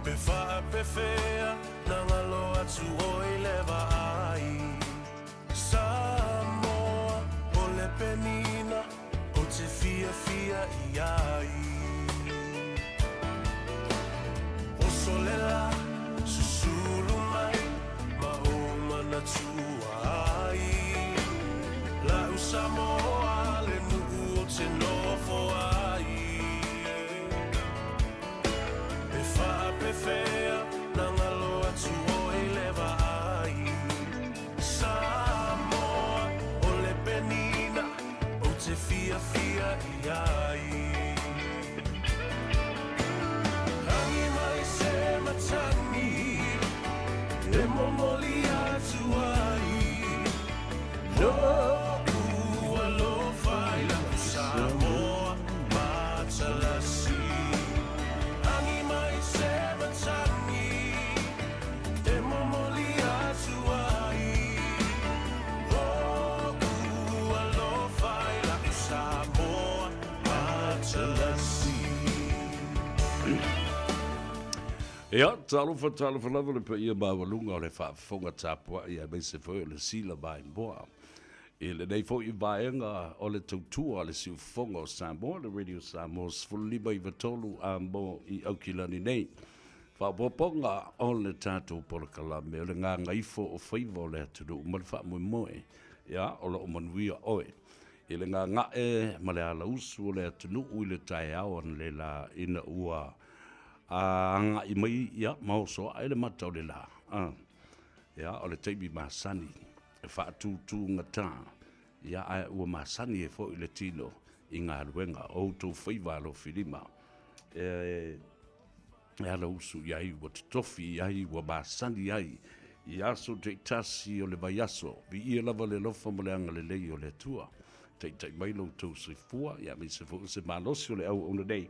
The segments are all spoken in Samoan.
Pe faapefea na galo atu oi le vaai Samoa o le penina ou te fiafia i ai Oso le la, susulu mai ma ou manatua ai La'u Samoa le nuu ou te nofo ai Pe faapefea na galo atu oi le vaai Samoa o le penina ou te fiafia i ai Agi mai se matagi e momoli atu ai Lo'u alofa i la'u Samoa matalasi Agi mai se matagi e momoli atu ai Lo'u alofa i la'u Samoa matalasi. Ia, talofa, talofa lava le paia maualuga o le faafofoga tapuai aemaise foi o le sila vaimoa. I lenei foi vaega o le tautua a le siufofoga o Samoa, le Radio Samoa 15 i 3 a mo i Aukilani nei. Faaopoopoga o le tatou polokalame o le gagaifo o faiva o le atunuu ma le faamoemoe, ia, o lo o manuia oe. I le gaga'e ma le alausu o le atunuu i le taeao analeila ina ua aga'i mai, ia, ma oso ae le mata o le la, a, ia, o le taimi masani e faatūtūgatā, ia, ae ua masani ai foi le tino i galuega o outou faiva alofilima e alausu i ai, ua totofi i ai, ua masani ai i aso taitasi o le vaiaso. Viia lava le alofa ma le agalelei o le Atua. Taitai mai lo outou soifua, ia aemaise foi o se malosi o le auauna nei,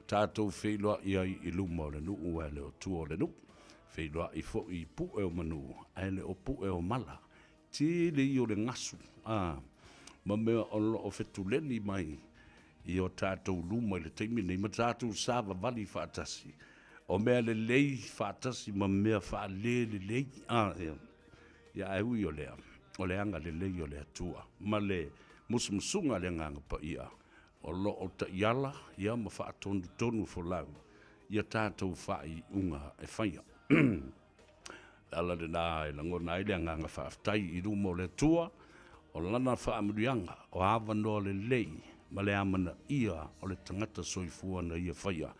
tatou feiloai ai i luma o le nuu ae le o tua o le nuu, feiloai foi i pue o manu ae le o pue o mala. Tele ia o le gasu a ma mea o lo o fetuleni mai i o tatou luma i le taimi lenei ma tatou savavali faatasi, o mea lelei faatasi ma mea faalelelei a ia ae ui o lea, o le agalelei o le Atua ma le musumusuga a le Agaga Paia o lo o taiala ia ma faatonutonu folau ia tatou faaiuga e faia. O le ala lena e lagona ai le agaga faafetai i luma o le Atua, o Lana faamanuiaga, o avanoa lelei ma le amanaia o le tagata soifua na Ia faia,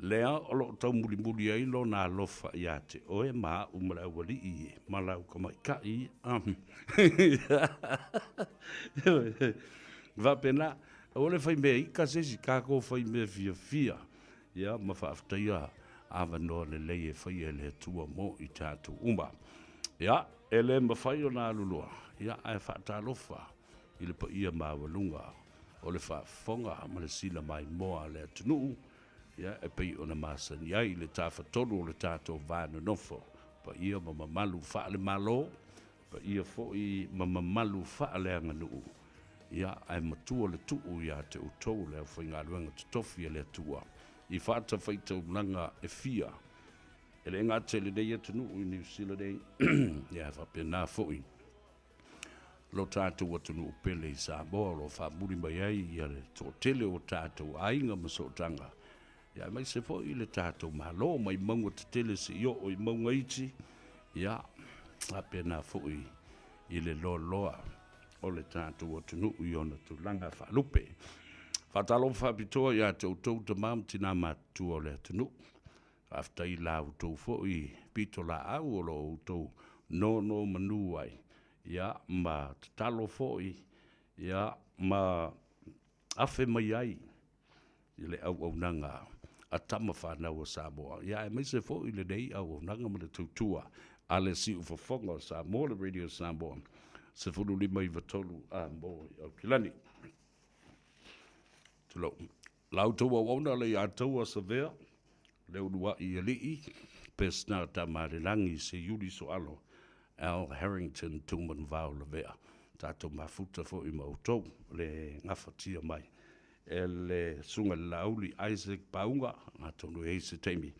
lea o lo o taumulimuli ai Lona alofa ia te oe ma a'u ma le aualii ma lau tamaitai. Faapena, aua le faimea ika se isi, tatou faimea fiafia, ia, ma faafetaia avanoa lelei e faia e le Atua mo i tatou uma. Ia, e le mafai ona alu loa, ia, ae faatalofa i le paia maualuga o le faafofoga ma le sila maimoa a le atunuu, ia, e pei ona masani ai le tafatolu o le tatou va nonofo, paia ma mamalu faale-Malo, paia foi ma mamalu faaleaganuu, ia, ae matua le tuu ia te outou le aufaigaluega totofi a le Atua i fatafaitaulaga e fia, e le gata i lenei atunuu i Niu Sila nei, ia, ae faapena foi lo tatou atunuu pele i Samoa o lo o faamuli mai ai ia le toatele o tatou aiga ma sootaga, ia aemaise foi le tatou Malo mai mauga tetele seia oo i mauga iti, ia faapena foi i le loaloa o le tatou atunuu i ona tulaga faalupe. Faatalofa faapitoa ia te outou tama ma tina matutua o le atunuu. Faafetai i la outou foi pitolaau o lo o outou nonomanu ai, ia, ma tatalo foi, ia, ma afe mai ai i le auaunaga a tama fanau a Samoa, ia aemaise foi lenei auaunaga ma le tautua a le siufofoga o Samoa, le Radio Samoa 15 i 3 a mo i Aukilani. Tulou. La outou auauna le ia taua Savea, le uluai alii, Pesna Tamalelagi, Seiuli Soalo, Al Harrington Tumanuvao Lavea. Tatou mafuta foi ma outou le gafatia mai e le Susuga i le Laauli Isaac Pauga, atonu e i ai se taimi.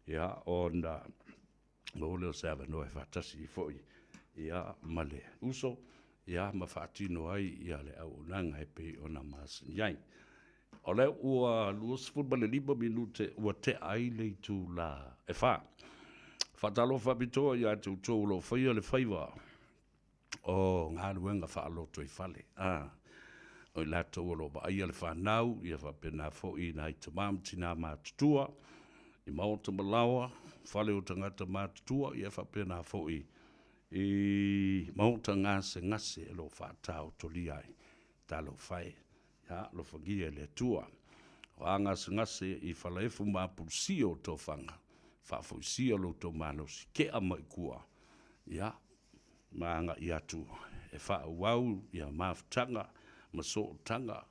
Ia, ona maua lea o se avanoa e faatasi ai foi ia ma le uso ia ma faatino ai ia le auaunaga e pei ona masani ai. O lea ua 25 minute ua tea ai le itula e 4. Faatalofa faapitoa ia te outou o lo o faia le faiva o galuega faalotoifale, o i latou o lo o vaaia le fanau, ia faapena foi nai tama ma tina matutua i maota ma laoa, fale o tagata matutua, ia faapena foi i maota gasegase o lo o faataotolia ai. Talofa e, ia alofagia e le Atua. O a gasegase i falaefu ma apulusia o tofaga, faafoisia lo outou malosi, tea mai i tua, ia, ma agai atu e faaauau ia mafutaga ma sootaga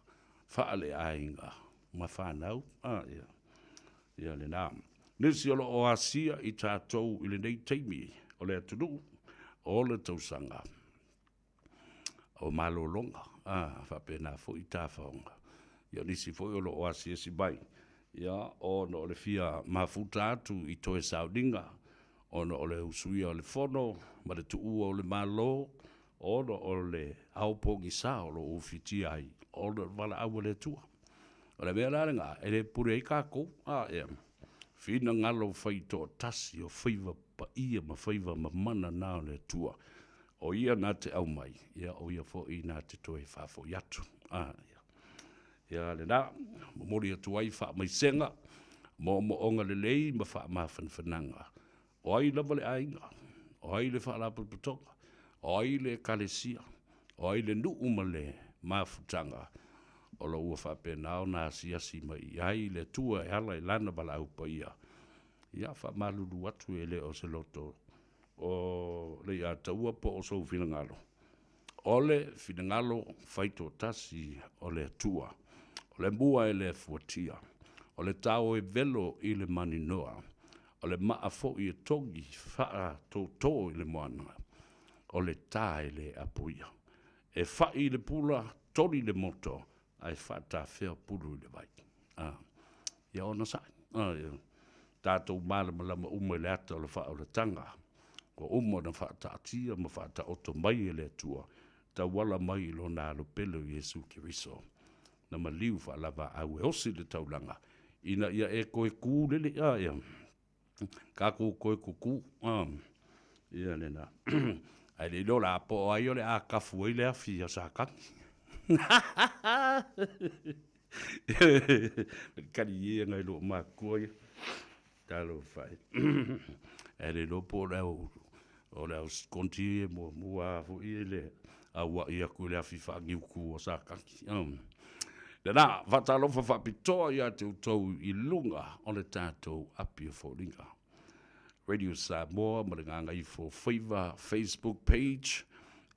faaleaiga ma fanau. Ia lena. Nisi o lo o asia i tatou i lenei taimi o le atunuu o le tausaga o malologa, faapena foi tafaoga. Ia o nisi foi o lo o asiasi mai, ia, ona o le fia mafuta atu i toe sauniga, ona o le usuia o le Fono ma le tuua o le Malo, ona o le ao pogisa o lo o ufitia ai ona o le valaau a le Atua. O le mea la lena, e le pule ai tatou, finagalo faitoatasi o faiva paia ma faiva mamana na o le Atua, o Ia na te aumai, o Ia foi na te toe faafoi atu. Ia lena, momoli atu ai faamaisega, moomooga lelei ma faamafanafanaga. O ai lava le aiga, o ai le faalapotopotoga, o ai le ekalesia, o ai le nuu ma le mafutaga o lo o ua faapena ona asiasi mai i ai le Atua e ala i Lana valaau paia, ia faamalulu atu e le o se loto o Leiataua po o sou finagalo, o le finagalo faitoatasi o le Atua. O le mua e le fuatia, o le tao e velo i le maninoa, o le maa foi e togi faatoto i le moana, o le ta e le apoia. E fai le pula, toli le moto, ae faatafea pulu i le vai. Ia onosai, tatou malamalama uma i le ata o le faaolataga, ua uma ona faataatia ma faataoto mai e le Atua, tauala mai i Lona Alo pele o Iesu Keriso, na maliu faalevaau e osi le taulaga, ina ia e toe tu lele, ia tatou toe tutu, ia lena. Ae le iloa la po o ai o le a tafu ai le afi a Satani. Kali ia ngai loo matua ia. Talofa e. Ae le iloa po o le au o le au skonti e muamua foi e le auai atu i le afi faaniutu a Satani. Lena, faatalofa faapitoa ia te outou i luga o le tatou api o foliga. Radio Samoa ma le Gagaifo Faiva Facebook page,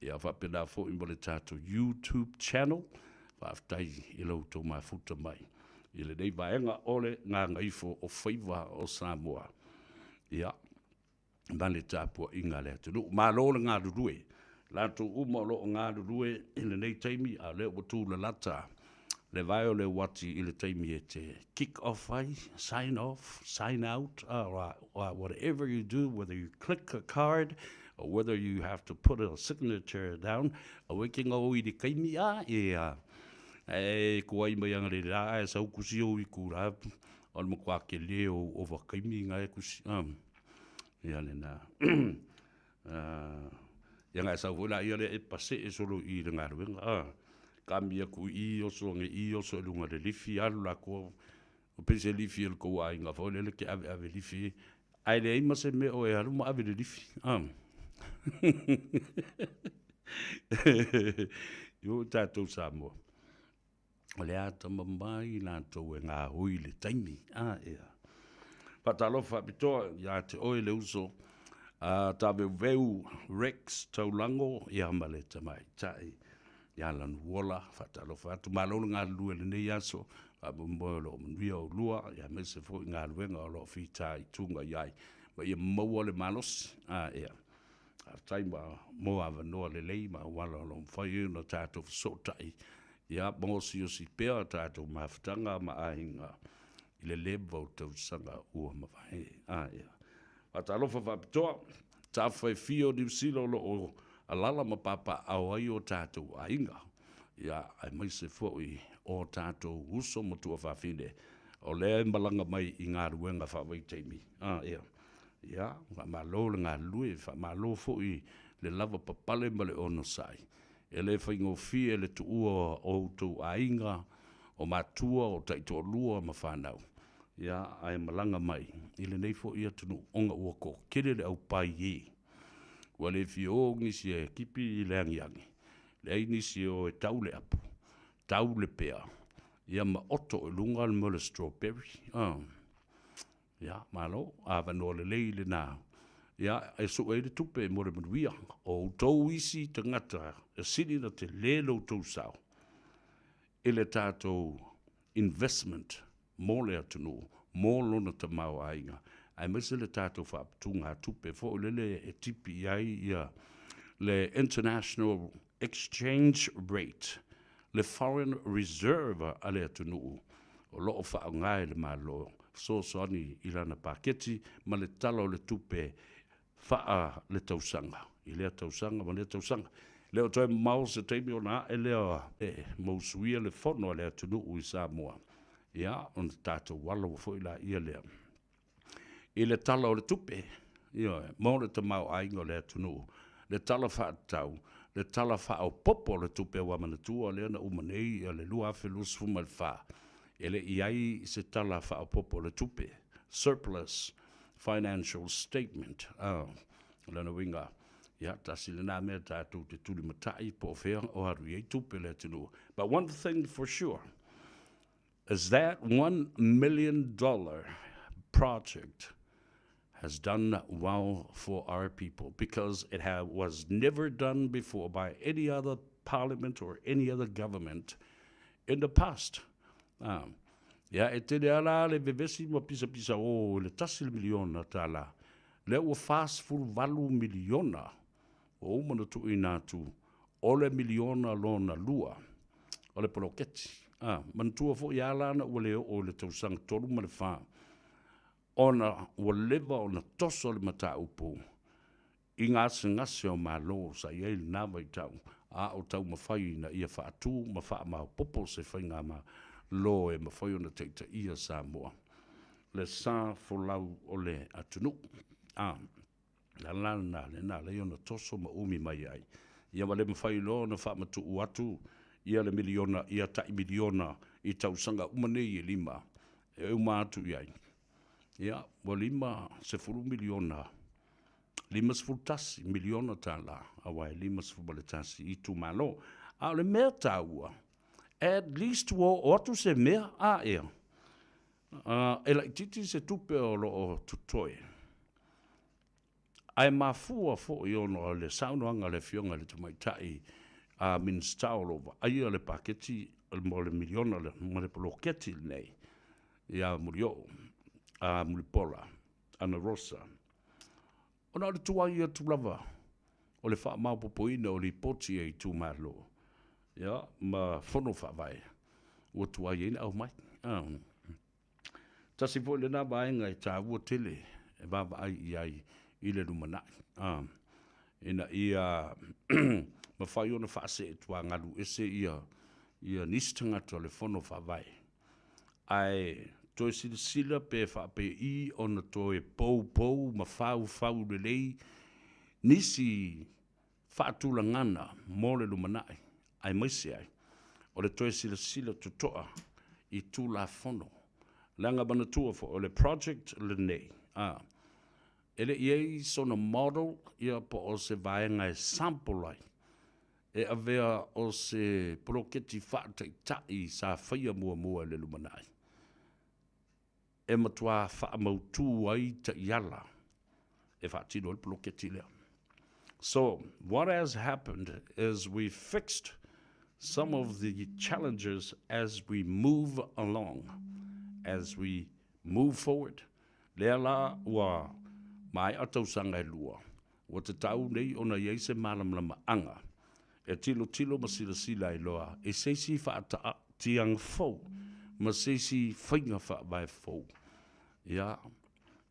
ia faapena foi ma le tatou YouTube channel. Faafetai i lo outou mafuta mai i lenei vaega o le Gagaifo o Faiva o Samoa. Ia, ma le tapuaiga a le atunuu. Malo le galulue. Latou uma o lo o galulue i lenei taimi, a o lea ua tulalata le vae o le uati i le taimi e te kick off ai, sign off, sign out, or whatever you do, whether you click a card or whether you have to put a signature down, aua e te ngao i le taimi a e a e kuai mai anga le la ae sau kusi ou i kura o le matua tele o ovataimi nga e kusi ia lena. Ia na e sau foi laia lea e pasee solo i le galuega a kami atu i i oso ane i oso i luga o le lifi alu latou o pei se lifi o le tou aiga foi lele e te aveave lifi ae leai ma se mea o e alu ma ave le lifi a i o tatou Samoa o le atamamai latou e gaoi le taimi. Ia. Faatalofa faapitoa ia te oe le uso a Taveuveu Rex Taulago ia ma le tamaitai ia Lanuola. Faatalofa atu, malo le galulue i lenei aso. Faamoemoe o lo o manuia oulua, ia aemaise foi galuega o lo o fitaituga i ai, ma ia maua le malosi. Ia. Faafetai mo avanoa lelei ma auala o lo o mafai ai ona tatou fesootai, ia ma osiosi pea tatou mafutaga ma aiga. I le leva o tausaga ua mavae. A ia. Faatalofa faapitoa, tafa e fia o Niu Sila o lo o alala ma papaaao ai o tatou aiga, ia, aemaise foi o tatou uso ma tuafafine o lea e malaga mai i galuega faavaitaimi. A ia. Ia, faamalo le galulue, faamalo foi le lava papale ma le onosai. E le faigofie le tuua o outou aiga, o matua, o taitoalua ma fanau, ia, ae malaga mai i lenei foi atunuu ona ua toatele le aupai e ua le fia o nisi e tipi le agiagi, leai nisi e o e tau le apu, tau le pea, ia ma oto i luga le mea o le strawberry. Ia, malo, avanoa lelei lena e sue ai le tupe mo le manuia o outou isi tagata e sili ona tele lo outou sao i le tatou investment mo le atunuu, mo lona tamaoaiga, aemaise le tatou faaputugatupe foi lele e tipi i ai ia le international exchange rate, le foreign reserve a le atunuu o lo o faaaoga e le Malo e fesoasoani i lana paketi ma le Tala o le Tupe faa le tausaga i lea tausaga ma lea tausaga. E le o toe mamao se taimi ona ae lea e mausuia le fono a le atunuu i Samoa, ia ona tatou alo foi laia lea i le Tala o le Tupe, ioe, mo le tamaoaiga o le atunuu, le Tala Faatatau, le Tala Faaopoopo o le Tupe, aua manatua lea na uma nei le 2024, e le i i ai se Tala Faaopoopo o le Tupe, surplus financial statement. O lona uiga, ia, tasi lena mea tatou te tulimatai po o fea o alu i ai tupe a le atunuu. But one thing for sure is that $1 million project has done well for our people because it was never done before by any other parliament or any other government in the past. Ia, e tele ala le vevesi ma pisapisa o le $1 miliona. Lea ua 48 miliona ua uma na tuuina atu o le miliona lona lua o le poloketi. Ah, manatua foi ala na ua le oo i le tausaga 3 ma le 4 ona ua leva ona toso le mataupu i gasegase o Malo sa i ai lena vaitau, a o taumafai ina ia faatu ma faamaopopo se faigamalo e mafai ona taitaia Samoa, le sa folau o le atunuu. A la la lena lea na ala ai ona toso ma umi mai ai, ia ma le mafai loa ona faamatuu atu ia le miliona ia tai miliona i tausaga uma nei e 5 e uma atu i ai. Ia, ua 50 miliona, $51 miliona, aua e 51 itumalo. A o le mea taua, at least ua oo atu se mea a ea, e laititi se tupe o lo o totoe, ae mafua foi ona o le saunoaga a le Afioga i le Tamaitai Minisita o lo o vaaia le paketi mo le miliona ma le poloketi lenei ia Mulioo, Mulipola Anarosa, ona o le tuai atu lava o le faamaopoopoina o lipoti e itumalo, ia, ma fono faavae ua tuai ai na aumai. Tasi foi lena vaega e taua tele e vaavaai i ai i le lumanai, ina ia mafai ona faaseetuagalu ese ia nisi tagata o le fono faavae, ae toe silasila pe faapei ona toe poupou ma faufau lelei nisi faatulagana mo le lumanai, aemaise ai o le toe silasila totoa i Tulafono, leaga manatua foi o le project lenei, e le i ai sona model, ia, po o se vaega e sample ai e avea o se poloketi faataitai sa faia muamua i le lumanai e matua faamautu ai taiala e faatino ai le poloketi lea. So what has happened is we fixed some of the challenges as we move along, as we move forward. Lea la ua maea tausaga e 2, ua tatau nei ona i ai se malamalamaaga e tilotilo ma silasila ai loa i se isi faataatiaga fou. ma se isi faiga faavae fou, ia,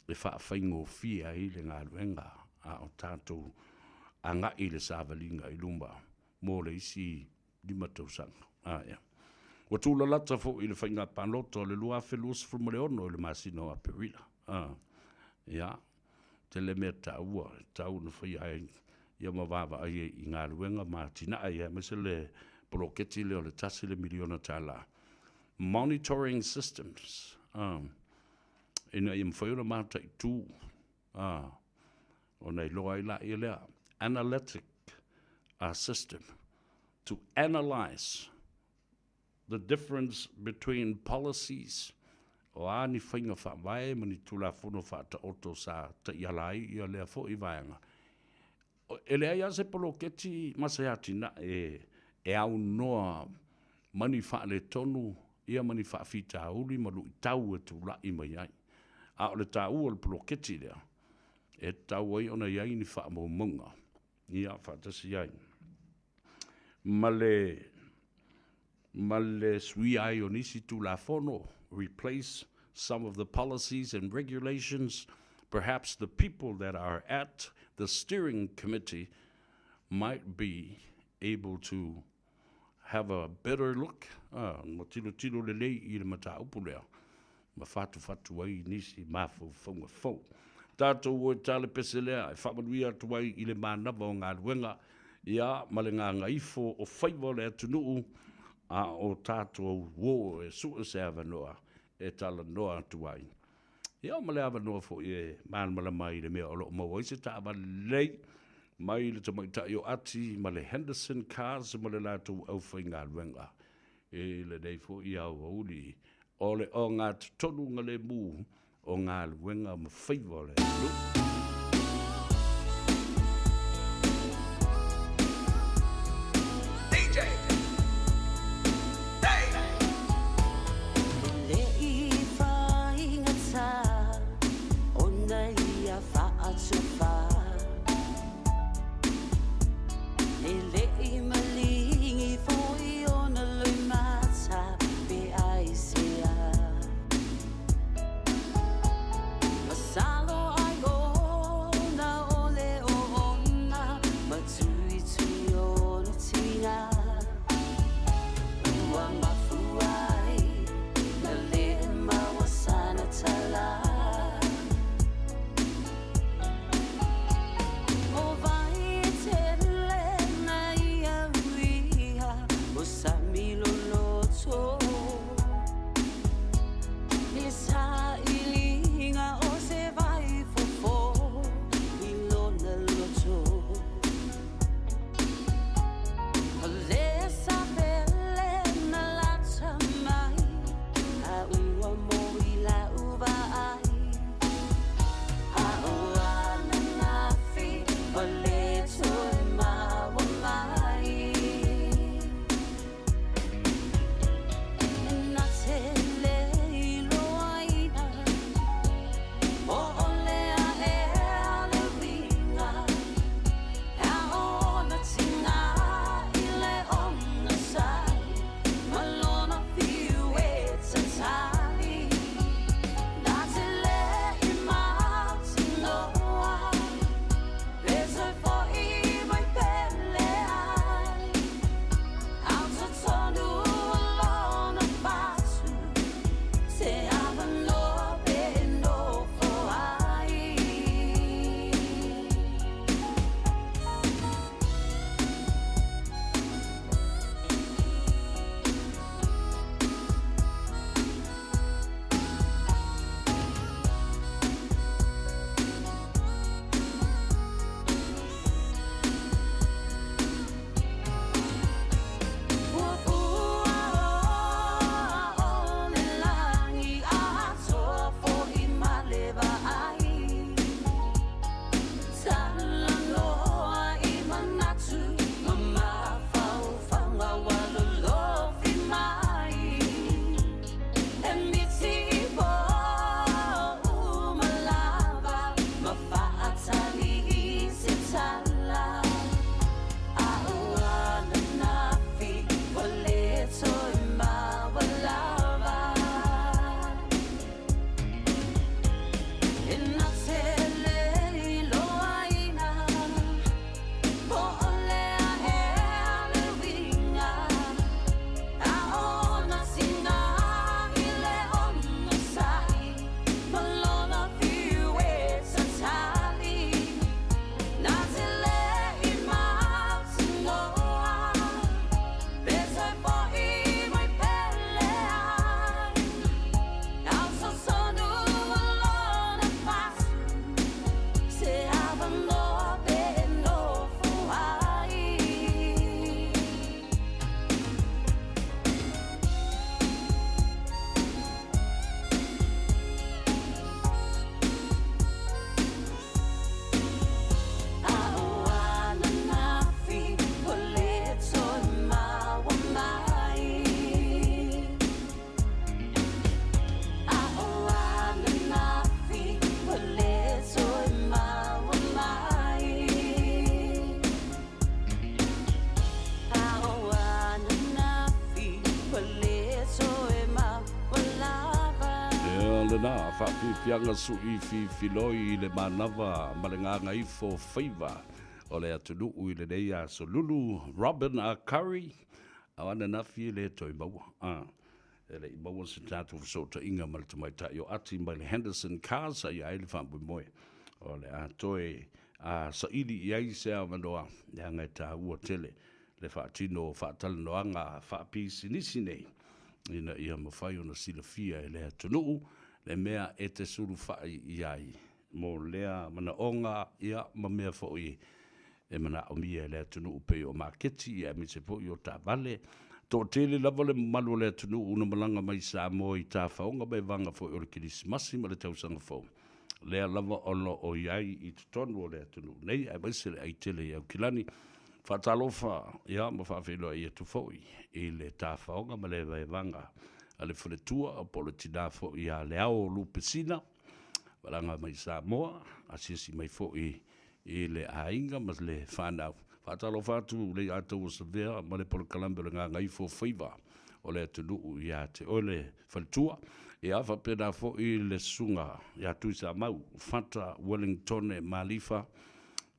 e faafaigofie ai le galuega a o tatou agai i le savaliga i luma mo le isi 5 tausaga. A, ia. Ua tulalata foi i le faiga palota o le 2026 i le masina o Aperila. A, ia, tele mea taua e tatau ona faia ai ia ma vaavaai ai i galuega ma atinae, ia, aemaise le poloketi lea o le $1 miliona. Monitoring systems, ina ia mafai ona mataitu, ona iloa ai laia lea, analytic system to analyze the difference between policies, o a ni faiga faavae ma ni Tulafono faataoto sa taiala ai ia lea foi vaega. E leai lava se poloketi ma se atinae e aunoa ma ni faaletonu ia ma ni faafitauli ma luitau e tulai mai ai. A o le taua o le poloketi lea, e tatau ai ona i ai ni faamaumauga ia faatasi ai ma le suia ai o nisi Tulafono, replace some of the policies and regulations. Perhaps the people that are at the steering committee might be able to have a better look, ma tilotilo lelei i le mataupu lea, ma fatufatu ai nisi mafaufauga fou. Tatou o e tale pese lea e faamanuia atu ai i le manava o galuega, ia, ma le gagaifo o faiva o le atunuu, a o tatou o e sue se avanoa e talanoa atu ai. Ia, ma le avanoa foi e malamalama ai i le mea o lo o maua ai se taavale lelei mai le tamaitai o Ati ma le Henderson Cars ma le latou aufaigaluega i lenei foi aoauli o le ogatotonu galemu o galuega ma faiva o le atunuu. Fiafiaga Sui Fifiloi i le manava ma le gagaifo faiva o le atunuu i lenei aso lulu Robin A. Curry a o ananafi e le toe maua a e le i maua se tatou fesootaiga ma le tamaitai o Ati mai le Henderson Cars sa i ai le faamoemoe o le a toe a saili i ai se avanoa leaga e taua tele le faatino o faatalanoaga faapisinisi nei ina ia mafai ona silafia e le atunuu le mea e te sulufai i ai mo lea manaoga, ia, ma mea foi e manaomia e le atunuu pei o maketi aemaise foi o taavale. Toatele lava le mamalu o le atunuu na malaga mai i Samoa i tafaoga ma evaga foi o le Kerisimasi ma le Tausaga Fou, lea lava o lo o i ai i totonu o le atunuu nei, aemaise le aitele i Aukilani. Faatalofa, ia, ma faafeiloai atu foi i le tafaoga ma le evaevaga a le faletua po o le tina foi ia Leao Lupesina, malaga mai Samoa, asiasi mai foi i le aiga ma le fanau. Faatalofa atu le Ataua Savea ma le polokalame o le Gagaifo Faiva o le atunuu ia te oe le faletua. Ia faapena foi le susuga ia Tuisamau Fata Wellingtone Malifa,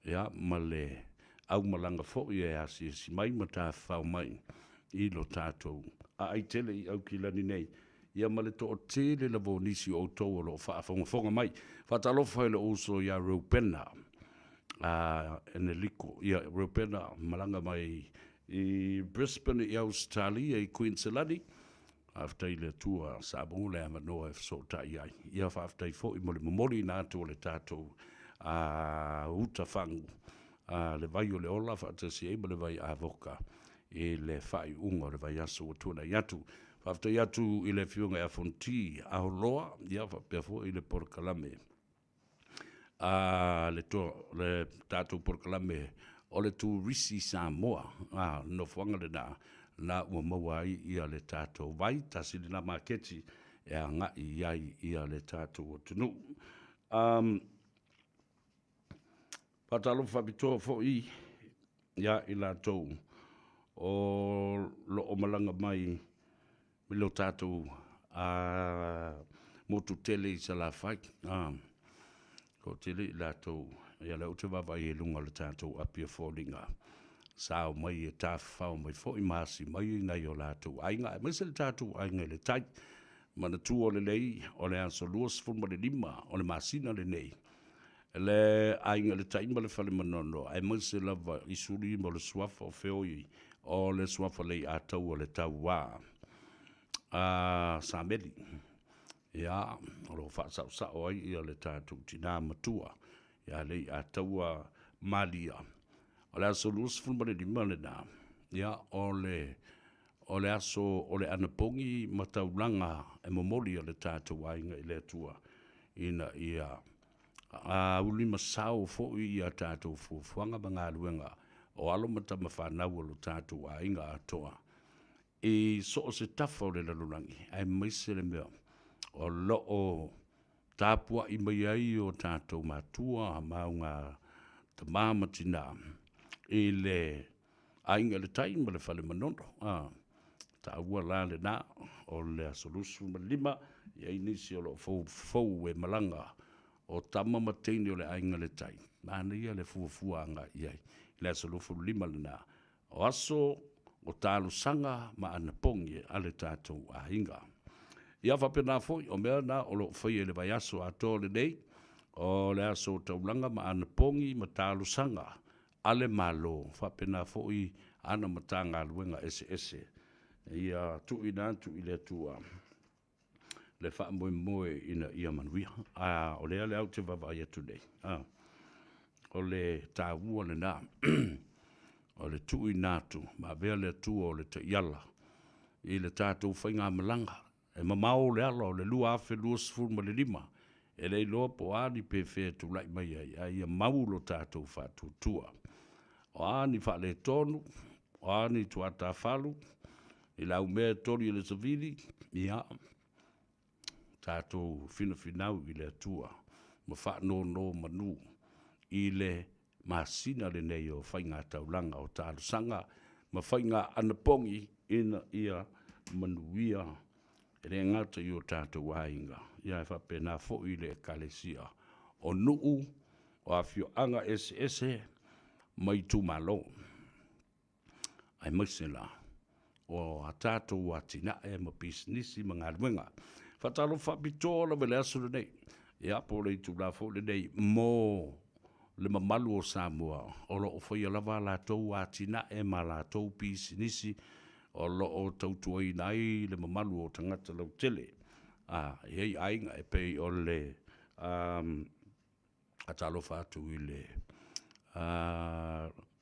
ia, ma le aumalaga foi e asiasi mai ma tafafao mai i lo tatou aai tele i Aukilani nei, ia ma le toatele lava o nisi o outou o lo o faafogafoga mai. Faatalofa i lou uso ia Reupena a Eneliko, ia Reupena malaga mai i Brisbane i Ausetalia i Queensland. Faafetai i le Atua sa maua le avanoa e fesootai ai. Ia faafetai foi mo le momoliina atu o le tatou uta fagu, le vai o le ola faatasi ai ma le vai avoka i le faaiuga o le vaiaso ua tuanai atu. Faafetai atu i le Afioga ia Fonoti Aholoa, ia faapea foi le polokalame a le, to, le tatou polokalame o le Turisi Samoa, a nofoaga lena la ua maua ai ia le tatou vai, tasi lena maketi e agai i ai ia le tatou atunuu. Faatalofa faapitoa foi ia i latou o lo o malaga mai i lo tatou motu tele i Salafai. Toatele i latou, ia lea ou te vaavaai i luga o le tatou api o foliga, sa omai e tafafao mai foi ma asi mai nai o latou aiga, aemaise le tatou aiga i le tai. Manatua lelei, o le aso 25 o le masina lenei, le Aiga i le Tai ma le Fale Manono, aemaise lava i suli ma le suafa o feoi o le suafa Leiataua le Tauā a Sameli. Ia, o lo o faasaosao ai ia le tatou tinā matua ia Leiataua Malia. O le aso 25 lena, ia, o le o le aso o le anapogi ma taulaga e momoli a le tatou aiga i le Atua ina ia aulimasao foi ia tatou fuafuaga ma galuega o alo ma tamafanau o lo tatou aiga atoa i so o se tafa o le lalolagi, aemaise le mea o lo o tapuai mai ai o tatou matua ma auga tama ma tina i le Aiga i le Tai ma le Fale Manono. A taua la lena o le aso 25, e i ai nisi o lo o foufou e malaga o tama ma teine o le Aiga i le Tai, manaia le fuafua agai i ai i le aso 25 lena, o aso o talosaga ma anapogi a le tatou aiga. Ia faapena foi, o mea na o lo o faia i le vaiaso atoa lenei, o le aso o taulaga ma anapogi ma talosaga a le Malo, faapena foi ana Matagaluega eseese, ia tuuina atu i le Atua le faamoemoe ina ia manuia. A o lea lea ou te vaavaai atu nei, a, o le taua lena o le tuuina atu ma avea le Atua o le taiala i le tatou faigamalaga. E mamao le ala o le 2025, e le iloa po o a ni pefea e tulai mai ai, a ia mau lo tatou faatuatua. O a ni faaletonu, o a ni tuatafalu, i laumea e toli e le savili, ia, tatou finafinau i le Atua ma faanonomanu i le masina lenei o faigataulaga, o talosaga ma faiga anapogi ina ia manuia. E le gata i o tatou aiga, ia ae faapena foi i le Ekalesia, o nuu, o afioaga eseese ma itumalo, aemaise la o a tatou atinae ma pisinisi ma galuega. Faatalofa faapitoa lava i le aso lenei, ia po o le itula foi lenei mo le mamalu o Samoa o lo o faia lava a latou atinae ma latou pisinisi o lo o tautuaina ai le mamalu o tagata lautele. A, e i ai aiga e pei o le faatalofa atu i le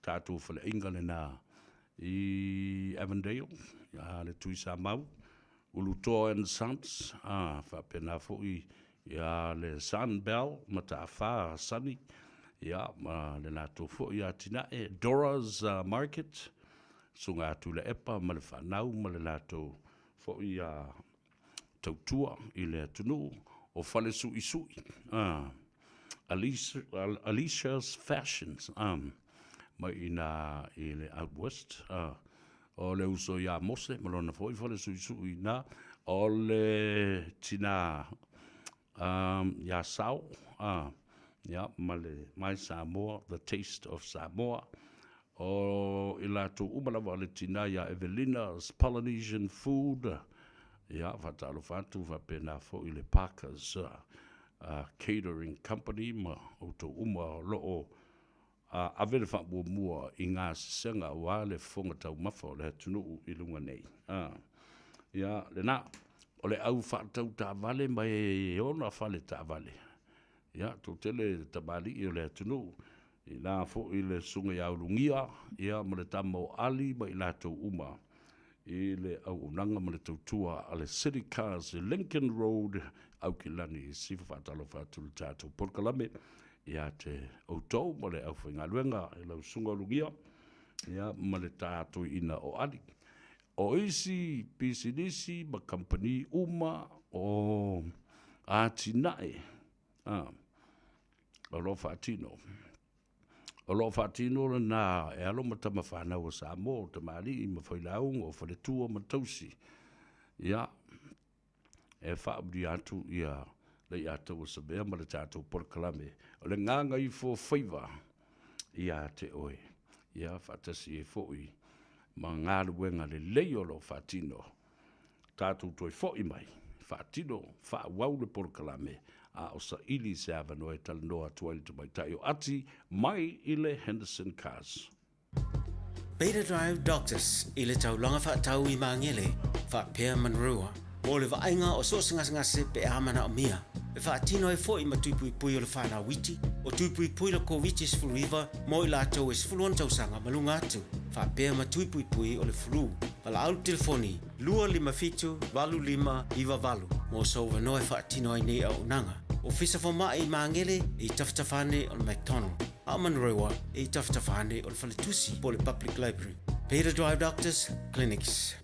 tatou faleaiga lena i Avondale, le Tuisamau, Ulutoa and Sons, faapena foi ia le Sunbell Mataafa Sonny, ia, ma le latou foi atinae, Dora's Market, Susuga ia Tuilaepa ma le fanau ma le latou foi tautua i le atunuu, o Falesuisui, Alicia's Fashions, mai i ina i le Out West, o le uso ia Mose ma lona foi falesuisui i ina, o le tina ia Sao, ia, ma le My Samoa, The Taste of Samoa, o i latou uma lava, le tina ia Evelina's Polynesian Food, ia, faatalofa atu faapena foi le Parker's Catering Company ma outou uma o lo o ave le faamuamua i gasesega aua le fofoga taumafa o le atunuu i luga nei. Ia, lena, o le au faatau taavale ma e ona fale taavale, ia, toatele tamalii o le atunuu, i ina foi le susuga ia Ulugia ia ma le tama o Ali ma i latou uma i le auaunaga ma le tautua a le City Cars i Lincoln Road, Aukilani i Sisifo. Faatalofa atu i le tatou polokalame ia te outou ma le aufaigaluega i lau susuga Ulugia ia ma le tatoiina o Ali. O isi pisinisi ma kamupani uma o atinae o lo o faatino. O lo o faatino lena e alo ma tama fanau a Samoa, o tamalii ma failauga, o faletua ma tausi, ia, e faaulia atu ia Leiataua Savea ma le tatou polokalame o le Gagaifofaiva ia te oe, ia faatasi ai foi ma galuega lelei o lo o faatino. Tatou toe foi mai, faatino, faaauau le polokalame a o saili se avanoa e talanoa atu ai le tamaitai o Ati mai i le Henderson Cars. Beta Drive Doctors i le taulaga faatau i Magele faapea Manurewa mo le vaaiga o so o se gasegase pe a manaomia. E faatino ai foi ma tui puipui o le whanau iti, o tui puipui le Koviti-19 mo i latou e 16 tausaga ma luga atu, faapea ma tui puipui o le flu. Valaau le telefoni 257 8598 mo sou avanoa e faatino ai nei auaunaga. Ofisa Fomai i Magele i tafatafa ane o le McDonald. A o Manurewa e i tafatafa ane o le faletusi po o le Public Library. Beta Drive Doctors Clinics.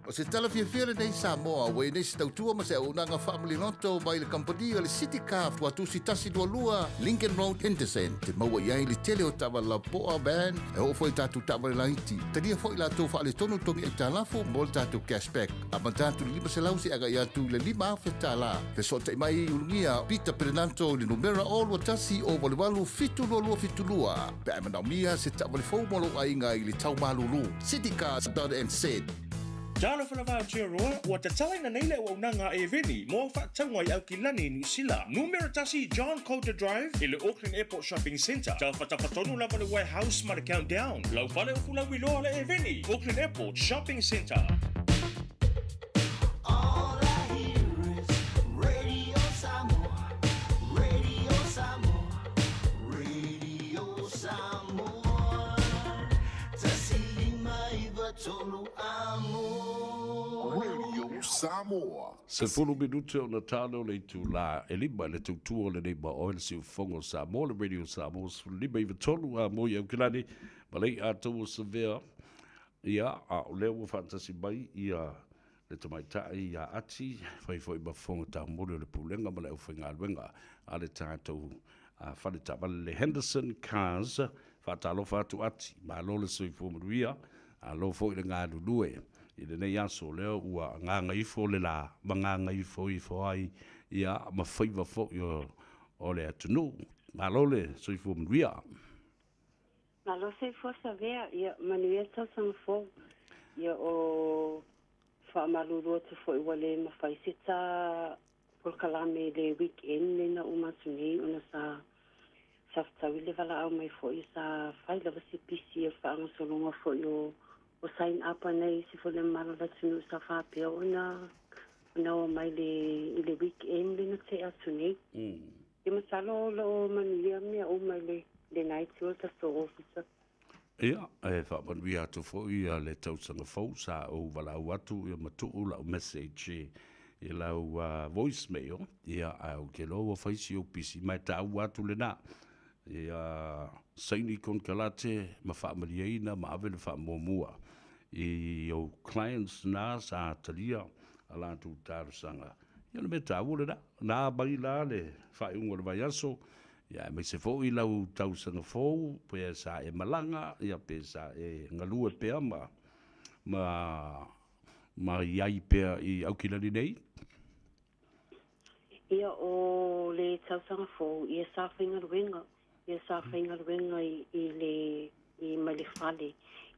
O se tala fiafia lenei Samoa ua i nei se tautua ma se auaunaga faamaliloto mai le kamupani o le City Car Tuatusi 122 Lincoln Road Henderson. Te maua i ai le tele o taavale lapoa, van, e oo foi i tatou taavale laiti. Talia foi latou faaletonu togi aitalafu mo le tatou cashback. Amata atu i le 500 seia agai atu i le $5,000. Fesootai mai i Ulugia Peter Perenanto i le numera 021 088 7272 pe a e manaomia se taavale fou mo lou aiga i le tau malulu. Citycars.nz. Talofa lava Aotearoa, ua tatalaina nei le auaunaga a Eveni mo au faatauga i Aukilani i Niu Sila. Numera 1 John Coulter Drive i le Auckland Airport Shopping Centre. Tafatafa tonu lava le Warehouse ma le Countdown. Lau fale ufu lauiloa le Eveni, Auckland Airport Shopping Centre. All I hear is Radio Samoa, Radio Samoa, Radio Samoa. 159 amo. Radio Samoa. 10 minute ona talo le itulā e lima i le tautua o lenei maoe le siufofoga o Samoa, le Radio Samoa 15 93 a moi Aukilani ma Leiataua Savea. Ia, a o lea ua faatasi mai ia le tamaitai ia Ati, fai foi ma fofoga taumoli o le Pulega ma le aufaigaluega a le tatou fale taavale le Henderson Cars. Faatalofa atu Ati, malo le soifua manuia, alo foi le galulue. I lenei aso lea ua gagaifo le la ma gagaifo ifo ai ia ma faiva foi o le atunuu. Malo le soifua manuia. Malo soifua Savea, ia manuia tausaga fou. Ia o faamalulu atu foi ua le mafai se ta polokalame i le weekend lea na uma atu nei ona sa sa fetaui le valaau mai foi sa fai lava se pisi o le faagasologa foi o o sign up a nai isi foi le mamalu o le atunuu sa faapea ona ona o mai le i le weekend lea na tea atu nei. Ia masalo o lo o manuia mea uma i le lena itu o le tatou ofisa. Ia, e faamanuia atu foi le tausaga fou sa ou valaau atu ia ma tuu lau message i lau voice mail, ia ae ou te iloa ua fai si ou pisi ma e taua atu lena. Ia saini konekarate ma faamalieina ma ave le faamuamua i ou clients na sa talia a latou talosaga. Ia o le mea taua lena. Na mai la le faaiuga o le vaiaso, ia aemaise foi lau tausaga fou, pe sa e malaga, ia pe sa e galue pea ma ma ma i ai pea i Aukilani nei. Ia o le tausaga fou, ia sa faigaluega, ia sa faigaluega i, i le i mai le fale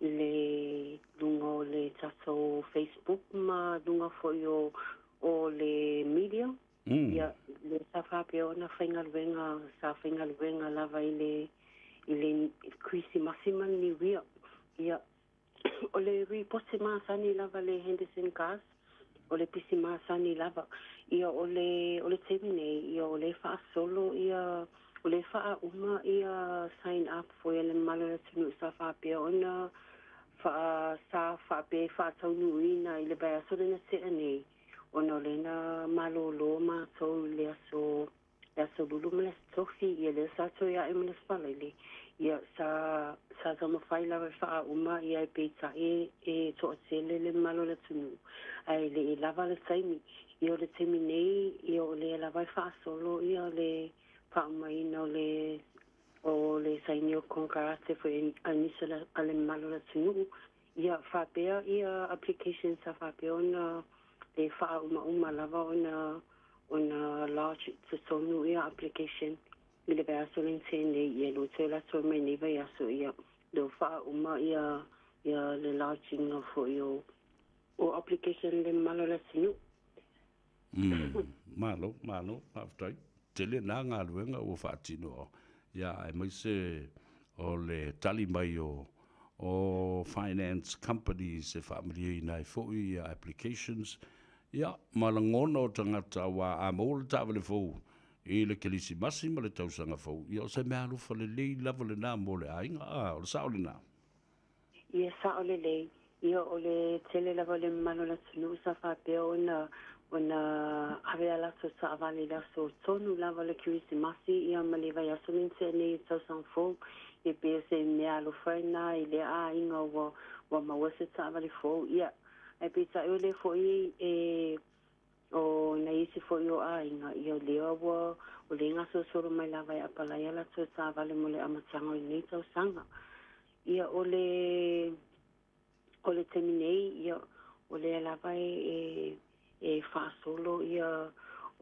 i le luga o le tatou Facebook ma luga foi o o le media. Ia le sa faapea ona faigaluega sa faigaluega lava i le i le Kerisimasi ma le Niuia. Ia o le ripoti masani lava le Henderson Gas, o le pisi masani lava. Ia o le o le taimi nei, ia o le faasolo ia o le faauma ia sign up foi a le mamalu o le atunuu sa faapea ona faa sa faapea e faataunuuina i le vaiaso lea na tea nei ona o lea na malolo matou i le aso le Aso Lulu ma le Aso Tofi, ia lea sa toe ae ma le Aso Faraile, ia sa sa taumafai lava e faauma ia ae peitai e toatele le mamalu o le atunuu ae le i lava le taimi. Ia o le taimi nei ia o lea lava e faasolo ia le faaumaina o le o le saini o konekarate foi a nisi a le mamalu o le atunuu. Ia faapea ia applications sa faapea ona le faaumauma lava ona ona lodge i totonu ia application i le vaiaso le na tea nei ia lua toe latou mai nei vaiaso ia lea ua faauma ia ia le lodging foi o o application le mamalu o le atunuu. Malo, malo, faafetai. Tele na galuega ua faatino, ia aemaise o le tali mai o o finance companies e faamalieina ai foi ia applications, ia ma lagona o tagata aua a maua le taavale fou i le Kerisimasi ma le tausaga fou, ia o se meaalofa lelei lava lena mo le aiga, a o le sao lena. Ia sao lelei. Ia o le tele lava o le mamalu o le atunuu sa faapea ona ona ave a latou taavale i le aso tonu lava o le Kerisimasi ia ma le vaiaso lea na tea nei i le tausaga fou. Ia pei o se meaalofa lena i lea aiga ua ua maua se taavale fou. Ia ae peitai o lea foi e O nai isi foi o aiga, ia o lea ua o lea e gasolosolo mai lava e apalai a latou taavale mo le amataga o lenei tausaga. Ia o le o le taimi nei, ia o lea lava e e e faasolo ia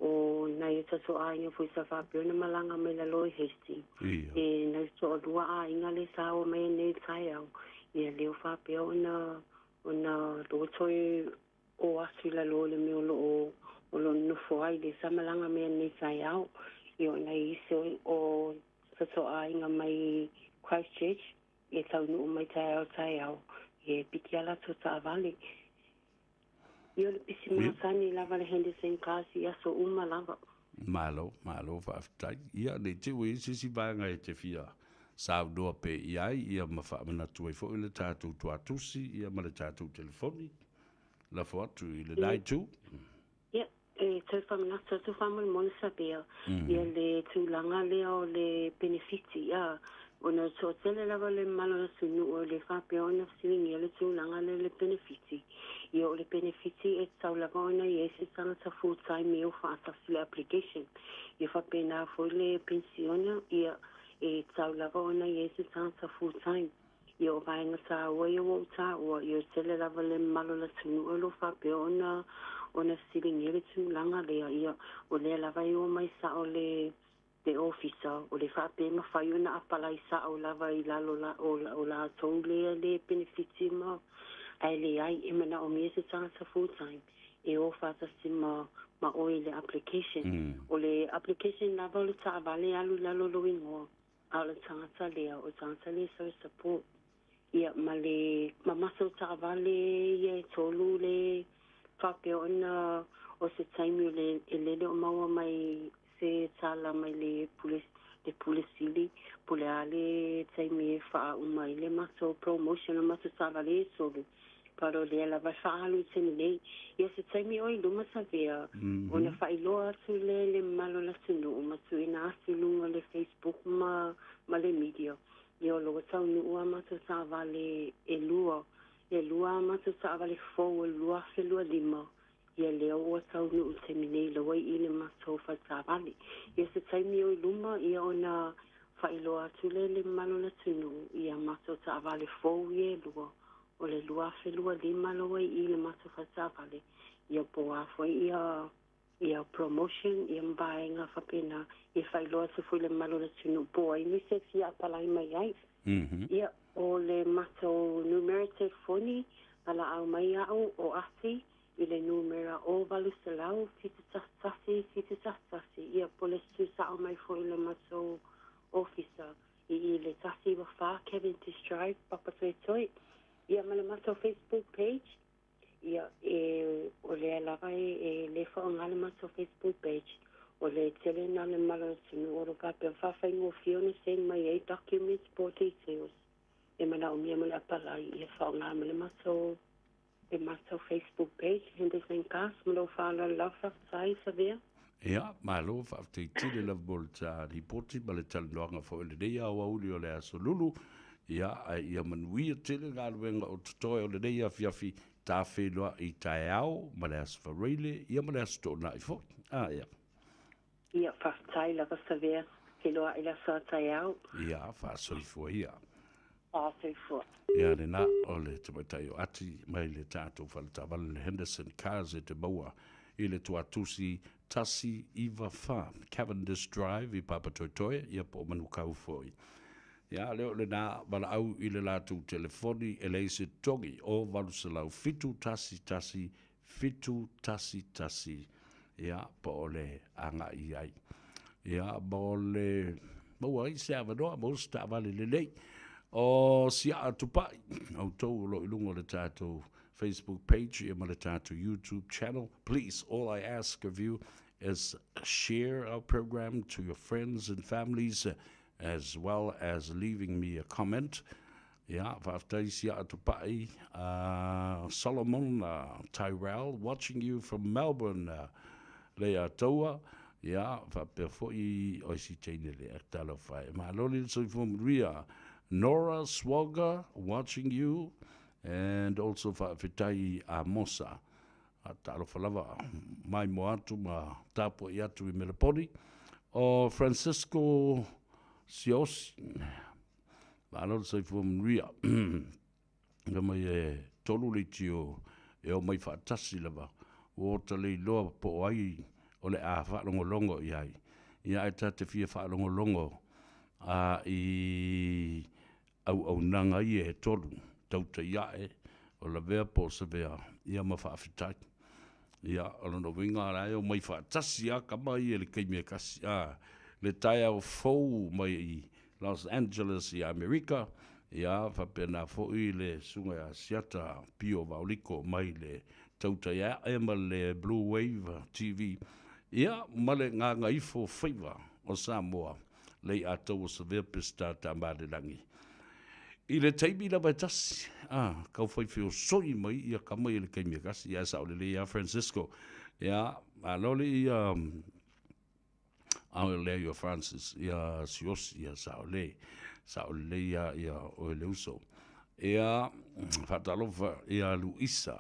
o nai o tatou aiga foi sa faapea ona malaga mai lalo i Hastings. E nai toalua aiga lea sa o mai nei i le taeao, ia lea ua faapea ona ona lua toe o atu i lalo o le mea o lo o o lo o nonofo ai le sa malaga mai ananei taeao. Ia o nai isi o o tatou aiga mai Christchurch e taunuu mai taeao taeao, ia e piki a latou taavale. Ia o le pisi masani lava le Henderson Cars i aso uma lava. Malo, malo faafetai. Ia, ne i te i ua i ai se isi vaega e te fia saunoa pea i ai, ia ma faamanatu ai foi le tatou tuatusi, ia ma le tatou telefoni. Lafo atu i lena itu. Ia, e tau faamanatu atu faamolemole Sabea, ia le tulaga lea o le penefiti, a, ona e toatele lava le mamalu o le atunuu e le faapea ona fesiligia le tulaga lea i le penefiti. Ia o le penefiti e tatau lava ona i ai se tagata full time e o faatasi le application. Ia faapena foi le penisiona, ia e tatau lava ona i ai se tagata full time. Ia o vaega taua ia ua ou taua, ia e tele lava le mamalu o le atunuu o lo o faapea ona ona fesiligia le tulaga lea. Ia o lea lava e omai sao le le ofisa, o le faapea e mafai ona apalai sao lava i lalo la, o, o latou lea le penefiti ma ae leai e manaomia se tagata full time e o faatasi ma ma oe i le application. O le application lava o le taavale e alu i lalo o lou igoa. A o le tagata lea, o le tagata lea e sau e support. Ia, ma le mamasa o taavale ia e tolu le faapea ona o se taimi o le e lele o maua mai se tala mai le pule le pule sili po o le a le taimi e faauma ai le matou promotion o matou taavale e tolu. But o lea lava e faaalu i taimi nei. Ia se taimi o i luma Savea, ona faailoa atu lea i le mamalu o le atunuu ma tuuina atu i luga o le Facebook ma ma le media. Ia o lo o taunuu a matou taavale e lua, e lua a matou taavale fou o le 2025, ia lea ua taunuu i le taimi nei la ua i i le matou faletaavale. Ia se taimi o i luma ia ona faailoa atu lea i le mamalu o le atunuu i a matou taavale fou ia e lua, o le 2025 la ua i i le matou faletaavale, ia po o a foi ia ia promotion ia ma vaega faapena, ia faailoa atu foi i le mamalu o le atunuu po o ai nisi e fia apalai mai ai. Ia, o le matou numera telefoni, valaau mai au o Ati i le numera o 800 711 711, ia po o le susao mai foi i le matou ofisa i i le 194 Cavendish Drive, Papatoetoe. Ia ma le matou Facebook page, ia e o lea lava e e le faaaoga le matou Facebook page, o le tele na o le mamalu o le atunuu o lo o faapea faafaigofie ona send mai ai documents po o details e manaomia mo le apalai ia faaaoga ma le matou le matou Facebook page Henderson Cars ma lou faaaloalo lava faafetai Savea. Ia, malo, faafetai tele lava mo le ta lipoti ma le talanoaga foi i lenei aoauli o le Aso Lulu. Ia, ae ia manuia tele galuega o totoe o lenei afiafi, ta feiloai taeao ma le Aso Faraile, ia ma le Aso Toonai foi. A, ia. Ia, faafetai lava Savea, feiloai le aso a taeao. Ia, faasoifua ia. Faasoifua. Ia, lena, o le tamaitai o Ati mai le tatou faletaavale le Henderson Cars e te maua i le tuatusi 194 Cavendish Drive i Papatoetoe, ia po o Manukau foi. Ia, lea o lena valaau i le latou telefoni e leai se togi o 807 11 711, ia, po o le agai i ai. Ia, mo le maua ai se avanoa, maua se taavale lelei. O Siaa Tupai, outou o lo o i luga o le tatou Facebook page ia ma le tatou YouTube channel. Please, all I ask of you is share our program to your friends and families as well as leaving me a comment. Ia, faafetai Siaa Tupai, Solomon Tyrell, watching you from Melbourne, Leiataua, ia, faapea foi o isi teine lea, talofa e. Malo le soifua manuia. Nora Swagger, watching you, and also faafetai Amosa. Talofa lava, mai mo atu ma tapuai atu i Meleponi. O Francisco Siosi, Malo le soifua manuia. Fai mai e tolu leitio e omai faatasi lava, ua ota le iloa po o ai o le a faalogologo i ai. Ia ae ta te fia faalogologo a i auaunaga ia e tolu, tautai ae, o lavea po o savea, ia ma faafetai. Ia, o lona uiga o la e omai faatasi lava tama ia i le taimi e tasi, a, le taeao fou mai i Los Angeles i Amerika, ia, faapena foi le Susuga ia Asiata Pio Vaoliko mai le Tautai Ae ma le Blue Wave TV, ia, ma le Gagaifo Faiva o Samoa, Leiataua Savea Peseta Tamalelagi. I le taimi lava e tasi, a, tau fai feosoi mai ia tama ia i le taimi e tasi, ae sao lelei lava Francisco. Ia, malo le ia, a o lea ia Francis, ia Siosi, ia sao le, sao lelei lava ia oe le uso. Ia, faatalofa ia Luisa,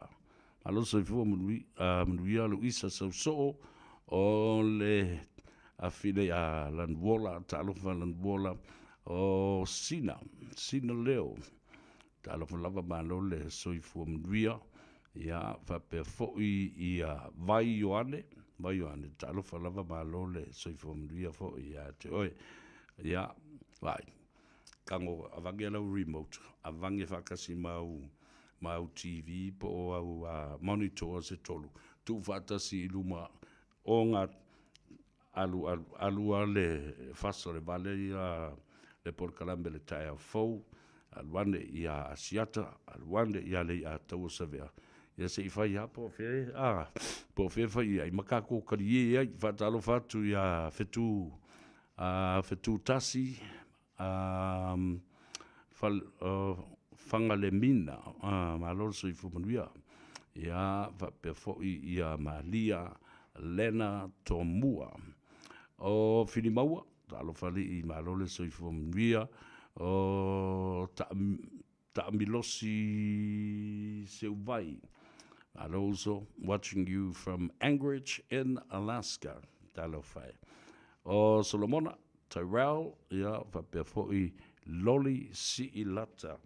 malo le soifua manuia Luisa Sausoo, o le afine ia Lanuola, talofa Lanuola, o Sina, Sina Leo. Talofa lava malo le soifua manuia. Ia, faapea foi ia Vai Ioane, Vai Ioane, talofa lava malo le soifua manuia foi ia te oe. Ia, vai, tago avange lau remote, avange faatasi ma au, ma au TV po o au monitor se tolu, tuufaatasi i luma o ga alu, alu, alu a le fasa o le vale ia le polokalame le taeao fou, alu ane ia Asiata, alu ane ia Leiataua Savea, ia se i fai lava po o fea, a, po o fea e fai ai ma tatou talie ai. Faatalofa atu ia Fetu, a, Fetu Tasi, a, Fal, Fagalemina, a, malo le soifua manuia. Ia, faapea foi ia Malia Lena Tomua. O Filimaua, talofa alii, malo le soifua manuia. O Taamilosi Seuvai, malo uso, watching you from Anchorage in Alaska. Talofa e. O Solomona Tyrell, ia, faapea foi Loli Siilata.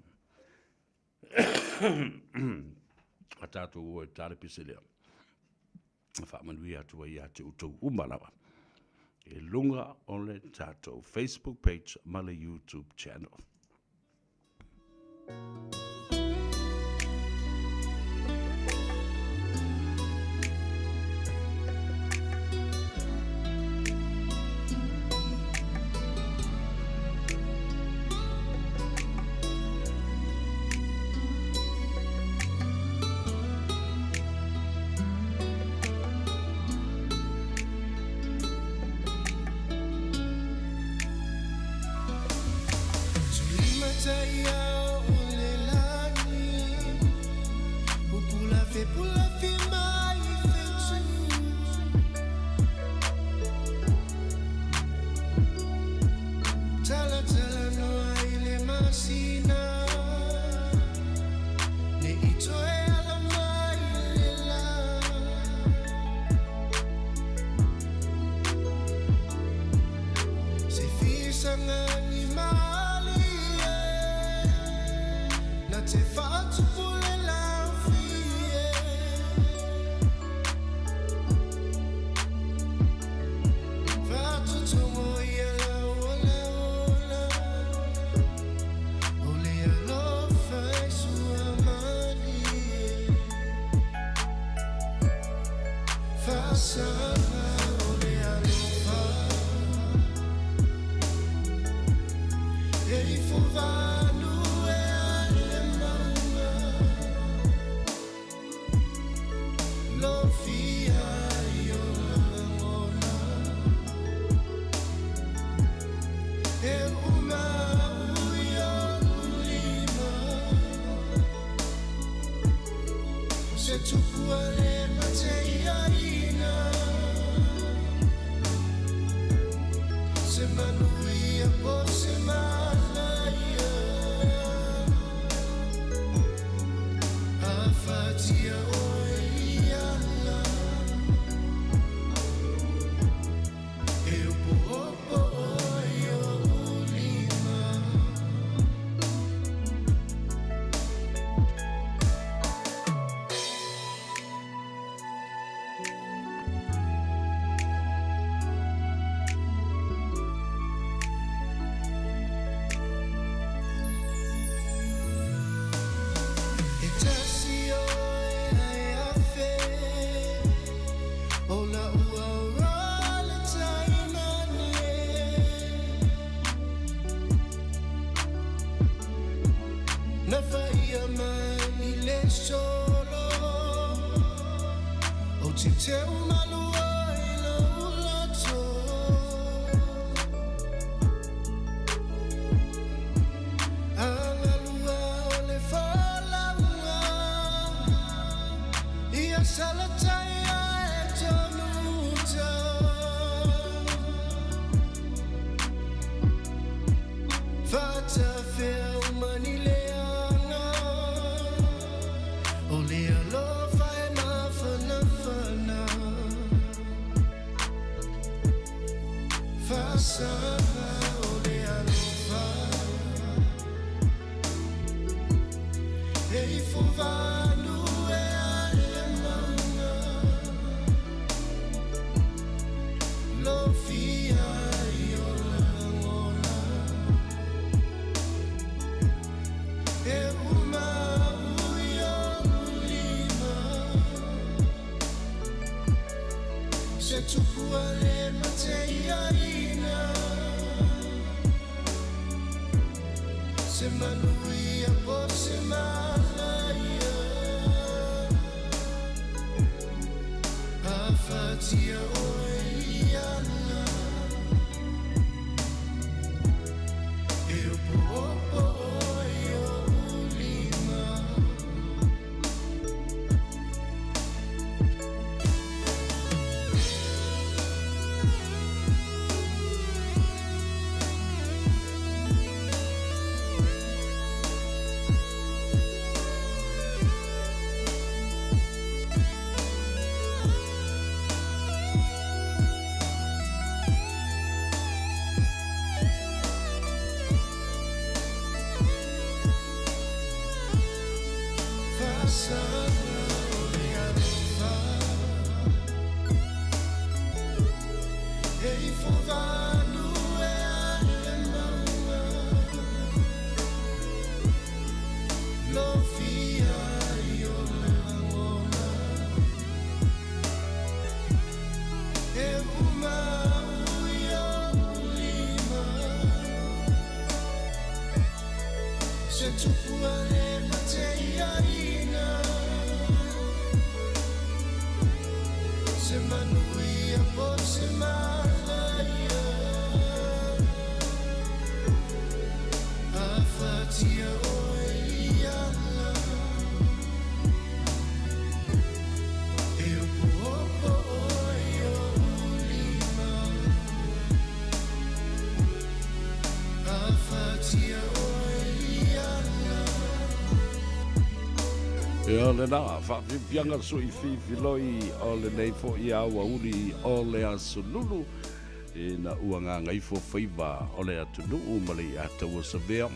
A tatou o e tale pese lea. Faamanuia atu ai ia te outou uma lava i luga o le tatou Facebook page ma le YouTube channel. Se manuia po se manaia Afatia oe i ala E opoopo oe i ou lima. Faasaga o le alofa E ifo valu e ai le mauga Lofia ai ona lagona E umau i ou lima Se tupua le mateiaina Se manuia po se manaia Afatia oe i ala E opoopo oe i ou lima Afatia oe i ala. Ia lena, faafiafiaga suifiifiloi o lenei foi aoauli o le Aso Lulu ina ua gagaifo faiva o le atunuu ma le iataua savea.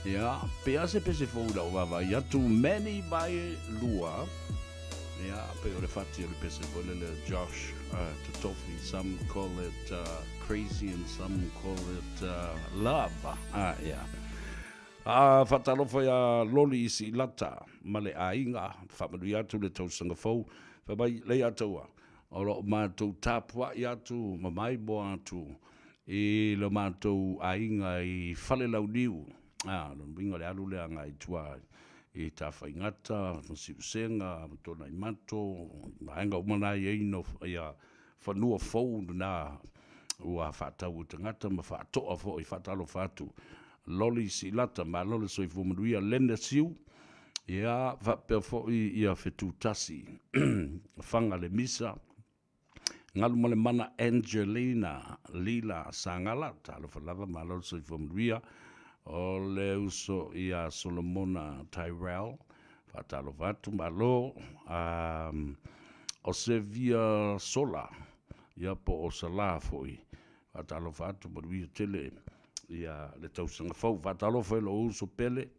Ia, pe a se pese fou i lau vaavaai atu, Manny Vaelua, ia, pei o le fati o le pese foi lele a Josh Totofi, some call it crazy and some call it love. Ah, ia. A faatalofa iā Loli i Siilata ma le aiga, faamanuia atu le tausaga fou, fai mai, Leiataua, o lo o matou tapuai atu ma maimoa atu i lo matou aiga i Falelauniu, a, lona uiga o le alu lea agai i tua i Tafaigata, ma Siusega, ma Tuanaimato, vaega uma na e i ai no, ia, fanua fou lena ua faatau e tagata ma faatoa foi. Faatalofa atu Loli Siilata, malo le soifua manuia. Lena Siu, ia faapea foi ia Fetutasi Faga le Misa, Galumalemana Angelina Lila Sagala, talofa lava, malo le soifua manuia. O le uso ia Solomona Tyrell, Faatalofa atu, malo. O Sevia Sola, ia po o Salā foi. Faatalofa atu, manuia tele ia le tausaga fou. Faatalofa i lou uso pele,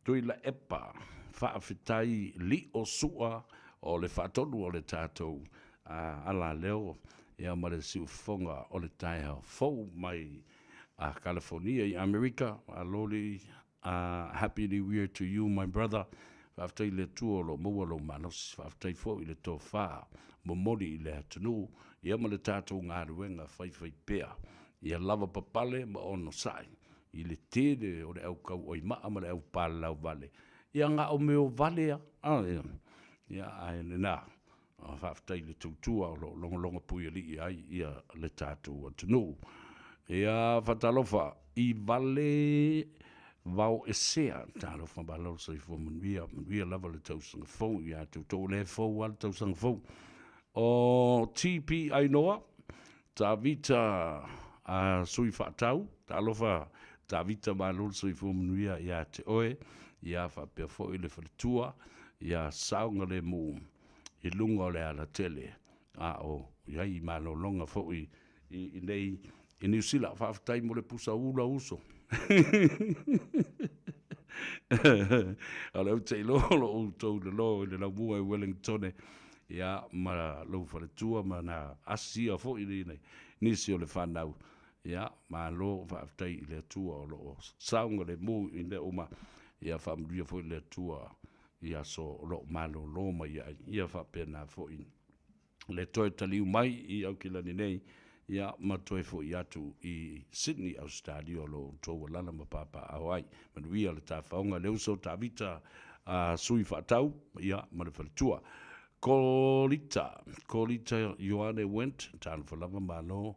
Tuilaepa, faafetai Lio Sua o le faatonu o le tatou alaleo ia ma le siufofoga o le taeao fou mai Kalifonia i Amerika. Malo le Happy New Year to you my brother. Faafetai i le Atua o lo o maua lou malosi. Faafetai foi i le tofa momoli i le atunuu ia ma le tatou galuega faifaipea. Ia lava papale ma onosai i le tele o le au kauoimaa ma le au palalauvale. Ia na o mea o vale a. Ia, ae lena. Faafetai i le tautua o lo o logologo puialii ai ia le tatou atunuu. Ia, faatalofa i vale vao esea, talofa malo le soifua manuia, manuia lava le tausaga fou ia te outou, o lea e fou lava le tausaga fou. O TP Ainoa, Tavita a sui faatau, talofa Tavita malo le soifua manuia ia te oe, ia faapea foi le faletua, ia saogalemu i luga o le alatele, a o i ai i malologa foi i inei i Niu Sila. Faafetai mo le pusa ula uso. O lea ou te iloa o lo o outou lolo i le laumua i Wellingtone, ia, ma lou faletua ma na asia foi nei nisi o le fanau. Ia, malo faafetai i le Atua o lo o saogalemu i mea uma. Ia faamanuia foi le Atua i aso o lo o malolo mai ai. Ia faapena foi le toe taliu mai i Aukilani nei. Ia, ma toe foʻi atu i Sydney, Ausetalia o lo outou alala ma papaaao ai. Manuia le tafaoga le uso Tavita a sui faatau, ia, ma le faletua. Kolita, Kolita Ioane Went, talofa lava malo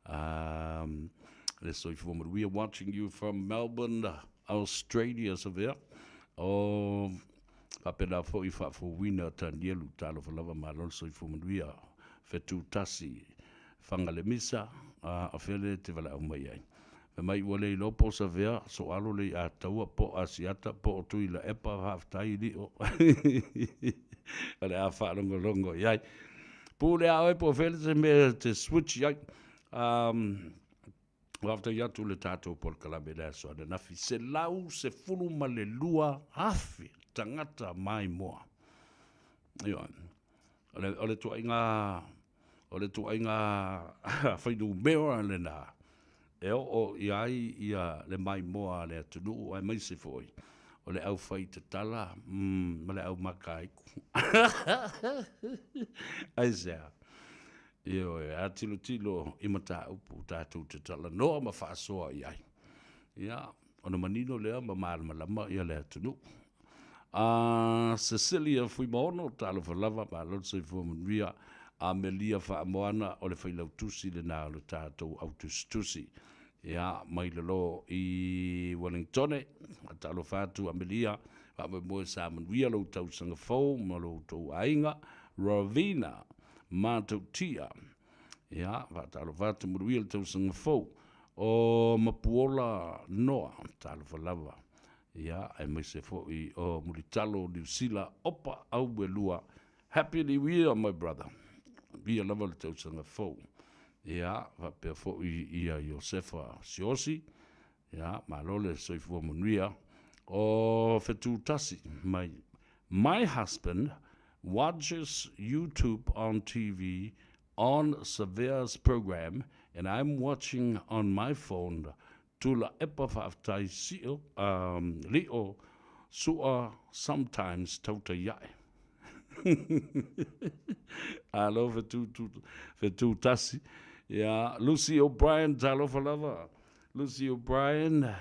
um, le soifua manuia, watching you from Melbourne, Australia, Savea. O faapena foi faafouina Tanielu, talofa lava malo le soifua manuia, fetu tasi, faga le misa, a o fea le te valaau mai ai. Fai mai ua le iloa po o Savea, Soalo le Ataua, po o Asiata, po o Tuilaepa, faafetai Lio. O le a faalogologo i ai. Pule a oe po o fea le mea te switch i ai. Um, faafetai atu le tatou polokalame le aso ananafi. 112,000 tagata maimoa. Ioe. O le, o le tuaiga, o le tuaiga fuainumera lena e oo i ai ia le maimoa a le atunuu aemaise foi o le aufai tatala mm, ma le au makaiku. Aisea? Ioe, a tilotilo i mataupu tatou te talanoa ma faasoa i ai. Ia, ona manino lea ma malamalama ia le atunuu. A Cecilia Fuimaono, talofa lava, malo le soifua manuia. Amelia Faamoana, o le failautusi lena o le tatou au tusitusi. Ia, mai lalo i Wellingtone, talofa atu Amelia, faamoemoe sa manuia lou tausaga fou ma lo outou aiga. Ravina Matautia, ia, faatalofa atu, manuia le tausaga fou. O Mapuola Noa, talofa lava. Ia, aemaise foi o Mulitalo Niu Sila, Opa Auelua, Happy New Year my brother. Via lava le tausaga fou. Ia, faapea foi ia Iosefa Siosi, ia, malo le soifua manuia. O Fetutasi mai, My husband watches YouTube on TV on Savea's program and I'm watching on my phone Tulaepa faafetai sio um, lio sua sometimes tautai ae. Alo fetu tu fetu tasi. Ia Lucy O'Brien talofa lava. Lucy O'Brien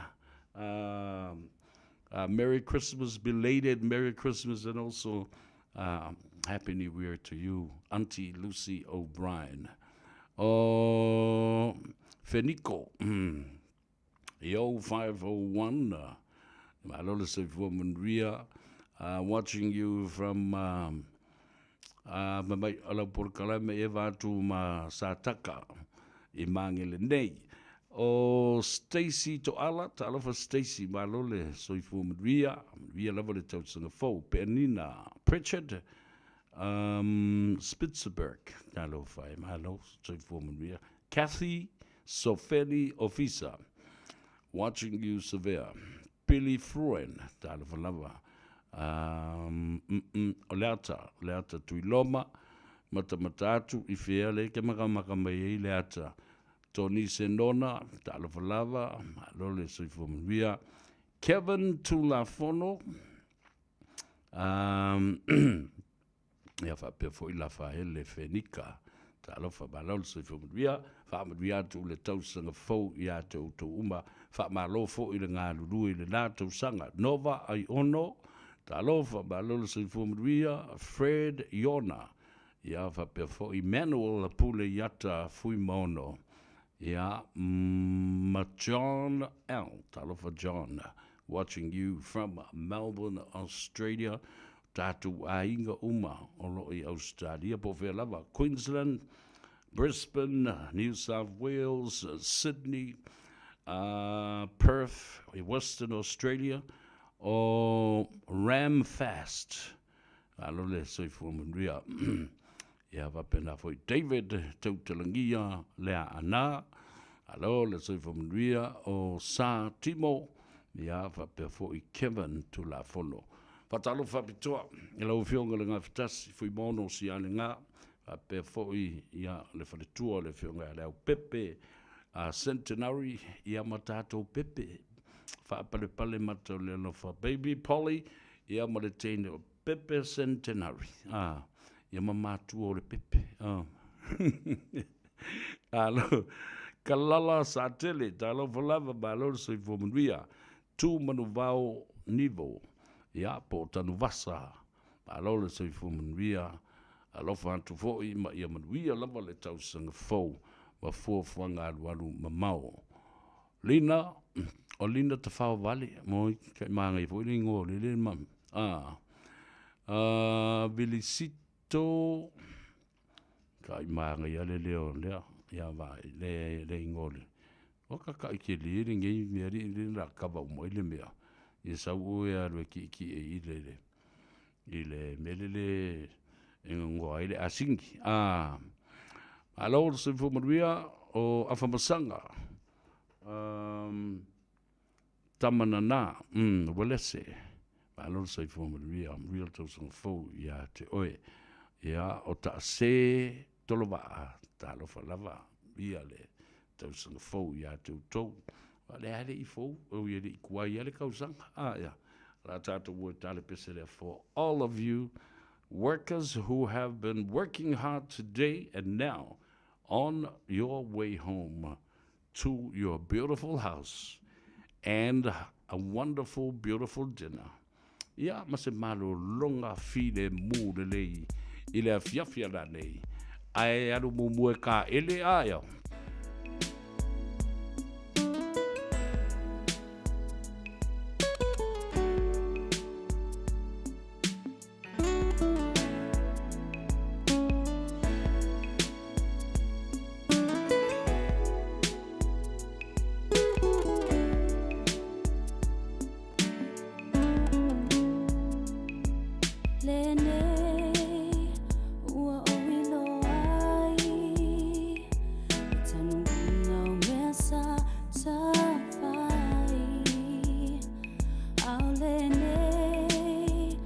Merry Christmas, belated Merry Christmas and also Happy New Year to you, Auntie Lucy O'Brien. O Feniko, i 0501, malo le soifua manuia, watching you from um, ma mai o lau polokalame e eva atu ma Sataka i Magele nei. O Stacy Toala, talofa Stacy, malo le soifua manuia, manuia lava le tausaga fou. Penina Pritchard, um, Spitzerberg, talofa e malo, soifua manuia. Kathy Sofeli Ofisa, watching you Savea. Billy Fruin, talofa lava. Um, mm, mm, o le ata, o le ata Tuiloma, matamata atu i fea le ke makamaka mai ai le ata. Tony Senona, talofa lava, malo le soifua manuia. Kevin Tulafono, um, ia faapea foi Lafaele Fenika, talofa malo le soifua manuia, faamanuia atu le tausaga fou ia te outou uma, faamalo foi le galulue i lena tausaga. Nova Aiono, talofa malo le soifua manuia, Fred Iona, ia faapea foi Manuel Pule Iata Fuimaono, ia ma John L, talofa John, watching you from Melbourne, Australia, tatou aiga uma o lo o i Ausetalia po o fea lava, Queensland, Brisbane, New South Wales, Sydney, Perth, Western Australia, o Ramfast, Malo le soifua manuia. Ia faapena foi David Tautalagia Leaana. Malo le soifua manuia o Sa Timo. Ia faapea foi Kevin Tulafono. Faatalofa faapitoa i lau Afioga le Gafatasi Fuimaono Sialega, faapea foi ia le faletua o le Afioga ia Leaupepe a Centenary, ia ma tatou pepe faapalepale mata o le alofa Baby Polly, ia ma le teine o Pepe Centenary, a, ia ma matua o le pepe, a. Alo, Kalala Satele, talofa lava, malo le soifua manuia. Tu Manuvao Nivo, ia, po o Tanuvasa, malo le soifua manuia. Alofa atu foi ma ia manuia lava le tausaga fou ma fuafuaga alualu mamao. Lina, o Lina Tafaovale, moi, kai māngai foi le ingoa o lele ma, a, a, Vilisito, kai māngai ale leo lea, ia vai, le, le ingoa le, o ka kai ke le le ngei mea li le la kava uma i le mea, ia sau oe alu e ki'eki'e i le, le, i le mea lele e gogoa ai le asini. A, malo le soifua manuia o Afamasaga, um, Tamanana, Uelese, malo le soifua manuia, manuia le tausaga fou ia te oe. Ia, o Taase Tolovaa, talofa lava, ia le tausaga fou ia te outou. A le a le i fou, o ia le i tuai lava le tausaga. A, ia, la tatou o e tale pese lea for all of you workers who have been working hard today and now on your way home to your beautiful house and a wonderful, beautiful dinner. Ia, ma se malologa filemu lelei i le afiafi a nanei. Ae alu muamua e kāʻele, a ia. Lenei ua ou iloa ai le tanuina o mea sa tafai. Ao lenei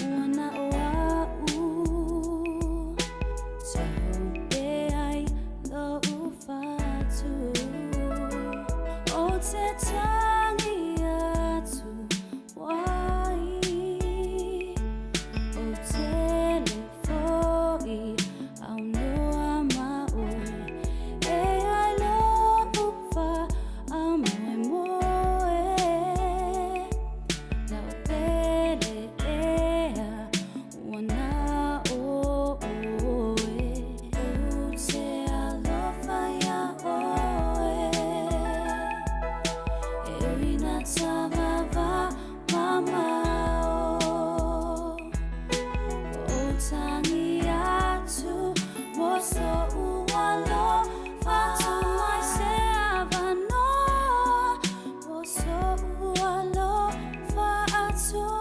ua na o a'u te hope ai lou fatu. O te tangi atu wai o tele foi au noa ma oe e ai lo'u faamoemoe. Lau pele ea ua na o oe. Ou te alofa iā oe e ui ina tavava mamao. Ua ou tagi atu mo so'u alofa. Tuu mai se avanoa mo so'u alofa atoa.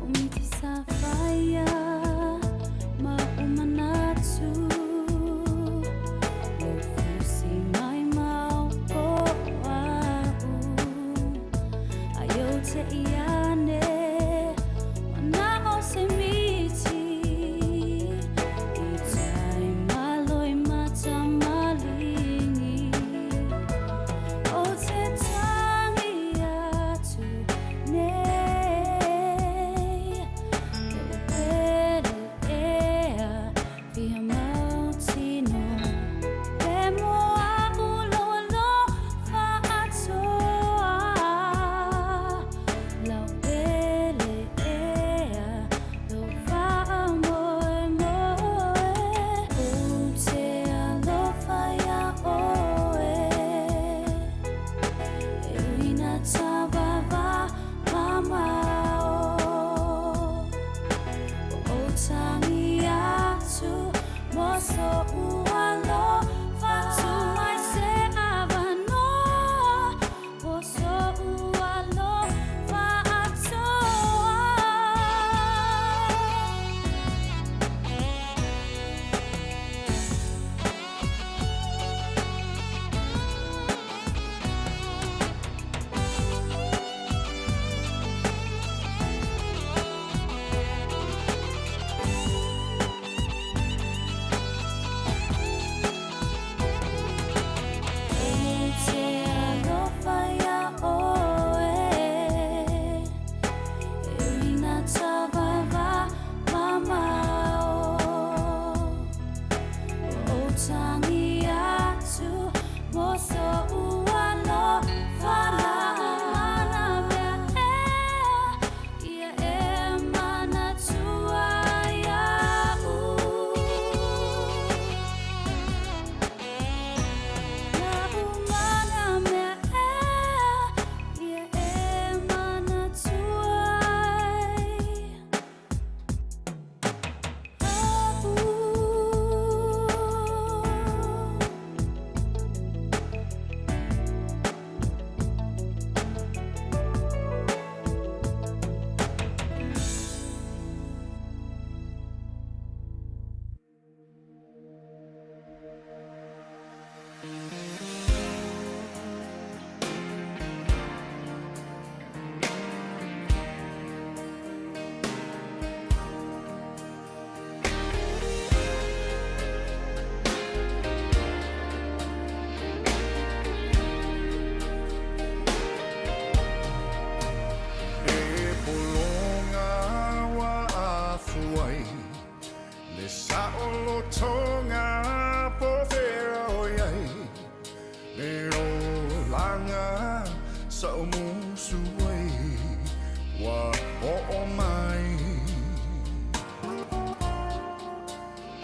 O miti sa faia ma ou manatu Lou fusi mai mau o a'u Ai ou te i ane ua na o se miti I tai malo i matamaligi Ou te tangi atu nei.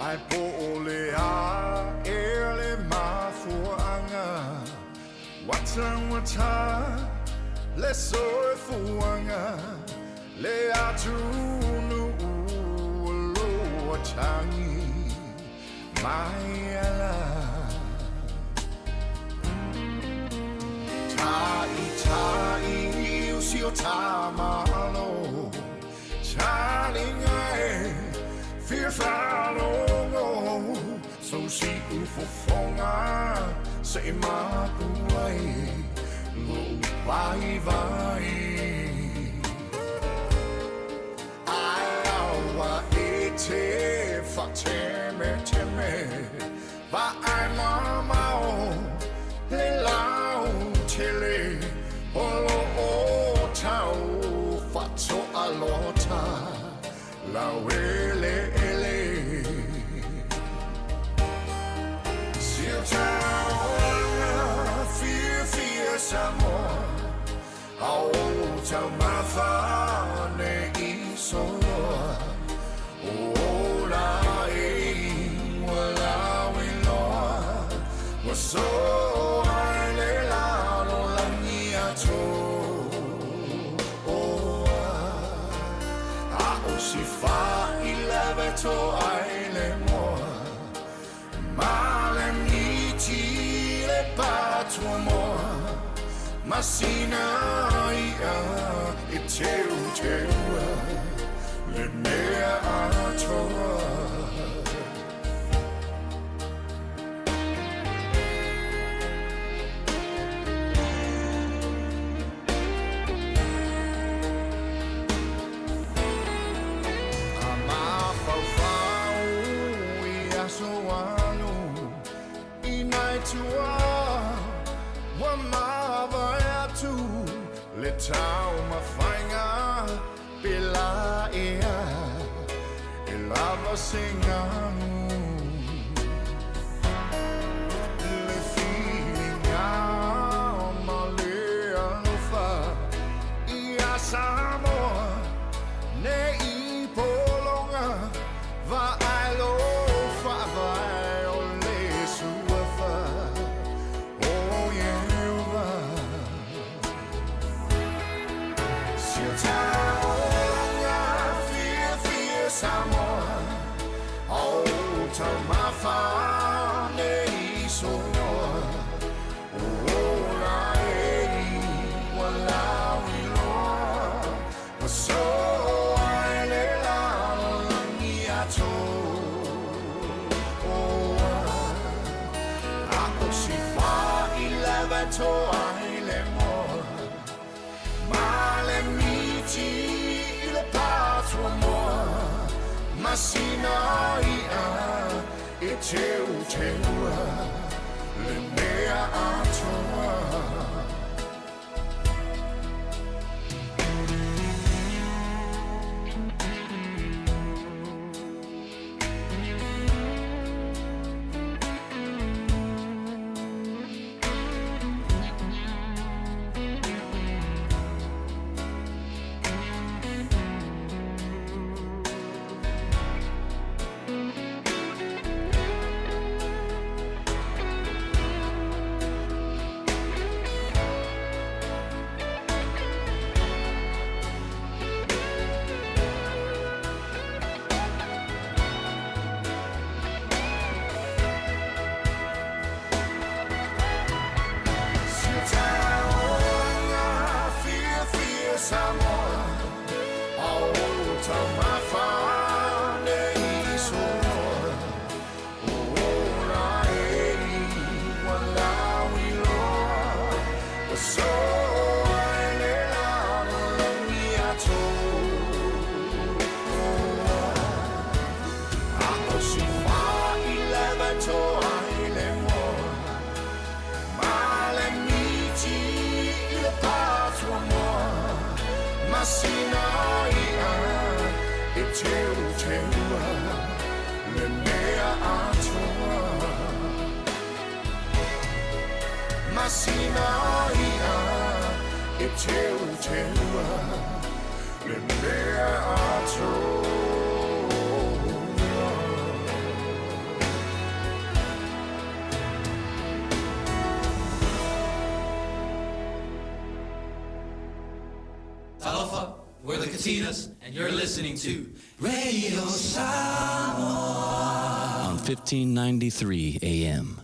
Ae po o le a ea le mafuaaga ua taugata le soifuaga le atunuu o lo o tagi mai ala. Ta'ita'i o si o ta Malo, talinga e fia faalogo, so si'u fofoga se i mapu ai lo'u vaivai. Ae aua e te faatemeteme, vaai mamao le lautele o lo o tau faatoalota laueleele. Si o taulaga fiafia Samoa, a o taumafa ne i soloa, ola e ua lauiloa, ua soa i le lalolagi atoa. A o si faileve toa ai le moa, ma le miti le patuamoa, ma sina i'a e teuteua le mea atoa. A mafaufau i aso alu i nai tua ua mavae atu le taumafaiga pe la ea e lava se galu. Le filiga ma le alofa ia Samoa ne i pologa vaai lo faavae o le suafa o Ieova. Si o taulaga fiafia Samoa, a o taumafa ne i soloa, ola e ua lauiloa, ua soa i le lalolagi atoa. A o si faileve toa ai le moa, ma le miti i le patuamoa, ma sina i'a e teuteua le mea atoa. Si o taulaga fiafia Samoa, a o taumafa ne i soloa, ola e ua lauiloa, ua soa i le lalolagi atoa. A o si faileve toa ai le moa, ma le miti i le patuamoa, ma sina i'a e teuteua le mea atoa. Ma sina i'a e teuteua le mea atoa. Katinas, and you're listening to Radio Samoa on 1593 AM.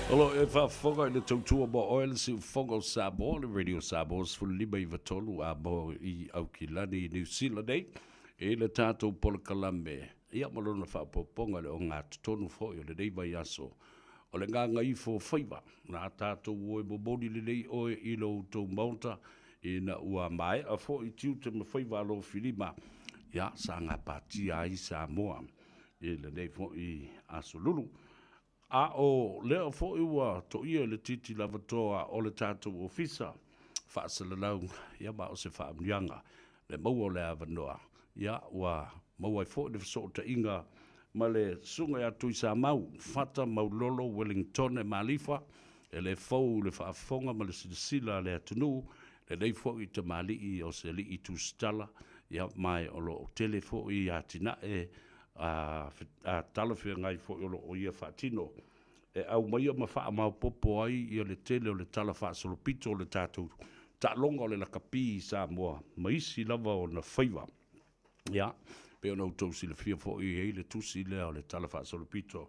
O lo o e faafofoga i le tautua mo oe le siufofoga o Samoa, le Radio Samoa 15 93 a mo i Aukilani i Niu Sila nei, i le tatou polokalame, ia ma lona faaopoopoga i le ogatotonu foi o lenei vaiaso o le gagaifo faiva. Na tatou o e momoli lelei oe i lo outou maota, ina ua maea foi tiute ma faiva alofilima, ia, sa gapatia ai Samoa i lenei foi aso lulu. A o lea foi ua toia i le titi lavatoa o le tatou ofisa faasalalau, ia ma o se faamanuiaga le maua o le avanoa, ia ua maua ai foi le fesootaiga ma le susuga ia Tuisamau Fata Maulolo Wellingtone Malifa, e le fou i le faafofoga ma le silasila a le atunuu, lenei foi tamalii o se alii tusitala, ia ma o lo o tele foi atinae a talafeagai foi o lo o ia faatino e aumaia ma faamaopoopo ai ia le tele o le tala faasolopito o le tatou taaloga o le lakapi i Samoa ma isi lava ona faiva. Ia, pei ona outou silafia foi e i ai le tusi lea o le tala faasolopito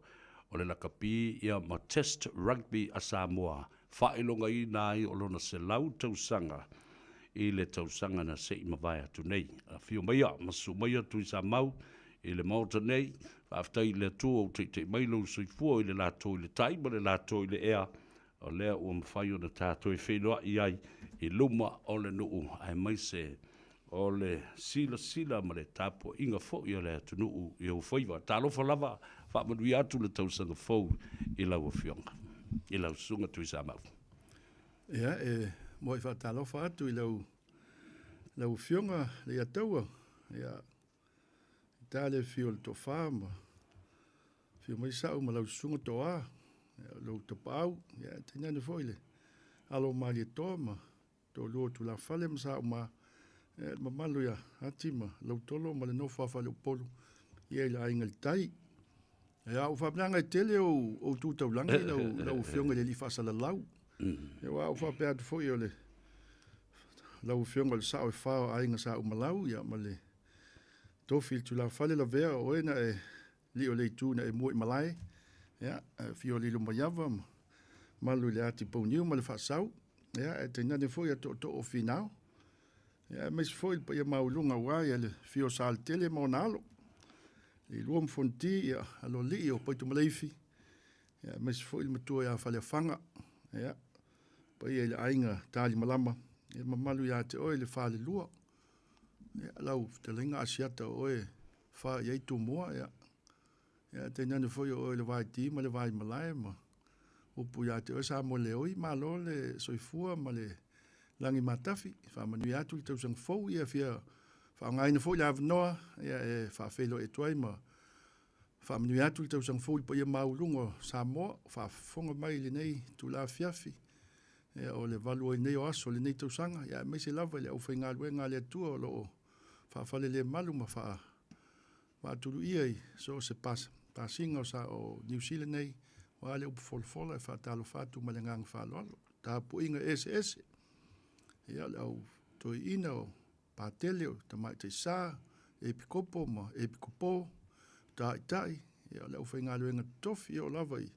o le lakapi ia ma Test Rugby a Samoa faailogaina ai o lona 100 tausaga i le tausaga na se i mavae atu nei. Afio maia ma susu maia Tuisamau i le Maota nei, faafetai i le Atua ua teitei mai lou soifua i le latou i le tai ma le latou i le ea, o lea ua mafai ona tatou e feiloai ai i luma o le nuu aemaise o le silasila ma le tapuaiga foi a le atunuu i ou faiva. Talofa lava, faamanuia atu le tausaga fou i lau Afioga, i lau Susuga Tuisamau. Ia, e muai faatalofa atu i lau lau Afioga Leiataua, ia, i ta le afio o le Tofa ma afio mai Sa'u ma lau Susuga Toa, ia, lou Tapaau, ia, tainane foi le alo o Malietoa ma toalua o Tulafale ma Sa'u ma, ia, le mamalu ia Ati ma Lautolo ma le nofo a Faleupolu, ia, i le Aiga i le Tai. Ia, ua faapena e tele ou, ou tu taulagi lau, lau afioga i le alii faasalalau. Ia, aua ua faapea atu foi o le lau afioga o le sao e fa o aiga sa umalau, ia, ma le tofi i le tulafale lavea o oe na e lii o le itu na e mua i malae, ia, afio o Lilomaiava ma malu i le ati pauniu ma le faasau, ia, e tainane foi a tootoo o Finao, ia, aemaise foi le paia maualuga aua ia le afio o Saletele ma ona alo, Leilua ma Fonoti, ia, aloalii o Paitomaleifi, ia, aemaise foi le matua ia Faleafaga, ia, paia i le aiga Talimalama, ia, mamalu ia te oe le falelua, ia, lau fetalaiga Asiata o oe fa i ai Tumua, ia, ia, tainane foi o oe le vaiti ma le vaimalae ma upu ia te oe Samoa Leoi, malo le soifua ma le lagi matafi, faamanuia atu le tausaga fou, ia fia faaaogaina foi le avanoa, ia, e faafeiloai atu ai ma faamanuia atu le tausaga fou i le paia maualuga o Samoa, faafofoga mai i lenei itula afiafi, ia, o le valu ai nei o aso o lenei tausaga, ia, aemaise lava i le aufaigaluega a le Atua o lo o faafalelemalu ma faa faatuluia i so o se pasiga o sa o Niu Sila nei, aua le upu folafola e faatalofa atu ma le agaga faaaloalo. Tapuaiga eseese, ia, o le au toeaina o Patele, o Tamaitai Sa, Epikopo ma Epikopo, Taitai, ia, o le aufaigaluega totofi, ia, o lava i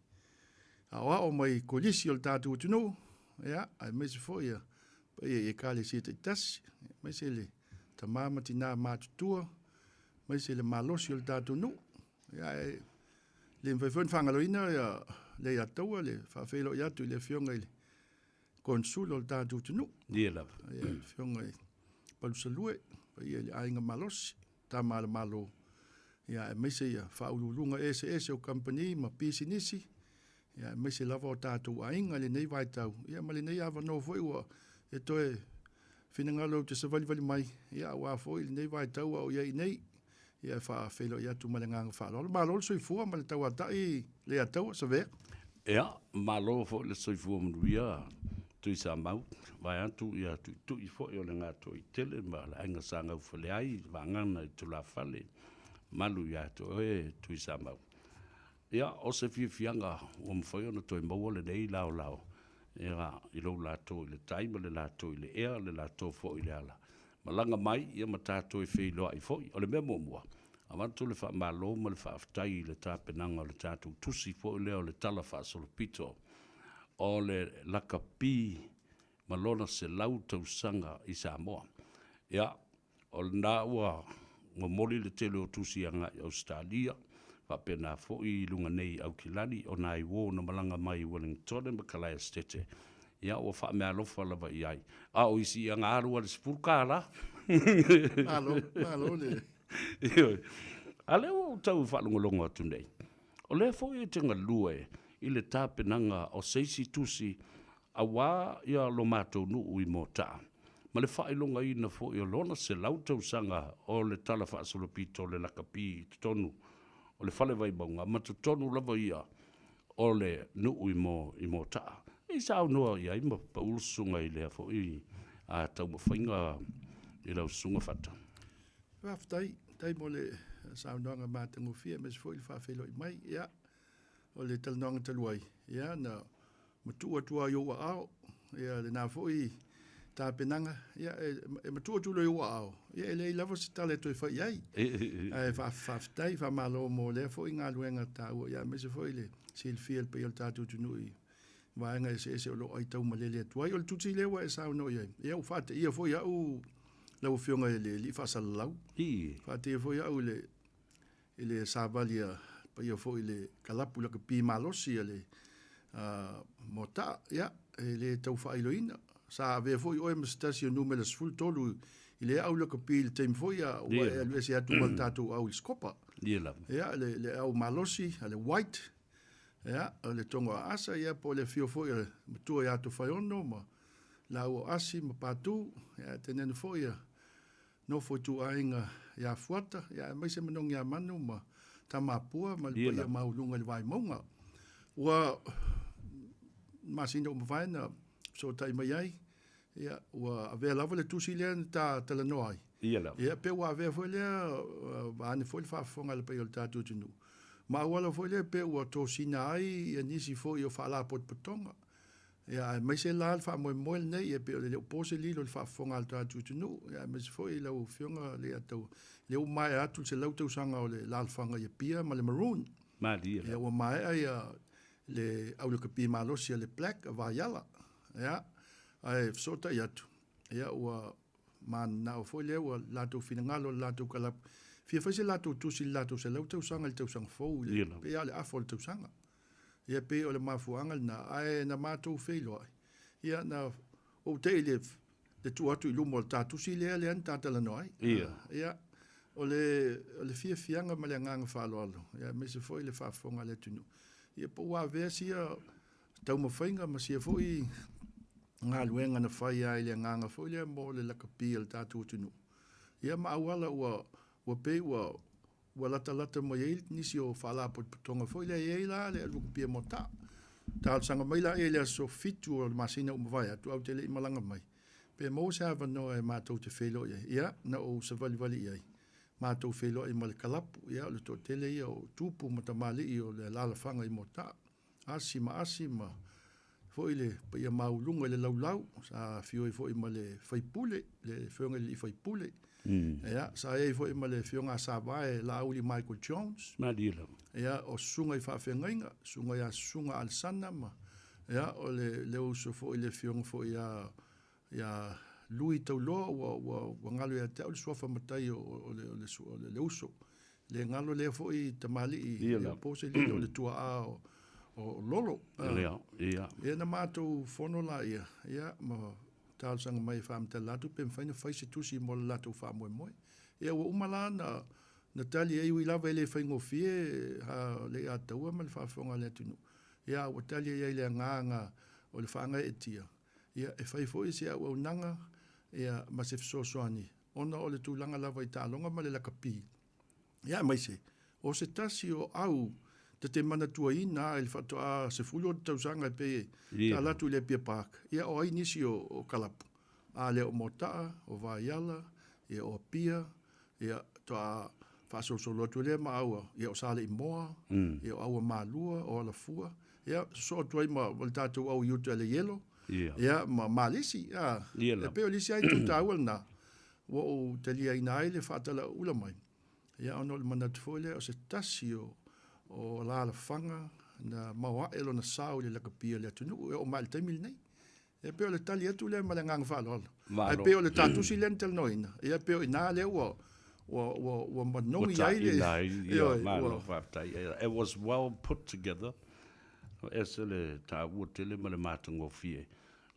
aoao mai kolisi o le tatou atunuu, ia, aemaise foi ia paia i ekalesia taitasi, aemaise le tama ma tinā matutua, aemaise le malosi o le tatou nuu. Ia, e le mafai foi ona faagaloina ia Leiataua le faafeiloai atu i le afioga i le Consul o le tatou atunuu. Ia lava. Ia, le afioga i Palusalue, paia i le aiga malosi, tama a le Malo, ia, aemaise ia faauluuluga eseese o kamupani ma pisinisi, ia, aemaise lava o tatou aiga i lenei vaitau, ia, ma lenei avanoa foi ua e toe finagalo ou te savalivali mai, ia, aua foi lenei vaitau a o i ai nei, ia, e faafeiloai atu ma le agaga faaaloalo. Malo le soifua ma le tauatai Leiataua, Savea. Ia, malo foi le soifua manuia Tuisamau, vaeatu ia tuitui foi o le Gatoaitele ma le aiga sa gaufale ai vagana i tulafale, malu ia te oe Tuisamau. Ia, o se fiafiaga ua mafai ona toe maua lenei laolao, ia, i lou latou i le tai ma le latou i le ea, le latou foi i le ala. Malaga mai, ia ma tatou e feiloai foi. O le mea muamua, avatu le faamalo ma le faafetai i le tapenaga o le tatou tusi foi lea o le tala faasolopito. o le lakapi ma lona 100 tausaga i Samoa. Ia, o lena ua momoli le tele o tusi agai i Ausetalia, faapena foi i luga nei i Aukilani, o nai uo na malaga mai i Wellingtone ma Kalaesetete, ia ua faameaalofa lava i ai. A o isi ia na alu a le $10. Malo, malo le. Ioe. A lea ua ou tau faalogologo atu nei, o lea foi e te galue i le tapenaga o se isi tusi Auā ia lo matou nuu i Mota'a, ma le faailogaina foi o lona 100 tausaga o le Tala Faasolopito o le Lakapi i totonu o le Fale Vaimauga ma totonu lava ia o le nuu i mo i Mota'a. I saunoa i ai ma pau le susuga i lea foi a taumafaiga i lau susuga Fata. Faafetai, faafetai mo le saunoaga matagofie aemaise foi le faafeiloai mai. Ia, O le talanoaga talu ai, ia, na matuu atu lava i ou aao, ia, lena foi tapenaga, ia, e matuu atu loa i ou aao, ia, e leai lava se tala e toe fai i ai. Ae faafetai, faamalo mo lea foi galuega taua, ia, aemaise foi le silafia e le paia o le tatou atunuu i vaega eseese o lo o aitaumalele atu ai. O le tusi lea ua e saunoa i ai, ia, ua faateia foi au lau Afioga i le alii faasalalau, faateia foi au i le i le savali a paia foi i le kalapu lakapi malosi a le Moataa, ia, e le tau faailoina. Sa avea foi oe ma se tasi o numera 13 i le au lakapi i le taimi foi a ua e alu ese atu ma le tatou au i le Scopa. Ia lava. Ia, le au malosi, a le White, ia, o le Togo Aasa, ia, po o le afio foi o le matua ia Tofaeono ma laua o Asi ma Patu, ia, tainane foi ia Nofo ituaiga ia Fuata, ia aemaise Manogiamanu ma Tamapua ma le paia maualuga i le Vaimauga. Ua masina ua mavae na fesootai mai ai, ia ua avea lava le tusi lea na ta talanoa ai. Ia lava. Ia pe ua avea foi lea vaeane foi le faafofoga a le paia o le tatou atunuu. Ma auala foi lea pe ua tosina ai ia nisi foi o faalapotopotoga. Ia, aemaise la le faamoemoe lenei, ia pei o le le o po se lilo i le faafofoga a le tatou atunuu, ia aemaise foi lau Afioga Leiataua, lea ua maea atu le 100 tausaga o le alaalafaga i Apia ma le Maroon. Malie. Ia ua maea ia le au lakapi malosi a le Black a Vaiala. Ia, ae fesootai atu, ia ua mananao foi lea ua latou finagalo i le latou kalapu, fia fai se latou tusi i le latou 100 tausaga i le tausaga fou, i le, pei lava o le afa o le tausaga. Ia pei o le mafuaaga lena, ae na matou feiloai, ia na ou te i le, le tuu atu i luma o le ta tusi lea lea na ta talanoa ai. Ia. Ia, o le, o le fiafiaga ma le agaga faaaloalo, ia aemaise foi le faafofoga a le atunuu. Ia po ua avea sia taumafaiga ma sia foi galuega na fai lava i le agaga foi lea mo le lakapi a le tatou atunuu. Ia ma auala ua, ua pei ua, Ua latalata mai ai nisi o faalapotopotoga foi lea e i ai la le Rugby Mota'a. Talosaga mai la i le aso 7 o le masina ua mavae atu, ae ou te le i malaga mai, pe maua se avanoa e matou te feiloai ai. Ia, na ou savalivali i ai, matou feiloai ma le kalapu, ia, o le toatele ia o tupu ma tamalii o le alaalafaga i Mota'a. Asi ma asi ma foi le paia mauuluga i le laulau, sa afio ai foi ma le faipule, le afioga i le alii faipule. Ia, sa i ai foi ma le afioga a Savae Laauli Michael Jones. Malie lava. Ia, o susuga i faafeagaiga, susuga ia Susuga Alesana ma, ia, o le, le uso foi le afioga foi ia, ia Lui Tauloa, ua, ua, ua galo ia te au le suafa matai o, o, le, o, le, o le, le uso. Le galo lea foi tamalii, Ia le lava. po se lilo o le tuaa o, o Lolo. Lea, ia. Ia na matou fono laia, ia, ma talosaga mai e faamatala atu pe mafai ona fai se tusi mo le latou faamoemoe. Ia ua uma la na, na tali ai, ui lava e le faigofie ha le Ataua ma le faafofoga a le atunuu. Ia a ua tali ai le agaga o le faagaeetia, ia e fai foi se auaunaga ia ma se fesoasoani ona o le tulaga lava i taaloga ma le lakapi. Ia aemaise, o se tasi o au ta te manatuaina i le faatoa 10 o tausaga e pei e ta alu atu i le Apia Park, ia o ai nisi o, o kalapu? A lea o Mota'a, o Vaiala, ia o Apia, ia toa faasolosolo atu lea ma aua, ia o Saleimoa, ia o Aua Malua, o Alafua, ia sosoo atu ai ma, ma le tatou au i uta i le Ielo, ia ma Malisi, a, e pei o le isi lava itu taua lena, ua ou taliaina ai le faatalauula mai, ia ona o le manatu foi lea o se tasi o, o alaalafaga, na maoae lona sao i le lakapi a le atunuu e oo mai i le taimi lenei. Ia pei o le tali atu lea ma le agaga faaaloalo. Ae pei o le ta tusi lea na talanoaina, ia pei o i ina lea ua ua ua ua manogi ai le Ua taina ai, ia, malo faafetai. It was well put together. E ese le taua tele ma le matagofie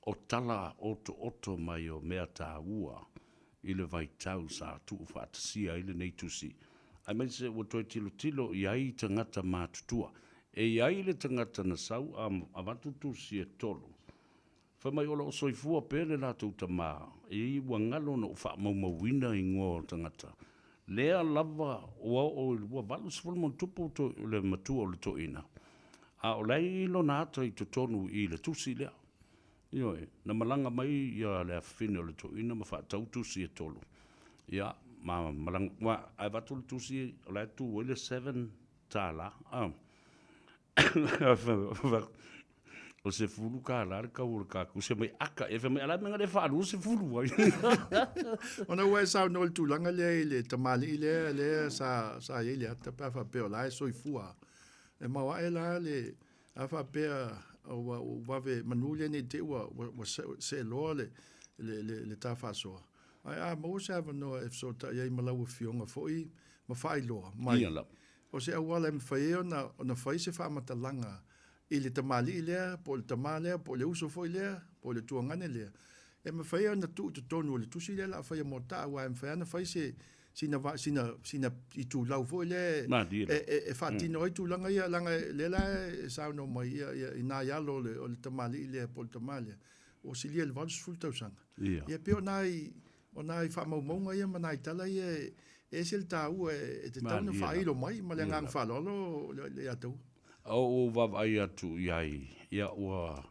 o tala otooto mai o mea taua i le vaitau sa tuufaatasia ai lenei tusi, aemaise ua toe tilotilo i ai tagata matutua. E i ai le tagata na sau a avatu tusi e tolu, fai mai o lo o soifua pea le latou tama, e ua galo ona ou faamaumauina igoa o tagata. Lea lava ua oo i le ua 80+ le matua o le toeaina, a o la e i ai lona ata i totonu i le tusi lea. Ioe, na malaga mai ia le afafine o le toeaina ma faatau tusi e tolu. Ia, ma malaga, aua a avatu le tusi o la e tu ai le $7, a. O le $10 le tau o le ta tusi, fai mai, aka ea, fai mai, a o le a le mea na le faa-20 ai? Ona ua e saunoa i le tulaga lea i le tamalii lea, lea sa, sa i ai le ata pe a faapea o la e soifua. E maoae la le, A faapea ua vave manu lea nei te i ua seeloa le ta faasoa, ae a maua se avanoa e fesootai ai ma lau Afioga foi ma faailoa mai o se auala e mafai ai ona fai se faamatalaga i le tamalii lea po o le tama lea po o le uso foi lea po o le tuagane lea, e mafai ai ona tuu i totonu o le tusi lea o le a faia mo ta, aua e mafai lava ona fai se sina sina sina itulau foi lea e faatino ai tulaga ia, leaga lea la e saunoa mai ia ia i nai alo o le o le tamalii lea po o le tama lea ua silia i le 80 tausaga. Ia pei o nai o nai faamaumauga ia ma nai tala ia e ese le taua e tatau ona faailo mai ma le agaga faaaloalo ia te au. A ou vaavaai atu i ai, ia ua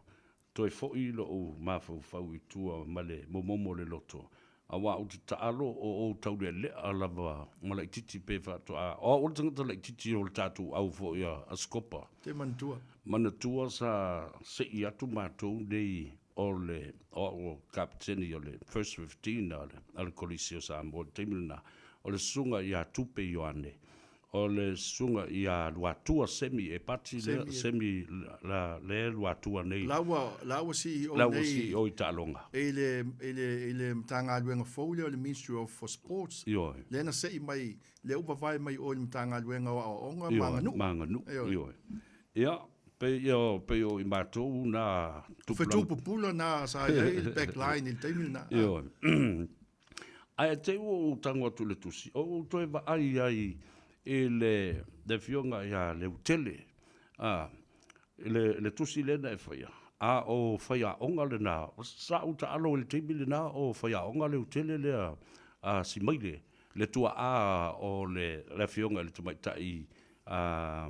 Toe foi lou mafaufau i tua ma le momomo o le loto, aua ou te taalo o ou taulealea lava ma laititi pe faatoa, o au o le tagata laititi o le tatou au foi a Sikopa. Te manatua. Manatua sa sei atu matou nei o le, o au o Kapeteni o le First 15 a le Kolisi o Samoa i le taimi lena, o le Susuga ia Tupe Ioane O le susuga ia Luatua Semi Epati lea, Semi la lea Luatua nei. La ua la ua CEO nei. La ua CEO i taaloga. I le i le i le Matagaluega fou lea o le Ministry of for Sports. Ioe. Lea na sei mai, lea ua vavae mai o i le Matagaluega o Aoaoga ma Aganuu. Ma Aganuu. Ioe. Ia, pei o pei o i matou na tupulaga. Fetu pupula na sa i ai le back line i le taimi lena. Ioe. Ae te i ua ou tago atu i le tusi, o ou toe vaai ai i le afioga ia Leutele, a, i le, le tusi lea na e faia, a o faiaoga lena, sa ou taalo i le taimi lena o faiaoga Leutele lea a Simaile, le tuaa o le, le afioga i le tamaitai a,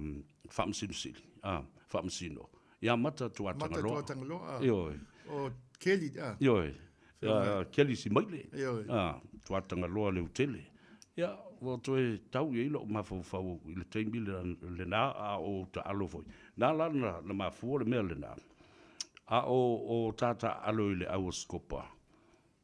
Faamasino Sili, a, Faamasino, ia Mata Tuatagaloa. Mata Tuatagaloa, a. Ioe. O Kelly, a. Ioe. Kelly Simaile, Tuatagaloa Leutele. Ia, ua toe tau i ai lou mafaufau i le taimi lena a o ou taalo foi. Na ala ona mafua le mea lena, a o ta taaalo i le au a Sikopa,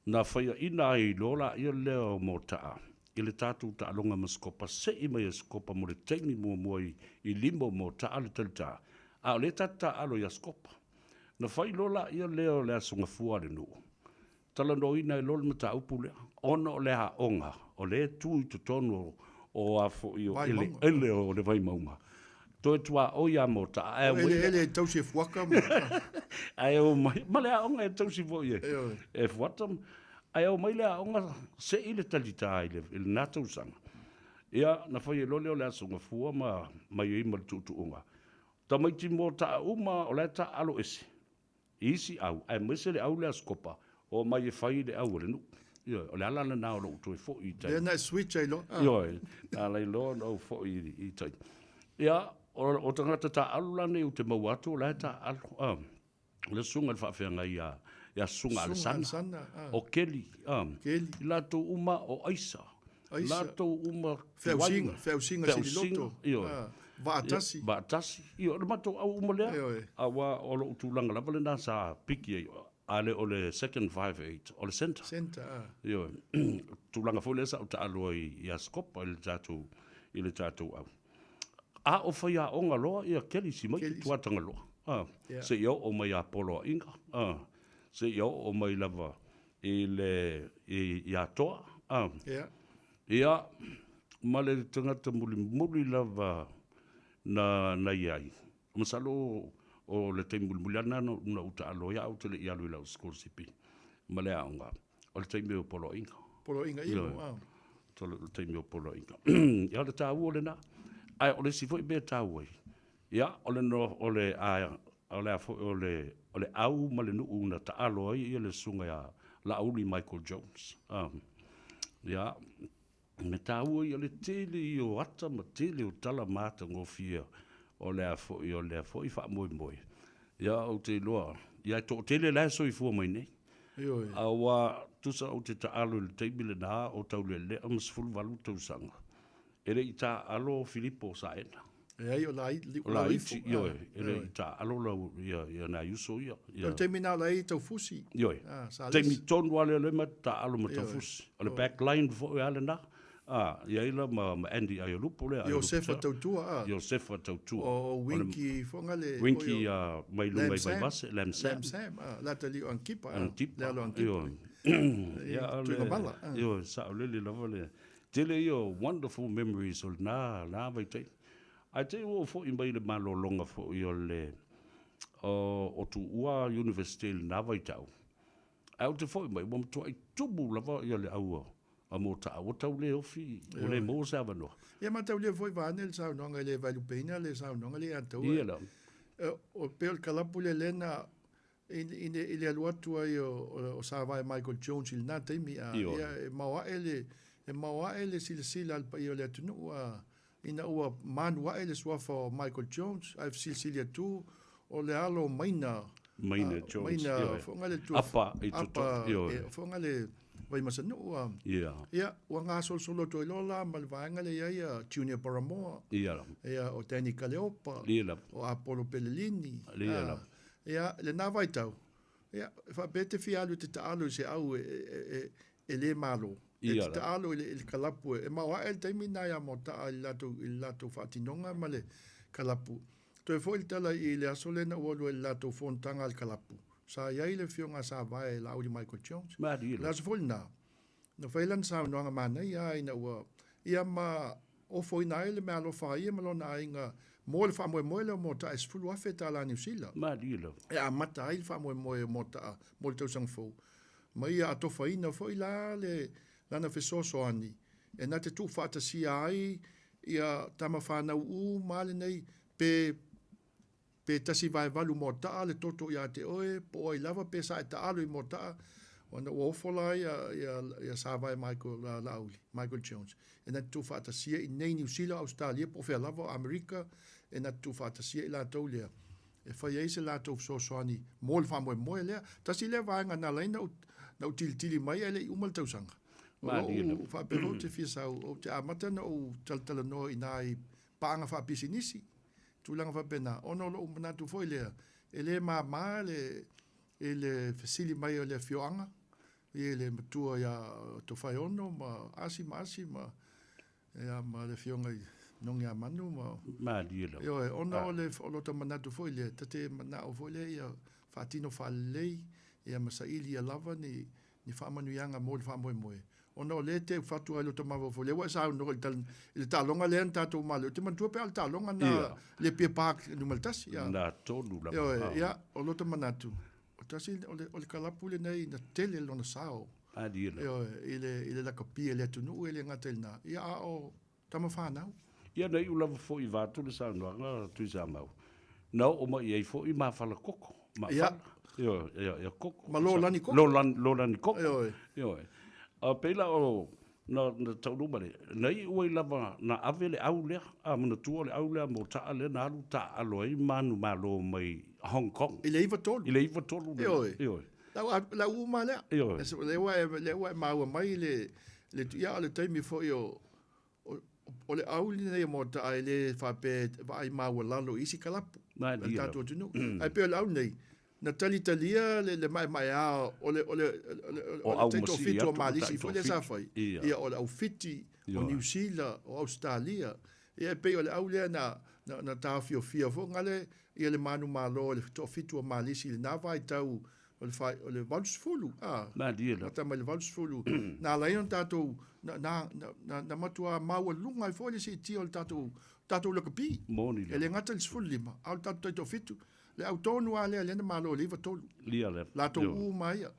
na faiaina ai loa laia lea o Motaa i le tatou taaloga ma Sikopa, sei mai e Sikopa mo le taimi muamua i lima o Motaa le talita, a o lea ta te taaalo ia Sikopa. Na fai loa laia lea o le Aso Gafua a le nuu, talanoaina ai loa le mataupu lea, ona o le aoga o lea e tu i totonu o a foi o eleele o le Vaimauga, toe tuaoi ia Motaa, ae O eleele e tausi e Fuata ma ae omai ma le aoga e tausi foi e Fuata, ae omai le aoga sei le talita i lena tausaga. Ia, na fai ai loa lea o le Aso Gafua ma mai ai ma le tuutuuga. Tamaiti motaa uma o la e taaalo ese i isi au, aemaise le au lea a Sikopa, omai e fai le au a le nuu. Ioe, o le ala lena o lou toe foi i tai. Lea na e switch ai loa. Ioe, na ala ai loa ona ou foi i tai. Ia, o tagata taaalo la nei ou te maua atu o la e taaalo. O le susuga i le faafeagai ia, ia Susuga Alesana, o Keli, i latou uma o Aisa, latou uma Feausiga, Feausiga Sililoto, Vaatasi. Vaatasi, ioe, o le matou au uma lea, aua o lou tulaga lava lena sa piki ai, a le o le second 5'8, o le centre. Centre, a. Ioe, tulaga foi lea sa ou taalo ai ia Sikopa i le tatou, i le tatou au. A o faiaoga loa ia Kelisi mai Tuatagaloa, a, seia oo mai ia Poloaiga, a, seia oo mai lava i le i Atoa, a. Ia, ma le tagata mulimuli lava na na i ai, masalo o le taimi mulimuli lava lena na ou taalo ai a ou te le i alu i lau sikolasipi ma le aoga, o le taimi o Poloaiga. Poloaiga inu, a. O le taimi o Poloaiga. Ia, o le taua lena. Ae o le isi foi mea e taua ai, ia, o le no, o le, a, o le a foi, o le, o le au ma le nuu na taalo ai ia le susuga ia Laauli Michael Jones. A, ia, me taua ia le tele ia o ata ma tele o tala matagofie o le a foi, o lea foi faamoemoe. Ia, ou te iloa, ia e toatele la e soifua mai nei. Ioe. Aua tusa ou te taalo i le taimi lena o Taulelea ma 18 tausaga, e le i taaalo Filipo Saena. Leai, o la, o Laiti, ioe, e le i taaalo lau, ia, ia nai uso ia. Ia. O le taimi na o la e Taufusi. Ioe. Ah, Salesi. Taimi tonu lava lea o lea ma te taaalo ma Taufusi. O le back line foi lava lena. A, i ai la ma, ma Andy Aiolupo lea. Iosefa Tautua, a. Iosefa Tautua. O Winky Fogale. Winky uh, mai lunga i Vaivase, Lam Sam. Lam Sam, a, la tali o Ankipa. Ankipa. Le alo Ankipa. Ia, Tuigamala. Ioe, saolele lava le. Tele ia o wonderful memories o lena, lena vaitaimi. Ae te i ua ou foi mai i le malologa foi o le, o, o Tuua University i lena vaitau. Ae ou te foi mai, ua matuai tumu lava ia le au a Mōtaa, ua tau le ofi, ua le maua se avanoa. Ia ma tau le foi vaeane le saunoaga e le vaelupeina le saunoaga lea ia te oe. Ia la. O pei o le kalapu lea lea na i, i, i le alu atu ai o, o, o Savae Michael Jones i lena taimi, a, ia, e maoae le, e maoae le silasila a le paia o le atunuu, a, ina ua manu ae le suafa o Michael Jones, ae fesilisili atu, o le alo o Maina, Maina Jones, Maina, foʻi le tua, apa i apa, foʻi le Vaimasanuu, a, ia, ua gasolosolo atu ai loa la ma le vaega lea i ai a Junior Paramoa, ia, o Danny Kaleopa, o Apollo Pelelini, a, ia, lena vaitau, ia, e faapea e te fia alu e te taalo i se au e, e, e, e le malo. E te taalo i le, i le kalapu e, e maoae le taimi lena iā Mota'a i le latou, i le latou faatinoga ma le kalapu. Toe foi le tala i le aso lea na ou alu ai i le latou fonotaga a le kalapu, sa i ai le afioga a Savae Laauli Michael Jones. Malie Le aso foi lena, na fai lana saunoaga manaia ina ua ia ma ofoina ai le meaalofa a ia ma lona aiga mo le faamoemoe lea o Mota'a e $10,000 tālā Niu Sila. Malie lava. E amata ai le faamoemoe o Mota'a mo le tausaga fou. Ma ia atofaina foi la le lana fesoasoani e na te tuufaatasia ai ia tama fanau uma lenei pe pe tasi vaevalu moata'a le toto ia te oe po o ai lava pe sa e taalo i moata'a ona ua ofo la ia ia ia Savae Michael Laauli Michael Jones e na te tuufaatasia i nei Niu Sila Ausetalia po o fea lava o Amerika e na te tuufaatasia i latou lea e fai ai se latou fesoasoani mo le faamoemoe lea. Tasi lea vaega na ala ai na ou, na ou tilitili mai ae le i uma le tausaga. O lou faapea foi ou te fia sau, ou te amata ona ou talatalanoa i nai paaga faapisinisi, tulaga faapena, ona o lou manatu foi lea, e le mama le, i le fesili mai o le afioaga, i le matua ia Tofaeono ma Asi ma Asi ma Ia, ma le Afioga i Nogiamanu ma... Malie lava. Ioe, ona o le o lota manatu foi lea, ta te manao foi lea ia faatino faalelei, ia ma saili ia lava ni, ni faamanuiaga mo le faamoemoe. Ona o lea e te fatu ai lota mafaufau, lea ua e saunoa i le, i le taaloga lea na tatou malo, ou te manatua pe a o le taaloga na Ia. le Pia Park numera tasi. Ia. Na tonu lava. Ioe, ia, o lota manatu, o tasi, o le, o le kalapu lenei na tele lona sao. Malie lava. Ioe, i le, i le lakapi e le atunuu e le gata i lena, ia a o tama fanau. Ia na iu lava foi vaeatu le saunoaga a Tuisamau, na oo mai i ai foi mafala koko, mafala. Ioe, ia, ia koko. Ma lolani koko. Lolani, lolani koko. Ioe. Ioe. A pei la o, na, na taunuu mai le, na iu ai lava na ave le au lea, a manatua le au lea mota'a lea na alu taaalo ai manumalo mai Hong Kong. I le 93. I le 93. Ioe. Ioe. Lau, lau uma lea. Ioe. Lea ua e, lea ua e maua mai le, le, ia o le taimi foi o, o, o le au lenei o Moata'a e le faapea e vaai maualalo i isi kalapu. Na, a le tatou atunuu. Ae pei o le au nei, na talitalia le, le maemaea o le, o le, o le, O o le au taitoafitu o masii atu ma Malisi foi lea sa fai. Ia. Ia, o le au Fiti, o Niu Sila, o Ausetalia. Ia, e pei o le au lea na, na, na taofiofia foi gale ia le manumalo o le toafitu o Malisi i lena vaitau o le fa, o le 80, a. Malie lava. Amata mai le 80, na ala ai ona tatou, na, na, na, na matua maualuga ai foi le siitia o le tatou, tatou lakapi. Moni E le gata i le 15, a o le tatou taitoafitu, le au tonu lava lea lea na malo i le 93. Lia lea. Latou Ioe. uma ia.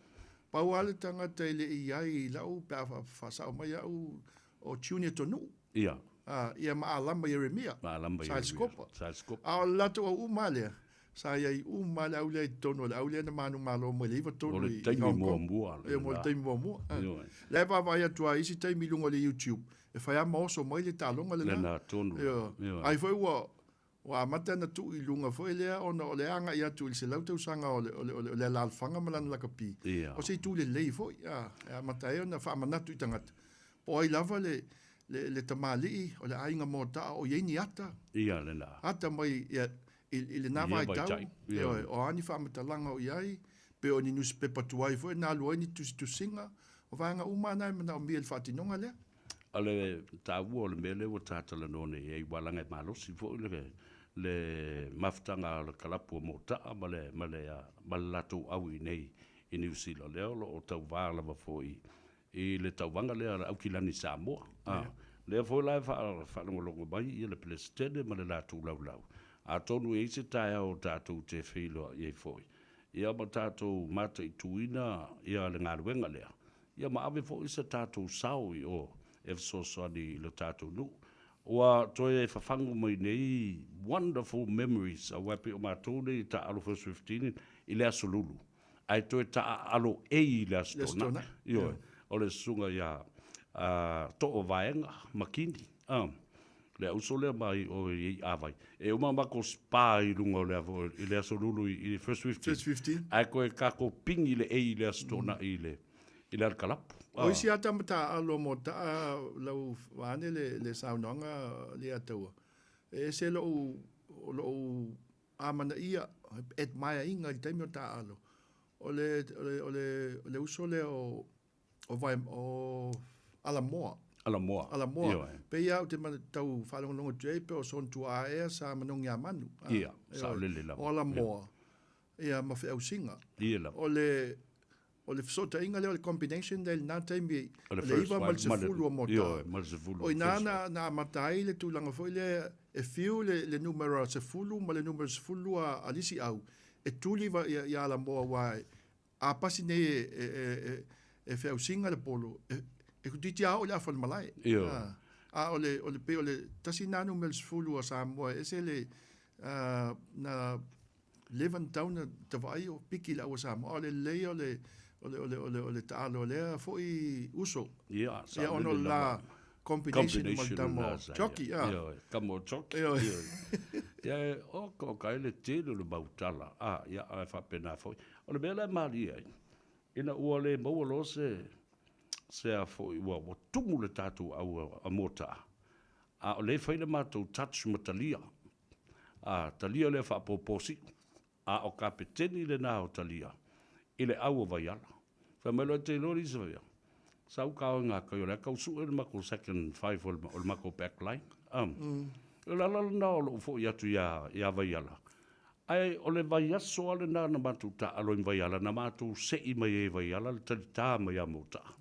Pau lava le tagata e le i i ai i lau, pe a faasao mai au, o Junior Tonuu. Ia. A, ia ma Alama Ieremia. Ma Alama Sa Ieremia. Scopa. Sa Scopa. A o le latou au uma lava lea, sa i ai uma le au lea i totonu o le au lea na manumalo mai le 93 O le i i taimi Hong Kong. muamua Ia, mo le lena. taimi muamua. A. Ioe. La e vaavaai atu lava i isi taimi i luga o le YouTube, e fai lava ma oso mai le taaloga lena. Lena tonu. Ioe. Ioe. Ai foi ua ua amata ona tuu i luga foi lea ona o le agai atu i le 100 tausaga o le, o le, o le, o le alaalafaga ma lana lakapi. Ia. O se itu lelei foi, a, e amata ai ona faamanatu i tagata. Po o ai lava le, le, le tamalii o le aiga mota'a o i ai ni ata. Ia lena. Ata mai ia, i, i lena I ia vaitau, vaitau. Ia. ioe, o a ni faamatalaga o i ai, pe o ni nusipepa tuai foi na alu ai ni tusitusiga, o vaega uma na e manaomia i le faatinoga lea. O le taua o le mea lea ua ta talanoa nei ai, ua laga e malosi foi le, le mafutaga o le kalapu o Mota'a ma le, ma le, ma le latou au i inei i Niu Sila. Lea o lo o tauva lava foi i le tauvaga lea a le Aukilani Samoa. A, lea foi la e faalogologo mai ia le Peresetene ma le latou laulau. Atonu e i ai se taeao tatou te feiloai ai foi, ia ma tatou mataituina ia le galuega lea, ia ma ave foi se tatou sao i o e fesoasoani i lo tatou nuu. Ua toe fafagu mai nei wonderful memories, aua e pei o matou nei e taaalo First 15 i le Aso Lulu, ae toe taaalo ei i le Aso Toonai. Ioe, o le susuga ia Too Vaega Makini, le auso lea mai o i Avai. E uma matou spa i luga o le i le Aso Lulu i First 15. First 15. Ae toe tatou pingi le ei i le Aso Toonai i le i le alikalapu. O isi ata mataaalo mo taa lau vaeane le, le saunoaga le ataua. E ese lou, lou amanaia, admire-iga i le taimi o taaalo. O le, o le, o le, o le uso lea o, o vae, o Alamoa. Alamoa. Alamoa. Ioe. Pei lava ou te tau faalogologo atu ai, pe o son tuaa ea sa manogi a manu. Ia, saolele lava. O Alamoa, ia ma feausiga. Ia lava. O le, o le fesootaiga lea o le combination lea i lena taimi, O le o le first 9 ma le wife ma le- 10 o Mota'a. Ioe, ma le 10 O ina first na, wife. na amata ai le tulaga foi lea e fiu le, le numera 10 ma le numera 12 a le isi au, e tuli va, ia, ia Alamoa aua e, a pasi nei e, e, e, e, e feausiga le polo, e, e kutiti a oo le afa o le malae. Ioe. A, a o le, o le, pei o le tasi lena numera 10 a Samoa, e ese le, a, na leva ona tau na tavaai o piki le aua Samoa, a o le lelei o le, o le, o le, o le, o le taalo a lea foi uso. Ia, Ia ona o saolele le la lava. combination ma le Combination tama lena o sa ia. Jockey, a. Ioe, tama o Jockey. Ioe. Ioe. Ia, e, o, ka o ka ele tele o le mau tala. A, ia, a e faapena foi. O le mea la e malie ai, ina ua le maua loa se, se a foi, ua, ua tumu le tatou au a, a Mota'a, a o lea e fai le matou touch ma talia. A, talia lea faapopo si'u, a o kapeteni lena o talia i le au o Vaiala. Fai mai loa, e te iloa le isi fai, sa u ka o ngā kai o le kau su'e le makou second five o le, o le makou back line. O le ala lena o lo'u fo'i atu iā, iā Vaiala. Ae o le vaiaso lava lena na matou taalo ai ma Vaiala, na matou se'i mai ai e Vaiala le talitā mai ia Mota'a.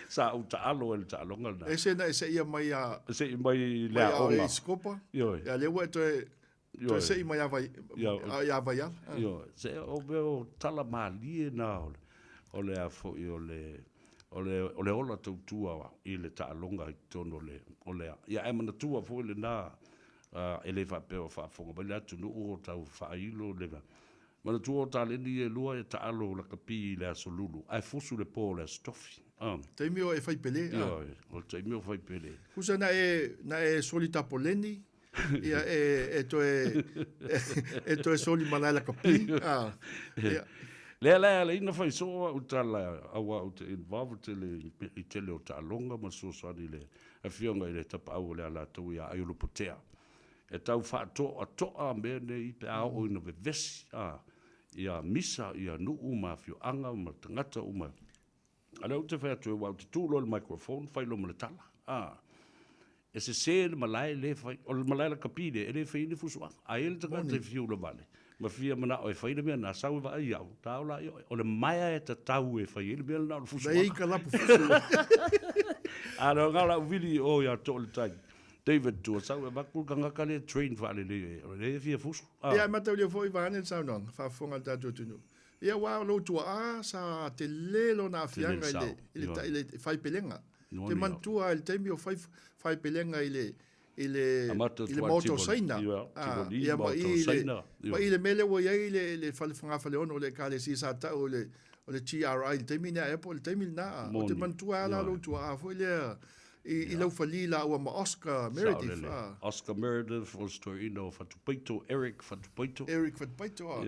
Sa ou taalo ai i le taaloga lena. Ese na e seia mai a Se'i mai i le mai a aoga. i Sikopa. Ioe. Ia lea ua e toe toe Ioe. se'i mai a vai Ia, ia Vaiala. Ioe. Se o mea o tala malie na o le, o le a foi o le o le o le ola tautua i le taaloga i totonu o le o le ia ae manatua foi lena e le faapea o faafofoga mai le atunuu o tau faailo le manatua o taleni ia e lua e taalo lakapi i le Aso Lulu ae fusu le po o le Aso Tofi. Taimi o e fai pele. Ioe, o le taimi o fai pele. Kusa na e na e soli tapoleni ia e e toe e toe soli malae lakapi. Ia. Lea la e ala ai ona fai soo au tala aua ou te involve tele i tele o taaloga ma fesoasoani i le afioga i le tapaau o le Alataua ia Aiolupotea. E tau faatoatoa mea nei pe a oo ina vevesi a ia misa ia nuu ma afioaga ma tagata uma. A lea ou te fai atu ai, aua ou te tu loa i le microphone fai loa ma le tala. A. E sesē le malae lea e fai, o le malae lakapi lea, e le faia ni fusuaga. A i ai le tagata e fiu ulavale, ma fia manao e fai le mea lena, sau e vaai au, ta ola i oe. O le maea e tatau e fai ai le mea lena o le fusuaga. Lei ka lapu fusu. A le aoga o lau vili i o ia Toaletai, David Tua, sau e avatu le tagata lea e train faalelei e, o lea e fia fusu. Ia, e mataulia foi vaeane le saunoaga, faafofoga a le tatou atunuu. Ia, aua o lou tuaa sa tele lona aafiaga i le, i le, i le faipelega. Te manatua i le taimi o fai faipelega i le, i le, i le Maota o Saina. Ia, ma i le, ma i le mea lea ua i ai le, le fale fogafaleono o le Ekalesia sa tau o le, o le GRI i le taimi lea po o le taimi lena. Ou te manatua lava la lou tuaa foi lea i, i lau falī lāua ma Oscar Meredith. Oscar Meredith, o se toeaina o Fatupaito, Eric Fatupaito. Eric Fatupaito, a.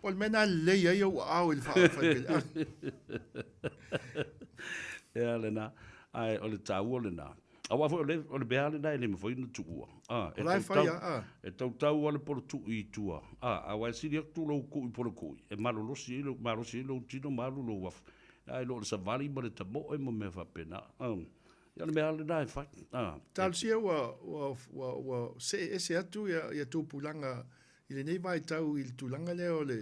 O le mea lena e lelei ai ou aao i le faafaipele. Ea lena, ae o le taua lena. Aua foi o le, o le mea lava lena e le mafai ona tuua. A, e tautau, a. E tautau lava le polotui i tua. A, aua e sili atu lou kui polokui, e malolosi ai lou, malosi ai lou tino ma alu lou afu. Ae lo o le savali ma le tamoe ma mea faapena. A, ia o le mea lava lena e fai. A, Talosia ua, ua, ua, ua see ese atu ia, ia tupulaga i lenei vaitau i le tulaga lea o le,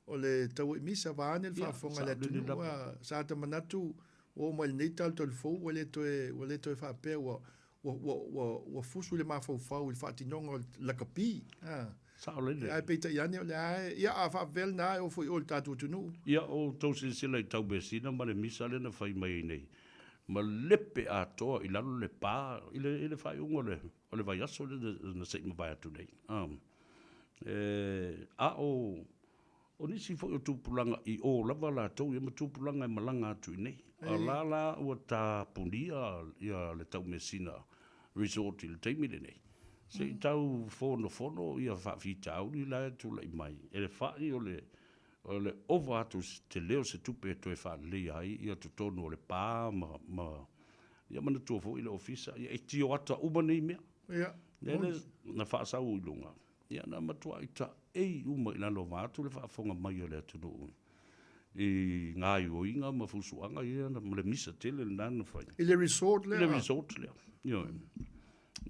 o le tauaimisa vaeane le faafofoga a le atunuu. A, sa ta manatu ua oo mai i lenei talutalu fou ua le toe, ua le toe faapea ua, ua, ua, ua, ua fusu le mafaufau i le faatinoga o le lakapi. A. Sao lelei. Ae peitai ane o lea e, ia a faapefea lena e oo foi i o i le tatou atunuu. Ia outou silasila i Taumeasina ma le misa lea na fai mai ai nei, ma lepe atoa i lalo le pa i le, i le faaiuga o le, o le vaiaso lea na se i mavae atu nei. A, e, a o, o nisi foi o tupulaga i o lava latou ia ma tupulaga e malaga atu i nei. A la la ua tapunia ia le Taumeasina Resort i le taimi lenei. Se i tau fonofono ia faafitauli la e tulai mai e le fai o le o le ova atu o se tele o se tupe e toe faaleleia ai ia totonu o le pa ma ma ia manatua foi le ofisa ia e tio ata uma nei mea. Ia. Lele na faasau i luga ia na matuai taei uma i lalo vaeatu le faafofoga mai a le atunuu i gaoioiga ma fusuaga ia ma le misa tele lena na fai. I le resort lea? I le resort lea. Ioe.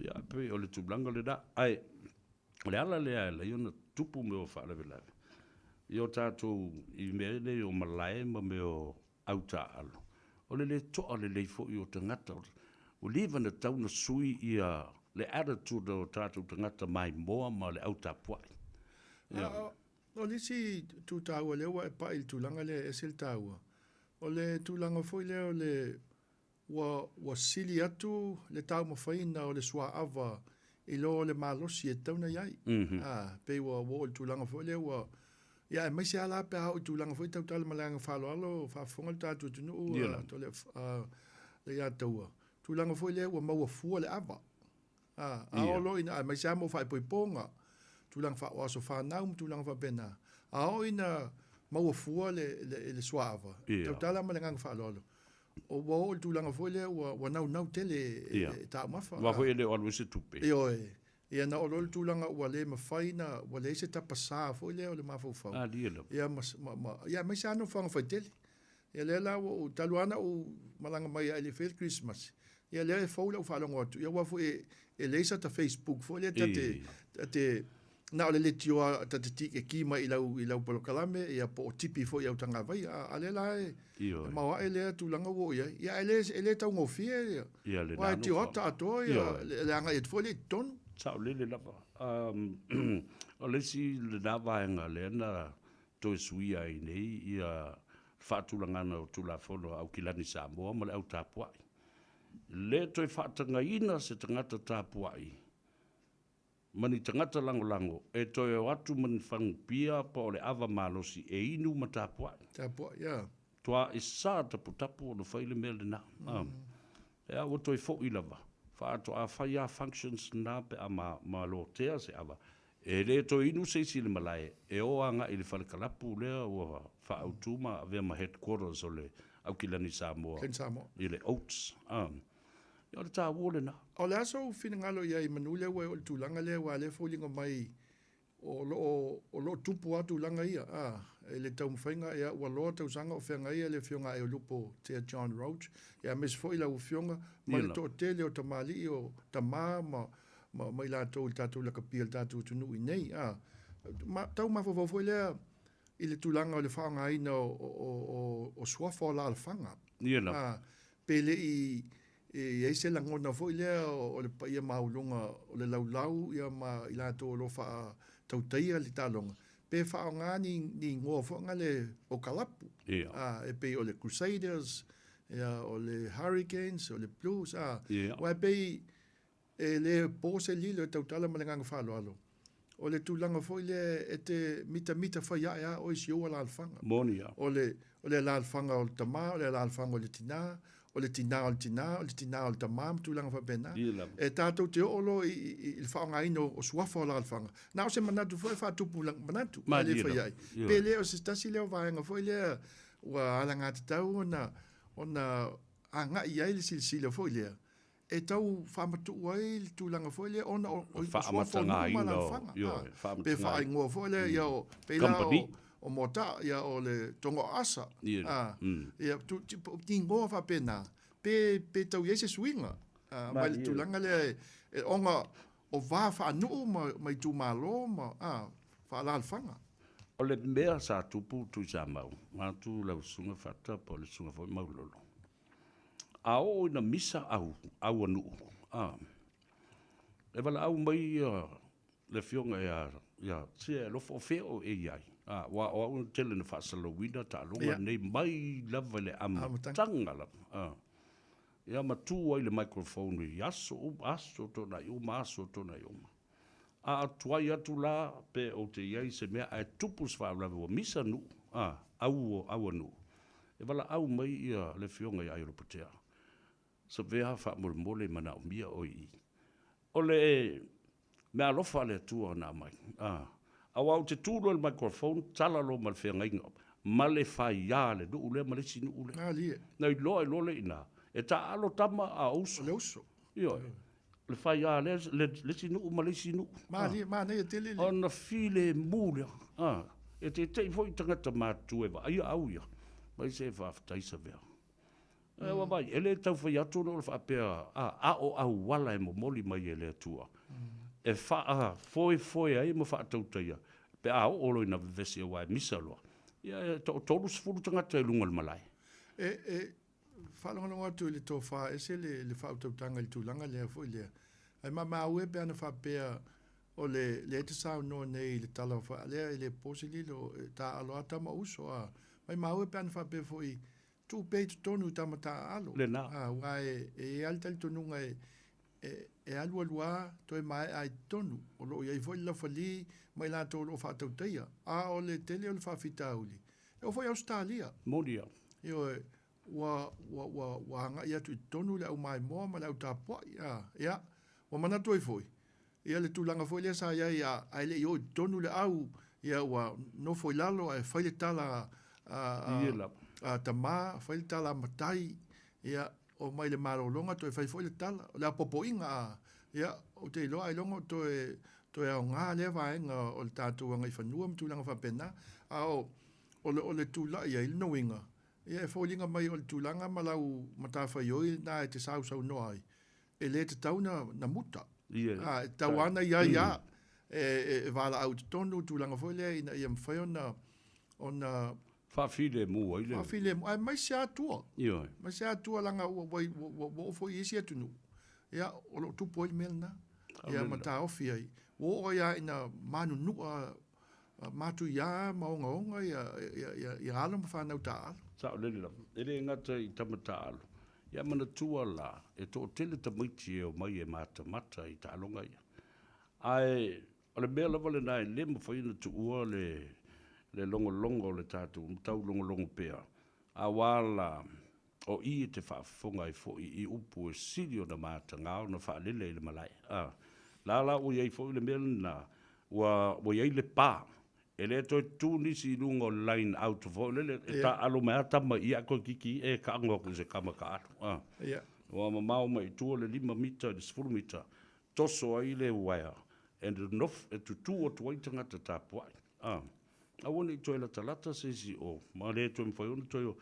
Ia pei o le tulaga lena. Ae o le ala lea e ala ai ona tupu mea o faalavelave i o tatou i mea nei o malae ma mea o autaaalo, o le le toa lelei foi o tagata. Ua leva ona tatau ona sui ia le attitude o tatou tagata maimoa ma le au tapuai. Ia. O le isi itu taua lea ua e pai i le tulaga lea e ese le taua, o le tulaga foi lea o le ua, ua sili atu le taumafaiina o le suaava i lo le malosi e tatau ona i ai. A, pei ua, ua oo i le tulaga foi lea ua, ia aemaise lava la pe a oo i tulaga foi tautala ma le agaga faaaloalo, faafofoga le tatou atunuu, a, le ia taua, tulaga foi lea ua maua fua le ava. A, a oo loa ina, aemaise lava mo faaipoipoga, tulaga faa, aso fanau ma tulaga faapena. A oo ina maua fua le, le, le suaava, tautala ma le agaga faaaloalo, ua oo i le tulaga foi lea ua, ua naunau tele e, e taumafa. Aua foi e le o alu ai se tupe. Ioe. Ia na oo loa i le tulaga ua le mafai na, ua leai se tapasā foi lea o le mafaufau. Alia lava. Ia ma, ma, ma, ia aemaise lava nofoaga faitele. Ia lea la ua ou, talu lava ona ou malaga mai ae le i faia le Kerisimasi, ia lea e fou lau faalogo atu, ia aua foi e, e leai sata Facebook foi lea ta te, ta te, na o le letioa ta te ti, e ki mai i lau, i lau polokalame, ia po o tipi foi i au tagavai, a, a lea la e, e maoae lea tulaga ua oo i ai. Ia ae le, e le taugofie, ia, Ia le aua e nano tioata atoa ia Ioe. le, le agai atu foi lea i totonu. Saolele lava. Um, o le isi lena vaega lea na toe suia ai nei ia faatulagana o Tulafono a Aukilani Samoa ma le au tapuai. Le toe faatagaina se tagata tapuai ma ni tagata lagolago e toe o atu ma ni fagupia po o le ava malosi e inu ma tapuai. Tapuai, ia. Toa i sa taputapu ona fai le mea lena. Ea ua toe foi lava. Faatoa fai a functions na pe a ma, ma lotea se ava. E le toe inu se isi i le malae, e o agai i le fale kalapu lea ua faaautu ma avea ma headquarters o le Aukilani Samoa i le Oats. A, ia o le taua lena. O le a sou finagalo i ai manu lea ua e oo i le tulaga lea aua o lea e foliga mai O lo o, o lo o tupu lava tulaga ia, a, i le taumafaiga, ia, ua loa tausaga o feagai ia le Afioga Aiolupo Tea John Roach, ia aemaise foi lau Afioga ma le toatele o tamalii o tama ma, ma, ma i latou i le tatou lakapia i le tatou atunuu i inei, a. Ma, tau mafaufau foi lea i le tulaga o le faaaogaina o, o, o, o suafa o alaalafaga. A, pe le i E i ai se lagona foi lea o le paia maualuga o le laulau ia ma i latou o lo o faatautaia le taaloga, pe faaaoga ni ni igoa foi gale o kalapu. A, e pei o le Crusaders, ia, o le Hurricanes, o le Blues, a, aua e pei e le po se lilo e tautala ma le agaga faaaloalo. O le tulaga foi lea e te mitamita fai ae a oe i si ou alaalafaga. Moni a. O le, o le alaalafaga o le tama, o le alaalafaga o le tina, o le tina o le tina, o le tina o le tama ma tulaga faapena. Ia lava. E tatou te oo loa i, i, i le faaaogaina o, o suafa o alaalafaga. Na o se manatu foi e faatupu manatu, ae le Malie fai lava. ai. Ioe. Pe le o se tasi lea o vaega foi lea ua alagatatau ona, ona agai i ai le silasila foi lea e tau faamatuu ai le tulaga foi lea ona o o suafa o nuu ma alaalafaga. Pe faaigoa foi lea ia o pei la o o Moataa ia o le Togoaasa a ia tu ti igoa faapena pe pe tau i ai se suiga mai le tulaga lea e ona o va faanuu ma ma itumalo ma a faalaalafaga. O le mea sa tupu Tuisamau, manatu lau Susuga Fata po o le Susuga foi Maulolo, A oo ina misa au, au a nuu, a, e valaau mai ia le afioga ia, ia, se alofa o fea oe e i ai? A, aua o au e tele ina faasalalauina taaloga lenei mai lava i le amataga lava, a. Ia ma tu ai le microphone i aso uma, aso tuanai uma, aso tuanai uma. A tuai atu la pe ou te i ai i se mea ae tupu se faalavelave ua misa nuu, a, au, au a nuu, e valaau mai ia le afioga ia Aiolupotea, Savea faamolemole manaomia oe i i. O le meaalofa a le Atua na aumai, a, aua ou te tu loa i le microphone, tala loa ma le feagaiga ma le faia a le nuu lea ma le isi nuu lea. Malie. Na iloa ai loa lea i ina, e taaalo tama a o uso. O le uso. Ioe. Le faiā lea, le isi nuu ma le isi nuu. Malie, manaia tele le. Ona filemu lea. A, e tete'i foi tagata matutua e vaaia au ia, mai se faafetai Savea. E ua vaai, e le tau fai atu ona o le faapea, a, a o auala e momoli mai e le Atua, e faafoefoe ai ma faatautaia, pe a oo loa ina vevesi aua e misa loa, ia e toa-30 tagata i luga o le malae. E, e, faalogologo atu i le tofa ese le, le faautautaga i le tulaga lea foi lea. Ae maumau e pe ana faapea o le, lea e te saunoa nei i le tala fa, lea e le po se lilo, e taaalo lava tama uso, a. Maumau e pe ana faapea foi, tuu pea i totonu i tama taaalo. Lena. A, aua e, e i ai lava le talitonuga e, e, e alualu lava toe maea ai i totonu. O lo o i ai foi le laufali ma i latou o lo o faatautaia. A o le tele o le faafitauli, e oo foi i Ausetalia. Moni au. Ioe, ua, ua, ua, ua agai atu i totonu le au maimoa ma le au tapuai. A, ia, ua manatu ai foi, ia le tulaga foi lea sa i ai a, ae le i oo i totonu le au, ia ua nofo i lalo ae fai le tala a, a, a, a tama, fai le tala a matai, ia, oo mai le malologa toe fai foi le tala. O le apoapoaiga a, ia, ou te iloa ailoga o toe, toe aoga lea vaega o le tatou agaifanua ma tulaga faapena. A o, o le, o le tulai ai, lona uiga, ia e foliga mai o le tulaga ma lau matafaioi lena e te sausaunoa ai, e le tatau na, na muta. A, e tatau lava ona i ai lava, e, e, e valaau i totonu tulaga foi lea ina ia mafai ona, ona Faafilemu ai le. Faafilemu, aemaise lava tua. Ioe. Aemaise lava tua leaga ua, ua, ua, ua oo foi i isi atunuu, ia, o lo o tupu ai le mea lena. Ia ma taofi ai. Ua oo ai lava ina manunua matuia ma ogaoga ia, ia, ia, ia alo ma fanau taaalo. Saolele lava. E le gata i tama taaalo, ia manatua la, e toatele tamaiti e omai e matamata i taaloga ia. Ae o le mea lava lena e le mafai ona tuua le le logologo o le tatou taulogologo pea, aua la o i e te faafofoga ai foi i upu e sili ona mataga ona faalele i le malae. A la la ua i ai foi le mea lena, ua ua i ai le pa, e le toe tu nisi i luga o le line out foi lele, e taaalo mai lava tama i i ae toeitiiti e tago atu i se tama taaalo. A ua mamao mai i tua le 5 mita i le 10 mita, toso ai le uaea. E nonofo, e tutū atu ai tagata tapuai. A, aua ne i toe latalata se isi o, ma le toe mafai ona toe o.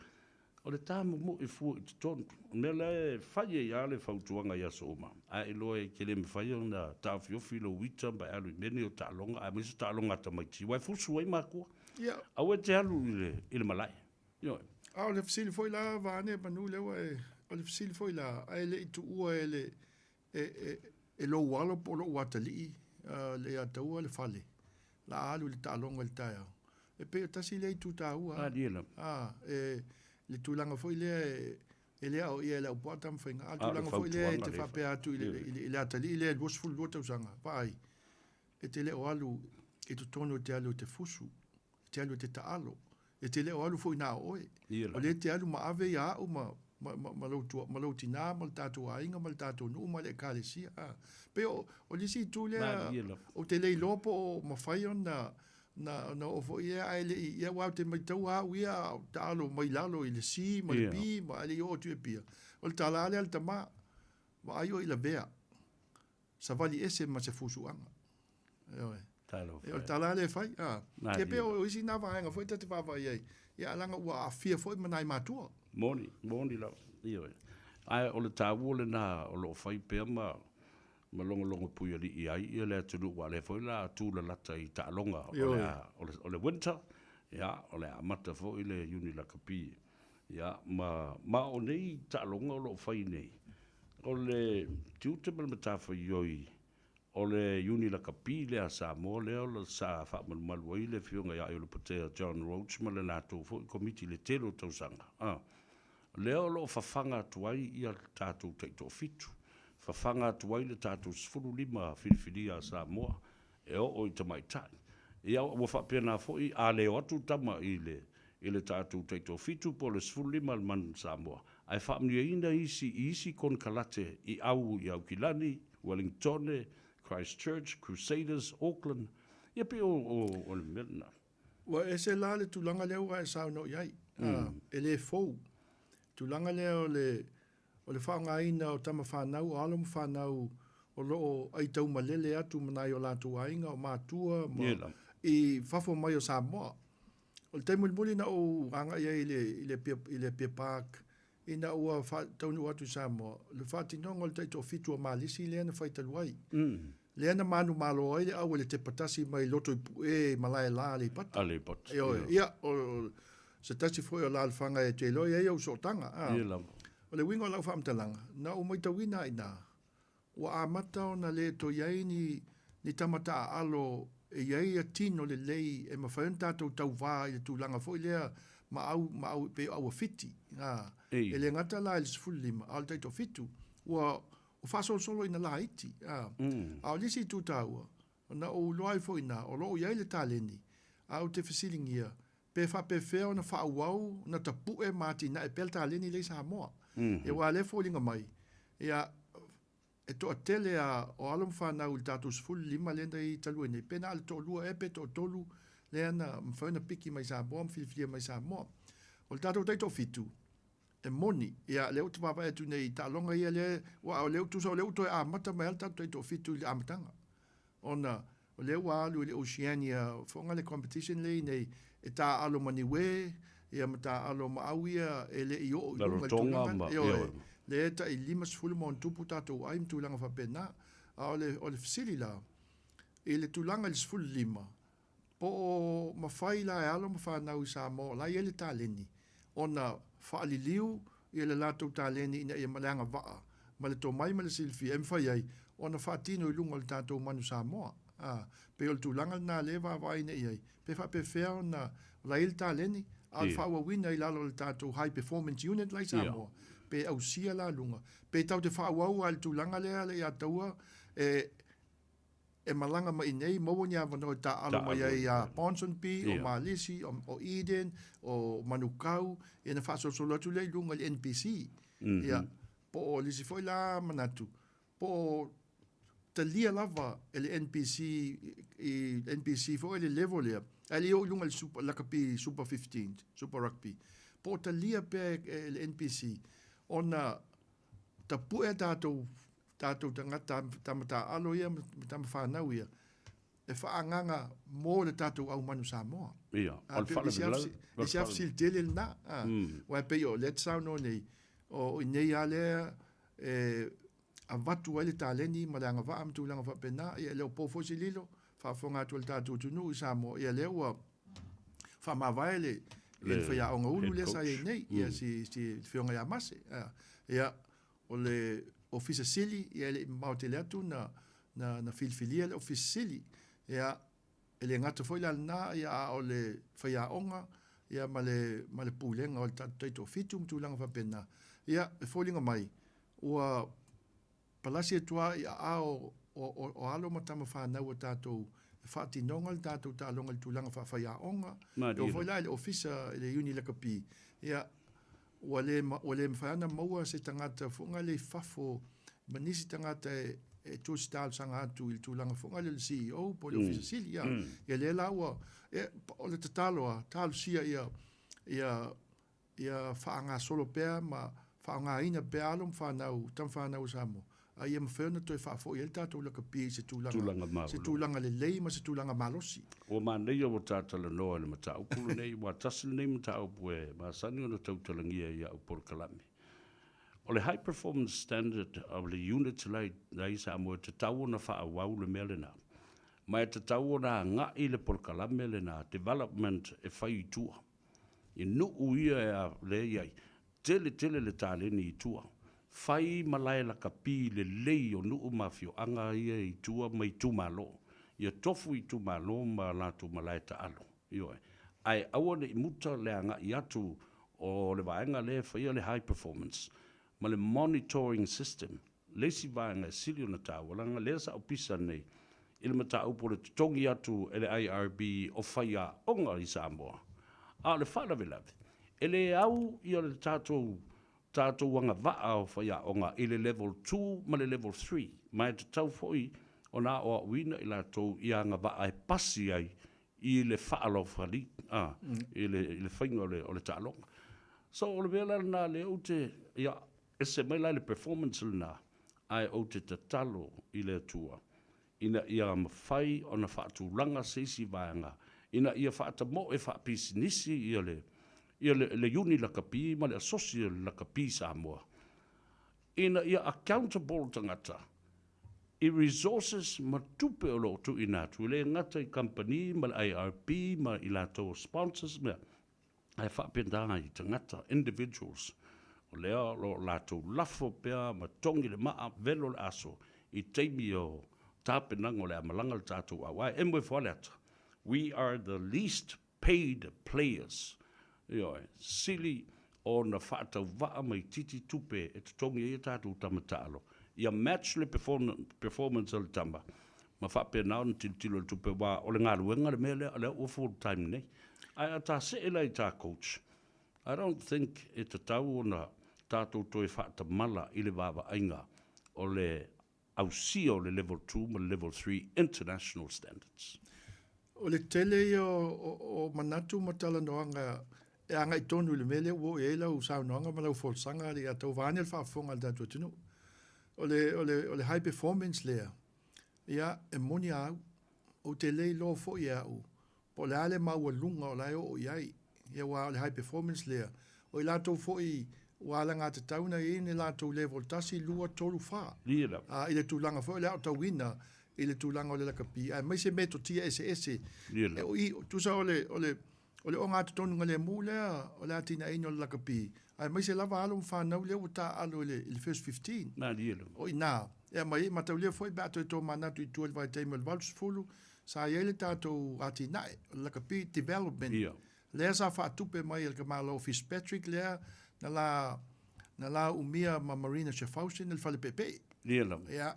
O le tāmomoʻi fua i totonu. O le mea la e fai ai lava le fautuaga i aso uma, a e iloa e te le mafai ona taofiofi lou ita ma e alu i mea nei o taaloga, aemaise taaloga a tamaiti, aua e fusu ai matua. Ia. Aua e te alu i le, i le malae. Ioe. A o le fesili foi la, vaeane manu lea ua e, o le fesili foi la, a e le i tuua e le, e, e, e lou alo po o lou atalii le ia taua le fale, la a alu i le taaloga i le taeao. E pei o tasi lea itu taua. Malie lava. A, e, le tulaga foi lea e, e le aoia e le aupuaa Tamafaiga, a o le tulaga foi lea e te faapea atu i le, i le, i le atalii lea e 22 tausaga, vaai, e te le o alu i totonu e te alu e te fusu, e te alu e te taalo, e te le o alu foi na o oe. O lea e te alu ma ave ia au ma, ma, ma, ma, lou, tua, ma lou tinā ma le tātou aiga ma le tātou nuu ma le ekalesia. A, pei o, o le isi itu lea, ou te le iloa po o mafai ona, na, na oo foi ia, ae le i, ia aua ou te maitaua au ia, a o taalo mai lalo i le C ma le B, ma ae le i oo atu i Apia. O le tala lea a le tama, vaai oe i lavea, savali ese ma se fusuaga. Ioe. Talofa. E, o le tala lea e fai. A. Nā Ia pei o isi nā vaega foi ta te vaavaai ai. Ia, leaga ua aafia foi ma nai matua. Moni, moni lava. Ioe. Ae o le taua lena o lo o fai pea ma ma logologo puialii ai ia le atunuu aua o lea foi o le a tulalata i taaloga o le a o le winter, ia, o le a amata foi le Iuni Lakapi. Ia, ma ma o nei taaloga o lo o fai nei, o le tiute ma le matafaioi o le Iuni Lakapi lea a Samoa lea o sa faamalumalu ai le Afioga ia Aiolupotea John Roach ma le latou foi Komiti i le tele o tausaga, a, lea o lo o fafaga atu ai ia tatou taitoafitu, fafaga atu ai le tatou 15 filifilia a Samoa e oo i tamaitai. Ia, ua faapena foi, a le o atu tama i le i le tatou taitoafitu po o le 15 a le Manu Samoa, ae faamanuiaina isi i isi konekarate i au i Aukilani, Wellingtone, Christchurch, Crusaders, Auckland, ia pei o, o, o le mea lena. Ua ese la le tulaga lea ua e saunoa i ai, e le fou. Tulaga lea o le O le faaaogaina o tama fanau, o alo ma fanau o lo o aitaumalele atu ma nai o latou aiga, o matua ma i fafo mai o Samoa. O le taimi mulimuli na ou agai ai i le, i le, i le Apia Park ina ua taunuu atu i Samoa, le faatinoga o le taitoafitu a Malisi lea na fai talu ai. Lea na manumalo ai le au e le tepa tasi mai Lotoi-puʻe i Malaela Aleipata. Aleipata. Ioe, ia, o se tasi foi o alaalafaga e te iloa i ai ou sootaga. A. Ia lava. O le uiga o lau faamatalaga, na ou maitauina ai ina, ua amata ona le toe i ai ni, ni tama taaalo e i ai ia tino lelei e mafai ona tatou tauvā i le tulaga foi lea ma au, ma au, pei o auawhiti. A. Ei. E le gata la i le 15, a o le taitoafitu, ua Ua faasolosolo ina laiti, a. A o le isi itu taua, na ou iloa ai foi ina, o lo o i ai le taleni, a ou te fesiligia, pe faapefea ona faaauau ona tapu'e ma atinae pea le taleni lea i Samoa. Ia aua o lea e foliga mai, ia, e toatele a o alo ma fanau i le tatou 15 lea na i ai talu ai nei, pe na o le toalua ea pe toatolu lea na mafai ona piki mai Samoa ma filifilia mai Samoa. O le tatou taitoafitu, E moni, ia, lea ou te vaavaai atu nei i taaloga ia lea, aua o lea, tusa o lea ua toe amata mai lava le tatou taitoafitu i le amataga. Ona o lea ua alu i le Oceania foga le competition lea i nei, e taaalo ma Niue, ia ma taaalo ma au ia e le i oo i luga i le tulaga lea. Ioe, lea e tai 50 ma ona tupu tatou ai ma tulaga faapena. A o le, o le fesili la, i le tulaga i le 15, Po o mafai la e alo ma fanau i Samoa o la e i ai le taleni ona faaliliu ia le latou taleni ina ia le agavaa ma le tomai ma le silafia e mafai ai ona faatino i luga o le tatou manu Samoa. A, pei o le tulaga lena lea e vaavaai nei i ai, pe faapefea ona o la e i ai le taleni, a o le faaauauina i lalo o le tatou High Performance Unit la i Samoa, pe ausia la luga, pe tatou te faaauau lava i le tulaga lea ia taua e e malaga mai i inei, maua ni avanoa e taaalo mai ai ia Ponsonby, o Malisi, o Eden, o Manukau, ia ona faasolosolo atu lea i luga i le NPC. Ia, po o le isi foi la manatu, po o talia lava e le NPC, i NPC foi le level lea, ae le i oo i luga i le super, lakapi Super 15, Super Rugby, po o talia pea e le NPC ona tapue a tatou tatou tagata tama taaalo ia ma tama fanau ia. e faaagaga mo le tatou au manu Samoa. Ia, o le faalavelave. E se afesili tele lena. Aua e pei o lea e te saunoa nei, o i inei lava lea e avatu ai le taleni ma le agavaa ma tulaga faapena, ia e le o po foi se lilo, faafofoga atu a le tatou atunuu i Samoa, ia lea ua faamavae le le faiaoga ulu lea sa i ai nei, ia si si Afioga ia Mase. Ia o le Ofisa Sili, ia e le i mamao tele atu na na na filifilia le Ofisa Sili. Ia e le gata foi la lena, ia a o le faiaoga ia ma le ma le pulega o le tatou taitoafitu ma tulaga faapena. Ia e foliga mai ua palasi atu lava i aao o, o, o alo ma tama fanau a tatou e faatinoga le tatou taaloga i le tulaga faafaiaoga. E oo foi la i le ofisa i le Iuni Lakapi, ia, ua le, ua le mafai ona maua se tagata foga lea i fafo ma nisi tagata e, e tusi talosaga atu i le tulaga foga lea o le CEO po o le Ofisa Sili. Ia, ia lea la ua, e, o le tatalo a, talosia ia, ia, ia faagasolo pea ma faaaogaina pea alo ma fanau, tama fanau a Samoa, a ia mafai ona toe faafoi ai le tatou lakapi i se tulaga, Tulaga se tulaga lelei ma se tulaga malosi. Ua manaia ua ta talanoa i le mataupu lenei, aua tasi lenei mataupu e masani ona tautalagia i au polokalame. O le High Performance Standard of le unit la i Samoa e tatau ona faaauau le mea lena. Ma e tatau ona agai le polokalame lena, development e fai i tua. I nuu ia e a lea i ai, tele tele le taleni i tua. Fai malae lakapi lelei o nuu ma afioaga ia i tua ma itumalo. Ia tofu itumalo ma latou malae taalo. Ioe. Ae aua ne i muta le agai atu o le vaega lea e faia le high performance ma le monitoring system Le isi vaega e sili ona taua, leaga lea sa ou pisa nei i le mataupu o le totogi atu e le IRB o faiaoga i Samoa. A o le faalavelave, e le au ia le tatou tatou agavaa o faiaoga i le level 2 ma le level 3, ma e tatau foi ona aoaoina i latou i agavaa e pasi ai i le faaaloofali, a, i le i le faiga o le o le taaloga. So o le mea la lena lea ou te, ia, Ese mai la i le performance lena, ae ou te tatalo i le Atua ina ia mafai ona faatulaga se isi vaega ina ia faatamoe faapisinisi ia le ia le le Iuni Lakapi ma le Asosi o le Lakapi Samoa ina ia accountable tagata i resources ma tupe o lo o tuuina atu, e le gata i kamupani ma le IRB ma i latou o sponsors ma ae faapena i tagata, individuals, o lea o lo o latou lafo pea ma togi le maa, velo le aso i taimi o tapenaga o le a malaga le tatou au. Ae emo ifo lava le ata, we are the least paid players, ioe, sili ona faatauvaa ma itiiti tupe e totogi ai a tatou tama taalo, ia match le performance a le tama ma faapena ona tilotilo i le tupe, aua o le galuega le mea lea, o lea ua full time nei. Ae a ta see la i ta coach, I don't think e tatau ona tatou toe faatamala i le vaavaaiga o le ausia o le level 2 ma le level 3 international standards. O le tele ia o manatu ma talanoaga e agai tonu i le mea lea ua oo i ai lau saunoaga ma lau folasaga ia tau vaeane le faafofoga a le tatou atunuu. O le, o le, o le high performance lea, ia, e moni a au, ou te le iloa foi e au Po o le a le maualuga o la e oo i ai. Ia aua o le high performance lea, o i latou foi ua alagatatau ona i ai ni latou level 1, 2, 3, 4. Ā, i le tulaga foi o le aotauina i le tulaga o le lakapi, aemaise metotia eseese. E o i, tusa o le, o le, o le ogatotonu lemu lea o le atinaeina o le lakapi, aemaise lava alo ma fanau lea ua taaalo i le, i le first 15. O i ina, e aumai ai, mataulia foi pe a toe tomanatu i tua i le vaitaimi o le 80, Sa i ai le tatou atinae, o le Lakapi Development, Ia. lea sa faatupe mai e le tamaloa Fitzpatrick lea na la, na la umia ma Marina Schaffhausen le fale peepee. Ia lava. Ia,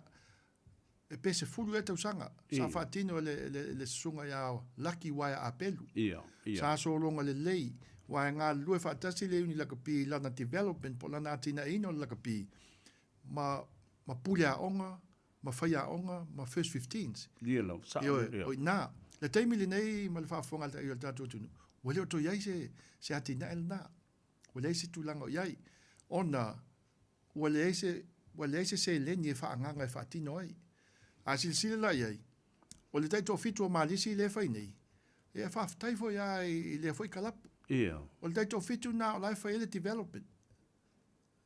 e pe 10 ea tausaga sa Ia. faatino e le, le, le susuga ia Lucky Waea Apelu. Ia, ia. Sa sologa lelei, aua e galulue faatasi le Iuni Lakapi i lana development po o lana atinaeina o le lakapi ma, ma pule aoga, ma faiaoga ma first fifteens. Ia lava, sao Ioe, ia. o i ina. Le taimi lenei ma le faafofoga a le tatou atunuu, ua le o toe i ai se, se atinae lena. Ua leai se tulaga o i ai, ona ua leai se, ua leai se seleni e faaagaaga e faatino ai. A silasila la i ai, O le taitoafitu o Malisi lea e fai nei, ia e faafetai foi lava i lea foi kalapu. Ia. O le taitoafitu lena o la e fai ai le development.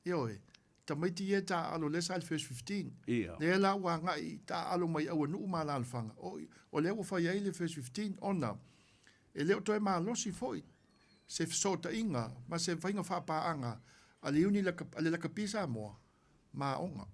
Ioe, tamaiti ia e taaalo lea sa i le first 15. Ia. Lea la ua agai taaalo mai auanuu ma alaalafaga. O, o lea ua fai ai le first 15 ona e le o toe malosi foi se fesootaiga ma se faiga faapaaga a le Iuni a le Lakapi Samoa ma aoga.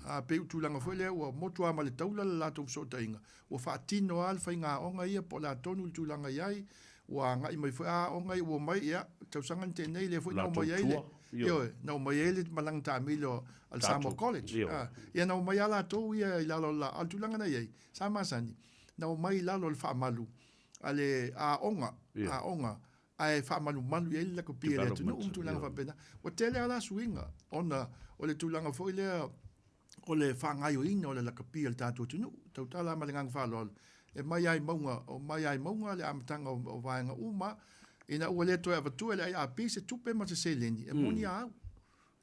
A pei o tulaga foi lea ua motu lava ma le taula le latou fesootaiga, ua faatino lava le faiga aoga ia po o le a tonu le tulaga i ai, ua agai mai foi a aoga ia ua omai, ia, le tausaga na tea nei lea foi na omai ai le, ioe, na omai ai le malaga taamilo a le Samoa College. A, ia na omai lava latou ia i lalo o le, a o le tulaga na i ai, sa masani, na omai i lalo o le faamalu a le aoga, aoga ae faamalumalu i ai le lakapi a le atunuu ma tulaga faapena. Ua tele lava la suiga ona o le tulaga foi lea o le faagaoioiga o le lakapi a le tatou atunuu. E tautala lava ma le agaga faaaloalo, e mai lava i mauga, o mai lava i mauga le amataga o vaega uma ina ua le toe avatua e le IRP se tupe ma se seleni, e moni a au.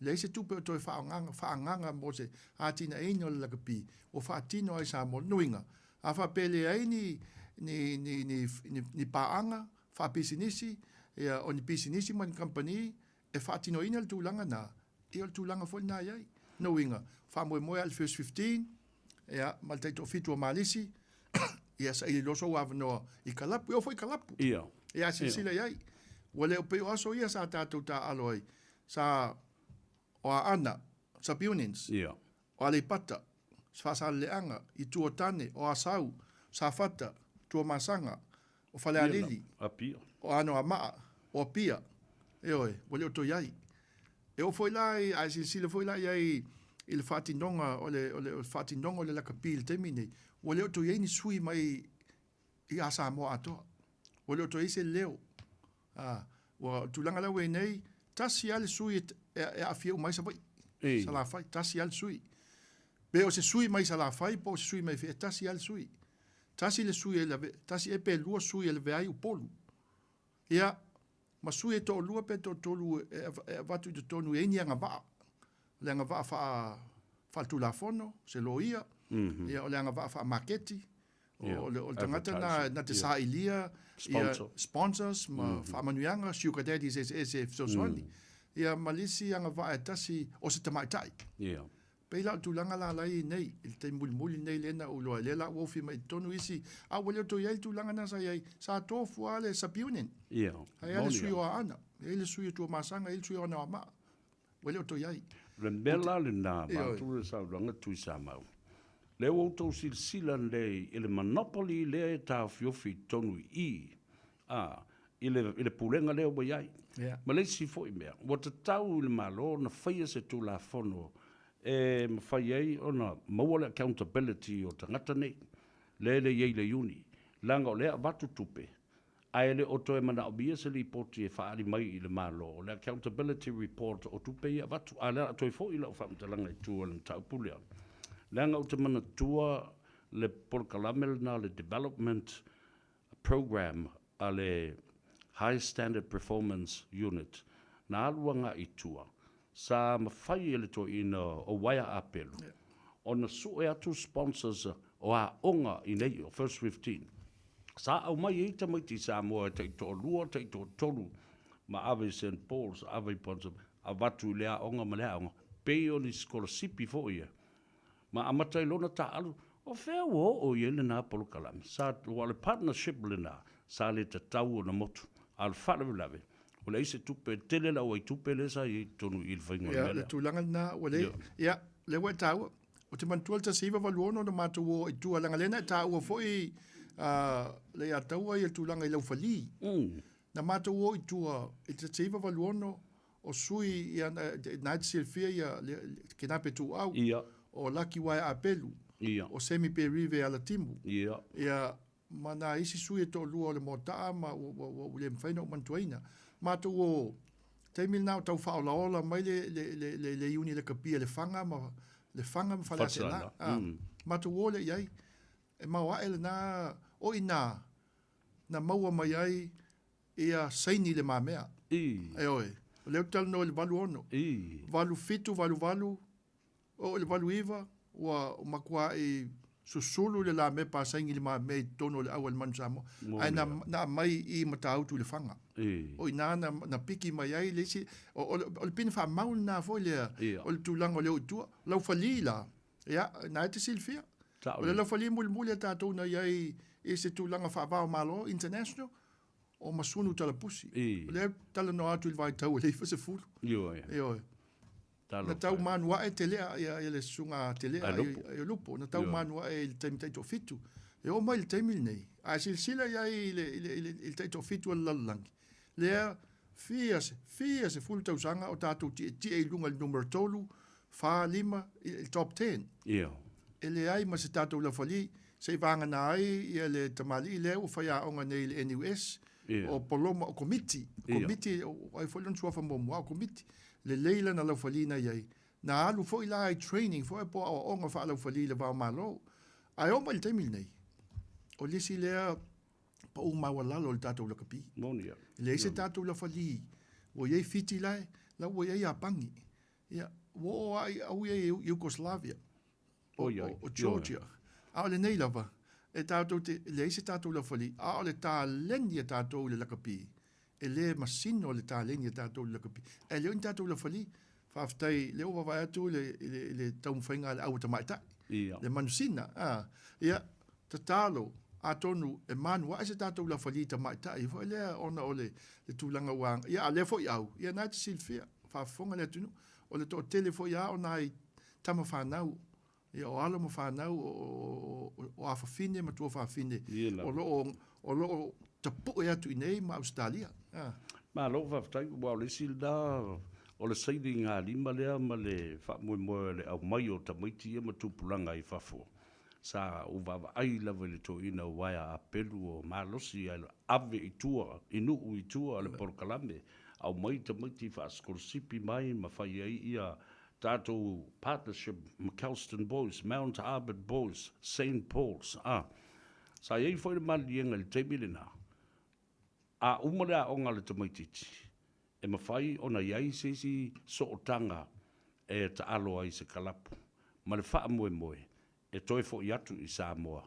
Leai se tupe o toe faaaogaga, faaagaga mo se atinaeina o le lakapi ua faatino ai Samoa. Lona uiga, a faapea e leai ni, ni, ni, ni, ni, ni paaga faapisinisi, ia, o ni pisinisi ma ni kamupani e faatinoina le tulaga na, ia o le tulaga foi lena e i ai. Lona uiga, faamoemoe lava i le First 15, ia, ma le taitoafitu o Malisi, ia saili loa sou avanoa i kalapu, e oo foi i kalapu. Ia. Ia, a silasila i ai, ua le o pei o aso ia sa tatou taaalo ai, sa o Aana, Sub-Unions, Ia. o Aleipata, Faasaleleaga, Itu o Tane, o Asau, Safata, Tuamasaga, o Falealili, Apia. o Anoamaa, o Apia, ioe, ua le o toe i ai. E oo foi la i, a e silasila foi la i ai i le faatinoga o le, o le, o le faatinoga o le lakapi i le taimi lenei, ua le o toe i ai ni sui mai ia Samoa atoa. Ua le o toe i ai se leo. A, ua, o le tulaga la ua i ai nei, tasi lava le sui e, e, e aafia uma ai Savaii. Ei. Salafai, tasi lava le sui. Pe o se sui mai Salafai po o se sui mai fea, e tasi lava le sui. Tasi le sui e lave, tasi ea pe lua sui e lavea ai Upolu. Ia, ma sui e toalua pe toatolu e, e avatu i totonu e ai ni agavaa. O le agavaa faa, faaletulafono, se loia, mm -hmm. ia, o le agavaa faamaketi, o, le, o le tagata na, na te sailia ia, sponsors ma mm -hmm. faamanuiaga, sugar daddies eseese e fesoasoani. Mm. Ia, ma le isi agavaa e tasi o se tamaitai. Yeah. Pei la o le tulaga la la e i ai nei, i le taimi mulimuli lenei lea na ou iloa ai, lea la ua ofi mai i totonu isi, a ua le o toe i ai le tulaga lena sa i ai, sa tofu lava le sub-union. Ia, Sa i ai le moni sui a. o Aana, e i ai le sui o Tuamasaga, e i ai le sui o Anoamaa. Ua le o toe i ai. O le mea la lena, Ioe. vaeatu le saunoaga Tuisamau, lea ua outou silasila lelei i le monopoly lea e taofiofi i totonu i i, a, i le, i le pulega lea ua i ai. Yeah. Ma le isi foi mea, ua tatau i le Malo ona faia se Tulafono e mafai ai ona maua le accountability o tagata nei, lea e le i ai i le Iuni, leaga o lea e avatu tupe, ae le o toe manaomia se lipoti e faaali mai i le Malo, o le accountability report o tupe ia e avatu. A o le a toe foi lau faamatalaga i tua i le mataupu lea, leaga ou te manatua le polokalame lena o le development program a le High Standard Performance Unit na alu agai i tua, sa mafai e le toeaina o Uaea Apelu ona sue atu sponsors o aoga i nei, o First 15. Sa aumai ai tamaiti Samoa e taitoalua, taitoatolu ma ave i Saint Paul's, ave i Ponce, avatu i lea aoga ma lea aoga, pei o ni sikolasipi foi ia. Ma amata ai lona taaalo, o fea ua oo i ai lena polokalame? Sa, aua o le partnership lena, sa le tatau ona motu. A o le faalavelave, ua leai se tupe, e tele le auaitupe lea sa i ai i totonu i i le faiga o le Ia, mea le lea. tulaga lena, ua le, Ia. ia, lea ua e taua. Ou te manatua le 1986 na matou o ai i tua, leaga lea na e taua foi le ia taua ia tulaga i Laufali. Na matou o i tua i le 1986, O sui ia na e te silafia ia Kenape Tuuau, Ia. o Laki Waea Apelu, Ia. o Semi Perive Alatimu, Ia. ia ma na isi sui e toalua o le Moataa ma ua, ua, ua, ua le mafai ona ou manatuaina. Matou o taimi lena o tau faaolaola mai le, le, le, le, le iuni lakapi a Lefaga ma Lefaga ma Faleaseela. Faleaseela. Ah, Mm. Matou o lea i ai. E maoae lena, o i ina na maua mai ai Ia saini le mamea. I. Ioe. O lea ou te talanoa i le 86. I. 87, 88, oo i le 89, ua matuai Susulu le lamepa a Saigilimaamea i totonu o le au a le Manu Samoa, ae na, na aumai i Matautu i Lefaga. O i ina na, na piki mai ai le isi, o, o, o le pine faamau lena foi lea, o le tulaga o le o i tua. Laufali la, ia, na e te silafia. O le laufali mulimuli a tatou na i ai i se tulaga faava o Malo, international, o Masunu Talapusi. O lea e talanoa atu i le vaitau o le 90. Ioe. Ioe. Na tau manuae Telea ia, ia le susuga Telea ia Lupo. Na tau manuae i le taimi taitoafitu. E oo mai i le taimi lenei, a silasila i ai i le, i le, i le, i le taitoafitu o le lalolagi, lea fia, fia sefulu tausaga o tatou tietie i luga i le numera 3, 4, 5, i le top 10. Ia. E leai ma se tatou lafali, seivagana ai ia le tamalii lea ua faiaoga nei i le NUS, o Poloma, o Komiti, Komiti, o ai foi lona suafa muamua, o Komiti, lelei lana laufali na i ai. Na alu foi la i training foi po o aoaoga faalaufali i le va o Malo. Ae oo mai i le taimi lenei, o le isi lea pau maualalo o le tatou lakapi. Moni ia. E leai se tatou lafali, ua i ai Fiti la e, la ua i ai Iapani. Ia, ua oo lava i au ia i Yugoslavia, o, o Georgia. A o lenei lava, e tatou te, e leai se tatou lafali, a o le taleni a tatou i le lakapi, e le masino le taleni a tatou i le lakapi. Ae le o ni tatou lafali. Faafetai, lea ua vaavaai atu i le, i le, i le taumafaiga a le au tamaitai, le manusina. A, ia, tatalo, atonu e manuae se tatou lafali tamaitai foi lea ona o le, le tulaga ua, ia, a lea foi au, ia na e te silafia, faafofoga le atunuu, o le toatele foi lava o nai tama fanau, ia o alo ma fanau o, o, o afafine ma tuafafine o lo o, o lo o tapue atu i inei ma Ausetalia. Ah. Malo faafetai, aua o le isi lena o le sailigalima lea ma le faamoemoe o le aumai o tamaiti ia ma tupulaga i fafo. Sa ou vaavaai lava i le toeaina o uaea apelu o malosi ae ave i tua, i nuu i tua le polokalame, aumai tamaiti faasikolasipi mai ma fai ai ia tatou partnership McAlston Boys, Mount Albert Boys, Saint Paul's, a. Sa i ai foi le maliliega i le taimi lena, a uma le aoga a le tamaitiiti, e mafai ona i ai se isi sootaga e taalo ai i se kalapu ma le faamoemoe e toe foi atu i Samoa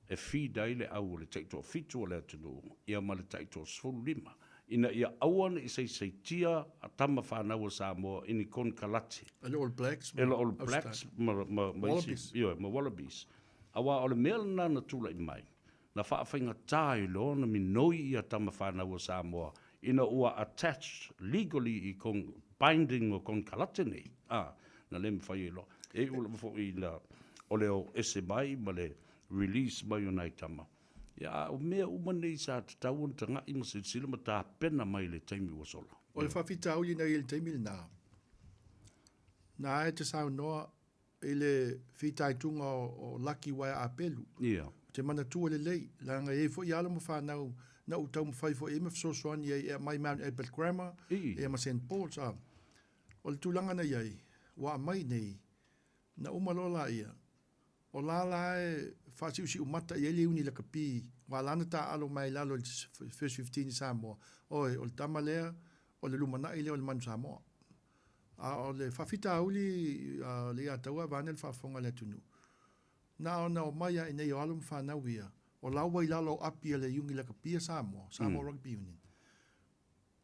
e feed ai le au o le taitoafitu o le atunuu ia ma le taitoasefululima ina ia aua ne i saisaitia a tama fanau a Samoa i ni konekarate E le All Blacks ma e le All Blacks ma, ma, ma isi, ioe, ma Wallabies. Aua o le mea lena na tulai mai, na faafaigatā ai loa ona minoi ia tama fanau a Samoa ina ua attached legally i kon, binding o konekarate nei, a, na le mafai ai loa. E iu lava foi ina o le o ese mai ma le release mai o nai tama, ia, a o mea uma nei sa tatau ona taga'i ma silasila ma tapena mai i le taimi ua sola. O le faafitauli na i ai i le taimi lena, na e te saunoa i le fitaituga o Laki Waea Apelu. Ia. Ou te manatua lelei, leaga e i ai foi alo ma fanau na ou taumafai foi i ai ma fesoasoani ai e aumai Mount Albert Grammar ia ma Saint Paul's. A o le tulaga na i ai, ua aumai nei, na uma loa laia, o la la e faasiusiu mata i ai le iuni lakapi, aua la na taaalo mai i lalo i le First 15 i Samoa, oi, o le tama lea, o le lumanai lea o le Manu Samoa. A o le faafitauli a Leiataua vaeane le faafofoga a le atunuu, na ona omai lava i inei o alo ma fanau ia, o la ua i lalo o api a le Iuni Lakapi a Samoa, Samoa Rugby Union,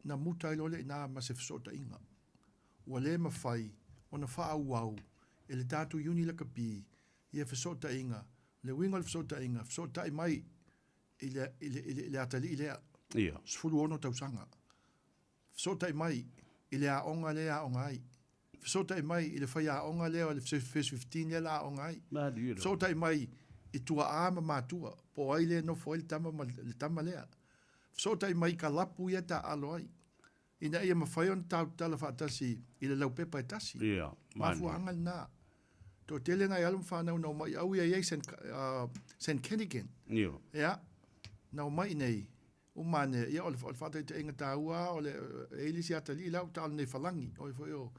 na muta ai loa lea i ina ma se fesootaiga. Ua le mafai ona faaauau e le tatou Iuni Lakapi ia fesootaiga. O le uiga o le fesootaiga, fesootai mai i le, i le, i le atalii lea, 16 tausaga. Fesootai mai i le aoga lea e aoga ai. Fesootai mai i le faiaoga lea o le First 15 lea la aoga ai. Fesootai mai i tuaa ma matua, po o ai lea e nofo ai le tama ma le tama lea. Fesootai mai i kalapu ia e taaalo ai, ina ia mafai ona tautala faatasi i le laupepa e tasi. Mafuaaga lena. Toatele nai alo ma fanau na omai au ia i ai Saint Kentigern. Ia, na omai i nei. Uma ane, ia o le, o le faataitaiga taua lava o le, e i ai le isi atalii la ua taalo nei Falagi, o ai foi o,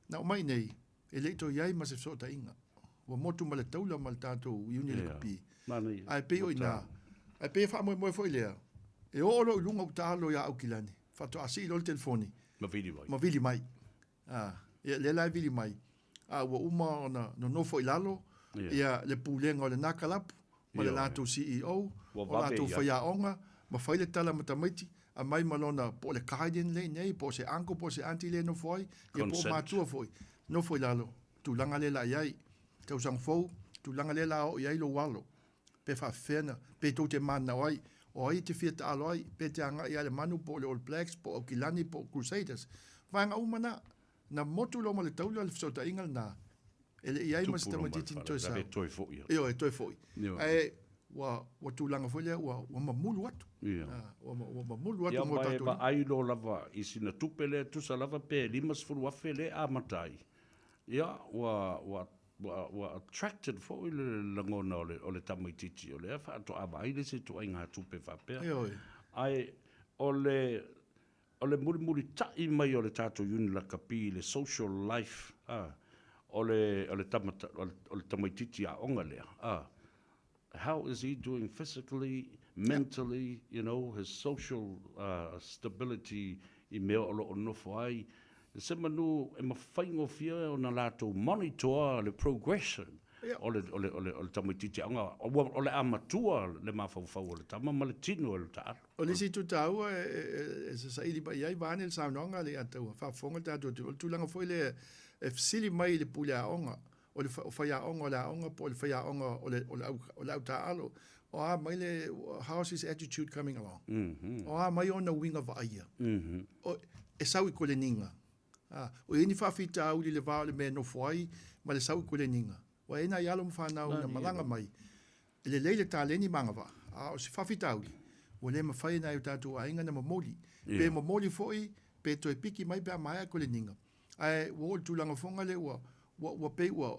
na omai i nei, e le i toe i ai ma se fesootaiga. Ua motu ma le taula ma le tatou Union yeah. Rugby. Ae pei o ina, ae pei e faamoemoe foi lea, e oo loa i luga ua taalo ia Aukilani, faatoa sii loa le telefoni, ma vili mai. Ma vili mai. Ah, ia, lea la e vili mai, a ua uma ona nonofo i lalo, Ia le pulega o lena kalapu ma le latou CEO, Ua o vave latou ia. faiaoga, ma fai le tala ma tamaiti, aumai ma lona, po o le guardian lea i inei, po o se uncle, po o se aunty lea e nofo ai, ia po o Consent. matua foi, nofo i lalo, tulaga lea la i ai. Tausaga fou, tulaga lea la oo i ai lou alo. Pe faafefea na, pe tou te mananao ai, o ai e te fia taalo ai, pe te agai ia le Manu po o le All Blacks, po o Aukilani po o Crusaders. Vaega uma na, na motu loa ma le taula le fesootaiga lena, E le i ai ma se Tupu loma tamaitiiti le na toe fale, sau. ave toe foi atu. Ioe, toe foi. Ioe. Ae ua, ua tulaga foi lea ua, ua mamulu atu. Ia. Ah, ua, ua mamulu atu Ia mo ma e tatou. vaai loa lava i sina tupe lea e tusa lava pe $50,000 lea e amata ai, ia ua, ua, ua, ua attracted foi le lagona o le, o le tamaitiiti o lea faatoa vaai le isi ituaiga tupe faapea. Ioe. Ae o le, O le mulimulita'i mai o le tatou Unilakapi i le social life a, o le, o le tama, o le tamaitiiti aoga lea a, how is he doing physically, mentally, you know, his social stability i mea o lo o nofo ai. Se manu e mafaigofie ona latou monitor le progression o le, o le, o le, o le tamaitiiti aoga, ua, o le a matua le mafaufau o le tama ma le tino e le taaalo. O le isi itu taua e saili mai ai vaeane le saunoaga a le Ataua, faafofoga le tatou atunuu, o le tulaga foi lea e fesili mai i le pule aoga, o le faiaoga o le aoga po o le faiaoga o le, o le au, o le au taaalo, o a mai le, how is his attitude coming along? O a mai ona uiga vaaia? O, e sau i koleniga. A, o i ai ni faafitauli i le va o le mea e nofo ai ma le sau i koleniga. Ua i ai nai alo ma fanau na malaga mai, e lelei le taleni ma agavaa, a o se faafitauli, ua le mafai e nai o tatou aiga na momoli. Pe momoli foi, pe toe piki mai pe a maea koleniga. Ae ua oo i le tulaga foga lea ua, ua, ua pei ua,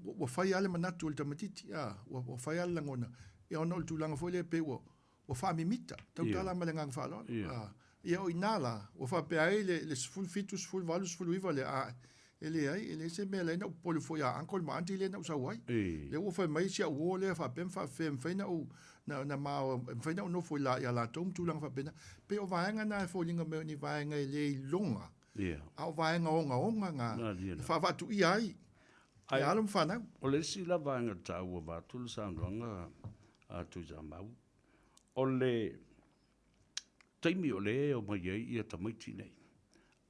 ua fai lava le manatu o le tamaitiiti, a, ua, ua fai lava le lagona, ia ona o le tulaga foi lea e pei ua, ua faamimita, tautala ma le agaga faaaloalo. A, ia o i ina la, ua faapea ai le, le 17, 18, 19 lea, a, e leai, e leai se mea e leai na ou popole fua ia uncle ma aunty lea na ou sau ai. Lea ua fai mai si au uo lea faapea ma faafefea e mafai na ou, na, na ma, e mafai na ou nofo i la, ia latou ma tulaga faapena. Pei o vaega na e foliga mai o ni vaega e le iloga, a o vaega ogaoga na e faavaatuia ai Ai, alo ma fanau. O le isi la vaega taua vaeatu le saunoaga a Tuisamau, o le taimi o lea e omai ai ia tamaiti nei.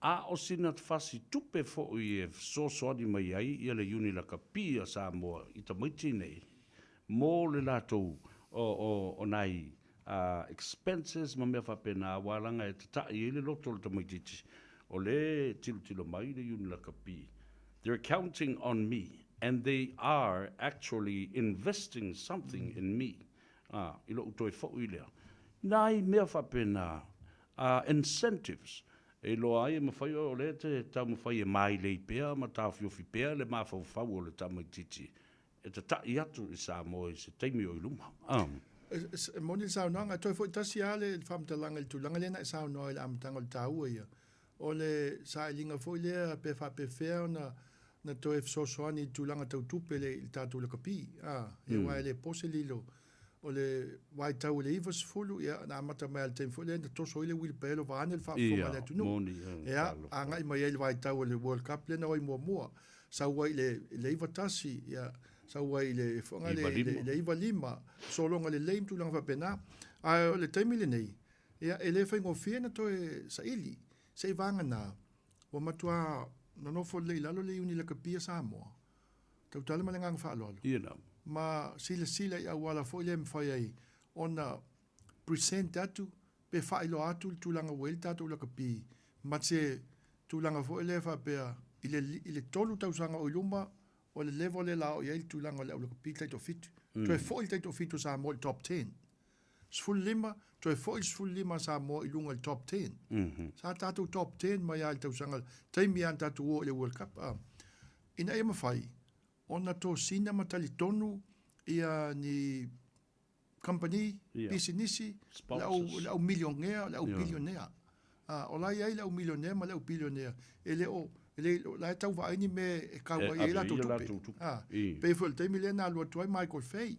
A o sina fasi tupe foi e fesoasoani mai ai ia le Iuni Lakapi a Samoa i tamaiti nei mo le latou o, o, o nai expenses ma mea faapena aua leaga e tata'i ai le loto o le tamaitiiti o lea e tilotilo mai le Iuni Lakapi They're counting on me and they are actually investing something in me a, i lo'u toe fo'i lea. Nai mea faapena, a, incentives, e iloa ai e mafai o lea e te taumafai e mailei pea ma taofiofi pea le mafaufau o le tamaitiiti e tata'i atu i Samoa i se taimi o i luma. A. E moni le saunoaga, e toe foi tasi lava le faamatalaga i le tulaga lea na e saunoa ai i le amataga o le taua ia, o le sailiga foi lea pe faapefea ona na toe fesoasoani i le tulaga tau tupe le i le tatou lakapi, a, ia aua e le po se lilo o le vaitau o le 90, ia, na amata mai lava i le taimi foi lea na toso ai le uilipaelo vaeane le faafofoga a le atunuu. Ia, agai mai ai i le vaitau o le World Cup lea na o ai muamua, sau ai i le i le 91, ia, sau ai i le foga le le 95, sologa lelei ma tulaga faapena. Ae o le taimi lenei, ia, e le faigofie na toe saili, seivaga ua matua nonofo lelei i lalo le Iuni Lakapi a Samoa, tautala ma le agaga faaaloalo, ma silasila i auala foi lea e mafai ai ona present atu pe faailoa atu le tulaga ua i ai le tatou lakapi ma se tulaga foi lea faapea i le i le 3 tausaga o i luma o le level lea la o i ai le tulaga o le au lakapi le taitoafitu. Toe foi le taitoafitu o Samoa i le top 10. 15, toe foi le 15 a Samoa i luga i le top 10. Sa tatou top 10 mai lava i le tausaga, taimi lava na tatou o i le World Cup. A. Ina ia mafai ona tosina ma talitonu ia ni kamupani, pisinisi, le au, le au milionea, le au bilionea. A, o la e i ai le au milionea ma le au bilionea, e le o, e le, o la e tau vaai ni mea e kau ai ai latou tupe. A, pei foi o le taimi lea na alu atu ai Michael Fay,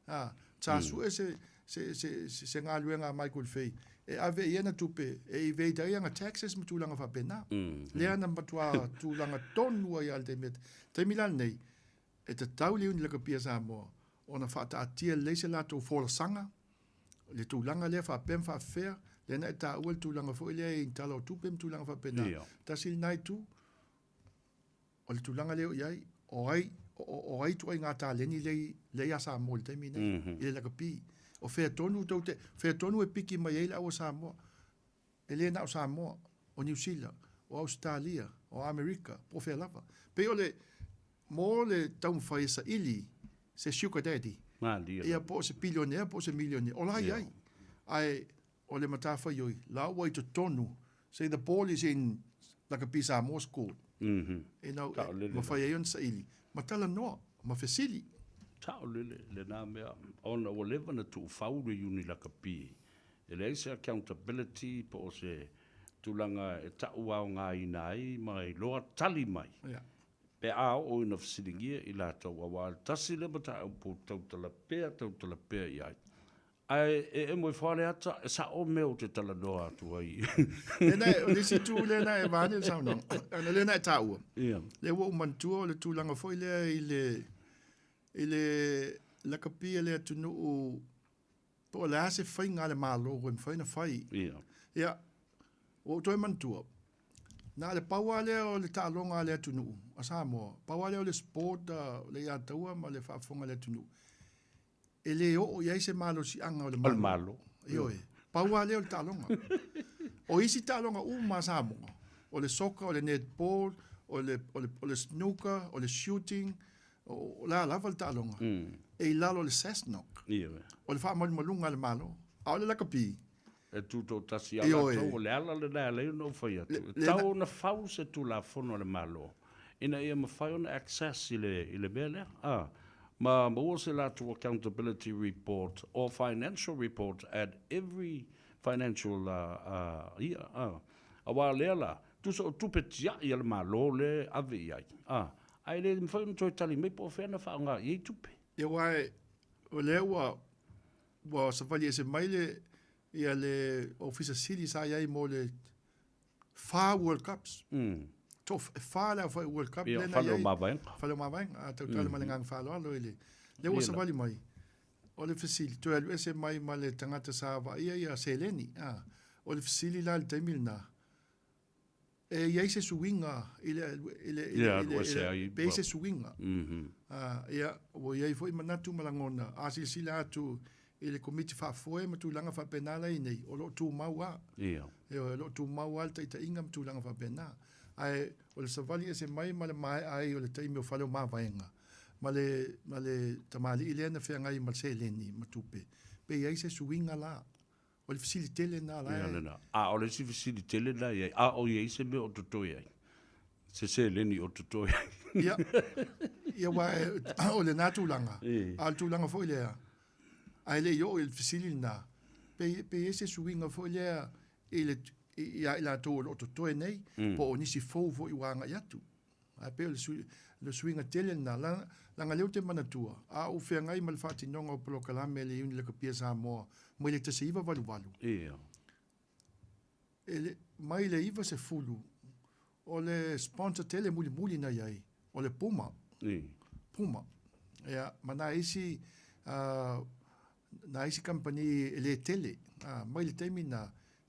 A, sa sue se, se, se, se, se galuega a Michael Fay e ave i ana tupe e evade ai ana taxes ma tulaga faapena. Lea na matua tulaga tonu ai lava i le taimi, taimi la lenei, E tatau i le Iuni Lakapi a Samoa ona faataatia lelei se latou folasaga, le tulaga lea faapea ma faafefea, lea na e taua le tulaga foi lea i tala o tupe ma tulaga faapena. Tasi lena itu, o le tulaga lea o i ai, o ai, o, o ai ituaiga taleni lea, lea ia Samoa i le taimi nei, mm -hmm. i le lakapi. O fea tonu, tou te, fea tonu e piki mai ai le au a Samoa. E le na o Samoa, o Niu Sila, o Ausetalia, o Amerika, po o fea lava. Pei o le, mo le taumafai e saili se sugar daddy, Malie ia po o se bilionea po o se milionea, o la i ai. Ae o le matafaioi, la ua i totonu, say the ball is in Lakapi Samoa's court. Mm -hmm. E nau, e mafai ai ona saili, ma talanoa, ma fesili. Saolele lena mea, ona ua leva ona tuufau le Iuni Lakapi. E leai se accountability po o se tulaga e tau aogaina ai ma iloa tali mai. Yeah. Pe a oo ina fesiligia i latou, aua o le tasi lea mataupu tautala pea, tautala pea i ai. Ae e emo ifo lava le ata, e sao mea ou te talanoa atu ai. Lena, o le isi itu lena e vaeane le saunoaga, ona lena e taua. Ia. Lea ua ou manatua o le tulaga foi lea i le, i le lakapi a le atunuu Po o le a se faiga a le Malo e mafai ona fai. Ia. Ia, ua ou toe manatua, na o le pau lava lea o le taaloga a le atunuu, a Samoa, pau lava lea o le sport a le iataua ma le faafofoga a le atunuu, e le oo i ai se malosiaga o le Malo. O le Malo. Ioe. Pau lava lea o le taaloga. O isi taaloga uma a Samoa, o le soccer, o le netball, o le, o le, o le snooker, o le shooting, O le a lava le taaloga, e i lalo o le SASNOC, o le faamalumaluga a le Malo, a o le lakapi. E tutoatasi lava latou, o le ala lena e ala ai ona ou fai atu, e tatau ona fau se Tulafono a le Malo ina ia mafai ona access i le, i le mea lea, a, ma maua se latou accountability report or financial report at every financial uh, year, a. Aua o lea la, tusa o tupe tiai a le Malo lea e ave i ai, a, ae le mafai ona toe tali mai po o fea na faaaoga i ai tupe. Ia aua o lea ua ua savali ese mai le ia le Ofisa Sili sa i ai mo le fa World Cups. Mm. To, e fa le aufai World Cup Ia, lea na i ai. Fale o Mavaega. Fale o Mavaega, a tautala ma le agaga faaaloalo i le lea ua savali mai. O le fesili, toe alu ese mai ma le tagata sa vaaia ia seleni, a. O le fesili la i le taimi lena, e i ai se suiga i le, i le, i le, Ia, i le, alu ese ai. pe i ai se suiga. Mhm. A, ia, ua i ai foi manatu ma lagona, a silasila atu i le Komiti Faafoe ma tulaga faapena la i nei, o lo o tumau lava. Ia. Ioe, o lo o tumau lava le taitaiga ma tulaga faapena. Ae o le savali ese mai ma le maea ai o le taimi o Fale o Mavaega, ma le, ma le tamalii lea na feagai ma le seleni ma tupe, pe i ai se suiga la. O le fesili tele lena la Ia e. lena. A o le isi fesili tele lena i ai, a o i ai se mea o totoe ai? Se seleni o totoe ai? Ia, ia aua o lena tulaga, a o le tulaga foi lea, ae le i oo i le fesili lena, pe, pe i ai se suiga foi lea i le, ia i latou o lo o totoe nei, po o nisi fou foi ua agai atu. Ae pei o le, sui, le suiga tele lena, leaga lea ou te manatua, a ou feagai ma le faatinoga o polokalame a le Iuni Lakapi a Samoa mai le 1988, Ia. e le, mai le 90, o le sponsor tele mulimuli na i ai, o le Puma. Ia. Puma. Ia, ma nai isi, uh, nai isi kamupani e le tele, uh, mai le taimi na,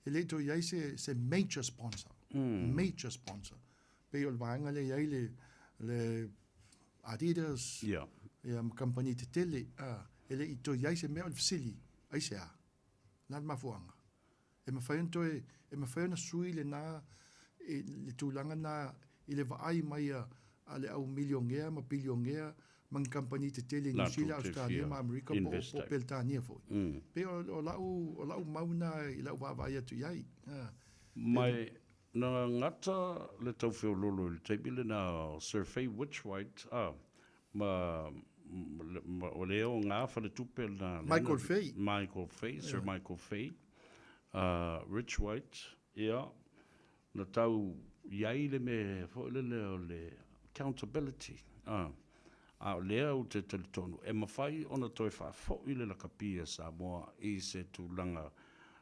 e le i toe i ai se, se major sponsor. Major sponsor. Pei o le vaega lea i ai le, le Adidas, Ia. ia ma kamupani tetele, a, e le i toe i ai se mea o le fesili, aisea? Na le mafuaaga. E mafai ona toe, e mafai ona sui lena, i le tulaga na i le vaai mai a, a le au milionea ma bilionea ma ni kamupani tetele i Niu Sila, Ausetalia ma Amerika po o, po o Peretania foi. Pei o, o lau, o lau mau na i lau vaavaai atu i ai. A, Mai, Na gata le tau feololo i le taimi lena o Sir Fay Witchwhite, a, ma, ma, o le o ngā faletupe lena. Michael Fay. Michael Fay, Sir Michael Fay, uh, Rich White, ia, na tau i ai le me foi lele o le accountability, a, a o lea ou te talitonu, e mafai ona toe faafoi le lakapi a Samoa i se tulaga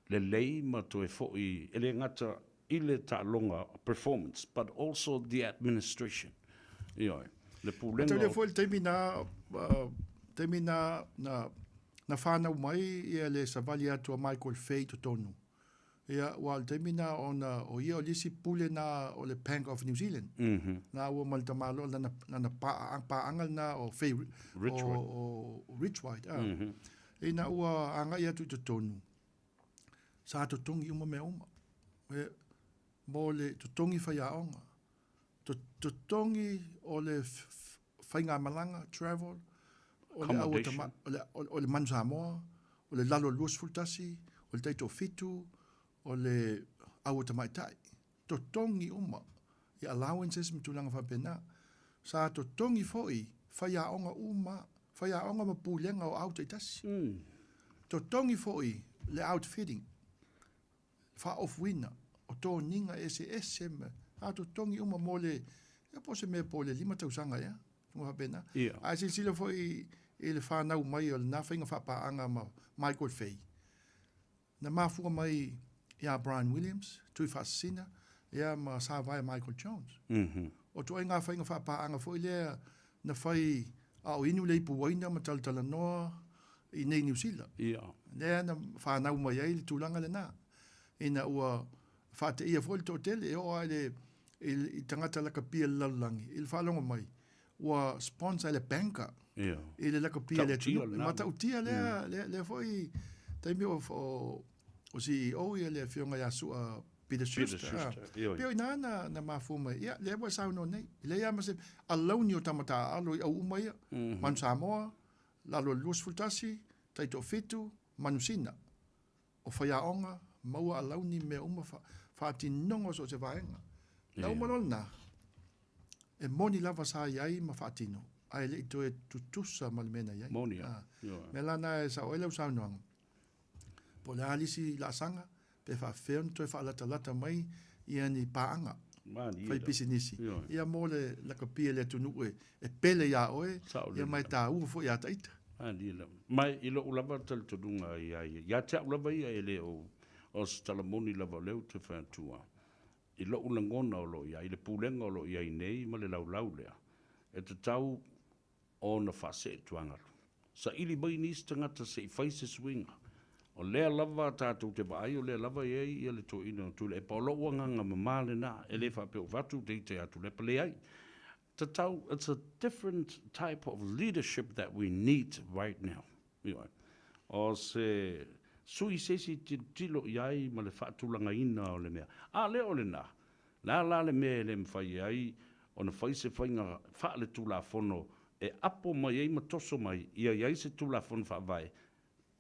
lelei ma toe foi, e le gata i le taaloga, performance, but also the administration. Ioe. Le pulega. Mataulia foi le taimi na, taimi na, na, na fanau mai ia le savali atu a Michael Fay i totonu. Ia, aua o le taimi na ona o ia o le isi pule na o le Bank of New Zealand. Mm -hmm. Na ua ma le tamaloa lana, lana paaga, paaga lena o Fay, Richwhite. O, o Richwhite. Ah. Mm -hmm. Ina ua agai atu i totonu, sa totogi uma mea uma. E, mo le totogi faiaoga, totogi o le faigamalaga, travel, o le au o le, o le Manu Samoa, o le lalo 21, o le taitoafitu, o le au o tamaitai. Totogi uma i allowances ma tulaga faapena. Sa totogi foi faiaoga uma, faiaoga ma pulega o au taitasi. Totogi foi le outfitting, faaofuina o toniga eseese ma a totogi uma mo le, ia po o se mea po o le 5 tausaga ea, tulaga faapena. Ae silasila foi i le fanau mai o lena faiga faapaaga ma Michael Fay, na mafua mai ia Brian Williams, Tuifaasisina, ia ma Savaia Michael Jones. O ituaiga faiga faapaaga foi lea na fai a o inu le ipu uaina ma talatalanoa i nei Niu Sila. Lea na fanau mai ai le tulaga lena, ina ua faateia foi le toatele, e oo lava i le, i tagata lakapi a le lalolagi, i le faalogo mai, ua sponsor e le banker i le lakapi a le atunuu. E matautia lea, lea, lea foi taimi o, o, o CEO ia le afioga ia Sua Peter Schuster. Peter Schuster. Pei o ina na, na mafua mai. Ia, lea ua e saunoa nei. E leai lava ma se alauni o tama taaalo i au uma ia. Manu Samoa, lalo o le 21, taitoafitu, Manusina. O faiaoga, maua alauni mea uma, faatinoga o so o se vaega. Na uma loa lena, e moni lava sa i ai ma faatino, ae le i toe tutusa ma le mea na i ai. Moni a. Mea la na e sao ai lau saunoaga, po o le a le isi laasaga, pe faapefea ona toe faalatalata mai ia ni paaga fai pisinisi, ia mo le lakapi e le atunuu e pele iā oe, ia ma e taua foi iā taita. Ma i lou lava talitonuga ia ia, ia te au lava ia e le o, o se tala moni lava o lea ou te fai atu a, i lou lagona o lo o i ai, i le pulega o lo o i ai nei ma le laulau lea, e tatau ona faasee tuagalu. Saili mai nisi tagata se i fai se suiga. O lea lava tatou te vaai, o lea lava e i ai ia le toeaina o Tuilaepa. O lou agaga mama lena, e le faapea ua avatu te ite a Tuilaepa, leai. Tatau, it's a different type of leadership that we need right now. Ioe. O se sui se isi tilotilo i ai ma le faatulagaina o le mea. A lea o lena, le a la le mea e le mafai ai ona fai se faiga faaletulafono e apo mai ai ma toso mai ia i ai se Tulafono Faavae,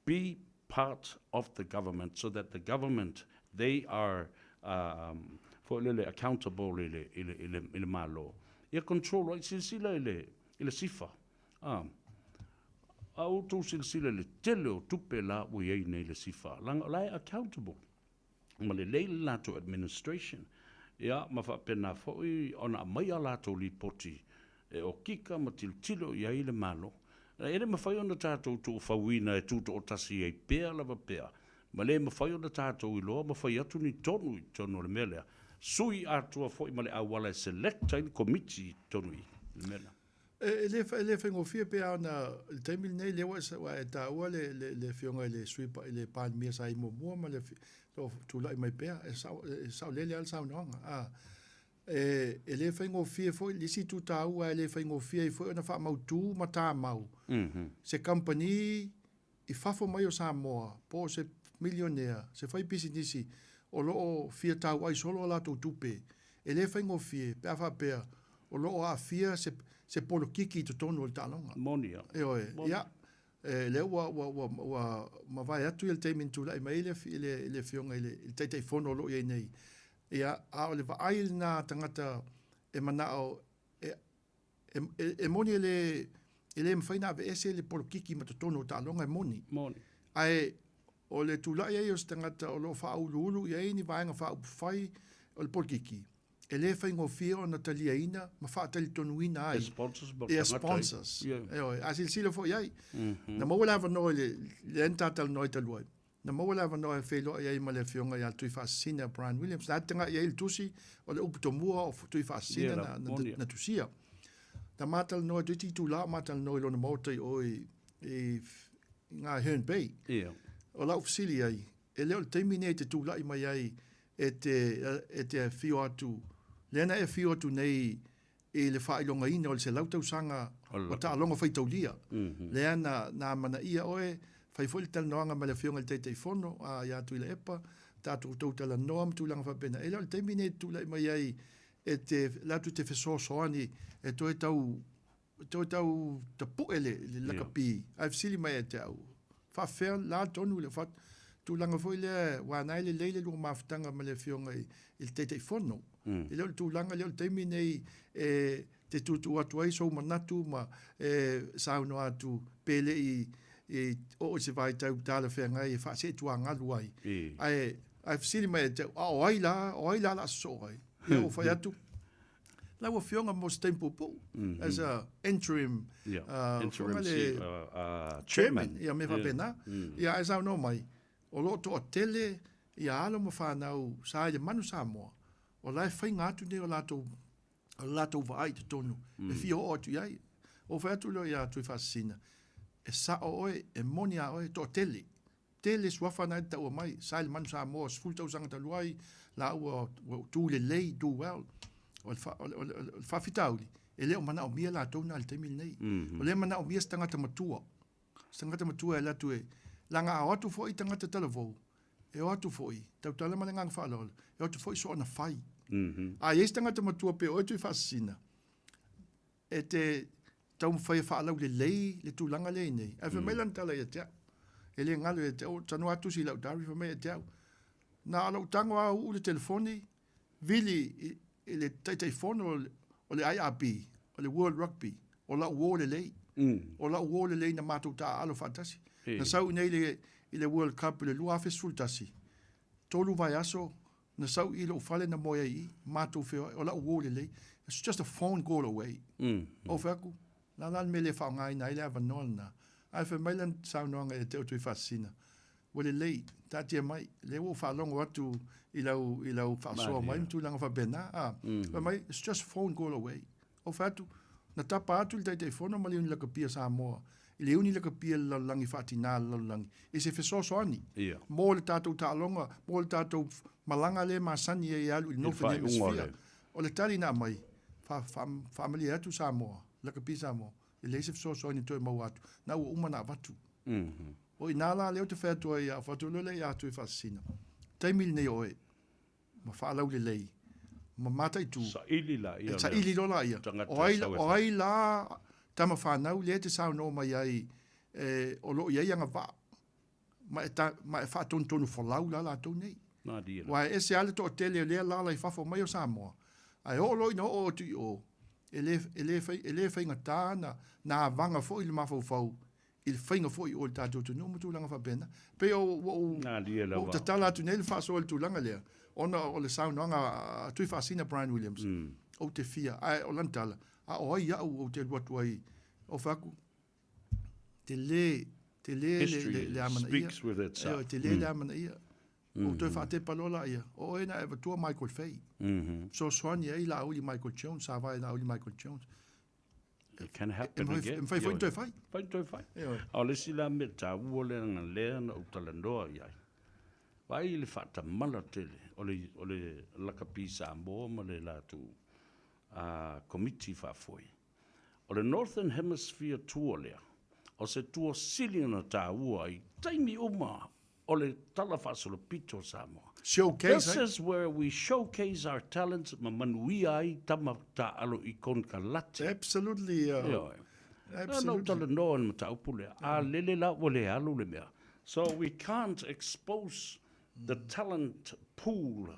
be part of the government so that the government they are um, foi lele accountable i le, i le, i le, i le Malo. Ia control ai, silasila i le, i le sifa. A, a outou silasila i le tele o tupe la ua i ai nei le sifa, leaga o la e accountable ma lelei le latou administration, ia, ma faapena foi ona aumai a latou lipoti e okika ma tilotilo i ai le Malo. E le mafai ona tatou tuufauina e tutoatasi ai pea lava pea, ma le mafai ona tatou iloa ma fai atu ni tonu i totonu o le mea lea, sui atoa foi ma le auala e select ai le komiti i totonu i le mea lea. E le, e le faigofie pe a ona i le taimi lenei lea ua ua e taua le, le, le afioga i le sui i le Palemia sa i muamua ma le o tulai mai pea e sao e saolele lava le saunoaga. A e, e le faigofie foi le isi itu taua e le faigofie ai foi ona faamautu ma tamau mm -hmm. se kamupani i fafo mai o Samoa po o se milionea, se faipisinisi o lo o fia tauai solo a latou tupe, e le faigofie pe a faapea o lo o aafia se, se polokiki i totonu o le taaloga. Moni ia. Ioe, ia, e, lea ua, ua, ua, ua mavae atu ia le taimi na tulai mai ai le, le, le afioga i le, i le Taitaifono o lo o i ai nei. Ia, a o le vaai lena a tagata e manao e, E, e, e moni e le, e le mafai ona aveese le polokiki ma totonu o taaloga, e moni. Moni. Ae o le tulai ai o se tagata o lo o faauluulu i ai ni vaega faaupufai o le polokiki, e le faigofie ona taliaina ma faatalitonuina ai E sponsors ma ia tagata ai. sponsors. Ia. Ioe, a silasila foi i ai. Na maua le avanoa i le, lea na ta talanoa ai talu ai, Na maua le avanoa e feiloai ai ma le Afioga ia Tuifaasisina Brian Williams. Na tagai i ai le tusi o le upu tomua o Tuifaasisina na, na, na tusia. Na ma talanoa toeitiiti itulā o ma talanoa i lona maota i o i, i, i ngā Herne Bay. Ia. O lau fesili ai, e le o le taimi nei e te tula'i mai ai e te, e te afio atu, lea na e afio atu nei i le faailogaina o le 100 tausaga o taaloga faitaulia. Lea na, na amanaia oe, fai foi le talanoaga ma le Afioga i le Taitaifono, a, ia Tuilaepa, tatou tou talanoa ma tulaga faapena. E le o le taimi nei e te tula'i mai ai e te latou te fesoasoani e toe tau toe tau tapu'e le, le lakapi ae fesili mai ia te au, faafefea la tonu le fa, tulaga foi lea ua na e lelei le lua mafutaga ma le Afioga i, i le Taitaifono. E le o le tulaga lea o le taimi nei e te tuutuu atu ai sou manatu ma e saunoa atu pe le i i oo i se vaitau talafeagai e faaseetuagalu ai. Ae ae fesili mai ia te au, a o ai la, o ai la o le a sosoo ai? Ia ua fai atu, lau Afioga mo se taimi puupuu, as a interim, Interim fofoga le chairman. Ia mea faapena. Ia ae saunoa mai, o lo o toatele ia alo ma fanau sa i le Manu Samoa, o la e faiga atu nei o latou o le latou vaai i totonu e fia oo atu i ai. Ua ou fai atu loa ia Tuifaasisina, e sao oe, e moni a oe, e toatele, tele suafa na e taua mai, sa i le Manu Samoa, 10 tausaga talu ai, la ua, ua tu lelei, do well. O le, o le, o le, o le faafitauli, e le o manaomia latou na i le taimi lenei. O lea e manaomia se tagata matua, se tagata matua e alu atu e, leaga a o atu foi tagata talavou, e o atu foi, tautala ma le agaga faaaloalo, e o atu foi soona fai. A i ai se tagata matua pe oe Tuifaasisina, e te taumafai e faalaulelei le tulaga lea i nei. Ae fai mai lana tala ia te au, e le galo ia te au, talanoa atu si lau diary, fai mai ia te au, na o lou tago lava uu le telefoni, vili i le Taitaifono o le IRB, o le World Rugby, o lau uo lelei. O lau uo lelei na matou taaalo faatasi. Na sau i nei i le World Cup i le 2011, tolu vaiaso na sau i lou fale na moe ai i i, matou feoai, o lau uo lelei. It's just a phone call away. Ou fai atu, o le a la le mea e le faaaogaina ai le avanoa lena? Ae fai mai lana saunoaga ia te au Tuifaasisina, Ua lelei, taatia mai, lea ua ou faalogo atu i lau, i lau faasoa mai ma tulaga faapena. A, fai mai, it's just phone call away. Ou fai atu, na tapa atu le Taitaifono ma le Iuni Lakapi a Samoa i le Iuni Lakapi a le Lalolagi Faatinā a le Lalolagi i se fesoasoani mo le tatou taaloga, mo le tatou malaga lea e masani ai e alu i le Northern Hemisphere. O le tali na aumai, fa, fa, faamalie atu Samoa, Lakapi Samoa, e leai se fesoasoani e toe maua atu, na ua uma ona avatu. O i ina la lea ou te fai atu ai, a fai atu loa lea ia Tuifaasisina, taimi lenei o oe, ma faalaulelei, ma mataitu, Saili laia e saili loa laia, o ai, o ai la tama fanau lea e te saunoa mai ai e, o lo o i ai agavaa, ma e, ta, ma e faatonutonu folau la latou nei. Aua e ese lava le toatele o lea e alaala i fafo mai o Samoa, ae oo loa ina oo atu i o, e le, e le, e le faigata na, na avaga foi le mafaufau i le faiga foi o le tatou atunuu ma tulaga faapena. E pei o, ua ou, ua ou tatala atu nei le faasoa i le tulaga lea, ona o le saunoaga a Tuifaasina Bryan Williams, ou te fia, ae o lana tala, a o ai au ou te alu atu ai, ou fai atu, tele, tele le, le, le amanaia. Ioe, tele le amanaia. Ou toe faatepa loa laia, o oe na e avatua Michael Fay. Fesoasoani ai Laauli Michael Jones, sa vae Laauli Michael Jones. It can happen again. E mafai foi ona toe fai. Mafai ona toe fai. A o le isi la mea taua lea na lea na ou talanoa i ai, vaai i le faatamala tele o le, o le lakapi Samoa ma le latou Komiti Faafoe. O le Northern Hemisphere Tour lea, o se tour sili ona taua i taimi uma o le Tala Faasolopito o Samoa. Showcase, This is where we showcase our talents ma manuia ai tama taaalo i konekarate. Absolutely. Ioe. Absolutely. Na ou talanoa i le mataupu lea, a lele la ua le alu le mea. So we can't expose the talent pool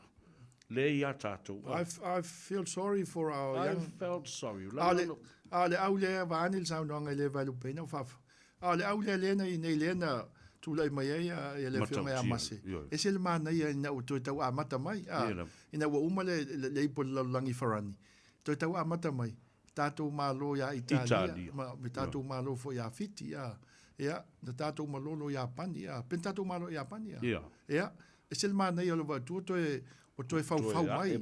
lea ia tatou. I feel sorry for our young... I felt sorry. A o le au lea, vaeane le saunoaga e le vaelupeina, ua A o le au lea lea na i nei lea na tulai mai ai ia le Afioga ia Mase, e ese le manaia ina ua toe tau amata mai, a, ina ua uma le, le, le ipu o le lalolagi farani, toe tau amata mai, tatou malo ia Italia, ma me tatou malo foi ia Fiti, a, ia, na tatou malolo ia Iapani, a, pe na tatou malo ia Iapani, a, ia, ese le manaia o le vaai atu ua toe, ua toe faufau mai,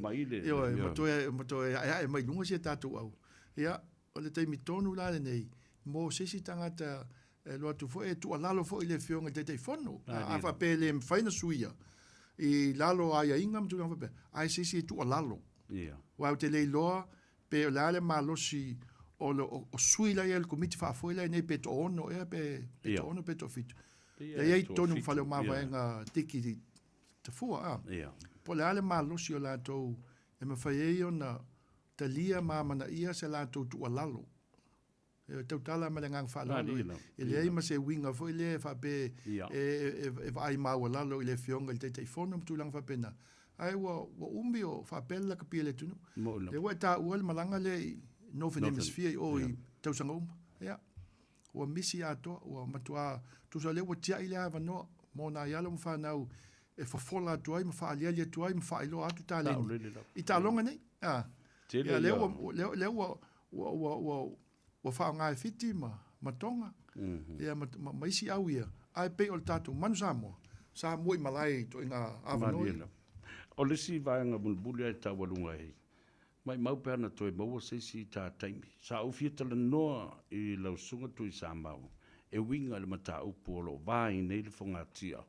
ioe, ma toe, ma toe aeae mai i luga si a tatou au. Ia, O le taimi tonu la lenei mo se isi tagata e alu atu foi e tuualalo foi i le Afioga i le Taitaifono. A faapea e le mafai ona suia i lalo o aiaiga ma tulaga faapea, ae se isi e tuualalo. Aua ou te le iloa pe o le a le malosi o le o sui la e i ai o le Komiti Faafoe la e i ai nei pe toaono ea pe toaono pe toafitu. La e i ai i totonu ma Faleomavaega Tiki Tafua, a. Po o le a le malosi o latou e mafai ai ona talia ma amanaia se latou tuualalo. E tautala ma le agaga faaaloalo, e leai ma se uiga foi lea e faapea e vaai maualalo i le Afioga i le Taitaifono ma tulaga faapena, ae ua umi o faapea le lakapi a le atunuu. Lea ua e taua le malaga lea i Northern Hemisphere i o i tausaga uma. Ia, ua misi atoa, ua matua, tusa o lea ua tiai le avanoa mo nai alo ma fanau e fofola atu ai ma faaaliali atu ai ma faailoa atu taleni i taaloga nei. A, ia, lea ua, lea ua, ua, ua, ua, ua faaaoga e Fiti ma, ma Tonga, mm -hmm. ia, ma, ma, ma isi au ia, ae pei o le tatou manu Samoa, sa mua i malae i ituaiga avanoa ia. O le isi vaega mulimuli ai taualuga ai, maimau pe ana toe maua se isi ta taimi. Sa ou fia talanoa i lau Susuga Tuisamau e uiga i le mataupu o lo o va ai nei le fogatia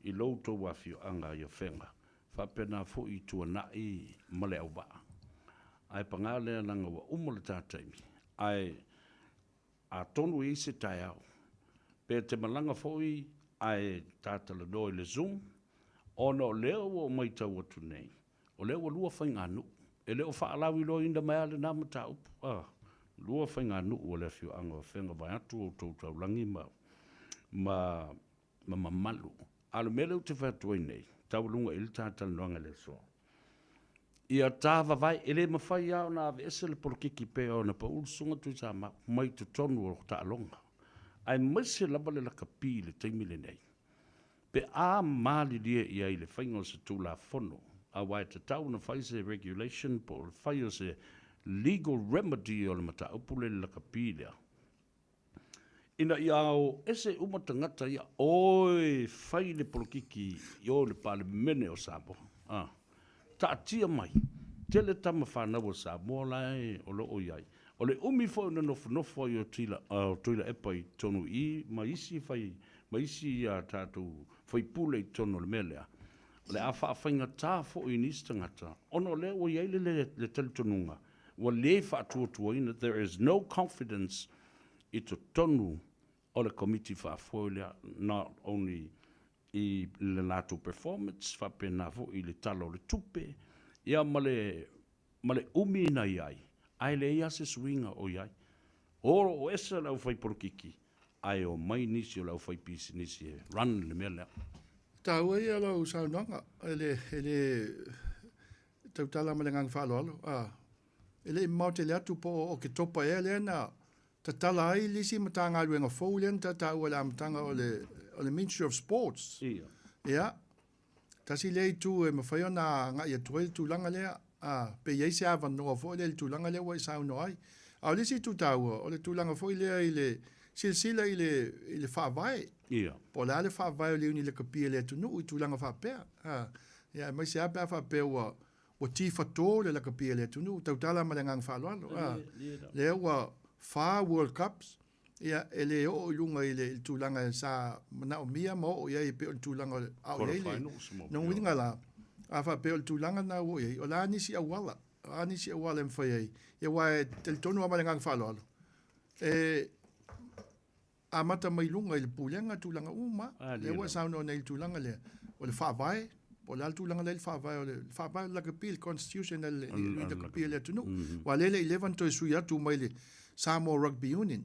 i lo outou afioaga i Afega, faapena foi i Tuanai ma Leauvaa. Ae paga lea leaga ua uma le ta taimi, ae atonu e i ai se taeao, pe te malaga foi ae ta talanoa i le Zoom, ona o lea ua ou matau atu nei, o lea ua lua faiganuu, e le o faalauiloaina mai lava lena mataupu, a, lua faiganuu a le afioaga o Afega vaeatu outou taulagi ma, ma ma mamalu. A o le mea lea ou te fai atu ai nei, taualuga i le ta talanoaga i le aso, ia ta vavae, e le mafai lava ona aveese le polokiki pei ona pau le Susuga Tuisamau mai totonu o taaloga, aemaise lava le lakapi i le taimi lenei, pe a malilie i ai i le faiga o se Tulafono, aua e tatau ona fai se regulation po o le fai o se legal remedy o le mataupu lea i le lakapi lea, Ina ia ao ese uma tagata ia, oi fai le polokiki i o i le Palemene o Samoa. A, taatia mai, tele tama fanau a Samoa la e o lo o i ai. O le umi foi ona nofonofo ai o Tila, o Tuilaepa i totonu i i ma isi fai, ma isi a tatou faipule i totonu o le mea lea, o le a faafaigata foi i nisi tagata, ona o lea ua i ai le, le talitonuga, ua le faatuatuaina, there is no confidence i totonu o le Komiti Faafoe lea, not only i le latou performance, faapena foi i le Tala o le Tupe, ia ma le, ma le umi na i ai, ae leai lava se suiga o i ai. O ese le aufaipolokiki, ae omai nisi o le aufaipisinisi e run le mea lea. Taua ia lau saunoaga, e le, e le tautala ma le agaga faaaloalo, a, e le i mamao tele atu po o Oketopa ea lea na tatala ai le isi Matagaluega fou lea na taua i le amataga o le, o le Ministry of Sports. Ia. Ia, tasi lea itu e mafai ona agai atu ai le tulaga lea, a, pe i ai se avanoa foi lea i le tulaga lea ua e saunoa ai. A o le isi itu taua, o le tulaga foi lea i le silasila i le, i le faavae. Ia. Po o le a le faavae o le iuni lakapi a le atunuu i tulaga faapea. A, ia, aemaise lava pe a faapea ua, ua tifato le lakapi a le atunuu, tautala ma le agaga faaaloalo. A, lea ua fa World Cups, ia, e le oo i luga i le, i le tulaga sa manaomia ma oo i ai e pei o le tulaga o le, a o i ai le, lona uiga la, a faapea o le tulaga lena ua oo i ai, o le a nisi auala, o a nisi auala e mafai ai, ia aua e talitonu lava ma le agaga faaaloalo, e amata mai luga i le pulega tulaga uma, lea ua e saunoa nei i le tulaga lea, o le faavae, po o le a le tulaga lea i le faavae o le faavae o le lakapi, le constitution a le lakapi a le atunuu. Aua lea e le i leva ona toe sui atu mai le Samoa Rugby Union,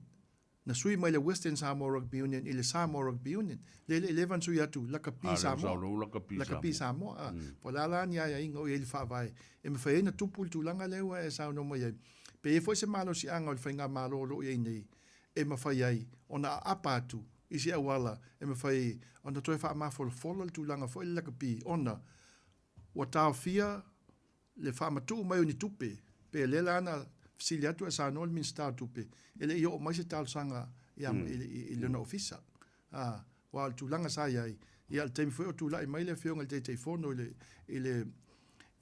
na sui mai le Western Samoa Rugby Union i le Samoa Rugby Union, lea e le i leva ona sui atu lakapi Samoa, lakapi Samoa. Po o le a la ni aiaiga o i ai i le faavae e mafai ai ona tupu le tulaga lea ua e saunoa mai ai. Pe i ai foi se malosiaga o le faigamalo o lo o i ai nei e mafai ai ona aapa atu i se auala e mafai ona toe faamafolafola le tulaga foi le lakapi ona ua taofia le faamatuu mai o ni tupe pe lea la na fesili atu ae saunoa le Minisita o Tupe e le i oo mai se talosaga ia i lona ofisa. A, aua o le tulaga sa i ai, ia o le taimi foi o tulai mai le Afioga i le Taitaifono i le, i le,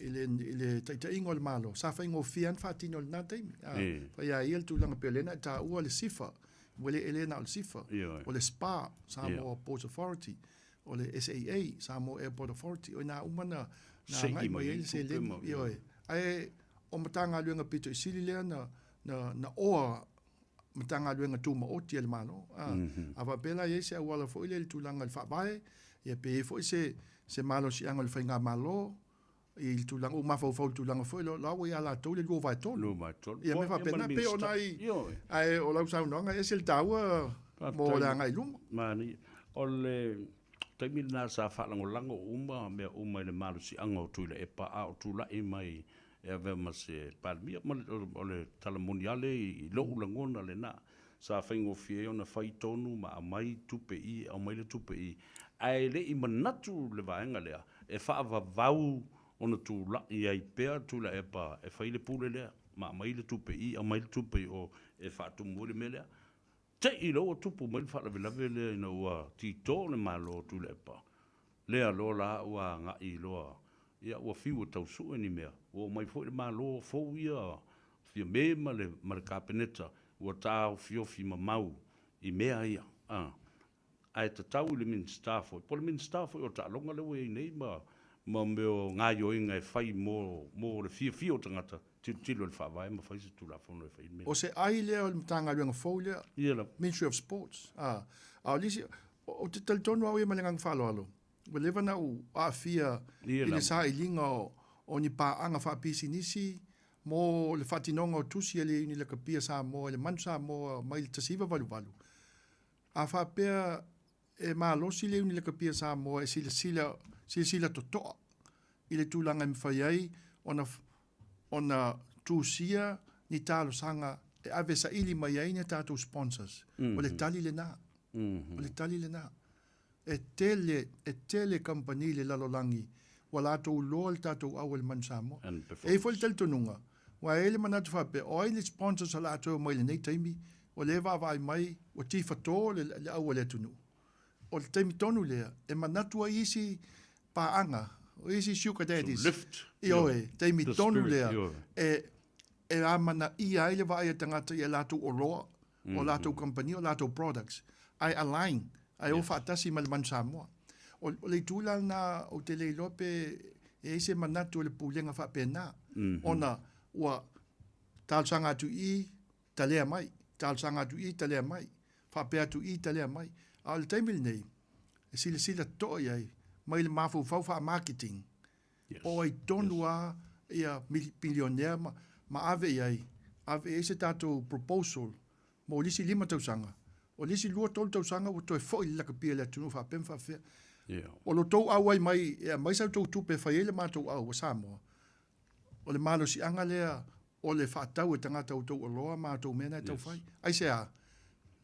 i le, i le taitaiga o le Malo, sa faigofie lava ona faatino i lena taimi. A, fai a ia le tulaga pei o lea na e taua le SIFA, ua le, e le na o le SIFA, o le SPA, Samoa Ports Authority, o le SAA, Samoa Airport Authority, o i ina uma na, na agai mai ai le seleni. Ioe. Ae o Matagaluega pito i sili lea na, na, na oa Matagaluega Tumaoti a le Malo. A, a faapea la e i ai se auala foi lea i le tulaga i le Faavae, ia pe i ai foi se, se malosiaga o le Faigamalo i le tulaga, ua mafaufau i le tulaga foi lea, o la ua ia latou le 2/3. 2/3. Ia mea faapena, pei o nai, ae o lau saunoaga e ese le taua mo le agai i luma. Manaia. O le taimi lena sa faalagolago uma mea uma i le malosiaga o Tuilaepa a o tulai mai e avea ma se Palemia. Ma o le tala moni lava lea i lou lagona lena, sa faigofie ai ona fai tonu ma aumai tupe i, aumai le tupe i, ae le i manatu le vaega lea e faavavau ona tulai ai pea Tuilaepa e fai le pule lea ma aumai le tupe i, aumai le tupe i o e faatumu ai le mea lea. Te i loa ua tupu mai le faalavelave lea ina ua tito le Malo o Tuilaepa, lea loa la ua agai loa, ia ua fiu e tau sue ni mea, ua omai foi le Malo fou ia Fiame ma le ma le Kapeneta ua taofiofi mamau i mea ia, a. Ae tatau i le Minisita foi, po o le Minisita foi o Taaloga lea ua i ai nei ma ma mea o gaoioiga e fai mo mo le fiafia o tagata, tilotilo i le Faavae ma fai se Tulafono e fai ai le mea. O se ai lea o le Matagaluega fou lea, Ministry of Sports, a, a o le isi, ou te talitonu au ia ma le agaga faaaloalo, ua leva ona ou aafia i le sailiga o ni paaga faapisinisi mo le faatinoga o tusi a le Iuni Lakapi a Samoa i le Manu Samoa mai le 1988. A faapea e malosi le Iuni Lakapi a Samoa e silasila, silasila totoa i le tulaga e mafai ai ona, ona tusia ni talosaga e ave saili mai ai ni a tatou sponsors. O le tali lena. O le tali lena. E tele, e tele kamupani i le lalolagi ua latou iloa le tatou au a le Manu Samoa. E i ai foi le talitonuga, aua e i ai le manatu faapea, o ai le sponsors o le a toe omai i lenei taimi, o lea e vaavaai mai ua tifato le, le au a le atunuu. O le taimi tonu lea e manatu ai isi paaga, o isi sugar daddies. Ioe, taimi tonu lea e, e amanaia ai le vaai a tagata i a latou oloa, o latou kamupani, o latou products, ae align, ae o faatasi ma le Manu Samoa. O, o le itu la lena ou te le iloa pe e i ai se manatu o le Pulega faapena, ona ua talosaga atu i i, talea mai, talosaga atu i i, talea mai, faapea atu i i, talea mai. A o le taimi lenei, e silasila totoa i ai mai le mafaufau faa-marketing, po o ai tonu lava ia milionea ma, ma ave i ai, ave i ai se tatou proposal mo le isi lima tausaga. O le isi lua tolu tausaga ua toe foi le lakapi a le atunuu faapea ma faapefea. O lo outou auai mai e aumai sa outou tupe e fai ai le matou au a Samoa, o le malosiaga lea o le faatau e tagata outou oloa ma outou mea na e tau fai. Aisea?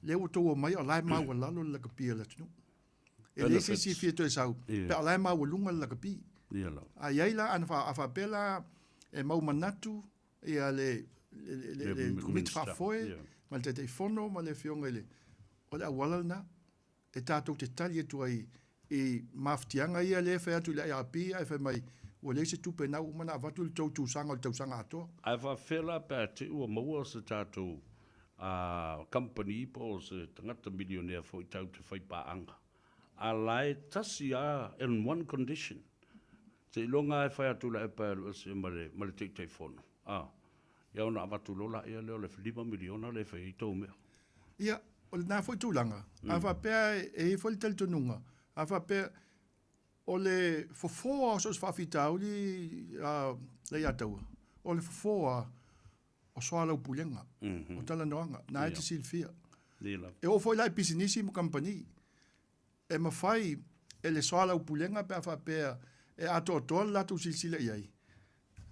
Lea ua outou omai o la e maualalo le lakapi a le atunuu. E leai se isi e fia toe sau, pe a o la e maualuga le lakapi. A i ai la, a faapea la e mau manatu ia le, le, le, le Komiti Faafoe ma le Taitaifono ma le Afioga i le, o le auala lena e tatou te tali atu ai i mafatiaga ia lea e fai atu i le IRP ae fai mai ua leai se tupe na ua uma ona avatu le tou tusaga o le tausaga atoa. Ae faafefea la pe a te i ua maua se tatou kamupani po o se tagata milionea foi tatou te fai paaga, a la e tasi lava in one condition, seiloga lava e fai atu la e pae alu ese ma le, ma le Taitaifono, a, ia ona avatu loa laia lea o le $5 miliona lea e fai ai tou mea. Ia, o lena foi tulaga, a faapea e i ai foi le talitonuga, a faapea o le fofo lava o so o se faafitauli a Leiataua, o le fofo lava o soalaupulega, o talanoaga, na e te silafia. E oo foi la i pisinisi ma kamupani, e mafai e le soalaupulega pe a faapea e atoatoa le latou silasila i ai,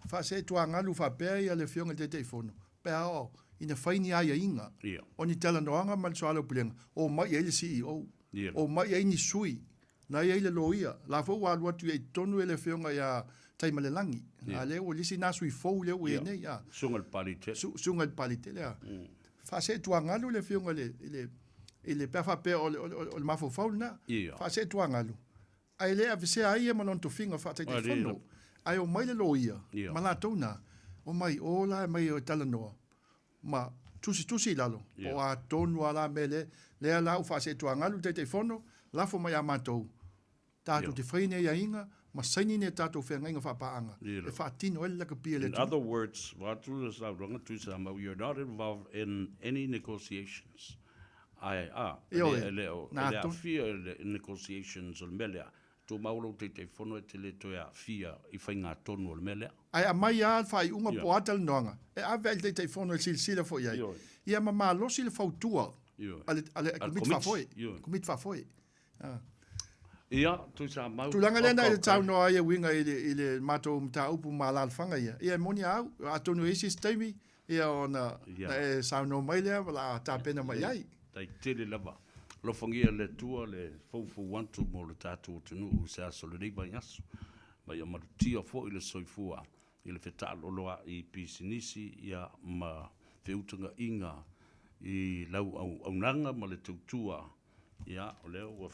faaseetuagalu faapea ia le Afioga i le Taitaifono, pe a oo ina fai ni aiaiga o ni talanoaga ma le soalaupulega, omai i ai le CEO, omai i ai ni sui, na i ai le loia, la foi ua alu atu i ai i totonu e le Afioga ia Taimalelagi, a lea ua le isi na sui fou lea ua i ai nei, a. Susuga i le Papaliitele. Susuga i le Papaliitele, a. Faaseetuagalu le Afioga i le, i le, i le, pe a faapea o le, o le, o le mafaufau lena. Faaseetuagalu, ae le aveesea ai ia ma lona tofiga faa-Taitaifono. Ae omai le loia ma latou na, omai o la e aumai e talanoa ma tusitusi i lalo, po o a tonu lava la mea lea, lea la ua faaseetuagalu le Taitaifono, lafo mai ia matou, tatou te fai ni aiaiga ma saini ni a tatou feagaiga faapaaga e faatino ai le lakapi a le In atunuu. other words, vaeatu le saunoaga Tuisamau, you're not involved in any negotiations. Ae, a, e le, e le o, e le aafia i le negotiations o le mea lea. Tumau lou Taitaifono e te le toe aafia i faigatonu o le mea lea. Ae aumai lava le faaiuga po o a talanoaga e ave ai i le Taitaifono e silasila foi i ai, ia ma malosi le fautua a le, a le Komiti Faafoe. Komiti Faafoe. Ia, Tuisamau. Tulaga lea na e saunoa ai e uiga i le, i le matou mataupu ma alaalafaga ia, ia e moni a au, atonu e i ai se isi taimi, ia ona na e saunoa mai lea o le a tapena mai ai. Tai tele lava. Alofagia e le Atua le foufou atu mo le tatou atunuu i se aso o lenei vaiaso, ma ia malutia foi le soifua i le fetaaloloa'i i pisinisi ia ma feutagaiga i lau auaunaga ma le tautua, ia o lea ua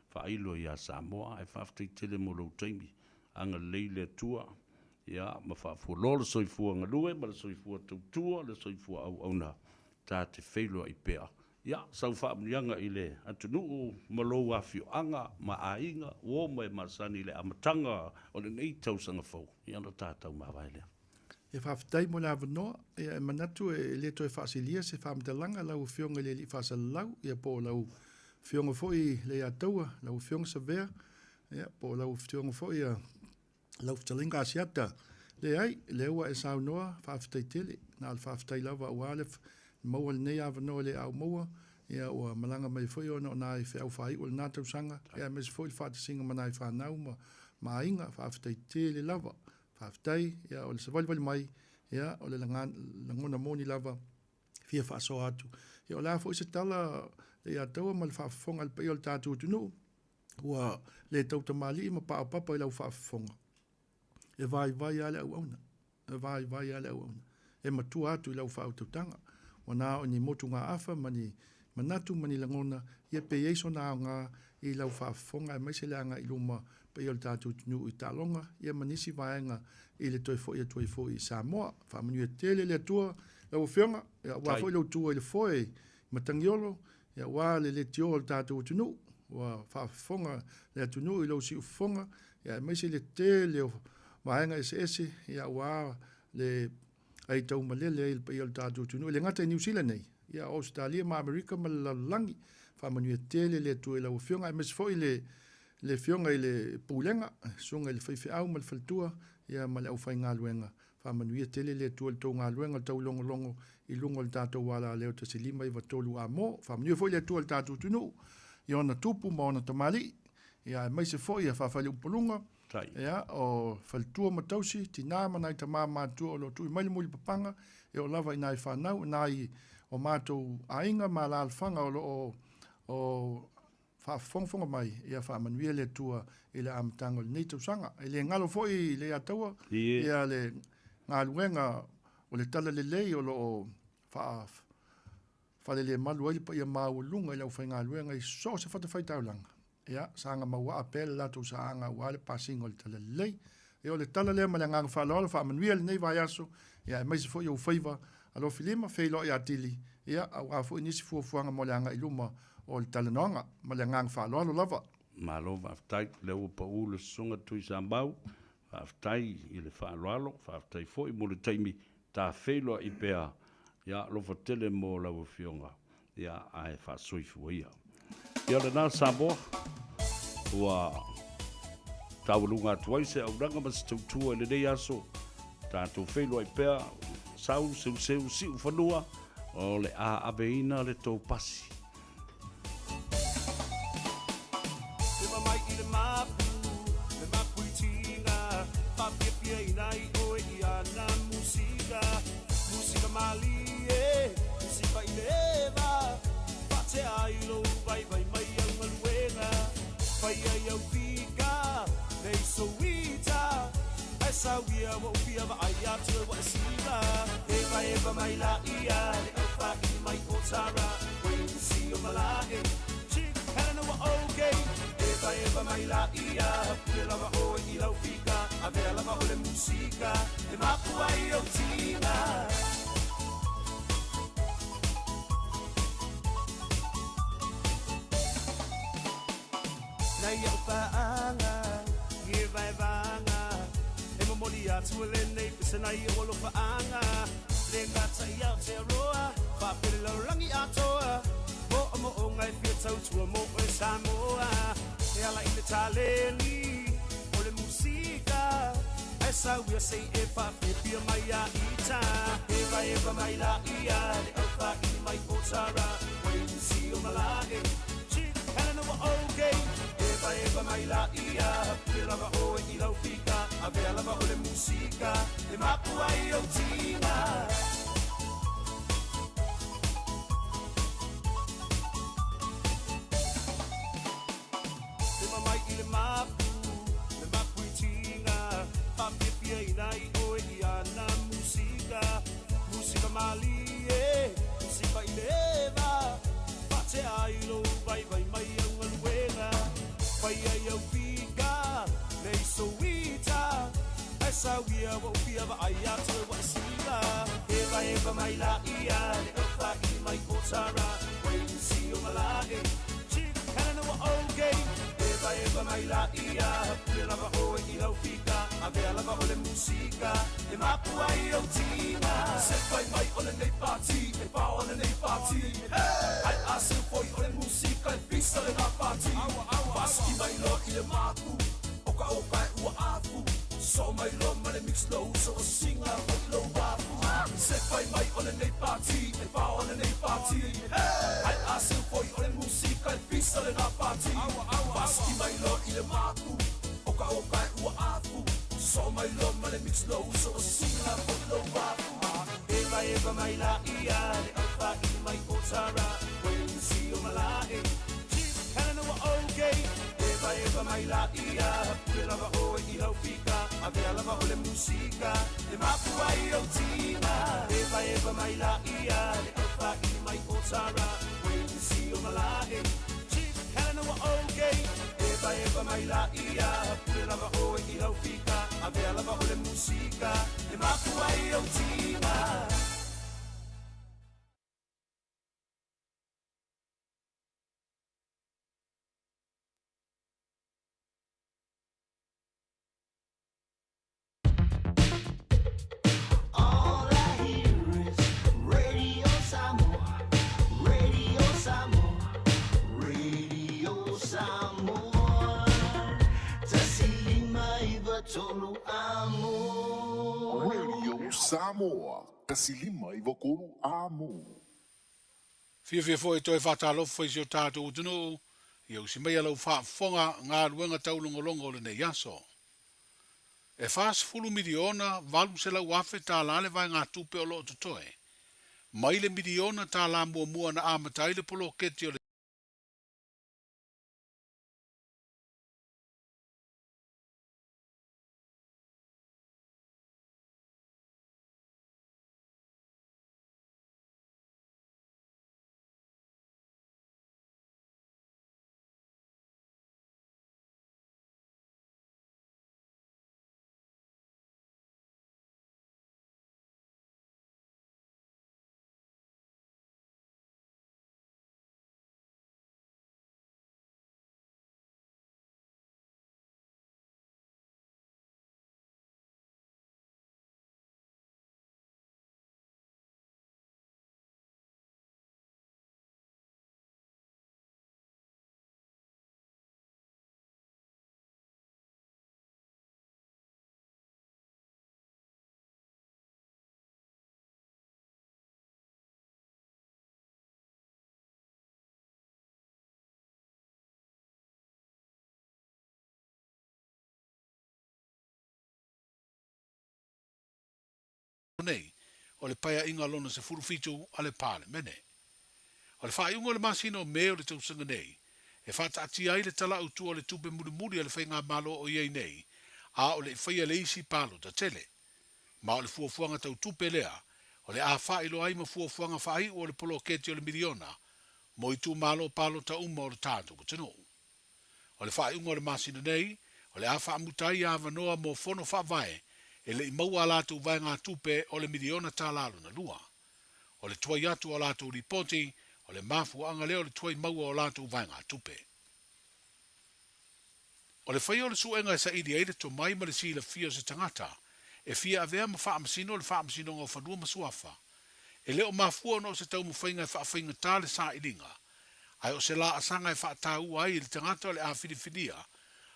faailo ia Samoa, ae faafetai tele mo lou taimi. Agalelei le Atua Ia, ma faafualoa le soifua galue ma le soifua tautua, le soifua auauna ta te feiloai pea. Ia, sau faamanuiaga i le atunuu ma lou afioaga ma aiga, uo ma e masani i le amataga o lenei tausaga fou, ia ona tatou mavae lea. Ia faafetai mo le avanoa. Ia e manatu e le toe faasilia se faamatalaga lau Afioga i le Alii Faasalalau, ia po o lau Afioga foi Leiataua, lau Afioga Savea, ia po o lau Afioga foi Lau fetalaiga Asiata, Leai, lea ua e saunoa, faafetai tele. Na o le faafetai lava aua le maua lenei avanoa i le aau maua, ia ua malaga mai foi ona o nai feau faaiu o lena tausaga, ia aemaise foi le faatasiga ma nai fanau ma ma aiga, faafetai tele lava. Faafetai, ia o le savalivali mai, ia o le lagona moni lava fia faasoa atu. Ia o le a foi se tala ia taua ma le faafofoga a le paia o le tatou atunuu, Ua le tautamalii ma paopapa i lau faafofoga. E vaivai lava le auauna, e vaivai lava le auauna. E matua atu i lau faautautaga. Ua na o ni motugaafa ma ni manatu ma ni lagona, ia pe i ai sona aoga i lau faafofoga aemaise le agai i luma paia o le tatou atunuu i taaloga ia ma nisi vaega i le toe foi atu ai foi i Samoa. Faamanuia tele le Atua lau Afioga, aua foi lou tu ai le foe i Matagiolo, Ia aua le leitioa o le tatou atunuu, ua faafofoga le atunuu i lou siufofoga, ia aemaise le tele o vaega eseese, ia aua le aitaumalele ai le paia o le tatou atunuu, e le gata i Niu Sila nei, ia o Ausetalia ma Amerika ma le lalolagi. Faamanuia tele le Atua i lau Afioga, aemaise foi le le Afioga i le Pulega, Susuga i le Faifeau ma le Faletua, ia ma le aufaigaluega. Faamanuia tele le Atua i le tou galuega o le taulogologo i luga o le tatou alaleo 1593 Amo. Faamanuia foi le Atua i le tatou atunuu i ona tupu ma ona tamalii, ia aemaise foi ia Faafaileuupoluga, ia o faletua ma tausi, tina ma nai tama matutua o lo o tui mai le mulipapaga, e oo lava i nai fanau, nai o matou aiga ma alaalafaga o lo o o faafofogafoga mai, ia faamanuia le Atua i le amataga o lenei tausaga. E le galo foi i Leiataua ia le galuega o le talalelei o lo o faafalelemalu ai le paia maualuga i le aufaigaluega i so o se fatafaitaulaga. Ia, saga mauaa pea le latou saaga aua le pasiga o le talalelei. Ia, o le tala lea ma le agaga faaaloalo, faamanuia lenei vaiaso, ia aemaise foi ou faiva alofilima, feiloai atili, ia, aua foi nisi fuafuaga mo le agai i luma o le talanoaga. Ma le agaga faaaloalo lava. Malo faafetai, o lea ua pau le Susuga Tuisamau, faafetai i le faaaloalo, faafetai foi mo le taimi ta feiloai pea, ia alofa tele mo lau Afioga, ia ae faasoifua ia. Ia lena Samoa, ua taualuga atu ai se auaunaga ma se tautua i lenei aso, tatou feiloai pea, sau seuseu siufanua, o le a aveina le tou pasi. Te mai i le mapu, le mapu i tinga, Whaapiapia ina i oe i ana musika, Musika malie, musika i le eva, Whaatea ai lou vaivai mai au galuega, Fai ai au pika, nei souita, Ae sauia ua upia vaai atu e ua e sila. Eva eva mai la ia, le au whaini mai o Tara, Wayne si o Malae, Chick Helena ua okay. Eva eva mai la ia, pule lava oe i lau fika. Avea lava o le musika e mapu ai ou tiga. Nai au paaga i e vaevaga e momoli atu e lenei pese nai o alofaaga le gata i Aotearoa faapele lalolagi atoa mo'omo'oga e fia tautua mo oe Samoa e ala i le taleni o le musika ae sauia sei e faafiafia mai ia ita evaeva mai laia le aufaili mai o Tara Wayne o Malae Chief Helena ua okay evaeva mai laia pule lava oe i lau fika avea lava o le musika e mapu ai ou tiga. Te mamai i le mapu, le mapu i tiga, whaapiapia ina i oe i ana musika. Musika malie, musika i le eva, whaatea ai lou vai vai mai au galuega. Fai ai au fika, nei souita, ai sauia wa upia wa ai atu e wa sila. Eva eva mai laia, le aufaili mai o Tara, Wayne o Malae, Chief Helena ua okay. Eva eva mai laia, pule lava oe i lau fika, avea lava o le musika, e mapu ai ou tiga. Se fai mai o lenei pati, e pao o lenei pati. Ai a se foi o le musika e pisa le ngā pati. Paski mai lo i le mapu, o ka o kai ua afu. So mai lo ma le mix lo so o singa o i lo wafu. Se fai mai o lenei pati, e pao o lenei pati. Ai a se foi o le musika e pisa le ngā pati. Paski mai lo i le mapu, o ka o kai ua afu. So mai lo ma le mix lo so o singa o i lo wafu. Eva eva mai laia, le aufaili mai o Tara, Wayne o Malae, Chief Helena ua okay. Eva eva mai laia, pule lava oe i lau fika, avea lava o le musika, e mapu ai ou tiga. Eva eva mai laia, le aufaili mai o Tara, Wayne o Malae, Chief Helena ua okay. Eva eva mai laia, pule lava oe i lau fika, avea lava o le musika, e mapu ai ou tiga. All I hear is Radio Samoa, Radio Samoa, Radio Samoa. Tasilima iwa tolu amo. Radio Samoa, 159 amo. Fiafia foi toe whātālofa foi si o tātou atunuu, ia usi mai lau faafofoga galuega taulogologo o lenei aso. E 40 miliona 800 afe tālā le vaegatupe o loo totoe. Mai le miliona tālā muamua na amata ai le poloketi o le nei o le paeaiga lona 17 a le Palemene. O le faaiuga o le masina o Me o le tausaga nei, e faataatia ai le Tala Autu o le Tupe mulimuli a le faigamalo o i ai nei, a o le i faia le isi palota tele. Ma o le fuafuaga tautupe lea, o le a faailoa ai ma fuafuaga faaiu o le poloketi o le miliona, mo itumalo palota uma o le tatou atunuu. O le faaiuga o le masina nei, O le a faamuta ai avanoa mo fono faavae e le i maua a latou vaegatupe o le miliona tala lona lua. O le tuai atu o a latou lipoti, o le mafuaaga lea o le tuai maua o latou vaegatupe. O le faia o le suega e saili ai le tomai ma le silafia o se tagata e fia avea ma faamasino le Faamasinoga o Fanua ma Suafa, e le o mafua ona o se taumafaiga e faafaigata le sailiga, ae o se laasaga e faataua ai i le tagata o le a filifilia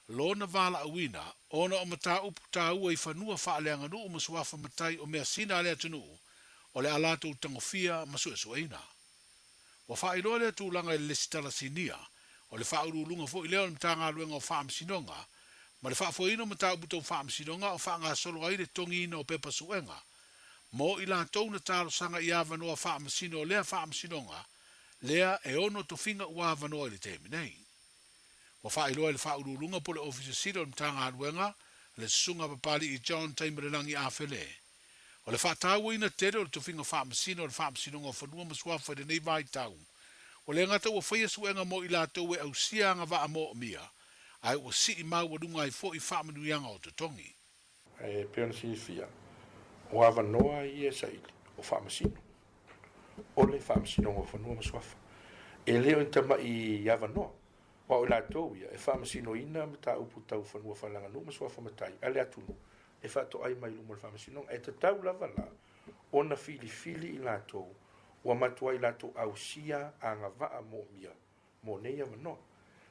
lona valaauina ona o mataupu taua i fanua faaleaganuu ma suafa matai o measina a le atunuu o le a latou tagofia ma suesueina. Ua faailoa lea tulaga i le Lesitala Sinia, o le Faauluuluga foi lea o le Matagaluega o Faamasinoga, ma le faafoeina o mataupu tau faamasinoga o faagasolo ai le togiina o pepa suega mo i latou na talosaga i avanoa faamasino o lea faamasinoga lea e ono tofiga ua avanoa i le taimi nei. Ua faailoa e le Faauluuluga po o le Ofisa Sili o le Matagaluega, le Susuga Papali'i John Taimalelagi Afele, o le faatauaina tele o le tofiga faamasino o le Faamasinoga o Fanua ma Suafa i lenei vaitau, ua le gata ua faia suega mo i latou e ausia agavaa moomia, ae ua sii maualuga ai foi faamanuiaga o totogi. E pei ona silafia, o avanoa ia e saili o faamasino, o le Faamasinoga o Fanua ma Suafa. E le o ni tamai avanoa, aua o i latou ia e faamasinoina mataupu tau fanua faaleaganuu ma suafa matai a le atunuu e faatoai mai i luma o le Faamasinoga. E tatau lava la ona filifili i latou ua matuai latou ausia agavaa moomia mo nei avanoa.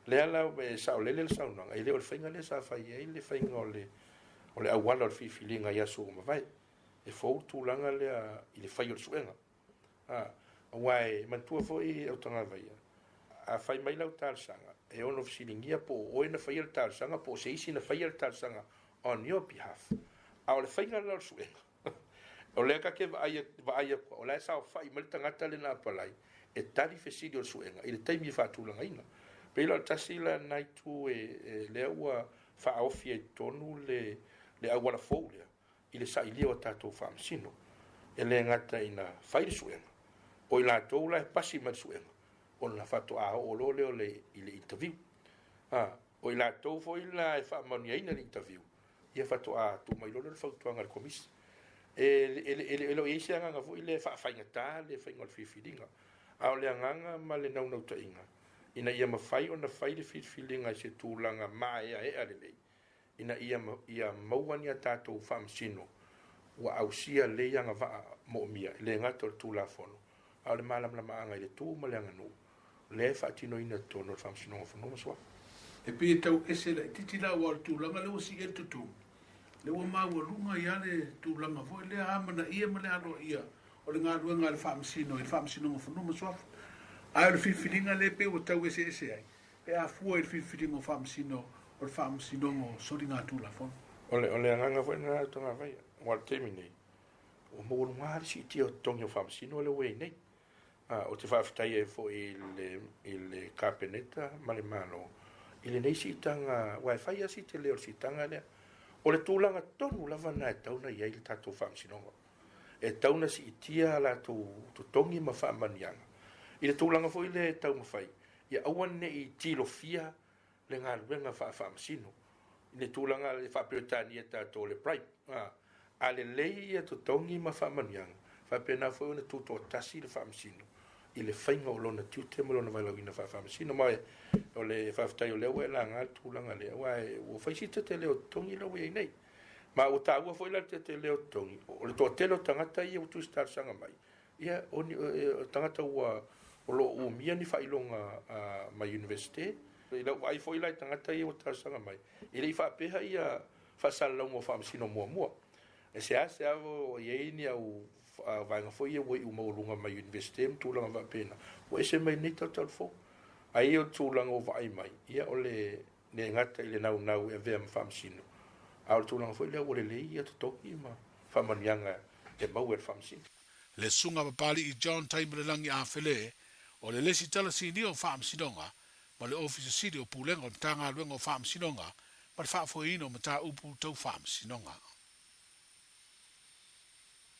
Lea la e saolele le saunoaga, e le o le faiga lea sa fai ai le faiga o le o le auala o le filifiliga i aso ua mavae. E fou le tulaga lea i le fai o le suega. A, aua e manatua foi Autagavaia, a fai mai lau talosaga, e ono fesiligia po o oe na faia le talosaga po o se isi na faia le talosaga on your behalf. A o le faiga la o le suega, o lea ta te vaai, vaai atu, o la e saofai mai le tagata lea na apalai e tali fesili o le suega i le taimi e faatulagaina. Pei la o le tasi la na itu e, e lea ua faaofi ai totonu le, le auala fou lea i le sailia o tatou faamasino. E le gata ina fai le suega, o i latou la e pasi mai le suega, ona faatoa oo loa lea o le, i le interview. A, o i latou foi la e faamanuiaina le interview, ia faatoa tuu mai loa lea o le fautuaga a le Komisi. E, e, e, e le o i ai se agaga foi lea e faafaigata le faiga o le filifiliga, a o le agaga ma le naunautaiga, ina ia mafai ona fai le filifiliga i se tulaga maeaea lelei, ina ia ia maua ni a tatou faamasino ua ausia lelei agavaa moomia, e le gata o le Tulafono, a o le malamalamaaga i le tu ma le aganuu lea e faatinoina i totonu o le Faamasinoga o Fanua ma Suafa. E pei e tau ese laitiiti la aua o le tulaga lea ua sii ai le totogi, lea ua maualuga ai lava le tulaga foi lea amanaia ma le aloaia o le galuega a le Faamasino i le Faamasinoga o Fanua ma Suafa. Ae o le filifiliga lea e pei ua tau eseese ai, pe a fua i le filifiliga o Faamasino o le Faamasinoga o Soligatulafono. O le, o le agaga foi lena o Togavaia, aua o le taimi nei, ua maualuga lava le siitia o totogi o Faamasino lea ua i ai nei. A, ou te faafetai ai foi i le, i le Kapeneta ma le Malo i lenei siitaga, aua e fai lava si tele o le siitaga lea. O le tulaga tonu lava lena e tatau ona i ai le tatou Faamasinoga. E tatau ona siitia a latou totogi ma faamanuiaga i le tulaga foi lea e taumafai ia aua ne i tilofia le galuega faafaamasino i le tulaga e faa-Peretania tatou o le bribe. A, a lelei ia totogi ma faamanuiaga, faapena foi ona tutoatasi le faamasino i le faiga o lona tiute ma lona valaauina faafaamasino. Ma o le faafetai o lea ua e laga le tulaga lea, aua ua fai si tele o totogi la ua i ai nei. Ma ua taua foi la le tele o totogi, o le toatele o tagata ia ua tusi talosaga mai, Ia, o ni tagata ua o lo o umia ni faailoga mai Iunivesite. I lau vaai foi la i tagata ia ua talosaga mai, e le i faapea ia faasalalauga o faamasino muamua. E seasea o i ai ni au vaega foi ia ua iu maualuga mai Iunivesite ma tulaga faapena, ua ese mai lenei tautau fou. Ae ia o le tulaga ua vaai mai, ia o le le gata i le naunau e avea ma faamasino, a o le tulaga foi lea ua lelei ia totogi ma faamanuiaga e maua e le faamasino. Le Susuga Papali'i John Taimalelagi Afele, o le Lesitala Sinia o Faamasinoga ma le Ofisa Sili o Pulega o le Matagaluega o Faamasinoga ma le Faafoeina o Mataupu Tau Faamasinoga.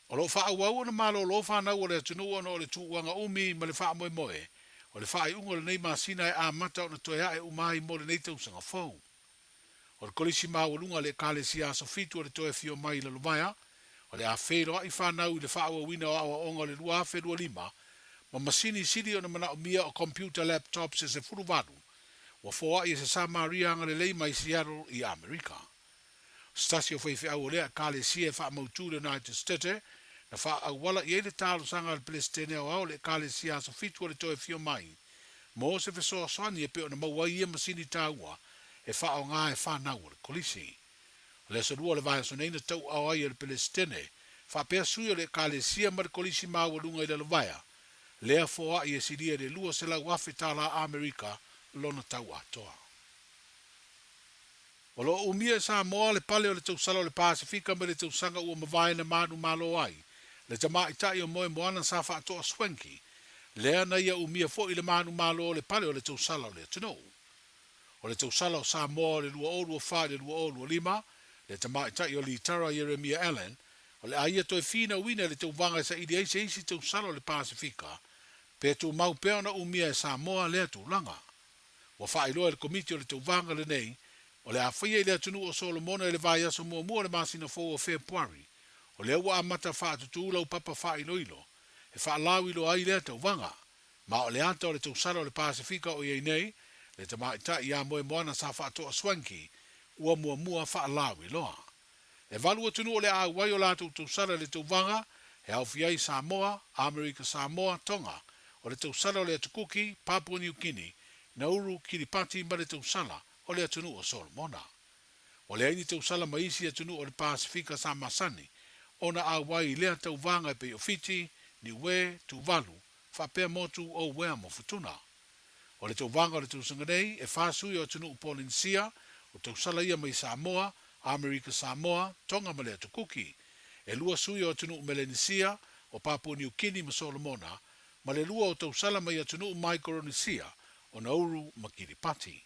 O lo o faaauau ona malolo fanau a le atunuu ona o le tuuaga umi ma le faamoemoe o le faaiuga o lenei masina e amata ona toe ae uma ai mo lenei tausaga fou. O le Kolisi Maualuga a le Ekalesia Aso Fitu o le toe afio mai i Lalovaea, o le a feiloai fanau i le faaauauina o aoaoga o le 2025 ma masini sili ona manaomia o computer laptops e 18 ua foai e se Samaria agalelei mai Seattle i Amerika. O se tasi o faifeau o lea Ekalesia e faamautu i le United Stete na faaauala i ai le talosaga a le Pelesitene Aoao o le Ekalesia Aso Fitu o le toe afio mai mo se fesoasoani e pei ona maua ai ia masini taua e faaaoga e fanau a le Kolisi. O le aso Lua o le vaiaso nei na tauaao ai e le Pelesitene faapea sui o le Ekalesia ma le Kolisi Maualuga i Lalovaea, lea foai e silia i le 200,000 tala Amerika lona tau atoa. O lo o umia e Samoa le pale o le tausala o le Pasefika mai le tausaga ua mavae na manumalo ai le tamaitai o Moemoana sa faatoa Swanky, lea na ia umia foi le manumalo o le pale o le tausala o le atunuu. O le tausala o Samoa o le 2024 i le 2025, le tamaitai o Litara Ieremia Allan, o le a ia toe finauina i le tauvaga e saili ai se isi tausala o le Pasefika, pe tumau pea ona umia e Samoa lea tulaga. Ua faailoa e le Komiti o le Tauvaga lenei, o le a faia i le atunuu o Solomona i le vaiaso muamua o le masina fou o Fepuari. O lea ua amata faatutū lau papa faailoilo e faalauiloa ai lea tauvaga. Ma o le ata o le tausala o le Pasefika o i ai nei, le tamaitai ia Moemoana sa faatoa Swanky, ua muamua faalauiloa. E valu atunuu o le a auai o latou tausala i le tauvaga, e aofia ai Samoa, Amerika Samoa, Tonga, o le tausala o le Atu Kuki, Papua New Guinea, Nauru, Kiripati ma le tausala o le atunuu o Solomona. Ua leai ni tausala ma isi atunuu o le Pasefika sa masani ona auai i lea tauvaga e pei o Fiti, Niue, Tuvalu, faapea motu o Uea ma Futuna. O le tauvaga o le tausaga nei, e fa sui o atunuu Polenisia, o tausala ia mai Samoa, Amerika Samoa, Tonga ma le Atu Kuki. E lua sui o atunuu Melenisia, o Papua Niu Kini ma Solomona, ma le lua o tausala mai atunuu Maikoronisia, o Nauru ma Kiripati.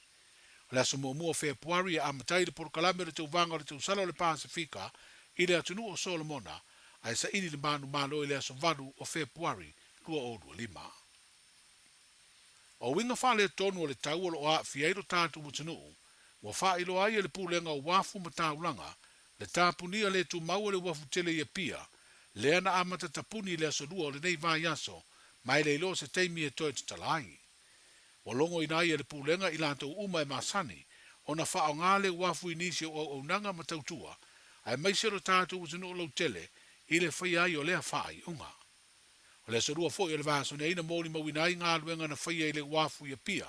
O le aso muamua o Fepuari e amata ai le polokalame o le tauvaga o le tausala o le Pasefika i le atunuu o Solomona, ae saili le manumalo i le aso 8 o Fepuari 2025. O uiga faaletonu o le tau o lo o aafia ai lo tatou atunuu, ua faailoa ai e le Pulega o Uafu ma Taulaga le tapunia le tumau o le uafu tele i Apia, lea na amata tapuni i le aso Lua o lenei vaiaso, ma e le iloa se taimi e toe tatala ai. Ua logoina ai e le Pulega i latou uma e masani ona faaaoga le uafu i nisi o auaunaga ma tautua, aemaise lo tatou atunuu lautele i le faia ai o lea faaiuga. O le aso Lua foi o le vaiaso nei na molimauina ai galuega na faia i le uafu i Apia,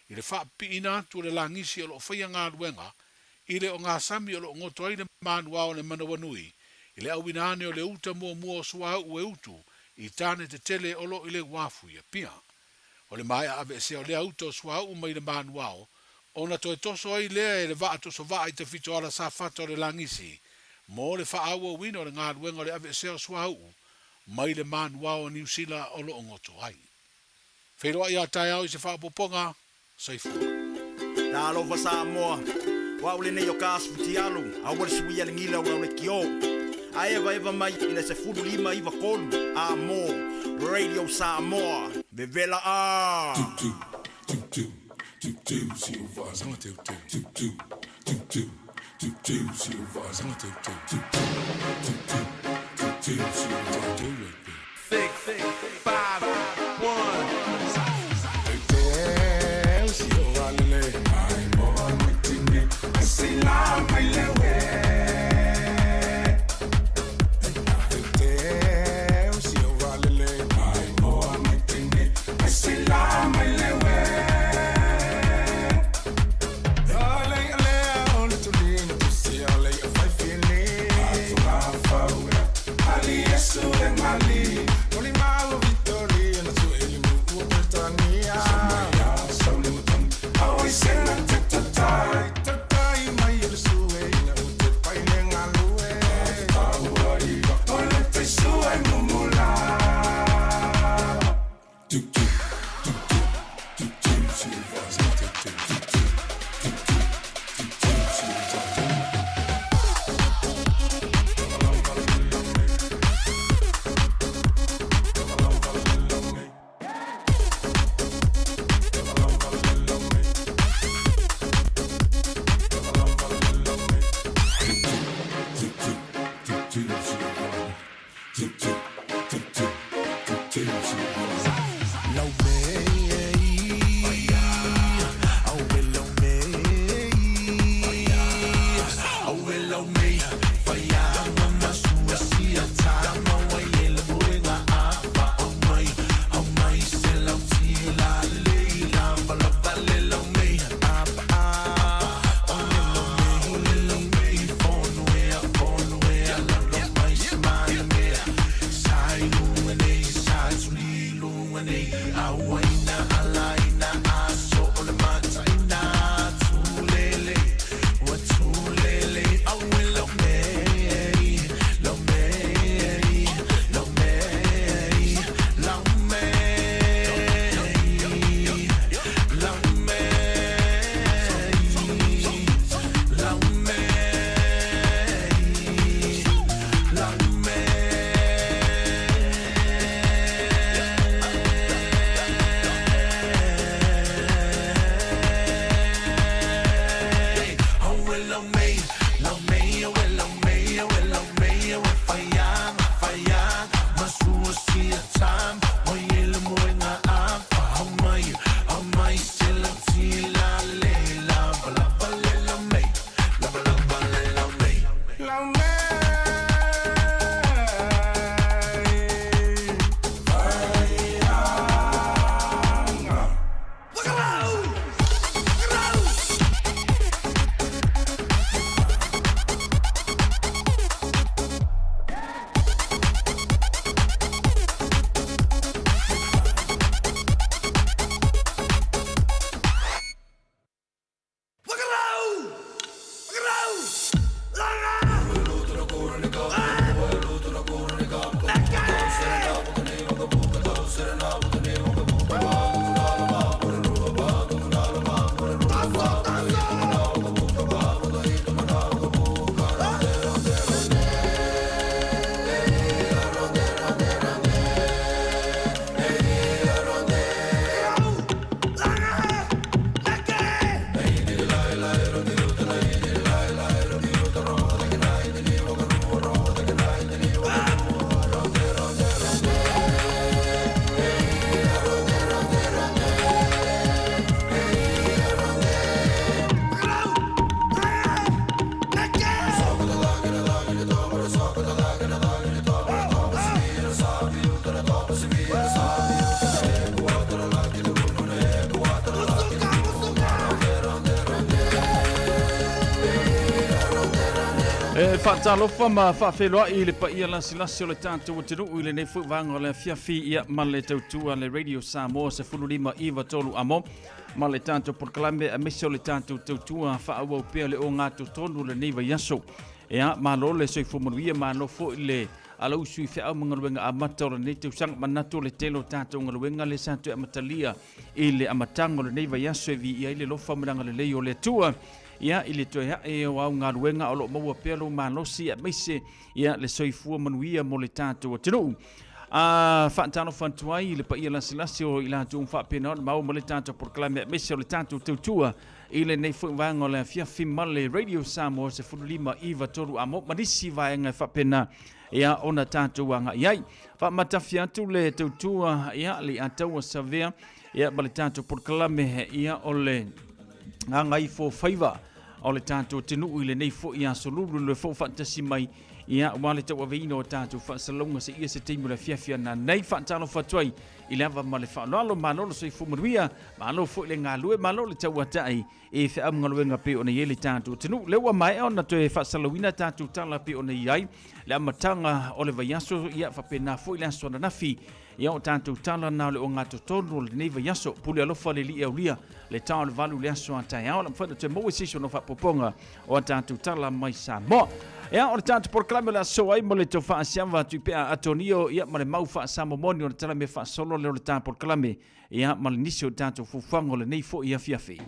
i le faapipiina atu o le lagisi o lo o faia galuega i le ogasami o lo o goto ai le manuao o le manawanui i le auina ane o le uta muamua o suauu e utu i tane tetele o lo o i le uafu i Apia. O le maea aveesea o lea uta o suauu mai le manuao ona toe toso ai lea e le vaa tosovaa i tafitoala safata o le lagisi mo le faaauauina o le galuega o le aveesea o suauu mai le manuao o Niu Sila o lo o goto ai. Feiloai a taeao i se faaopoopoga, soifua. Talofa Samoa, o au lenei o Kas Futialu, aua le suia le gila o lau lekiō. A evaeva mai i le 15 93 a mo Radio Samoa. Vevela a! lau mei Lau mei awe lau mei awe lau mei awe Faiaga faiaga Masua sia time Wa ye le moenga afa Hau mai hau mai se lau tila le Lava lava le lau mei Lava lava le lau mei Lau mei E faatalofa ma faafeiloai i le paia lasilasi o le tatou atunuu i lenei foi vaega o le afiafi ia ma le tautua le Radio Samoa 15 9 3 amo ma le tatou polokalame aemaise o le tatou tautua faaauau pea le ogatotonu o lenei vaiaso. Ia, malo le soifua manuia, malo foi le alausu i feau ma galuega amata o lenei tausaga. Manatu o le tele o tatou galuega lea sa toe amatalia i le amataga o lenei vaiaso e viia ai le alofa ma le agalelei o le Atua. Ia, i le toe ae o au galuega o lo o maua pea lou malosi aemaise ia le soifua manuia mo le tatou atunuu. A faatalofa atu ai i le paia lasilasi o i latou faapena ona maua ma le tatou polokalame aemaise o le tatou tautua i lenei foi vaega o le afiafi ma le Radio Samoa 15 9 3 amo ma nisi vaega e faapena ia ona tatou agai ai. Faamatafia atu le tautua ia le Ataua Savea ia ma le tatou polokalame ia o le Gagaifo Faiva o le tatou atunuu i lenei foi aso lulu le fou faatasi mai ia aua le tauaveina o tatou faasalalauga seia se taimi o le afiafi ana nei. Faatalofa atu ai i le ava ma le faaaloalo, malo le soifua manuia, malo foi le galue, malo le tauatai i feau ma galuega pei ona i ai le tatou atunuu. Lea ua maea ona toe faasalalauina tatou tala pei ona i ai le amataga o le vaiaso, ia faapena foi le aso ananafi. Ia o tatou tala na o le ogatotonu o lenei vaiaso. Pule alofa le Alii aulia le ta o le valu le aso a taeao. La mafai ona toe maua se isi ona faapopoga o a tatou tala mai Samoa. Ia o le tatou polokalame o le aso ai mo le tau faasiava atu i pea Atonio ia ma le mau faasamomoni o le tala mea faasolo lea o le ta polokalame ia ma le nisi o tatou fuafuaga o lenei foi afiafi.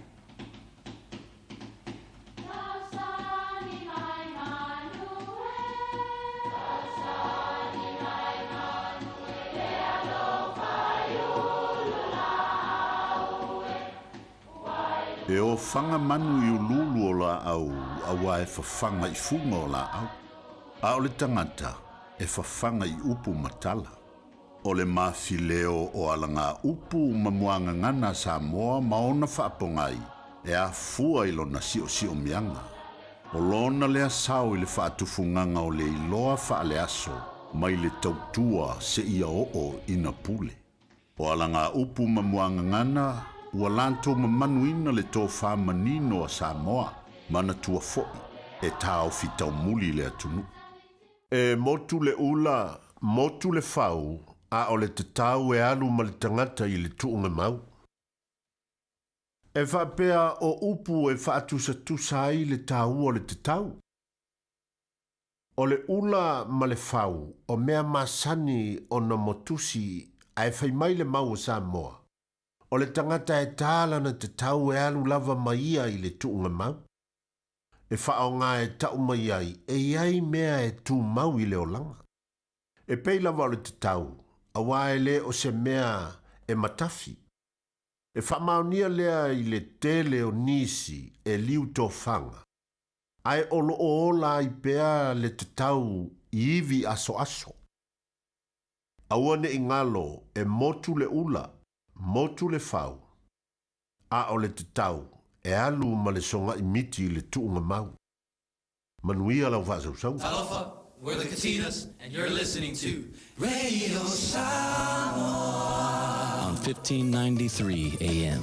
E ofaga manu i uluulu o laau auā e fafaga i fuga o laau, a o le tagata e fafaga i upu ma tala. O le mafileo o alagaupu ma muagagana a Samoa ma ona faapogai e afua i lona siosiomiaga. O lona lea sao i le faatufugaga o le iloa faaleaso mai le tautua seia oo ina pule. O alagaupu ma muagagana ua latou mamanuina le tofa manino a Samoa, manatua foi e taofi taumuli le atunuu. E motu le ula, motu le fau, a o le tatau e alu ma le tagata i le tuugamau. E faapea o upu e faatusatusa ai le taua o le tatau. O le ula ma le fau o mea masani ona motusi ae fai mai le mau o Samoa, o le tagata e tā lana tatau e alu lava ma ia i le tuugamau. E faaaoga e tau mai ai e i ai mea e tumau i le olaga. E pei lava o le tatau, auā e le o se mea e matafi. E faamaonia lea i le tele o nisi e liu tofaga. Ae o lo o ola ai pea le tatau i ivi asoaso. Aua ne i galo e motu le ula, motu le fau, a o le tatau e alu ma le sogaʻi miti i le tuuga mau. Manuia lau faasausauga. Talofa, we're the Katinas and you're listening to Radio Samoa on 1593 AM.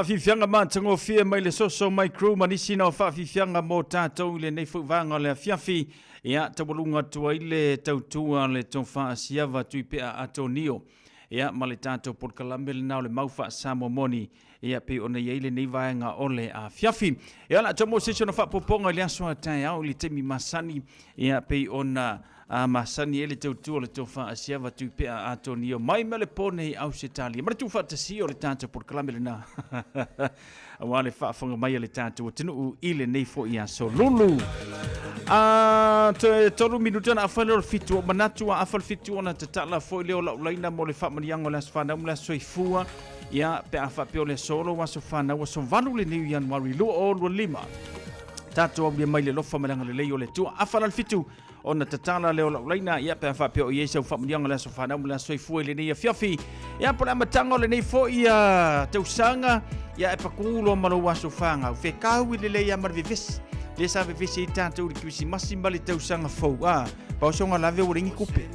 Faafiafiaga matagofie mai le Soso Mai Crew ma nisi na o faafiafiaga mo tatou i lenei foi vaega o le afiafi. Ia, taualuga atu ai le tautua a le Tofa Asiava Tuipea Atonio. Ia, ma le tatou polokalame lena o le Mau Faa-Samoa Moni, ia, pei ona i ai lenei vaega o le afiafi. Ia, o le a tau mo se isi ona faapopoga i le aso a taeao i le taimi masani, ia, pei ona a masani ai le tautua o le tofa a Siava Tuipea Atonio mai ma le po nei Ausetalia. Ma le tuufaatasia o le tatou polokalame lena aua le faafofoga mai a le tatou atunuu i lenei foi aso lulu. A toe 3 minuta ona afa lea o le 7, o manatu a afa le 7 ona tatala foi lea o lau laina mo le faamanuiaga o le aso fanau ma le aso soifua. Ia, pe a faapea o le aso lou aso fanau, aso 8 lenei o Ianuari 2025. Tatou aulia mai le alofa ma le agalelei o le Atua. Afa la le 7 ona tatala lea o lau laina, ia pe a faapea o i ai sau faamanuiaga o le aso fanau ma le aso soifua i lenei afiafi. Ia, po o le amataga o lenei foi tausaga, ia e pakū loa ma lou aso fanau. Fekau i lelei lava ma le vevesi. Lea sa vevesi ai tatou i le Kerisimasi ma le tausaga fou, a. Pau se ona lave ua leai ni tupe.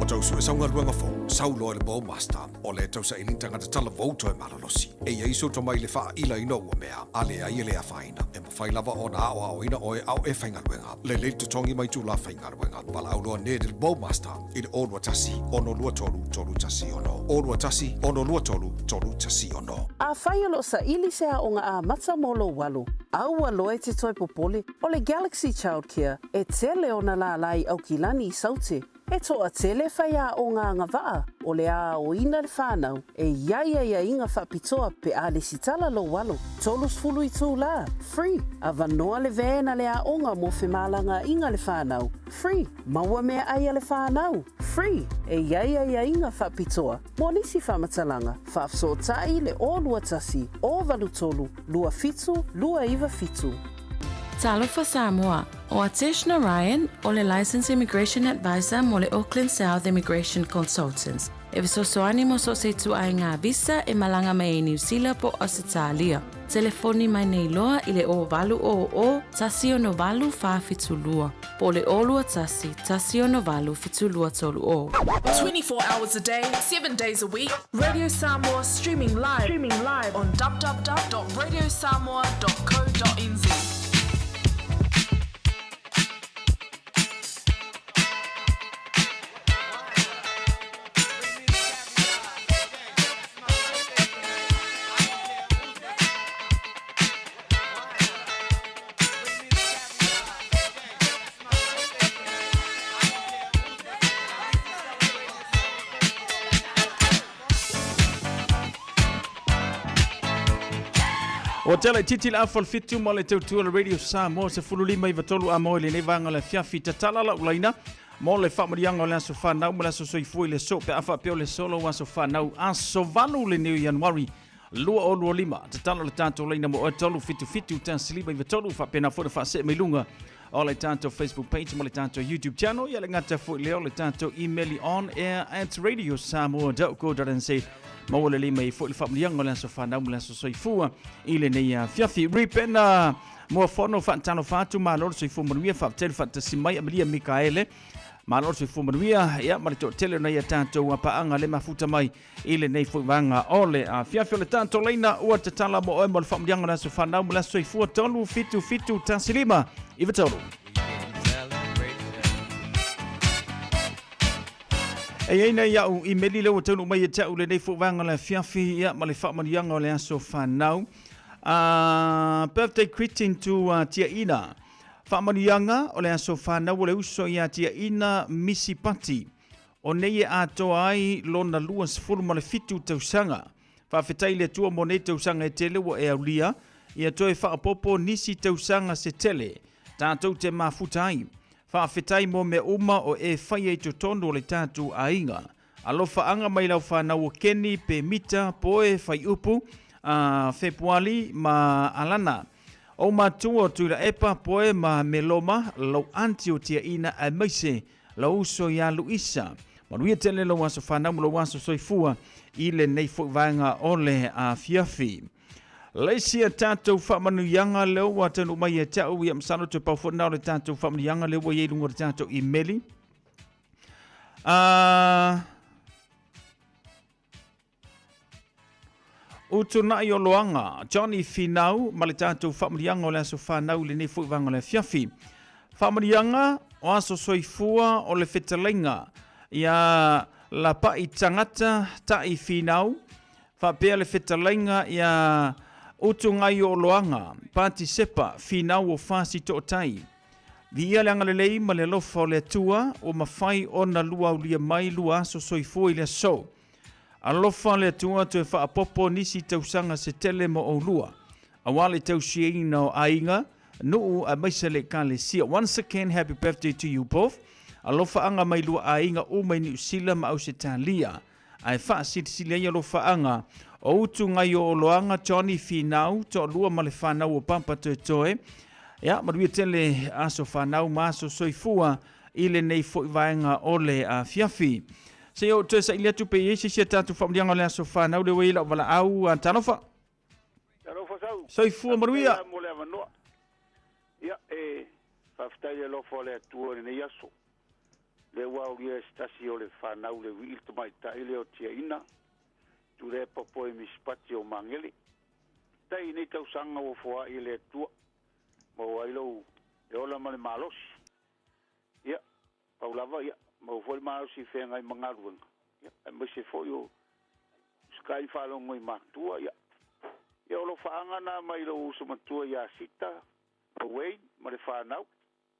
O tau sue sau galuega fou, sa Sau loa i le Bowmaster, o lea e tausaili ni tagata talavou toe malolosi. E i ai sou tomai i le faailaina o ua mea, a leai e le afaina. E mafai lava ona aoaoina oe a o e faigaluega. Lelei le totogi ma itula faigaluega. Valaau loa Ned i le Bowmaster i le 021 623 316. 021 623 316. Afai o lo o saili se aoga amata mo lou alo, aua loa e te toe popole, o le Galaxy Childcare e tele ona lālā i Aukilani i Saute. E toatele faiaoga agavaa o le a aoina le whanau e i ai aiaiga faapitoa pe a lesitala lou alo. 30 itulā, free, avanoa le van a le aoga mo femalagaaiga le whanau, free, maua meaai a le whanau, free, e i ai aiaiga faapitoa mo nisi faamatalaga, faafesootai le 021 083 27 297. Talofa Samoa, ʻO Atesh Narayan, o le Licensed Immigration Advisor mo le Auckland South Immigration Consultants, e fesoasoani mo so o se ituaiga visa e malaga mai ai Niu Sila po o Ausetalia. Telefoni mai nei loa i le 0800 168 472 po o le 021 168 7230. 24 hours a day, 7 days a week, Radio Samoa streaming live, streaming live on www.radiosamoa.co.nz. Ua tele itiiti le afa o le fitu ma le tautua le Radio Samoa 15 i a mo i lenei vaega o le afiafi tatala lau laina mo le faamanuiaga o le aso fanau ma le aso soifua i le aso pe a faapea o le aso lou aso fanau aso 8 lenei o Ianuari 2025. Tatalo le tatou laina mo oe 377 1593 faapena foi le faasee mai luga o le tatou Facebook page ma le tatou YouTube channel ia le gata foi lea o le tatou email on air at radiosamoa.co.nz maua lelei mai foi le faamanuiaga o le aso fanau ma le aso soifua i lenei afiafi. Ripena Moafono faatalofa atu, malo le soifua manuia, faafetai le faatasi mai Amelia Mikaele. Malo le soifua manuia, ia ma le toatele o nai a tatou paaga le mafuta mai i lenei foi vaega o le afiafi o le tatou laina ua tatala mo oe mo le faamanuiaga o le aso fanau ma le aso soifua 3 7 7 1 5 9 3. E i ai nei au imeli lea ua taunuu mai ia te au lenei foi vaega o le afiafi ia, ma le faamanuiaga o le aso fanau. Birthday greeting to Tiaina. Faamanuiaga o le aso fanau o le uso ia Tiaina Misipati. O nei e atoa ai lona 27 tausaga. Faafetai i le Atua mo nei tausaga e tele ua e aulia, ia toe faaopoopo nisi tausaga se tele, tatou te mafuta ai. Faafetai mo mea uma o e faia i totonu o le tatou aiga. Alofaaga mai lau fanau o Keni, Pemita, Poe, Faiupu, a Fepuali ma Alana. Ou matua o Tuilaepa, Poe ma Meloma, lou aunty o Tiaina aemaise Lou uso ia Luisa. Manuia tele lou aso fanau ma lou aso soifua i lenei foi vaega o le afiafi. Le isi a tatou faamanuiaga lea ua taunuu mai ia te au, ia masalo toe pau foi lena o le tatou faamanuiaga lea ua i ai i luga o le tatou imeli. Utunai o Loaga, Johnny Finau ma le tatou faamanuiaga o le aso fanau i lenei foi vaega o le afiafi. Faamanuiaga o aso soifua o le fetalaiga ia Lapai Tagata Ta'i Finau, faapea le fetalaiga ia Utugai o Loaga, Pati Sepa Finau o Fasi Tootai. Viia le agalelei ma le alofa o le Atua ua mafai ona luaulia mai lua aso soifua i le aso. Alofa le Atua toe faapopo nisi tausaga se tele mo oulua, aua le tausiaina o aiga, nuu aemaise le Ekalesia. Once again happy birthday to you both. Alofaaga mai lua aiga uma i Niu Sila ma Ausetalia. Ae faasilisili ai alofaaga o Utu Gaiooloaga Johnny Finau toalua ma le fanau o Papa Toetoe. Ia, manuia tele aso fanau ma aso soifua i lenei foi vaega o le afiafi. Se i ou toe saili atu pe i ai se isi a tatou faamanuiaga o le aso fanau lea ua i ai lau valaau. Talofa. Talofa sau. Soifua manuia. Faafetai mo le avanoa. Ia, e faafetai le alofa o le Atua i lenei aso. Lea ua aulia e se tasi o le fanau le uii le tamaitai lea o Tiaina, Tuilaepa Poe Misipati o Magele. Tai i nei tausaga ua foai e le Atua, maua ai lou le ola ma le malosi. Ia, pau lava, ia, maua foi le malosi i feagai ma galuega, ia, aemaise foi o usikai ma faalogo i matua, ia. Ia, o alofaaga na mai lou uso matua ia Sita ma Wayne ma le fanau,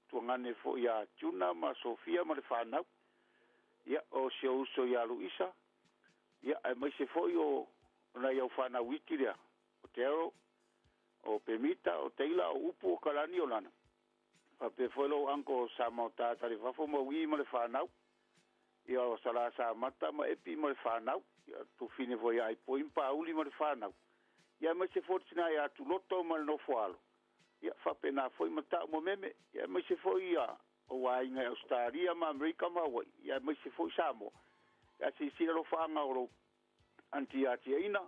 tuagane foi ia Juna ma Sofia ma le fanau, ia, o si ou uso ia Luisa, ia, aemaise foi o nai au fanau iti lea, o Daryl, o Pemita, o Taylor, o Upu, o Kalani, o Lana. Faapea foi lou uncle o Samaota Talifafo ma Ui ma le fanau, ia, o Sala Samata ma Epi ma le fanau, ia, Tufine foi ia Aipoi ma Pauli ma le fanau, ia, aemaise foi le tina ia Tuloto ma le nofoalo, ia, faapena foi Mata'u ma Meme, ia, aemaise foi ia ou aiga i Ausetalia ma Amerika ma Hawaii, ia, aemaise foi Samoa. Ia silasila alofaaga o lou aunty ia Tiaina,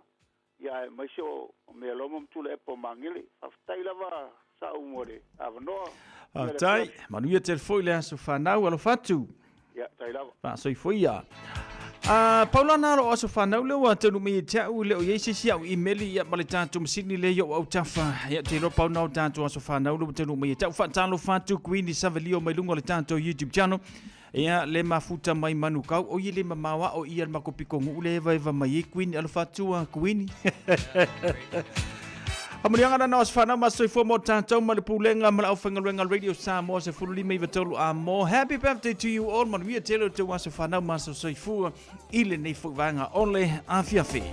ia aemaise o Mealoma ma Tuilaepa o Magele. Faafetai lava Sa'u mo le avanoa. Faafetai. Manuia tele foi le aso fanau. Alofa atu. Ia, tai lava. Faasoifua ia. A paulana alo aso fanau le ua taunuu mai ia te au le o iai se isi au imeli ia ma le tatou masini le i ou autafa. Ia te iloa pau na o tatou aso fanau le ua taunuu mai ia te au. Faatalofa atu Queen Savelio mai luga o le tatou YouTube channel. Ia le mafuta mai Manukau o ia le mamao a o ia le matou pitonuu le evaeva mai ai Queen. Alofa atu a Queen. Faamanuiaga na na o se fanau ma soifua mo tatou ma le pulega ma le aufaigaluega Radio Samoa 1593 a mo. Happy birthday to you all. Manuia tele o te aso fanau ma soifua i lenei foi vaega o le afiafi.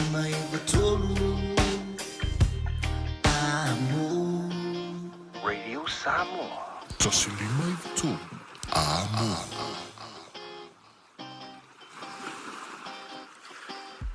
lima iwa tolu Amo. Radio Samoa. 1593 Amo.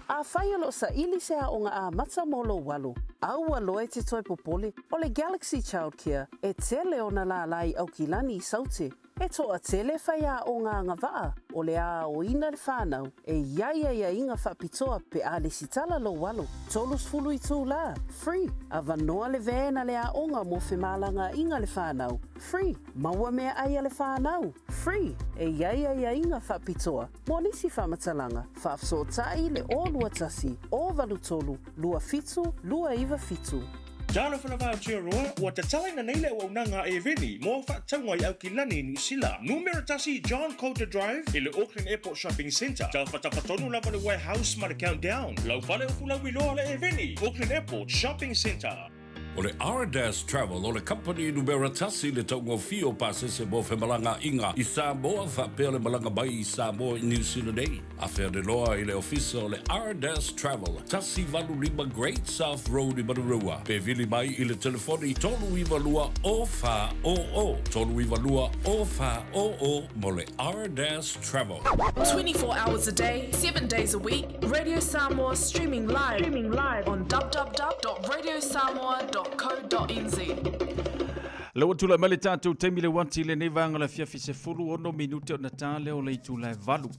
Afai o loo saili se aoga amata mo lou alo, aua loa e te toe popole, o le Galaxy Childcare e tele ona lālā i Aukilani i Saute. E toatele faiaoga agavaa o le aoaoina le fanau e i ai aiaiga faapitoa pe a lesitala lou alo. 30 itulā, free, avanoa le van a le aoga mo femalagaaiga le fanau, free, maua meaai a le fanau, free, e i ai aiaiga faapitoa mo nisi faamatalaga, faafesootai le 021 083 27 297. Talofa lava Aotearoa, ua tatalaina nei le auaunaga a Airveni mo au faatauga i Aukilani i Niu Sila. Numera tasi John Coulter Drive i le Auckland Airport Shopping Centre. Tafatafa tonu lava le Warehouse ma le Countdown. Lau fale ufu lauiloa le Airveni, Auckland Airport Shopping Centre. O le Ardas Travel o le kamupani numera tasi i le taugofie o pasese mo femalagaaiga i Samoa faapea le malaga mai i Samoa i Niu Sila nei. Afe ane loa i le ofisa o le Ardas Travel, 185 Great South Road i Manurewa, pe vili mai i le telefoni 392 0400, 392 0400 mo le Ardas Travel. 24 hours a day, 7 days a week, Radio Samoa streaming live, streaming live on www.radiosamoa.co.nz. Lea ua tulai mai le tatou taimi le uati i lenei vaega o le afiafi 16 minute ona ta lea o le itula e valu.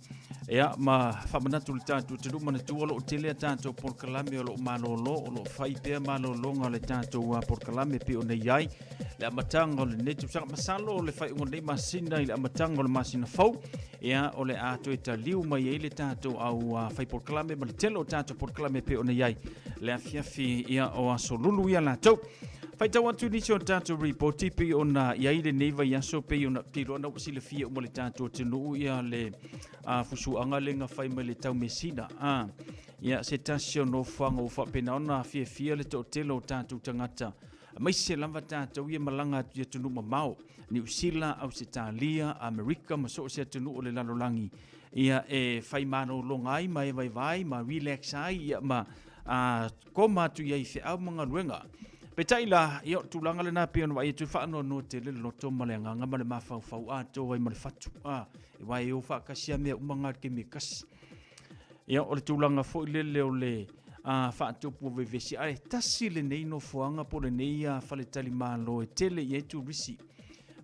Ia, ma faamanatu le tatou atunuu manatua o lo o tele a tatou polokalame o lo o malolo, o lo o fai pea malologa o le tatou polokalame pei ona i ai le amataga o lenei tausaga. Masalo o le faaiuga o lenei masina i le amataga o le masina fou, ia, o le a toe taliu mai ai le tatou au fai polokalame ma le tele o tatou polokalame pei ona i ai le afiafi ia, o aso lulu ia latou. Faitau atu nisi o tatou ripoti pei ona i ai lenei vaiaso pei ona te iloa na ua silafia uma le tatou atunuu ia le fusuaga lea na fai mai le Taumeasina. Ia se tasi o nofoaga ua faapena ona fiafia le toatele o tatou tagata aemaise lava tatou ia malaga atu i atunuu mamao, Niu Sila, Ausetalia, Amerika ma so o se atunuu o le lalolagi, ia e fai malologa ai ma e vaivai ma relax ai ia ma koma atu i ai i feau ma galuega. Peitai la, ia o le tulaga lena pei ona vaai atu e faanoanoa tele le loto ma le agaga ma le mafaufau atoa ai ma le fatu. E aua e o faatasi lava mea uma na i le taimi e tasi. Ia o le tulaga foi lele o le faatupu o vevesi, ae tasi lenei nofoaga po o lenei faletalimalo e tele i ai turisi.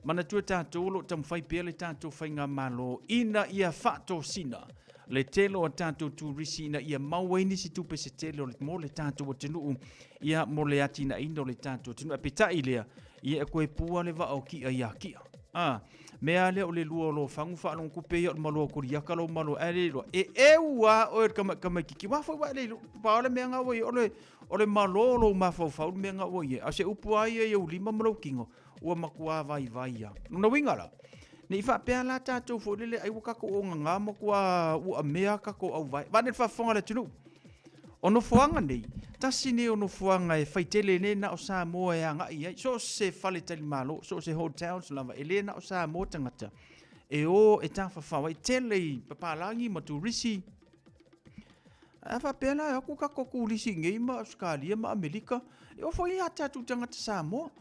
Manatua tatou o lo o taumafai pea le tatou faigamalo ina ia faatosina le tele o a tatou turisi ina ia maua ai nisi tupe se tele o le, mo le tatou atunuu, ia mo le atinaeina o le tatou atunuu. Ae peitai lea, ia e koe pua le vaa o ki'a ia ki'a. A, mea lea o le lua o lo fagu faalogo kupe ia o le malo koliaka lo malo ae le iloa. E eu a oe le tamaititi, wa foi wa le iloa, pa o le mea nga ua i o le, o le malo o lou mafaufau le mea nga ua i ai. A o se upu lava ia i ou lima ma lou tino, ua matua vaivai lava. Lona uiga la, ne i faapea la tatou foi lele ai ua tatou ogaga matua uamea tatou auvae. Vaeane le faafofoga a le atunuu. O nofoaga nei, tasi nei o nofoaga e fai tele le na o Samoa e agai i ai. So o se faletalimalo, so o se hotels lava, e le na o Samoa tagata e o e tafafao ai. Tele i papalagi ma turisi. A faapea la e o atu tatou turisi nei ma Ausetalia ma Amerika, e o foi ia tatou tagata Samoa.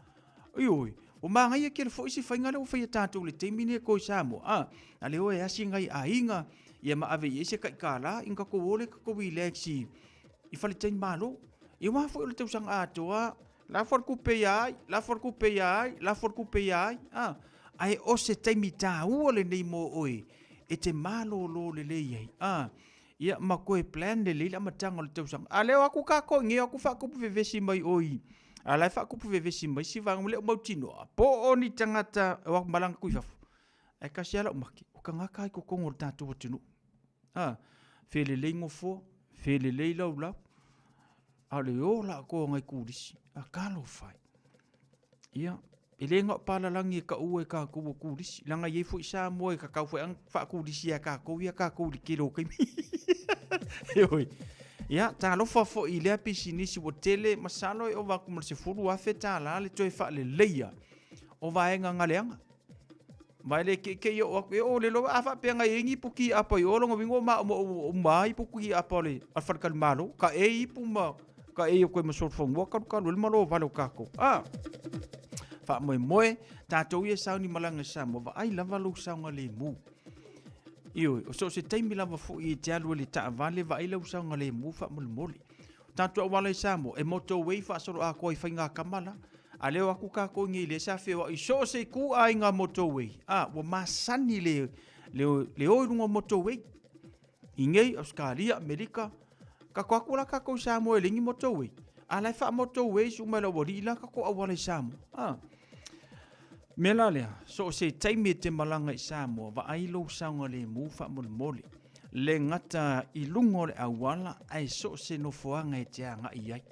Ioe, ua manaia tele foi si faiga lea ua faia tatou i le taimi lenei e koe i Samoa. A, na le o e asi nai aiga, ia ma ave i ai se tai $1, ina tatou o lea tatou relax i, i faletalimalo. Ia aua foi o le tausaga atoa, lafo le tupe ia ai, lafo le tupe ia ai, lafo le tupe ia ai. A, ae o se taimi taua lenei mo oe e te malolo lelei ai. A, Ia ma toe plan lelei le amataga o le tausaga. A lea o atu tatou i inei o atu faatupu vevesi mai o i a la e faatupu vevesi mai si vaega le o mautinoa po o ni tagata o atu malaga atu i fafo. Ae tasi lava lau mate, o tagata i totonu o le tatou atunuu. A, felelei nofoa, felelei laulau, a o le o latou o nai turisi, a talofa e. Ia, e le na o palalagi e taua e tatou o turisi, leaga e i ai foi Samoa e tatau foi ona faaturisi ia tatou ia tatou i le tele o taimi. Ioe. Ia, talofa foi i lea pisinisi ua tele, masalo e ova atu ma le $10,000 le toe faaleleia o vaega galeaga. Ma e le keʻikeʻi oʻu aku e ʻōlelo a faapea ngai ai ni ipu kiʻapa i o lona uiga ua maʻomaʻo uma a ipu kiʻapa o le faletalimalo ka e ipu ma ka e o koe ma solofanua kalukalu ai le malo wale o kākou. A faamoemoe tatou ia sauni malaga i Samoa vaai lava lou saogalemu. Ioe, o so o se taimi lava foʻi e te alu ai i le taavale vaai lau saogalemu faamolemole. O tatou auala i Samoa, e motorway faasoloatoa i faigakama la. A leo aku kākou i nei lea sa feoai i so o se itu aiga motorway. A, ua masani le, le, le o i luga o motorway. I nei, Australia, Amerika, kako aku la kākou i Samoa e leai ni motorway. A la e faa-motorway si uma e le aualii la tatou auala i Samoa. A. Mea la lea, so o se taimi e te malaga i Samoa, vaai lou saogalemu faamolemole. Le gata i luga o le auala, ae so o se nofoaga e te agai i ai.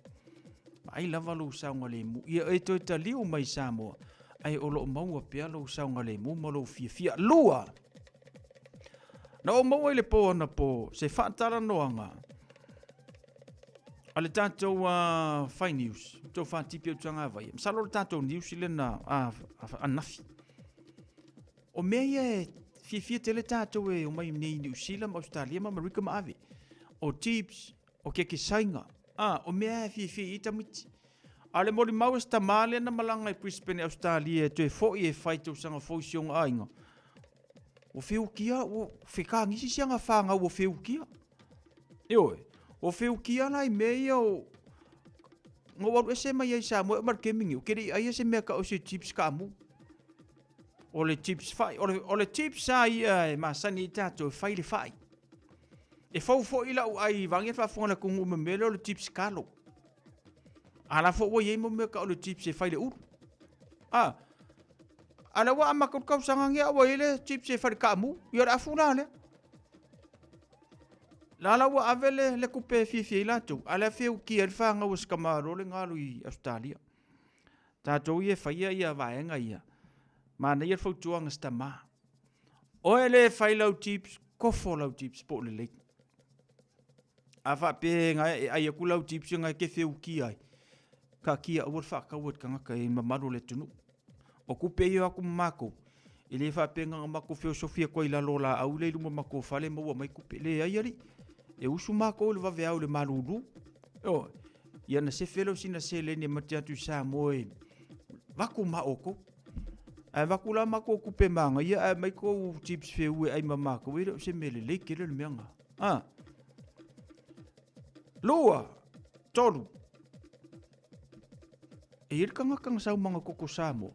Vaai lava lou saogalemu, ia e toe taliu mai i Samoa, ae o lo o maua pea lou saogalemu ma lou fiafia. Lua! Na ou maua i le pō anapo se faatalanoaga a le tatou Fai News, tou fatipi au tagavaia. Masalo le tatou news lena ananafi. O mea ia e fiafia tele tatou e omai nei i Niu Sila ma Australia ma Amerika ma ave. O chips, o kekesaiga, a, o mea e fiafia i ai tamaiti. A o le molimau e se tamā lea na malaga i Brisbane i Australia e toe foi e fai tausaga fou i si ona aiga, ua feukia, ua fekagisi si ana fanau ua feukia. Ioe, ua feukia la i mea ia o na ou alu ese mai ai i Samoa e oo mai i le taimi lenei, ou te le i aia se mea tau o se chips kaamu. O le chips fai, o le, o le chips a ia e masani ai tatou e fai le fai. E fou foi lau ai vaeane le faafofoga a le atunuu ma mea lea o le chips kalo. A la foi ua i ai mo mea tau o le chips e fai le ulu. A, a lea ua amata le tausaga nei a ua i ai le chips e fai le kaamu. Ia o le afu la lea. La la ua ave le, le tupe e fiafia ai latou, a o le a feukia ai le fanau a si tamaloa le galu i Ausetalia. Tatou ia e faia ia vaega ia, manaia le fautuaga a si tama. Oe le fai lau chips, kofo lau chips po o lelei. A faapea e e ai atu lau chips na e te feukia ai, taatia aua le faataua i le tagata e mamalu o le atunuu. O tupe ia e o atu ma matou, e le faapea na ona matou feosofi atu ai i lalo o laau lea i luma o matou fale maua mai tupe. Leai alii, e usu matou i le vaveao i le malulu. Ioe. Ia ona sefe lea o sina seleni e mate atu i Samoa e avatu ma outou. Ae avatu la matou tupe manaia ae aumai tou chips feu e ai ma matou, e le o se mea lelei tele le mea lena. A. Lua, tolu. E i ai le tagata na sau ma ana koko Samoa,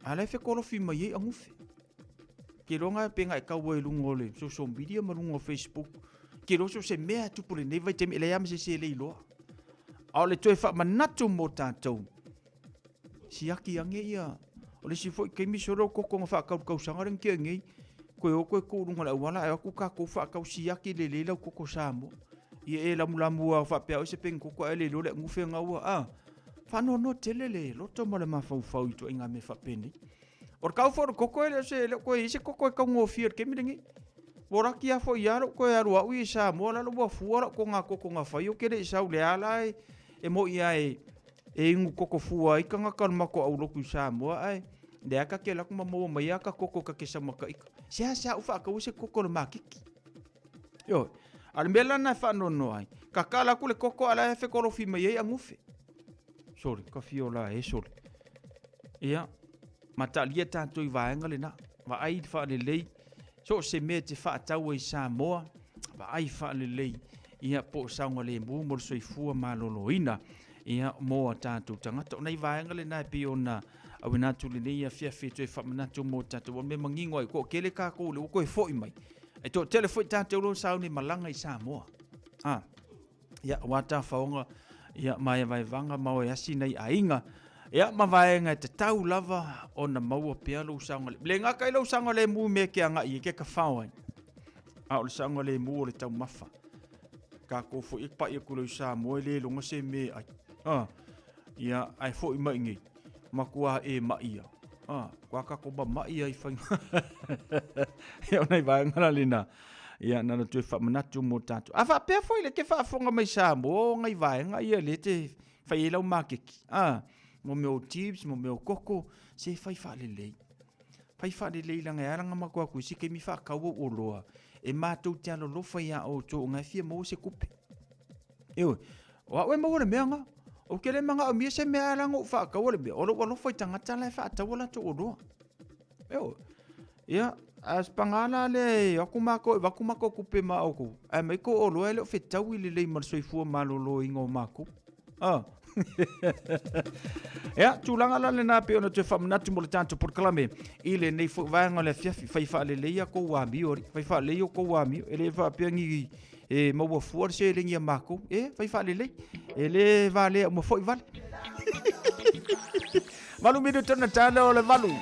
a la e fekolofi mai ai agufe. Ke iloa pe na e tau ai i luga o le social media ma luga o Facebook. Ke iloa so o se mea e tupu i lenei vaitaimi, e leai lava ma se isi e le iloa. A o le toe faamanatu mo tatou, siaki ane ia, o le isi foi taimi solo koko na faatau i le tausaga lea na tea nei, toe o toe tuu i luga o le auala ae o atu tatou faatau siaki lelei lau koko Samoa. Ia e lamulamu lava faapea oi se penitoko ae le iloa le agufe na ua a. Faanoanoa tele le loto ma le mafaufau i ituaiga mea faapenei. O le tau foi o le koko e le o se, le o toe i ai se koko e taugofie i le taimi lenei. Ua laki lava foi ia lou toe alu au ia i Samoa lalo ua fua lau togatogo na fai ou te le i sau le a la e, e moi lava e, e inu koko fua ai tagata o le matou aulotu i Samoa ae lea ta te alu atu ma maua mai a ta koko ta te sau ma ta ita. Seasea ou faataua se koko o le maketi. Ioe. A o le mea la lena e faanoanoa ai, tatala atu le koko a o la e fekolofi mai ai agufe. Sole, ka fia ola e sole. Ia, ma taalia tatou i vaega lena. Vaai faalelei, so o se mea e te faatau ai i Samoa, vaai faalelei, ia po o saogalemu mo le soifua maloloina, ia mo a tatou tagata. O nai vaega lena e pei ona auina atu i lenei afiafi e toe faamanatu mo tatou. O le mea manino ai, toatele tatou lea ua toe foi mai. E toatele foi tatou lea ua sauni malaga i Samoa. Ah. Ia, aua tafaoga, ia, ma vaevaega ma oe asi nai aiga. Ia, ma vaega e tatau lava ona maua pea lou saogalemu. Le gata i lou saogalemu i mea e te agai ai, ke kafao ai. A o le saogalemu o le taumafa. Tatou foi e pai atu lea i Samoa e le iloga se mea e ai. Ah, ia, ae foi mai i nei, matua e mai ia. Ah, kua tatou mamai ai faiga. Ia, o nai vaega la lena. Ia, na ona toe faamanatu mo tatou. A faapea foi le te faafofoga mai Samoa o nai vaega ia lea te fai ai lau maketi. Ah, mo mea o chips, mo mea o koko, se fai faalelei. Fai faalelei leaga e ala ona matou o atu i isi taimi faatau ou oloa e matou te alolofa iā outou ona e fia maua se tupe. Ioe, o au e maua le mea lena. Ou te le manaomia se mea ae ala ona ou faataua le mea, o lou alofa i tagata la e faatau a latou oloa. Ioe. Ia, a se paga la lea e o atu matou e avatu matou tupe ma outou, ae aumai tou oloa e le o fetaui lelei ma le soifua maloloina o matou. Ah. Ia, tulaga la lena pei ona toe faamanatu mo le tatou polokalame i lenei foi vaega o le afiafi. Fai faalelei kou amio, alii. Fai faalelei o kou amio. E le faapea ni e maua fua le seleni a matou. E, fai faalelei. E le valea uma foi vale. Valu minute ona tala o le valu.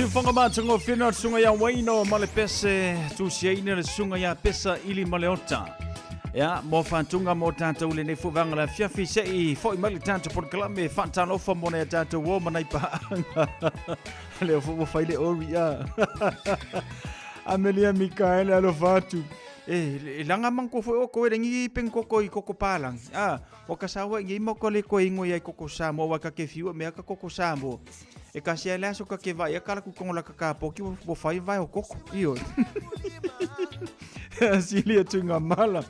Siufoga matagofie na le susuga ia Waino ma le pese tusiaina le susuga ia Pesa Ili ma le Ota. Ia, mo faatuga mo tatou lenei foi vaega le afiafi se i foi mai le tatou polokalame faatalofa mo nai a tatou uo ma nai paaga. Lea foi ua fai le ori a. Amelia Mikaele alofa atu. E, e langa mang ko fo o ko e ngi peng koko i koko palang. A, o ka sawa ngi mo ko le ko ingo ia koko sa mo wa ka ke fiu me ka koko sa mo. E ka sia le aso ka ke vai ka la ku kongo la ka ka po ki wo fai vai o koko. Io. Silia tunga mala.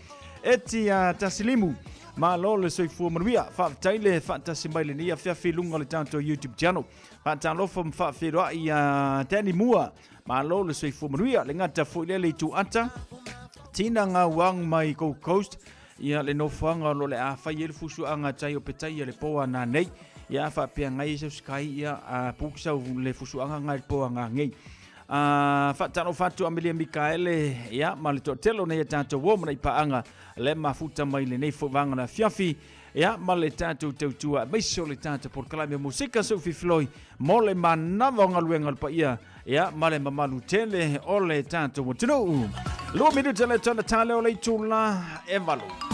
Eti a tasilimu. Malo le soifua manuia. Faafetai le faatasi mai lenei afiafi i luga o le tatou YouTube channel. Faatalofa ma faafeiloai ia Danny Mua. Malo le soifua manuia. Le gata foi lea le itu ata. Tina Gauang mai Gold Coast. Ia le nofoaga o lo o le a fai ai le fusuaga tai o Petaia le po a nanei. Ia faapea ngai sau sky ia a puk sau le fusuaga ngai le po a ngangei. A faatalofa atu Amelia Mikaele ia ma le toatele o nei a tatou uo ma nei paaga le mafuta mai lenei foi vaega o le afiafi ia ma le tatou tautua aemaise o le tatou polokalame o musika Sophie Floyd mo le manava o galuega o le paia ia ma le mamalu tele o le tatou atunuu. 2 minute le tona tale o le itula e 8.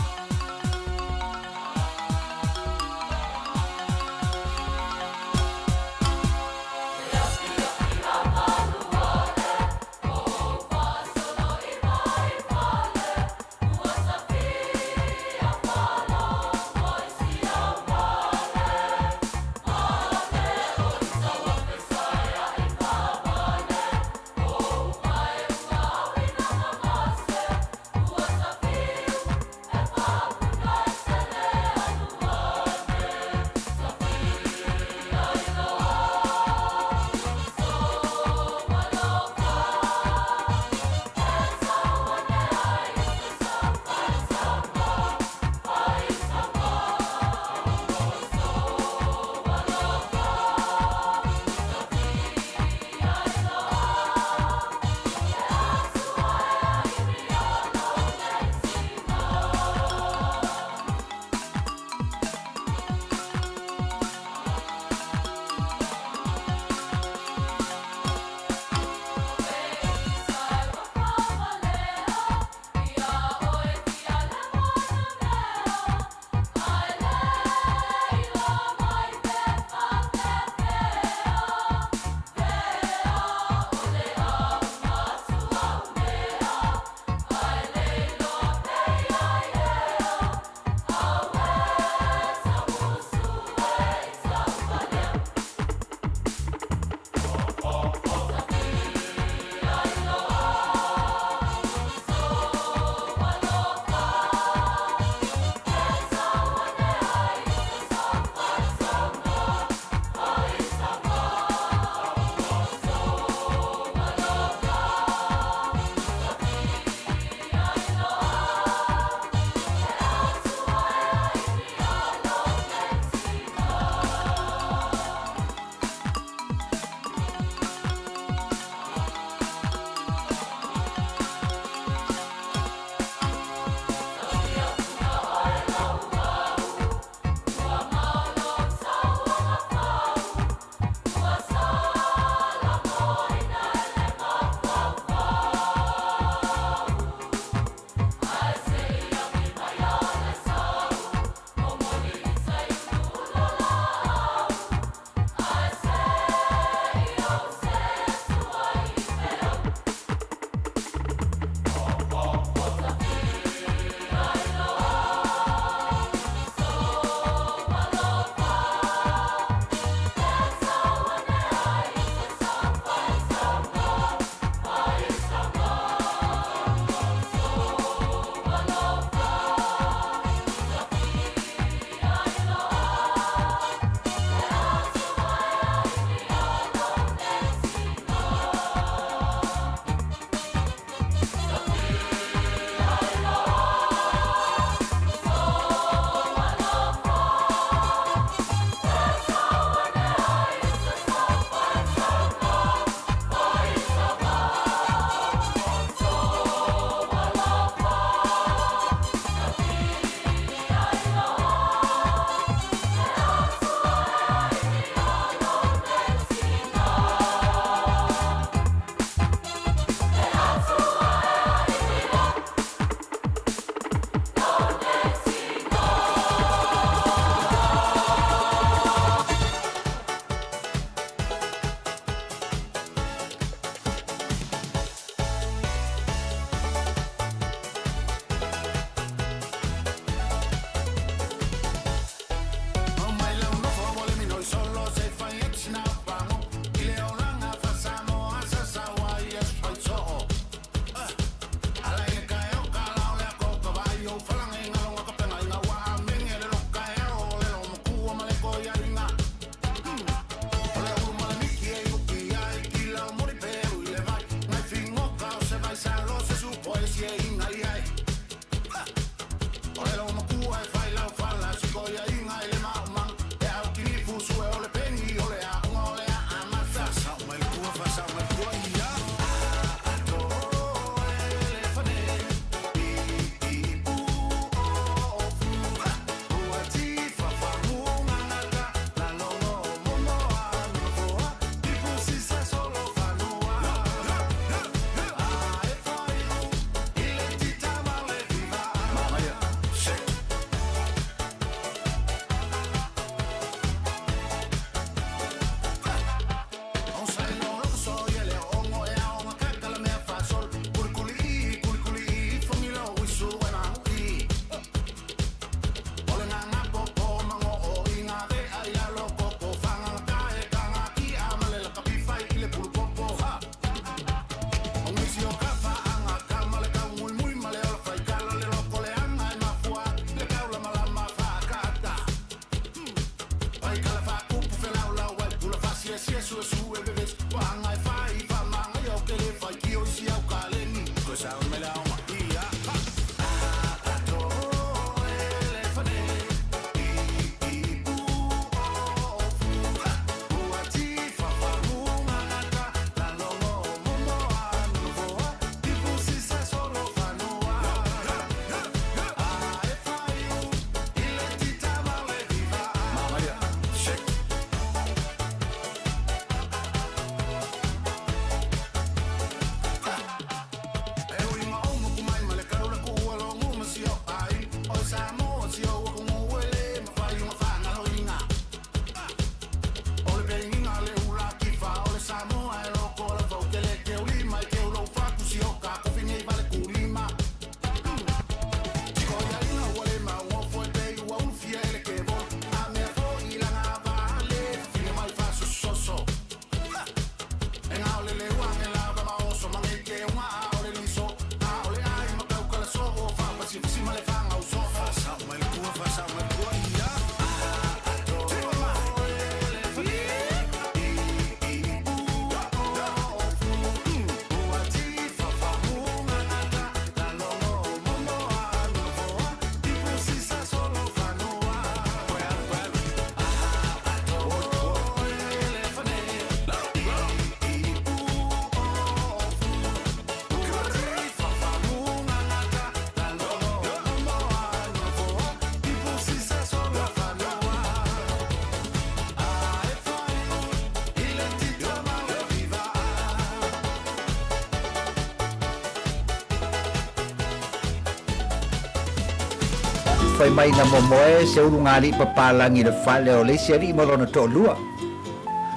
Fai mai na momoe se ulugalii papalagi i le fale o le isi alii ma lona toalua.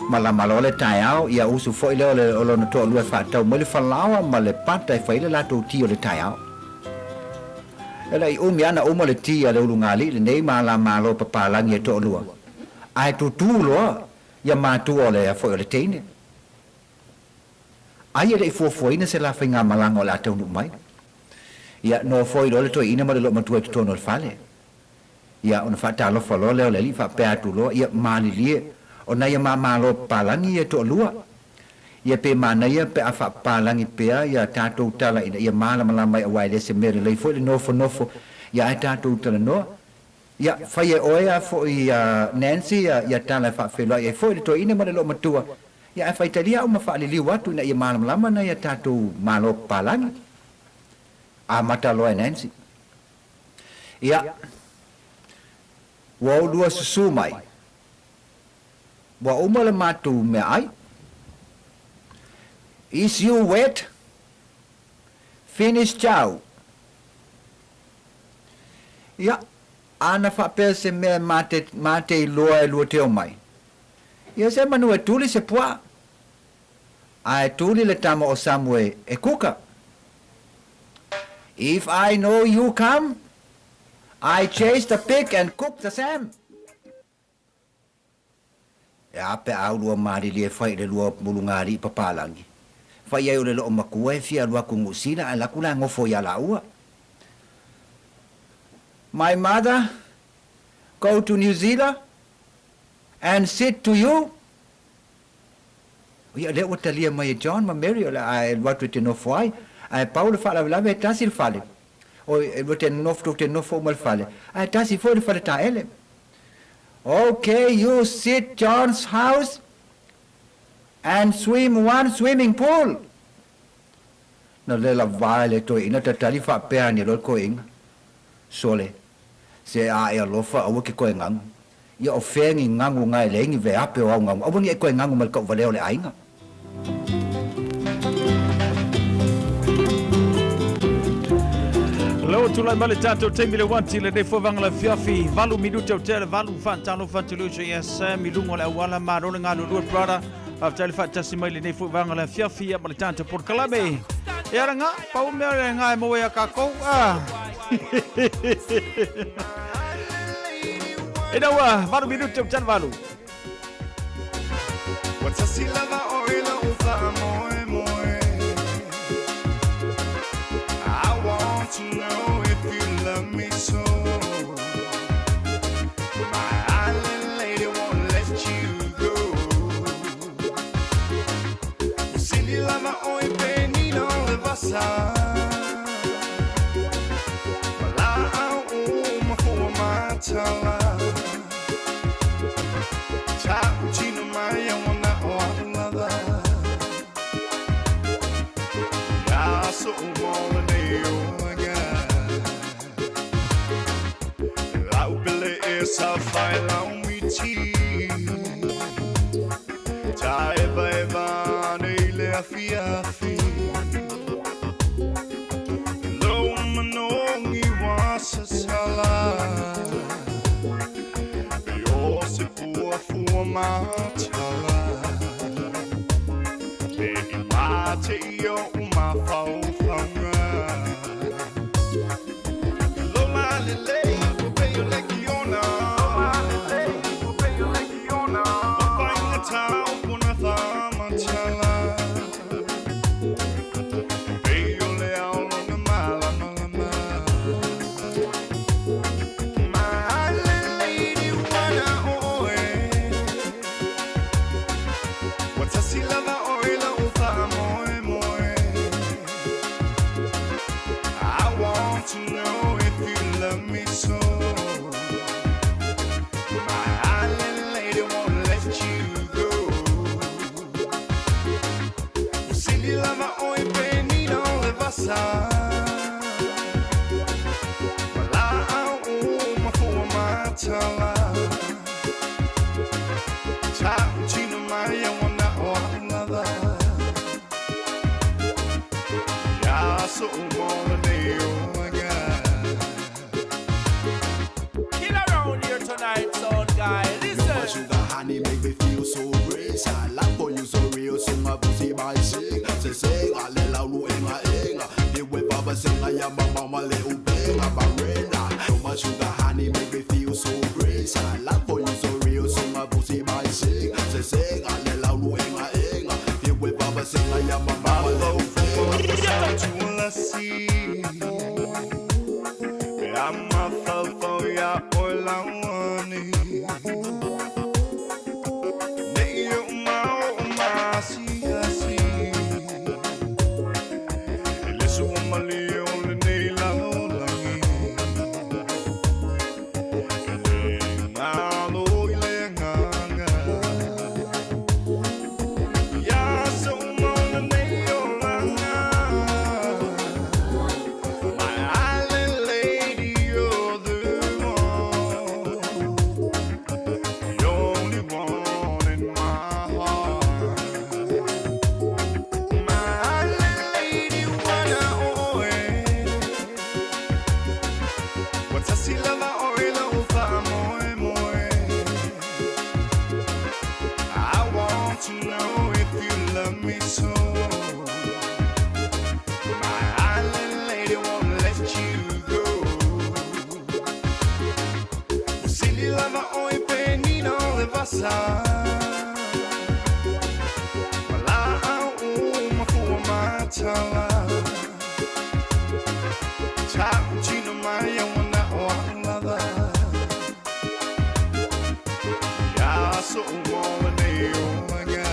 Malama loa le taeao, ia usu foi lea o le o lona toalua e faatau mai le falaoa ma le pata e fai ai le latou ti o le taeao. E le i umi lava na uma le ti a le ulugalii lenei ma alamalo papalagi e toalua, ae tutū loa ia matua o le foi o le teine. Ai e le i fuafuaina se la faigamalaga o le a taunuu mai. Ia, nofoi loa le toeaina ma le loomatua i totonu o le fale. Ia, ona faatalofa loa lea o le alii faapea atu loa, Ia, malilie, o nai a mamalo papalagi ia e toalua. Ia, pe manaia pe a faapapalagi pea ia tatou tala ina ia malamalama ai aua e le se mea lelei foi le nofonofo, ia ae tatou talanoa. Ia, fai e oe a foi ia Nancy ia tala e faafeiloai ai foi le toeaina ma le loomatua. Ia, ae faitalia au ma faaliliu atu ina ia malamalama nai a tatou malo papalagi. Amata loa e Nancy. Ia, ua oulua susū mai. Ua uma le matou meaai. Is you wet? Finish chow. Ia, ana faapea se mea e mate, mate iloa e lua te omai. Ia se manu e tuli se puaa. Ae tuli le tama o Samue e kuka. If I know you come, I chase the pig and cook the sam. E a pe a ulua malilie e fai i le lua mulugāliʻi papalagi. Fai ai o le loomakua e fia alu aku i Niu Sila ae laku la gofo iā lāua. My mother go to New Zealand and sit to you. Ia, lea ua talia mai e John ma Mary o le a e alu atu e te nofo ai, ae pau le faalavelave e tasi le fale. Oi, e lua te nofo, tou te nofo uma i le fale, ae tasi foi le fale taele. Ok, you sit John's house and swim one swimming pool. Na le lava e le toeaina tatali faapea ane loa le koeina. Sole, se a e alofa aua ke koe gagu. Ia o fea ni gagu na e leai ni veape o au gagu, aua ne i koe gagu ma le tauvalea o le aiga. Lea ua tulai mai le tatou taimi le uati lenei foi vaega o le afiafi, 8 minute o tea le 8. Faatalofa atu i le uso ia Sam i luga o le auala, malo le galulue brother. Faafetai le faatasi mai lenei foi vaega o le afiafi ia ma le tatou polokalame. E ala ngā, pau mea le ngā e maua ia kākou. Ah. E naua, 8 minute o tea le 8. Ua tasi lava oe lou faamoemoe. I want to know if you love me so. My island lady won't let you go. Ua sili lava oe pe nino le vasa. Ma laau uma fua matala. Ta'u tino mai a wana o a'u lava. Ia so uma o lenei olaga. La'u pele e sa fai lau miti. Ta'evaeva ane i le afiafi. Lou manogi ua sasala. E o se pua fua matala. E i mate i o'u mafaufauga. Loma lelei ua pei o le kiona. Ua faigata o kona faamatala. Pei o le ao lona malamalama. My island lady ua na o oe. Ua tasi lava oe lou faamoemoe. I want to know if you love me so. My island lady won't let you go. Ua sili lava oe pe nino le vasa. Ma laau uma fua matala. Ta'u tino mai a wana o a'u lava. Ia so uma o lenei olaga. ya my mama little benga barena. You're my sugar honey, make me feel so great. I love for you so real, so my pussy my sing. Say sing, I let out enga enga. Feel with baba sing, I am my mama little My island lady, you're the one, the only one in my heart. My island lady, wanna oe. Watasi lava oe la ufa moe moe. I want to know if you love me so. My island lady won't let you go. Silly lava oi penina levasa. Wala au mafua matala. Tau tino mai wana o lava. Ya so mo ne o maga.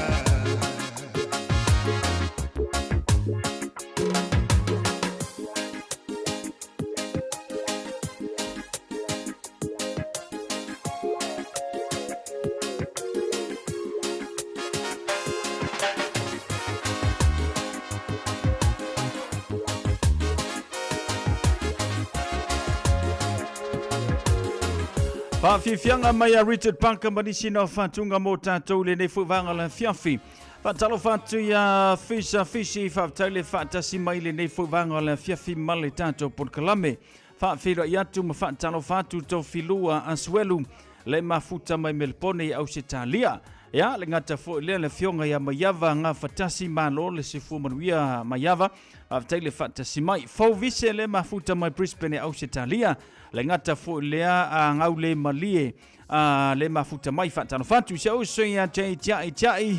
Faafiafiaga mai a Richard Parker ma nisi na faatuga mo tatou i lenei fo'i vaega o le afiafi. Faatalofa atu iā Fisa Fisi, faafetai le faatasi mai i lenei fo'i vaega o le afiafi ma le tatou polokalame. Faafeiloai atu ma faatalofa atu Tofilua Asuelu le mafuta mai Melpone i Ausetalia. Ia, le gata foi lea le afioga ia Maiava Gafatasi, malo le soifua manuia Maiava, faafetai le faatasi mai. Fouvise le mafuta mai Brisbane i Ausetalia, le gata foi lea a Gaule Malie a le mafuta mai, faatalofa atu i si au uso ia Jay Tiai Tiai.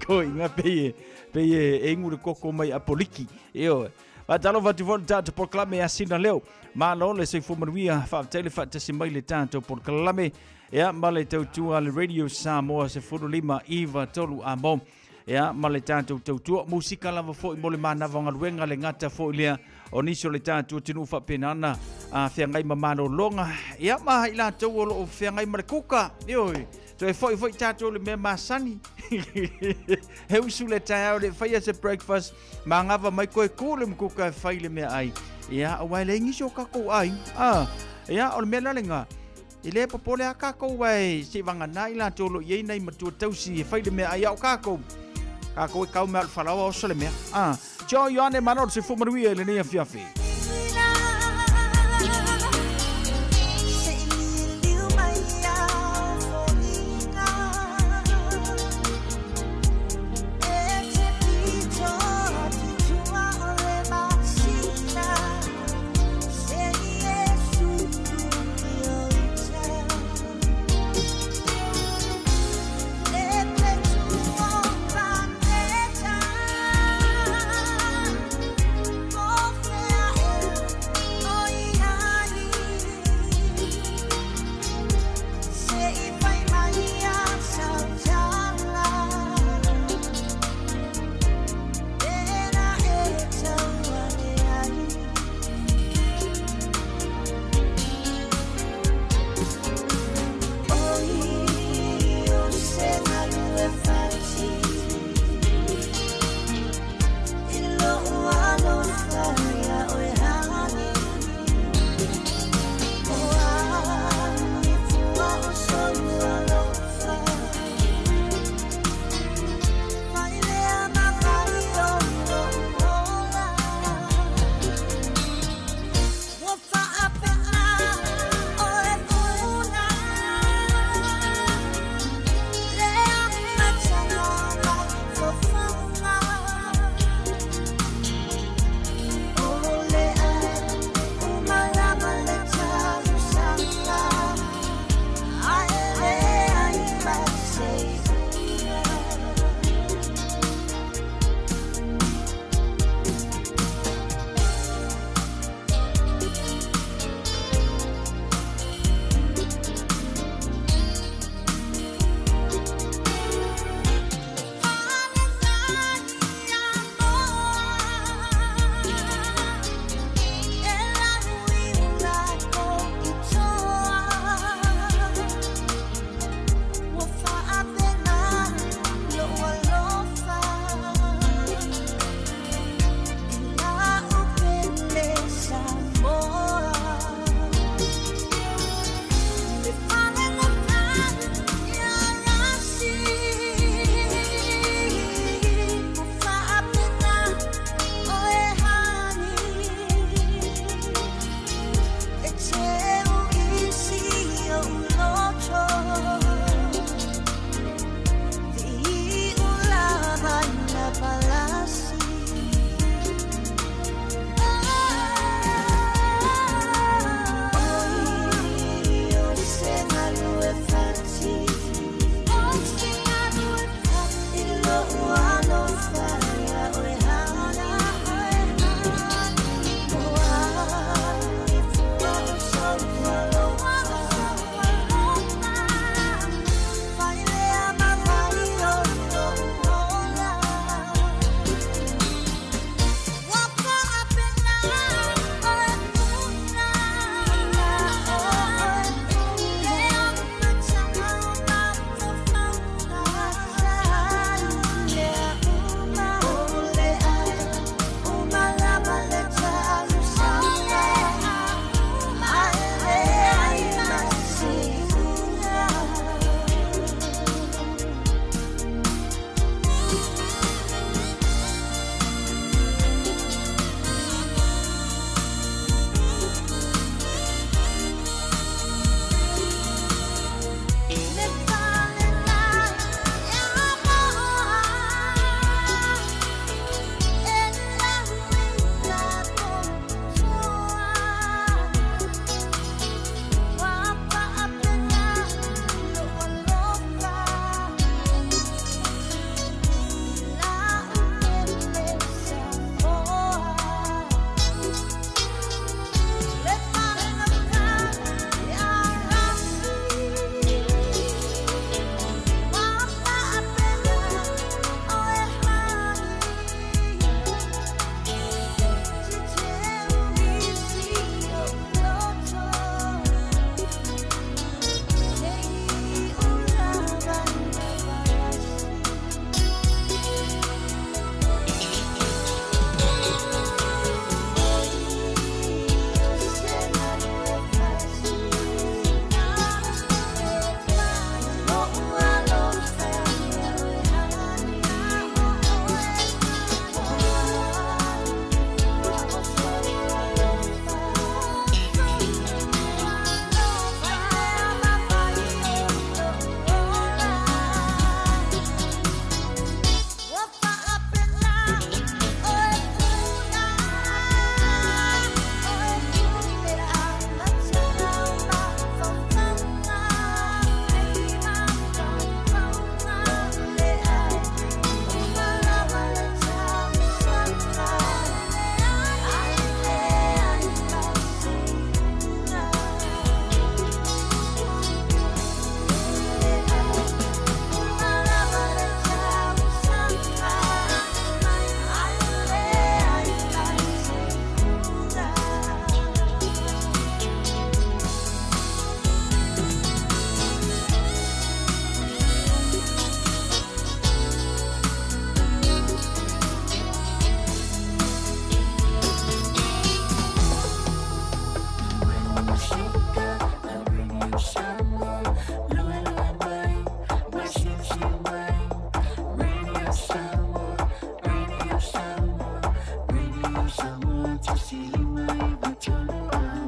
Ko inga pei e, pei e, e ingu le koko mai Apoliki. Ioe. Faatalofa atu foi le tatou polokalame ia Sina Leo. Malo le soifua manuia, faafetai le faatasi mai le tatou polokalame. Ia, ma le tautua le Radio Samoa 15 9 3 amo. Ia, ma le tatou tautua musika lava foi mo le manava o galuega le gata foi lea o nisi o le tatou atunuu faapena ona a feagai ma malologa. Ia, ma i latou o loo feagai ma le kuka. Ioe, toe foi foi tatou le mea masani. He usu le taeao le faia se breakfast, magava mai koe kū le mukuka e fai le mea ai. Ia, aua e leai nisi o kakou ai. Ah, ia, o le mea la lena. E le popole a kakou ai se vagana i latou o lo o i ai nai matua tausi e fai le mea ai a o kakou. Kakou e kau mea o le falaoa oso le mea. Ah, Tio Ioane malo le soifua manuia i lenei afiafi.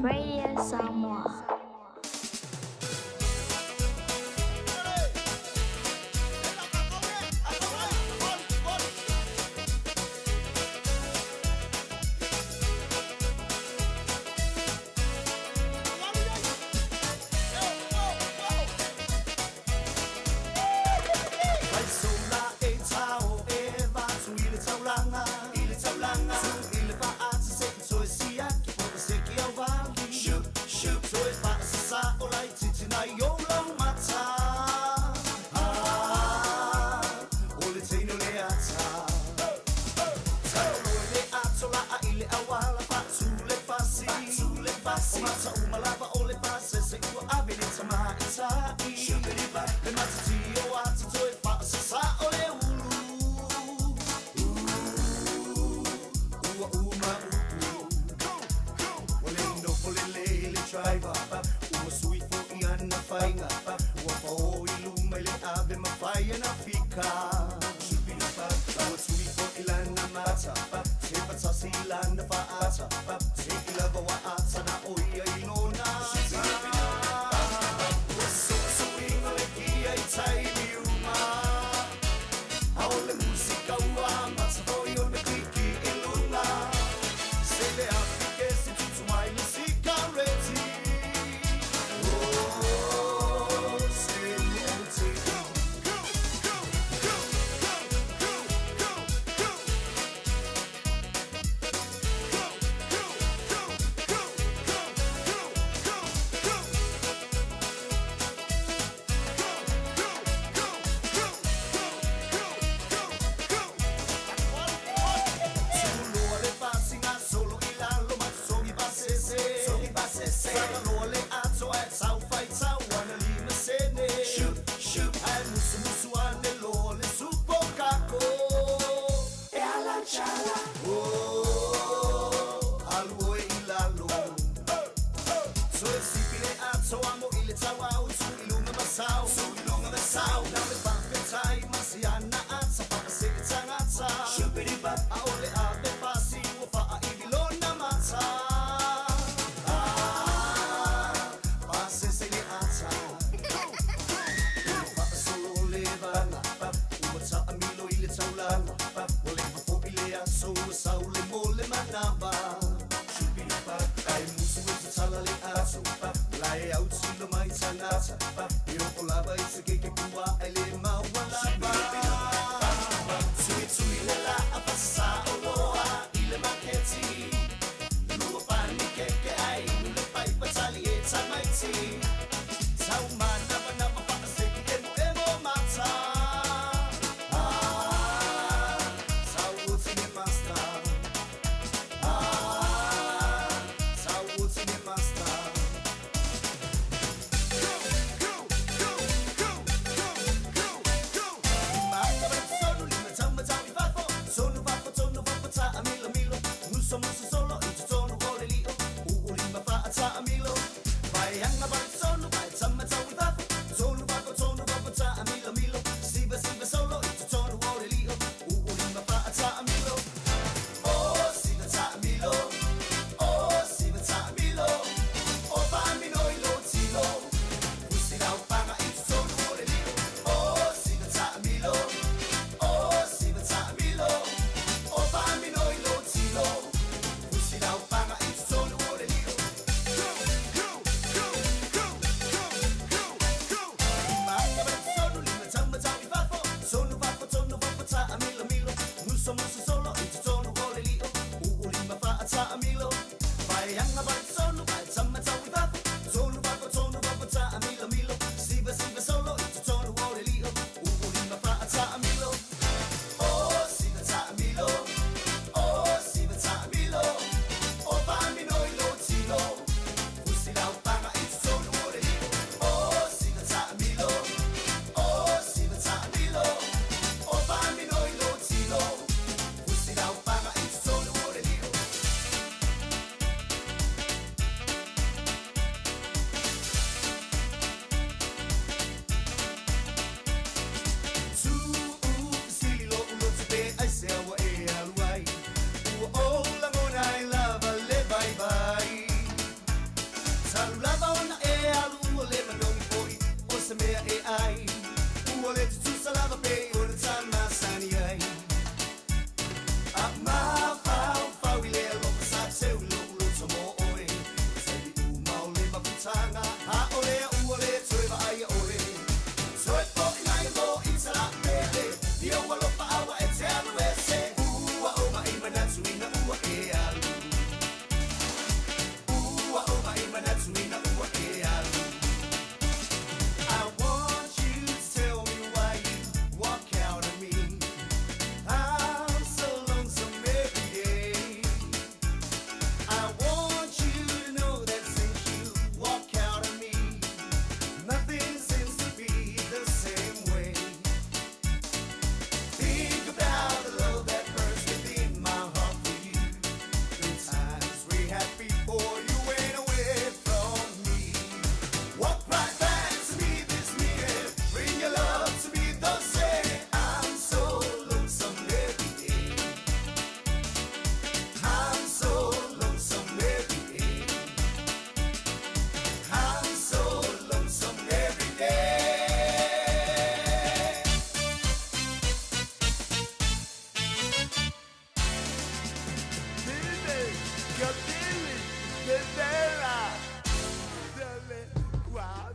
Radio Samoa.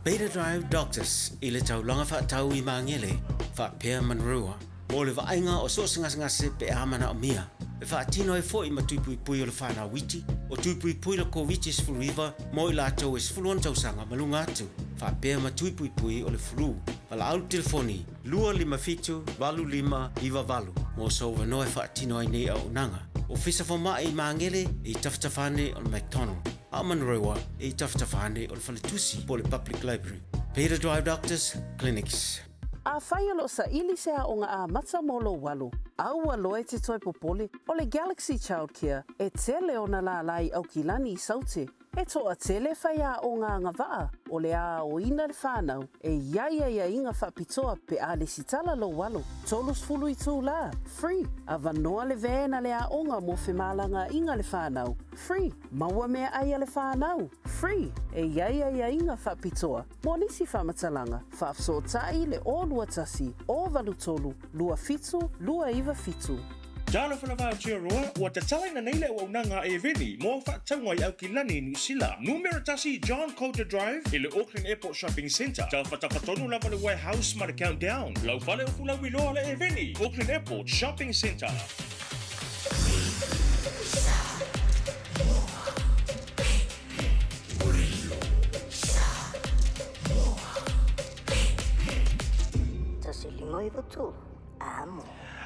Beta Drive Doctors i le taulaga faatau i Magele faapea Manurewa mo le vaaiga o so o se gasegase pe a manaomia. E faatino ai foi ma tui puipui o le fanau iti, o tui puipui le Koviti-19 mo i latou e 16 tausaga ma luga atu, faapea ma tui puipui o le flu. Valaau le telefoni 257 8598 mo sou avanoa e faatino ai nei auaunaga. Ofisa Fomai i Magele i tafatafa ane o le McDonald, a o Manurewa i tafatafa ane o le Faletusi po o le Public Library. Beta Drive Doctors Clinics. Afai o lo o saili se aoga amata mo lou alo, aua loa e te toe popole, o le Galaxy Childcare e tele ona lālā i Aukilani i Saute. E toatele faiaoga agavaa o le aoina le whanau e i ai aiaiga faapitoa pe a lesitala lou alo, 30 itulā, free, avanoa le van a le aoga mo femalagaaiga le whanau, free, maua meaai a le whanau, free, e i ai aiaiga faapitoa mo nisi faamatalaga, faafesootai le 021 083 27 297. Talofa lava Aotearoa, ua tatalaina nei le auaunaga a Eveni mo au faatauga i Aukilani, Niu Sila. Numera tasi John Coulter Drive i le Auckland Airport Shopping Centre. Tafatafa tonu lava le Warehouse ma le Countdown. Lau fale o Fulauiloa le Eveni, Auckland Airport Shopping Centre.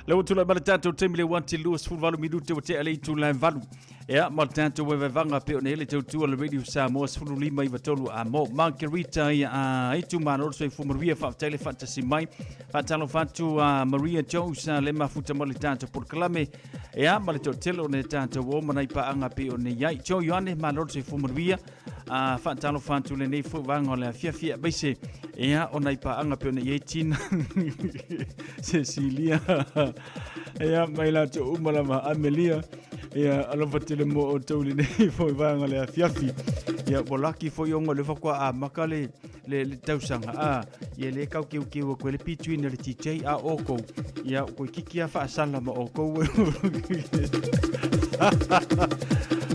Le ua tulai mai le tatou taimi le ua te 28 minute ua tea le itula e valu. Ea, ma le tatou vaevaevaga pei ona i ai le tautua le Radio Samoa 15 i 3 a mo. Margarita ia a itumalo le soifua manuia faafetai le faatasi mai. Faatalofa atu a Maria Jones le mafuta mo le tatou polokalame. Ea, ma le toatele o le tatou o ma nai paaga pei ona i ai. Joe Ioane, malo le soifua manuia. A faatalofa atu lenei foi vaega o le afiafi aemaise ia o nai paaga pei ona i ai Tina Cecilia ia mai latou uma lava Amelia ia alofa tele mo outou i lenei foi vaega o le afiafi ia ua laki foi ona o lea faatoa amata le le, le tausaga a ia le kau kiukiu atu ai le between le DJ a outou ia toeitiiti lava faasala ma outou.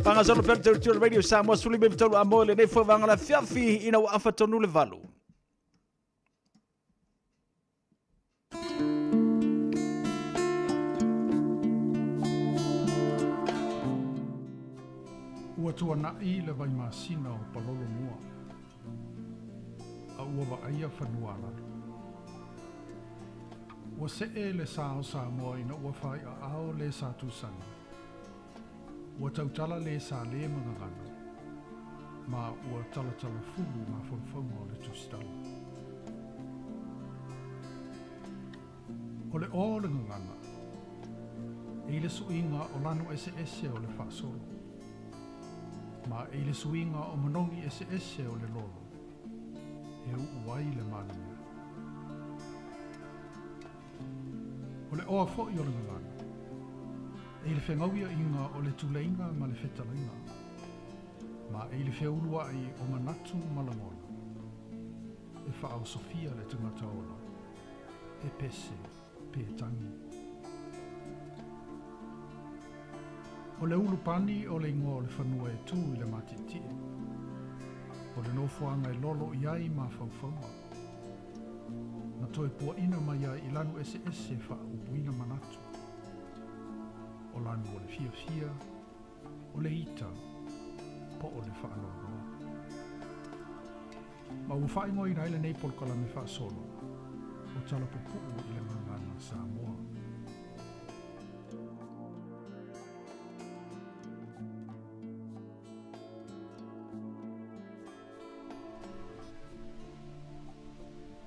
Faagasolo pea le tautua o le Radio Samoa 13 a moe lenei foi vaega o le afiafi ina ua afa tonu le valu. Ua tuanaʻi le vaimasina o Palolo mua, a ua vaaia fanua a lalo. Ua see le sa o Samoa ina ua faaiʻaʻao le sa Tusani. Ua tautala le sa le ma gagana, ma ua talatala fulu mafaufauga o le Tusitala. O le ō o le gagana, e i le suiga o lanu eseese o le faasolo, ma e i le suiga o manogi eseese o le lolo, e uʻu ai le malemea. O le oa foi o le gagana, e i le fegauiaʻiga o le tuleiga ma le fetalaiga, ma e i le feuluaʻi o manatu ma lagona, e faaosofia le tagata ola, e pese pe tagi. O le ulu pani o le igoa o le fanua e tu i le matietie. O le nofoaga e lolo i ai mafaufauga. Na toe puaʻina mai ai i lanu eseese faaupuina manatu. O lanu o le fiafia, o le ita, po o le faanoanoa. Ma ua faaigoaina ai lenei polokalame faasolo o Talapupuu i le Gagana Samoa.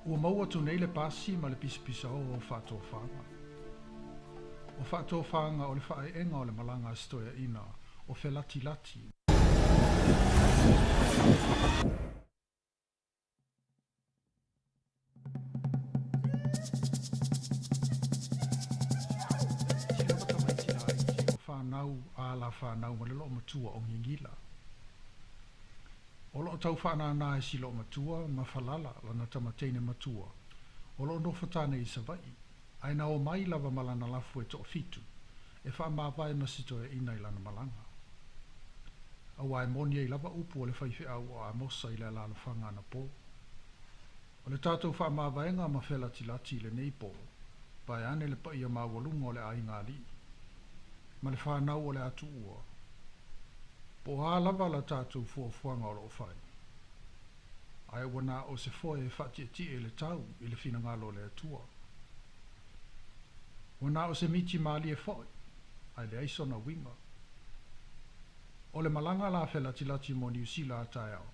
Ua maua atu nei le pasi ma le pisapisaoa o faatofaga. O faatofaga o le faaeega o le malaga a se toeaina o felatilati. Whanau a la whanau ma le loomatua o Ngingila. O loo tau whaanana e si loomatua ma Falala lana tama teine matua. O loo nofo tane i Savaii, ae na omai lava ma lana lafu e toafitu, e faamavae ma si toeaina i lana malaga. Aua e moni ai lava upu a le faifeau o Amosa i le alaalafaga anapo. O le tatou faamavaega ma felatilati i lenei po, vaeane le paia maualuga o le aiga alii, ma le fanau o le atuua, po o a lava la tatou fuafuaga o lo o fai, ae ua na o se foe e faatietie i le tau i le finagalo o le Atua. Ua na o se miti malie foi, ae leai sona uiga. O le malaga la a Felatilati mo Niu Sila a taeao,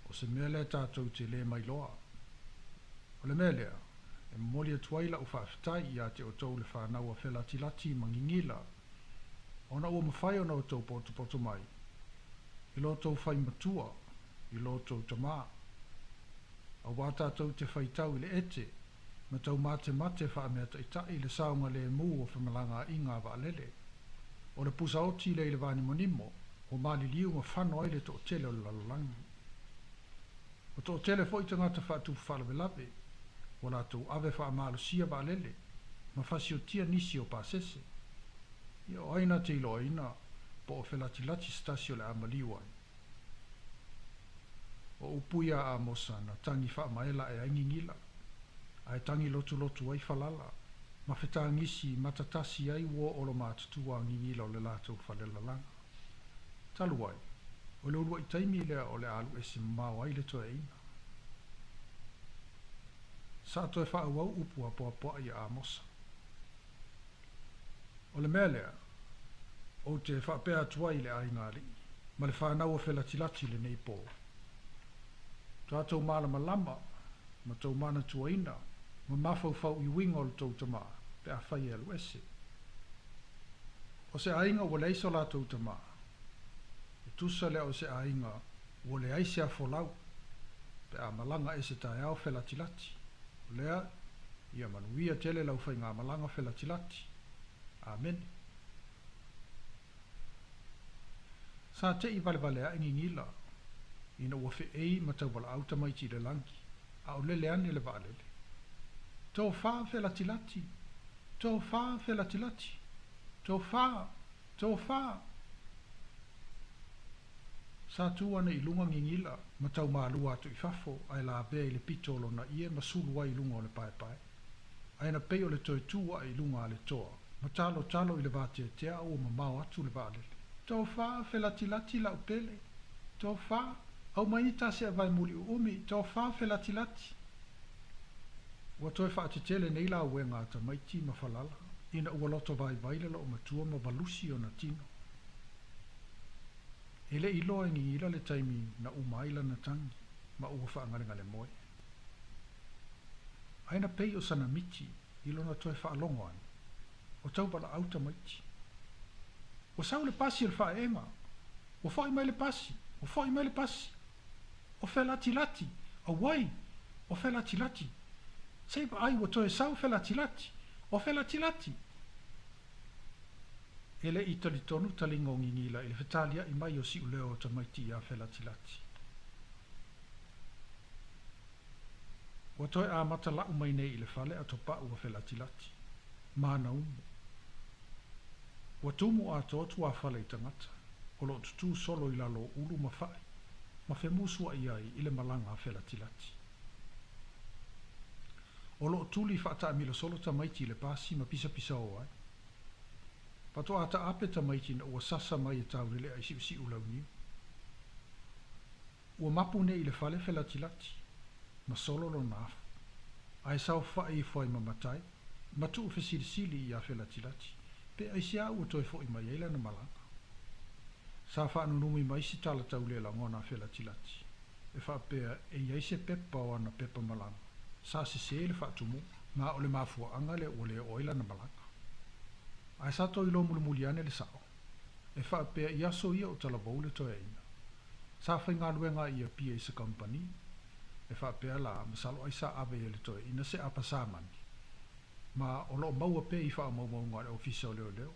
o se mea lea tatou te lē mailoa. O le mea lea, e momoli atu ai la'u faafetai ia te outou le fanau a Felatilati ma Gigila, ona ua mafai ona outou potopoto mai i lo outou fai matua, i lo outou tamā, auā tatou te faitau i le ete ma taumatemate faameataita'i le saogalēmū o femalagaaiga a vaalele. O le pusaoti lea i le vānimonimo ua maliliu ma fano ai le toatele o le lalolagi. Ua toatele foi tagata faatupu faalavelave ua latou ave faamalosia vaalele ma fasiotia nisi o pasese. Ia o ai na te iloaina po o felatilati se tasi o le a maliu ai? O upu ia a Amosa na tagi faamaela ae ai gigila, ae tagi lotulotu ai falala, ma fetagisi matatasi ai uo o lomatutua a gigila o le latou falelalaga. Talu ai, o le uluai taimi lea o le a alu ese mamao ai le toeaina. Sa toe faaauau upu apoapoai a Amosa. O le mea lea, ou te faapea atu ai i le aiga alii, ma le fanau o Felatilati i lenei po, Tatou malamalama ma tou manatuaina ma mafaufau i uiga o le tou tamā pe afai e alu ese. O se aiga ua leai so latou tamā, e tusa lea o se aiga ua leai se afolau pe a malaga ese taeao felatilati. O lea, ia manuia tele lau faigamalaga felatilati. Amene. Sa te'i valevaleaʻe gigila ina ua feʻei ma tauvalaau tamaiti i le lagi, a o lele ane le vaalele. Tofa felatilati! Tofa felatilati! Tofa! Tofa! Sa tu ane i luga gigila ma taumalua atu i fafo ae lavea i le pito o lona ie ma sulu ai i luga o le paepae. Ae na pei o le toe tu aʻe i luga a le toa ma talotalo i le vateatea a ua mamao atu le vaalele. Tofa, felatilati la'u pele. Tofa, aumai ni tasi a vae muli uumi. Tofa, felatilati. Ua toe faatetele nei lauega a tamaiti ma falala ina ua loto vaivai le loomatua ma valusi ona tino. E le i iloa e gigila le taimi na uma ai lana tagi ma ua faagalegalemoe. Ae na pei o sana miti i lona toe faalogo ane, o tauvalaau tamaiti. Ua sau le pasi o le faaeega! Ua fo'i mai le pasi! Ua fo'i mai le pasi! O Felatilati! Auai! O Felatilati! Se i vaai ua toe sau Felatilati! O Felatilati! E le i talitonu taliga o Gigila i le fetalia'i mai o si'uleo o tamaiti iā Felatilati. Ua toe amata la'u mai nei i le fale a topa'u a Felatilati, ma ana umu. Ua tumu atoa tuafale i tagata, o lo'o tutū solo i lalo o ulu ma fa'i, ma femusua'i ai i le malaga a Felatilati. O lo'o tuli fa'ataamilo solo tamaiti i le pasi ma pisapisao ai. Faatoa taape tamaiti ina ua sasa mai e taulele'a i si'usi'u launiu. Ua mapu nei i le fale felatilati, ma solo lona afu, ae saofa'i ifo ai ma matai, ma tu'ufesilisili iā Felatilati, pe aisea ua toe fo'i mai ai lana malaga. Sa fa'anunumi mai se tala taulelagona a Felatilati, e faapea e i ai se pepa o ana pepa malaga, sa sesē le fa'atumuga, ma o le mafua'aga lea ua le oo ai lana malaga. Ae sa toe iloa mulimuli ane le sa'o, e faapea i aso ia o talavou le toeaina. Sa faigaluega ai i Apia i se kamupani, e faapea la, masalo ai sa ave i e le toeaina se apa samani, ma o lo o maua pea i faamaumauga a le Ofisa o Leoleo.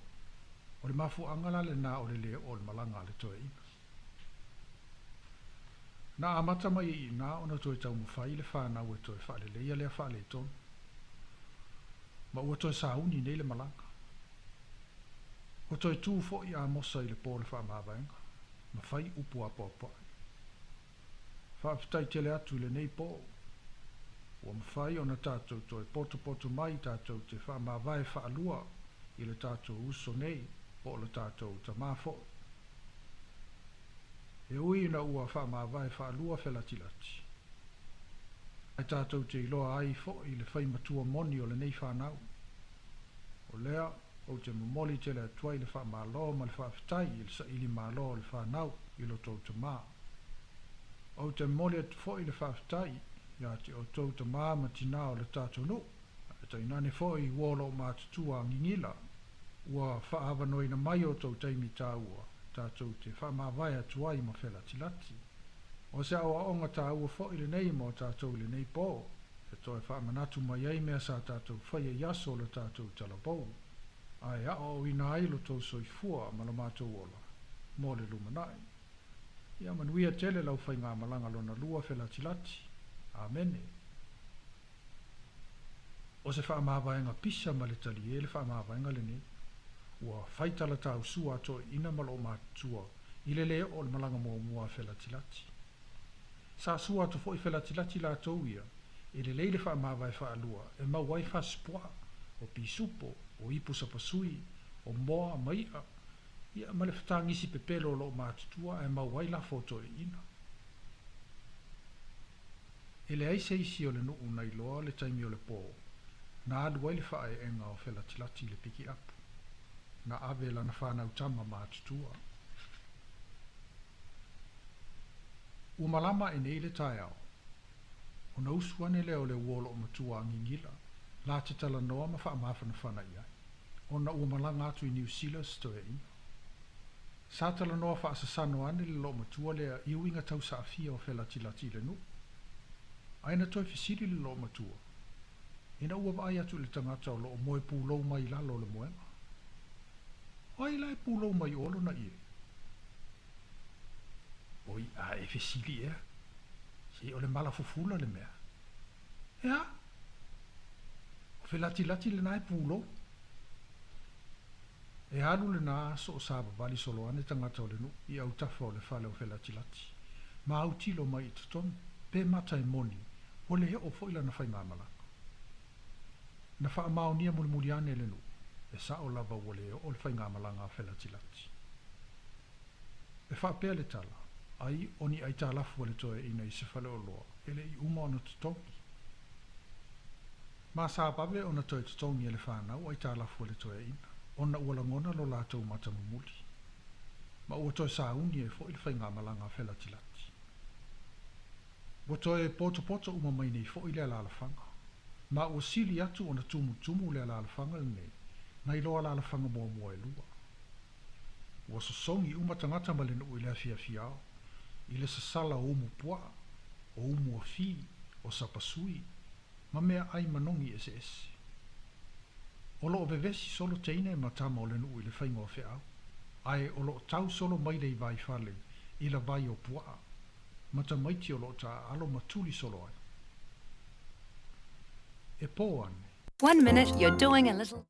O le mafuaaga la lenā o le lē oo o le malaga a le toeaina. Na amata mai ai i inā ona toe taumafai le fanau e toe faaleleia lea faaletonu, ma ua toe sauni nei le malaga. Ua toe tu fo'i a Amosa i le po o le faamavaega, ma fai upu apoapoai. Faafetai tele atu i lenei po. Ua mafai ona tatou toe potopoto mai tatou te faamavae faalua i le tatou uso nei po o le tatou tamā foi. E ui ina ua faamavae faalua felatilati, ae tatou te iloa ai foi le fai matua moni o lenei fanau. O lea ou te momoli tele atu ai le faamalo ma le faafetai i le saili malo o le fanau i lo tou tamā. Ou te momoli atu foi le faafetai ia te outou tamā ma tinā o le tatou nuu, ae tainane foi uo o loomatutua gigila, ua faaavanoaina mai outou taimi taua tatou te faamavae atu ai ma felatilati. O se aoaoga taua foi lenei mo tatou i lenei po, e toe faamanatu mai ai mea sa tatou faia i aso o le tatou talavou, ae aoaoina ai lo tou soifua ma lo matou ola mo le lumanai. Ia manuia tele lau faigamalaga lona lua felatilati. Amene. O se faamavaega pisa ma le talie le faamavaega lenei. Ua fai tala tausua a toeaiina ma loomatutua i le le oo o le malaga muamua a Felatilati. Sa sua atu foi Felatilati latou ia e lelei le faamavae faalua e maua ai fasipuaa, o pisupo, o ipu sapasui, o moa ma i'a, ia ma le fetagisi pepelo o loomatutua ae maua ai lafo o toeaiina. E leai se isi o le nuu na iloa le taimi o le po na alu ai le faaeega o Felatilati i le pikiapu. Na ave lana fanau tama matutua. Ua malama ae nei le taeao, ona usu ane lea o le uo loomatua a Gigila la te talanoa ma faamafanafana i ai, ona ua malaga atu i Niu Sila se toeaina. Sa talanoa faasasano ane le loomatua lea i uiga tau saafia o Felatilati i le nuu. Ae na toe fesili le loomatua, ina ua vaai atu i le tagata o loo moe pulou mai i lalo o le moega. O ai la e pulou mai o lona ie? Oi, a e fesili ea? Se o le mala fufula le mea. E a? O Felatilati lenā e pulou. E alu lenā aso o savavali solo ane tagata o le nuu i autafa o le fale o Felatilati, ma autilo mai i totonu, pe mata e moni, ua le oo foi lana faigamalaga. Na faamaonia mulimuli ane e le nuu, e sao lava ua le oo le faigamalaga a Felatilati. E faapea le tala, ai o ni aitalafu a le toeaina i se faleoloa e le i uma ona totogi. Ma sa vave ona toe totogi e le fanau aitalafu a le toeaina, ona ua lagona lo latou matamumuli. Ma ua toe sauni ai foi le faigamalaga a Felatilati. Ua toe potopoto uma mai nei foi le alaalafaga. Ma ua sili atu ona tumutumu le alaalafaga lenei nai lo alaalafaga muamua e lua. Ua sosogi uma tagata ma le nuu i le afiafiao, i le sasala o umu puaa, o umu afi, o sapasui, ma meaai manogi eseese. O loo vevesi solo teine ma tama o le nuu i le faiga o feau, ae o loo tau solo maile i vaifale i le vai o puaa, ma tamaiti o loo taaalo ma tuli solo ai. E po ane. One minute you're doing a little.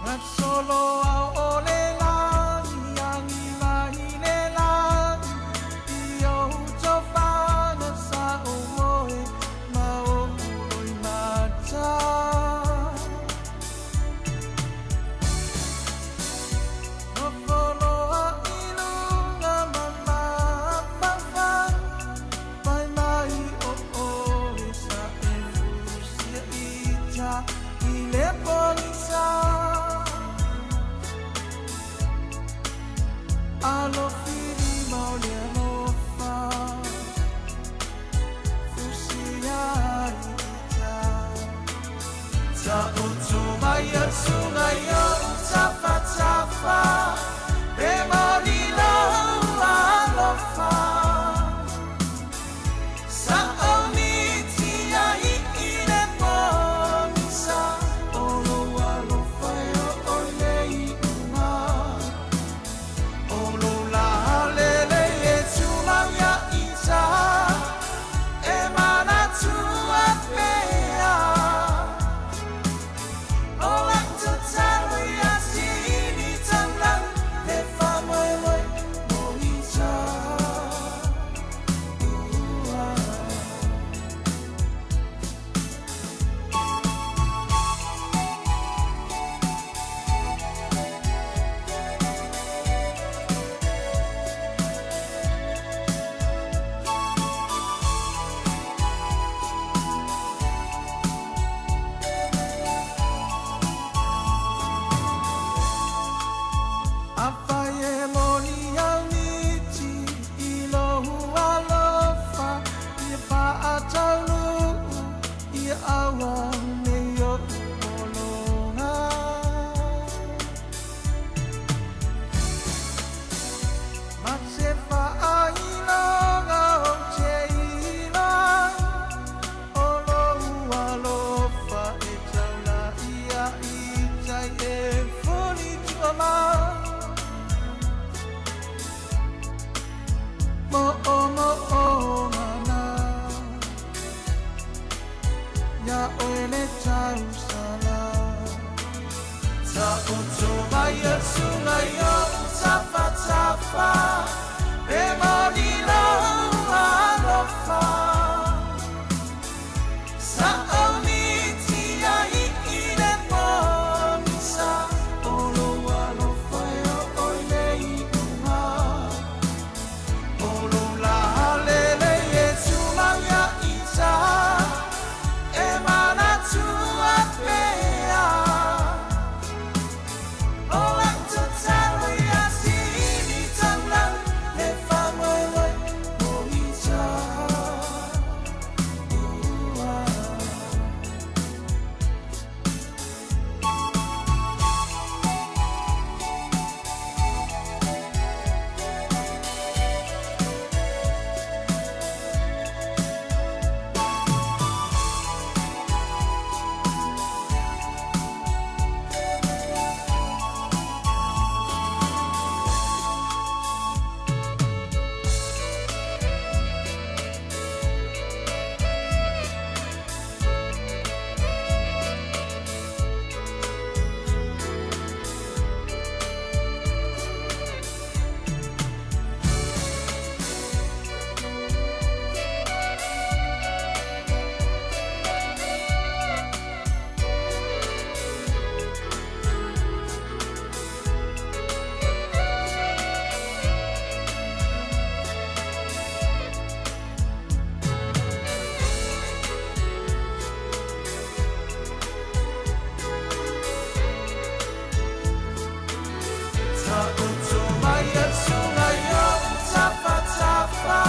Gasolo auanei oʻu mologa. Ma se faailoga ou te iloa ai o lou alofa e taulaʻi ai i tai e fuli tua mai. Moʻomoʻoga na iā ʻoe le tausala. Taoto mai e suga i oʻu tafatafa, e moni lou alofa. Saʻo miti ai i le pōgisa, o lou alofa e oʻo i le iʻuga. O lou lā lelei e tumau iā ita, e manatua pea. O lau tatalo ia sili taulau, le faamoemoe o ita. Ua. Taoto mai e suga i oʻu tafatafa,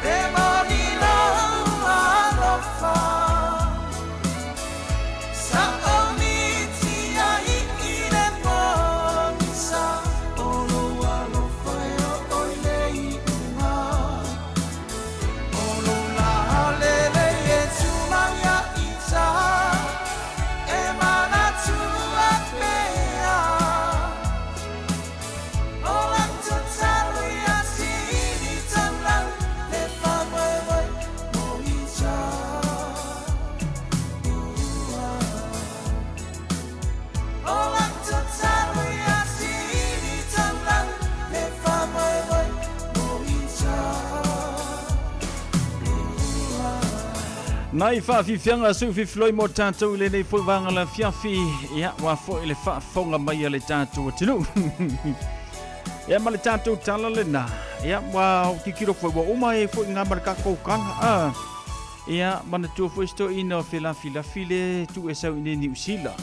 e moni lou alofa. Saʻo miti ai i le pōgisa, o lou alofa e oʻo i le iʻuga. O lou lā lelei e tumau iā ita, e manatua pea. O lau tatalo ia sili taulau, le faamoemoe mo ita. Ua. O lau tatalo ia sili taulau, le faamoemoe mo ita. Ua. Nai faafiafiaga seu fifiloi mo tatou i lenei foi vaega lafiafi, ia ua foi le faafofoga mai a le tatou atunuu. Ia ma le tatou tala lena, ia ua tilotilo foi ua uma ai foi ngā ma le tatou kala. Ah, ia manatua foi se toeaina o felafilafi le tuu e sau i nei Niu Sila.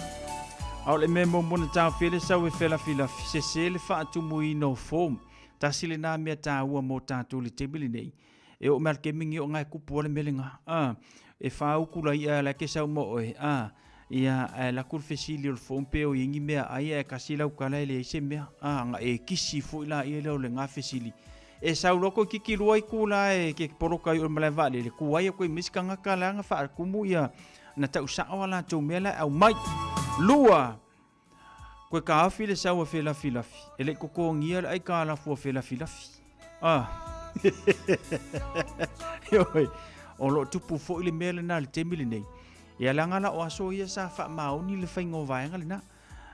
A o le mea muamua na taofia le sau e felafilafi, sese le faatumuina o form. Tasi lena mea taua mo tatou i le taimi lenei. E oo mai le taimi lenei o na e tupu lava le mea lena. A, e fāutu la i'a la e te sau ma oe, a, ia, ae alu atu le fesili o le form pe o i ai ni mea ai ae tasi lau tala e leai se mea. A, ona e kisi foi laia lea o lena fesili. E sau loa toeitiiti lua itu la e te poloka ai oe i le malae vaalele, tuai atu ai ma isi tagata la na faatumu ia, na tau sao a latou mea la e aumai. Lua, Koe taofi le sau a felafilafi, e le i totogia le aikalafu a felafilafi. Ah. Ioe, o lo o tupu foi le mea lena i le taimi lenei. Ia leaga la o aso ia sa faamaoni le faiga o vaega lena.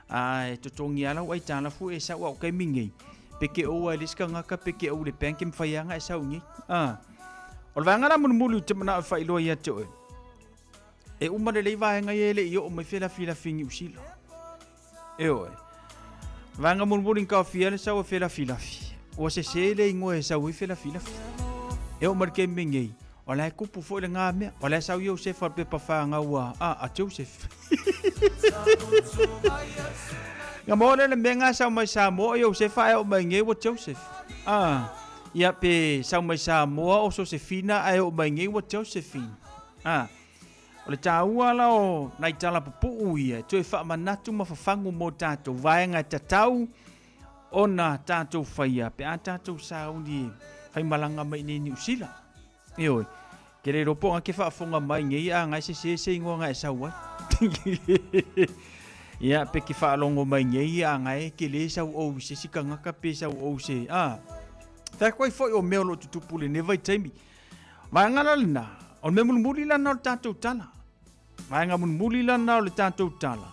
Ae totogi lava lau aitalafu e sau a o taimi nei. Pe ke ou ai le isi tagata pe ke ou i le bank e mafai lava ona e sau nei. Ah. O le vaega la mulimuli ou te manao e faailoa ia te oe. E uma lelei vaega ia e le i oo mai felafilafi i Niu Sila. Ioe. Vaega mulimuli na taofia ai le sau a felafilafi, ua sese le igoa e sau ai felafilafi. E oo mai le taimi nei, o la e tupu foi lena mea. O la e sau Iosefa i le pepa fanau a Joseph. Na maua lea le mea na sau mai Samoa o Iosefa ae oo mai nei ua Joseph. Ah, ia pe sau mai Samoa o Sosefina ae oo mai nei ua Josephine. Ah. O le taua la o nai tala pupuu ia e toe faamanatu ma fafagu mo tatou vaega e tatau ona tatou faia pe a tatou sauni e faimalaga mai i inei i Niu Sila. Ioe, ke le iloa po o ga ke faafofoga mai nei a ga e sese se igoa ga e sau ai. Ia, pe ke faalogo mai nei a ga e ke le sau ou i se isi tagata pe sau ou se, a. Fai atu ai foi o mea o lo o tutupu i lenei vaitaimi. Vaega la lena, o le mea mulimuli la lena o le tatou tala. Vaega mulimuli la lena o le tatou tala.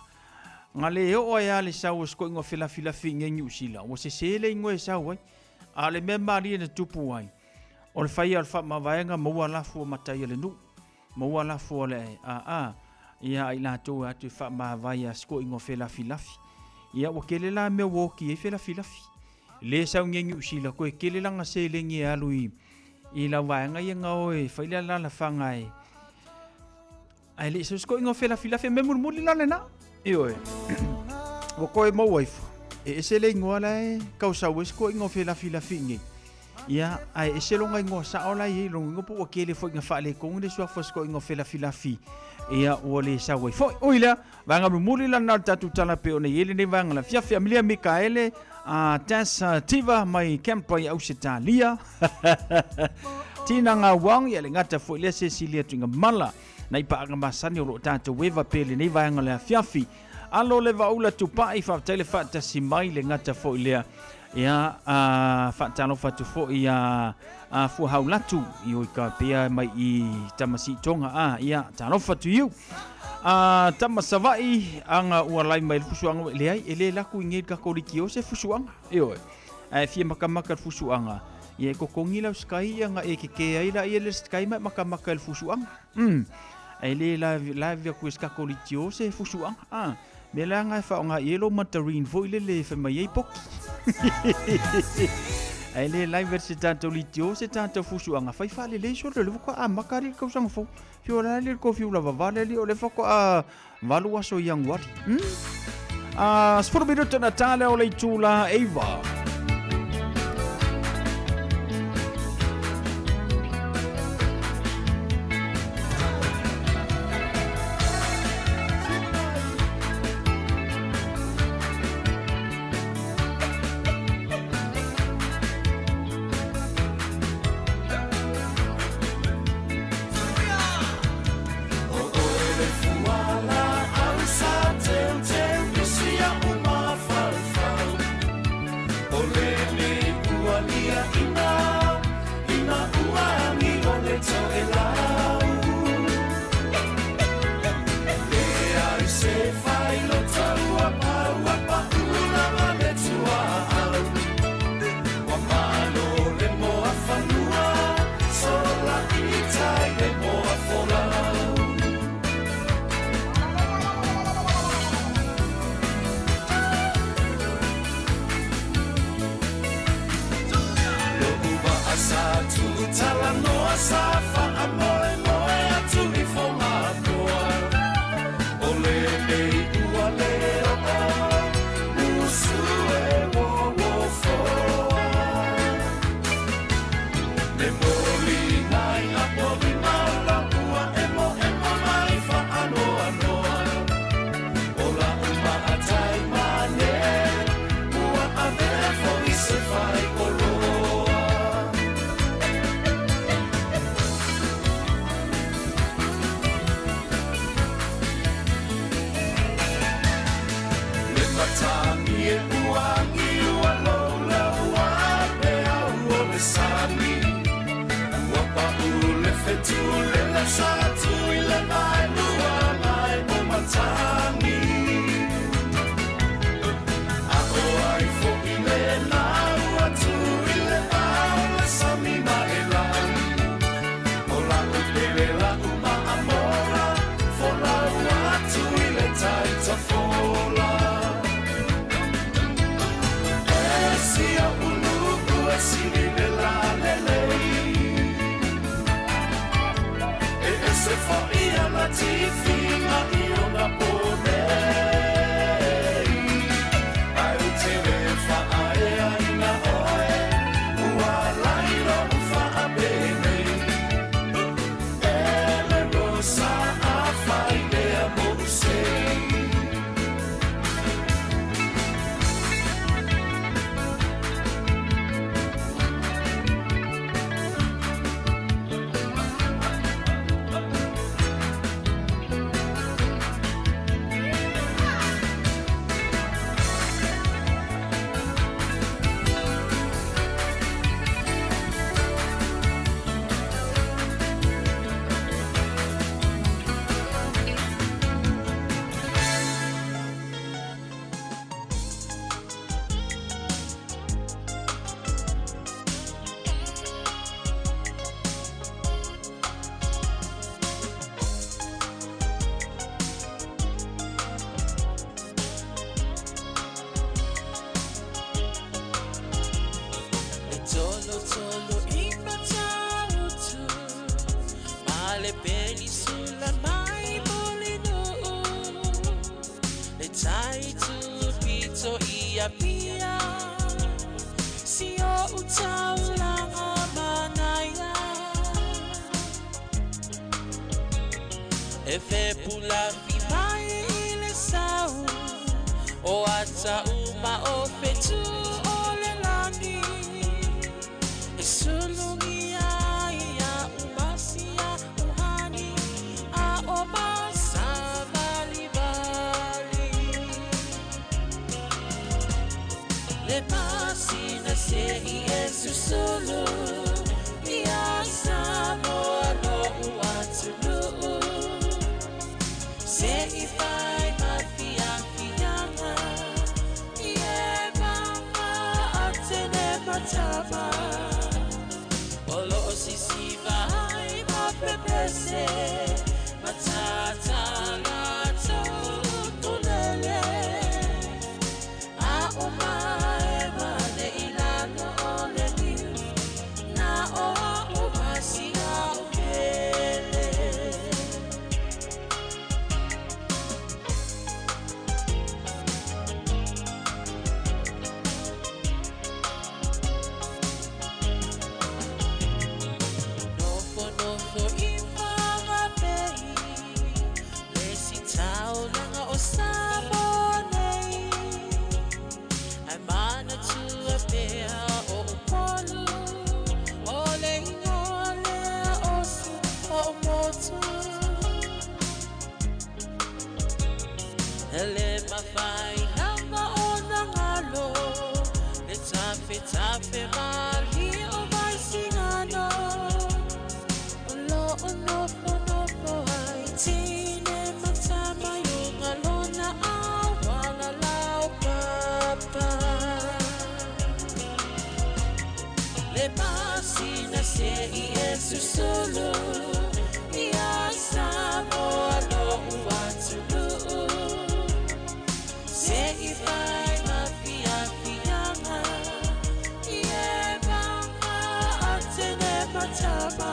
Ga le oo ai lava le sau o se koigoa felafilafi i inei i Niu Sila, ua sese le igoa e sau ai. A o le mea malie na tupu ai, O le faia o le faamavaega maua lafo o matai a le nuu, maua lafo a le aa, ia a i latou e atu e faamavae ia sikoiga o felafilafi. Ia ua tele la mea ua oti ai felafilafi. Le sau nei Niu Sila koe tele lana seleni e alu i i lau vaega ia na o e fai le alalafaga e Ae le i sau se koiga o felafilafi, e mea mulimuli la lena. Ioe. Ua koe maua ifo. E ese le igoa la e kausau ai se koiga o felafilafi i nei. Ia, ae ese lona igoa sao la e i ai, lona uiga po ua tele foi ina faaletonu le suafa o se koiga o felafilafi, ia, ua le sau ai foi. Ui lea, vaega mulimuli la lena o le tatou tala pei ona i ai lenei vaega o le afiafi. Amelia Mikaele, Tas Tiva mai Canberra i Ausetalia. Tina Ngawang, ia le gata foi lea Cecilia Tuigamala. Nai paaga masani o lo o tatou eva pea i lenei vaega o le afiafi. Alo le Vaula Tupai, faafetai le faatasi mai le gata foi lea. Ia, a, faatalofa atu foi ia a Fuahaulatu i oi ka pea mai i Tamasiitoga. A, ia, talofa to you. A, tama Savaii, aga ua lai mai le fusuaga, leai, e le laku i ngei le Kakoliki o se fusuaga. Ioe. Ae fia makamaka i le fusuaga, ia e totogi lau sky ia na e keke ai laia le sky ma e makamaka i le fusuaga. Umm. Ae le live atu e se Kakolitio se fusuaga. Ah. Mea la nga e faaaoga i ai lou mandarine foi lele e fai mai ai poki. Ae le live atu se tatou litio se tatou fusuaga, fai faalelei solo le faatoa amata alii le tausaga fou. Fio la alii le kofiu lava vale alii o le faatoa 8 aso Ianuari. Hmm? 10 minuta na tā lea o le itula 9. le penisula mai Mulinuu Le tai tupito i Apia Si o utaulanga manaia E fepulafi mai i le sau O ata uma o fetu o le lagi E sulungi ai ia umasia uhani A o masavalivali Le masina se i e susulu Ia Samoa lo'u atunuu Se i fai ma fiafiaga I e maga atene matama O loo sisiva ai ma pepese Matata latou utulele A o maema le i lalo o le liu Na o a'u ma si a'u pele. Nofonofo i Whangape Le si taulaga o Samoa nei Ae manatua pea o Upolu O le igoa lea o si o'u motu E le mafai lava ona galo Le tafetafe malie o Vaisigano O loo nofonofo ai tine ma tama i luga lona auala laupapa Le masina se i e susulu Ia Samoa lo'u atunuu Se i fai ma fiafiaga I e maga atene matama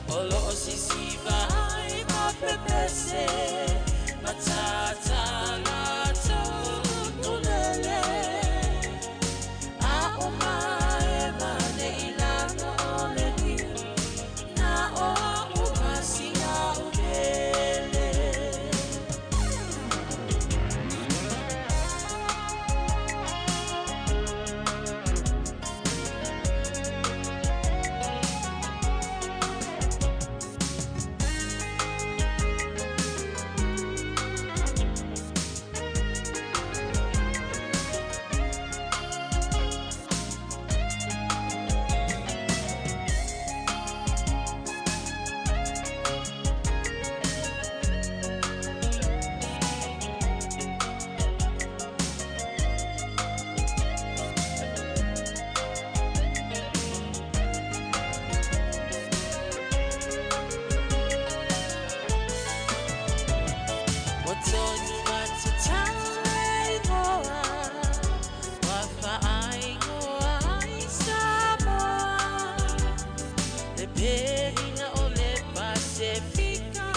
O loo sisiva ai ma pepese Matata latou utulele A o maema le i lalo o le liu Na o a'u ma si a'u pele. Ua tonu atu tau le igoa Ua faaigoa ai Samoa Le pelina o le Pasefika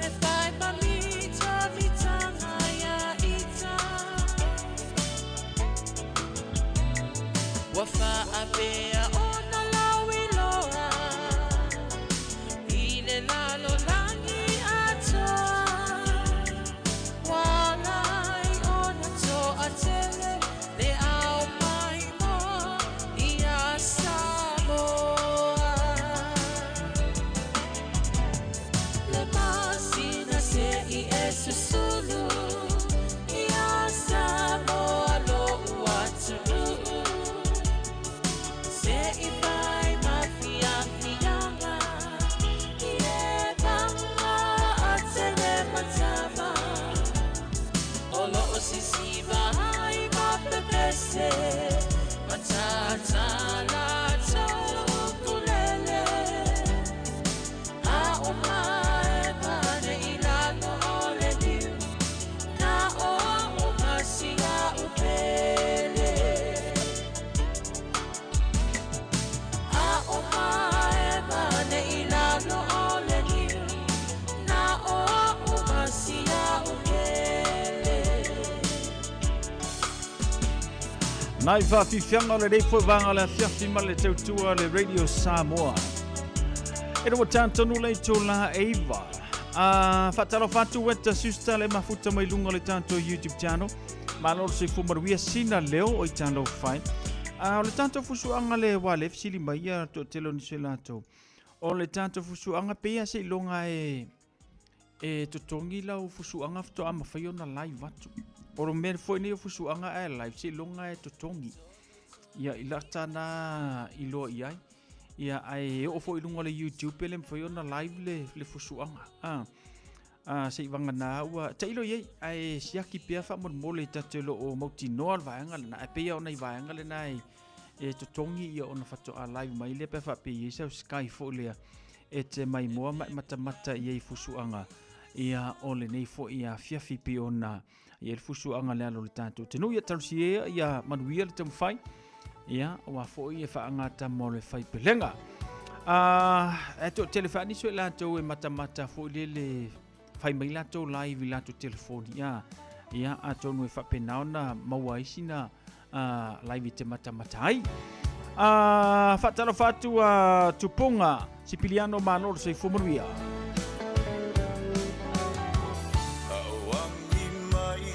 E fai ma mitamitaga ia ita Ua faapea ona lauiloa I le lalolagi atoa Ua ala ai ona toatele Le ao maimoa ia Samoa Le masina se i e susulu Ia Samoa lo'u atunuu Se Nai faafiafiaga o lenei foi vaega o le afiafi ma le tautua le Radio Samoa. E ua tantonu le itula e 9. A faatalofa atu e ta sister le mafuta mai luga o le tatou YouTube channel. Malo le soifua manuia sina leo o i talofa ai. A o le tatou fusuaga le ua le fesili mai ia toatele o nisi o latou. O le tatou fusuaga pei lava seiloga e e totogi lau fusuaga faatoa mafai ona live atu. O le mea foi nei o fusuaga ae live seiloga e totogi. Ia i lata na iloa i ai. Ia ae oo foi i luga o le YouTube e le mafai ona live le, le fusuaga. Ah. Ah, seivagana ua tailo i ai ae siaki pea faamolemole ta te lo o mautinoa le vaega lena ae pei lava o nai vaega lena e e totogi ia ona faatoa live mai lea pe faapea i ai sau sky foi lea e te maimoa ma e matamata i ai fusuaga ia o lenei foi afiafi pei ona i ai le fusuaga le alo o le tatou atunuu. Ia talosia ia manuia le taumafai ia aua foi e faagata mo le faipelega. E toatele faaniso i latou e matamata foi lele fai mai latou live i latou telefoni. Ia, ia atonu e faapena ona maua ai sina live i te matamata ai. Faatalofa atu a Tupunga Sipiliano malo le soifua manuia. Auami mai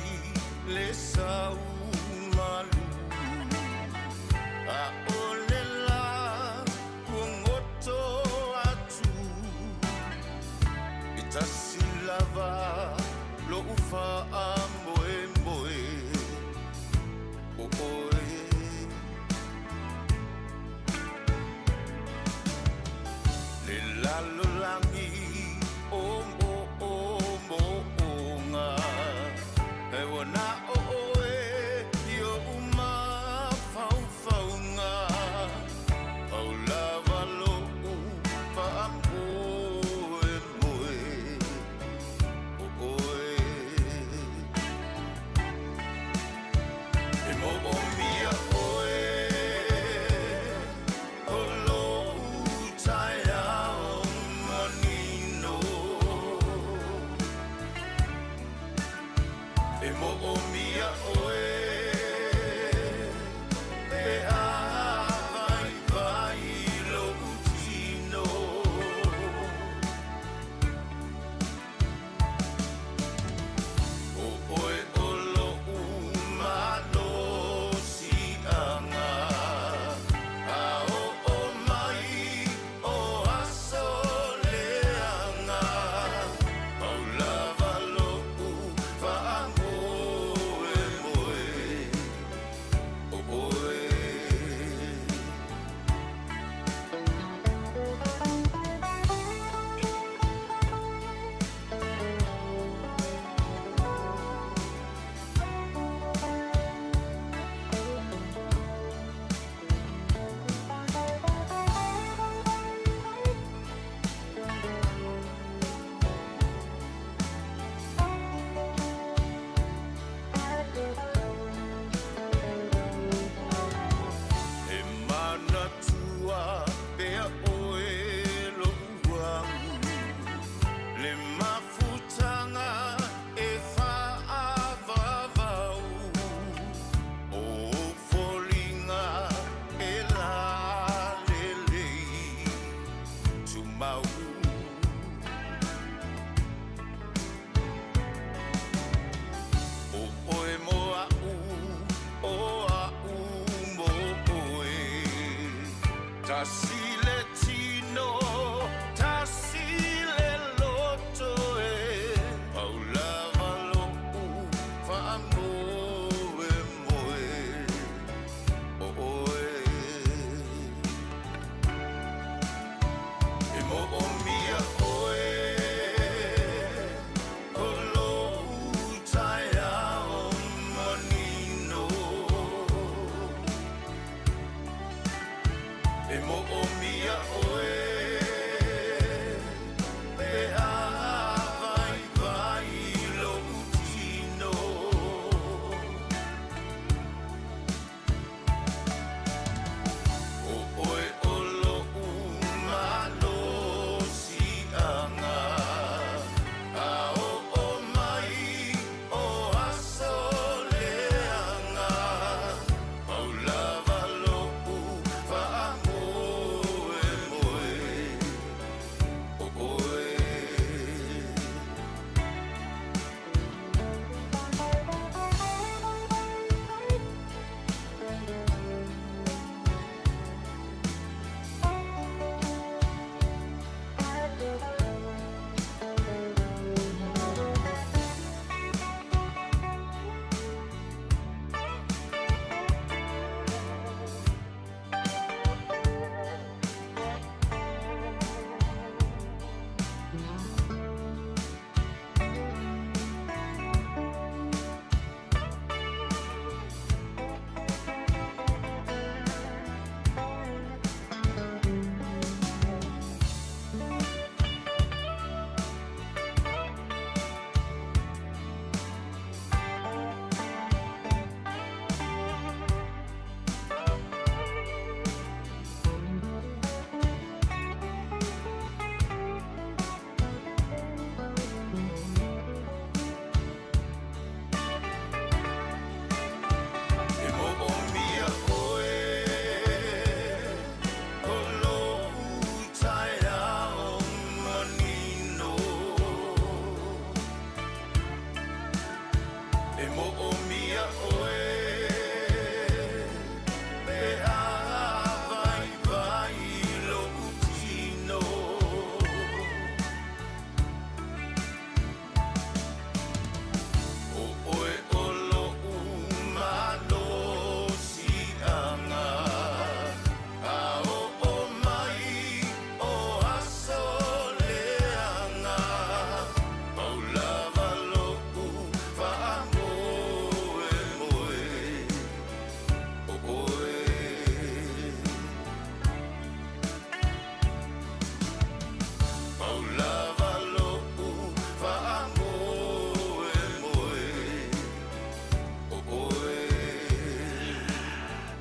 le sau malu A o le la kuagoto atu I tasi lava lo'u faamoemoe o oe. Le lalolagi o moomooga, e ua na o oe i oʻu mafaufauga, pau lava loʻu faamoemoe o oe. E moomia oe o lo'u taeao manino. E moomia oe pe a vaivai lo'u tino. O oe o lo'u malosiaga, A oo mai o aso leaga, Pau lava lo'u faamoemoe o oe. E manatua pea oe lo'u au, Le mafutaga e fa'avavau, O foliga e lalelei tumau. O oe mo a'u, o a'u mo oe, Tasi le tino, tasi le loto e, Pau lava lo'u faamoemoe o oe. E moomia oe o lo'u taeao manino. E moomia oe pe a vaivai lo'u tino. O oe o lo'u malosiaga, A oo mai o aso leaga, Pau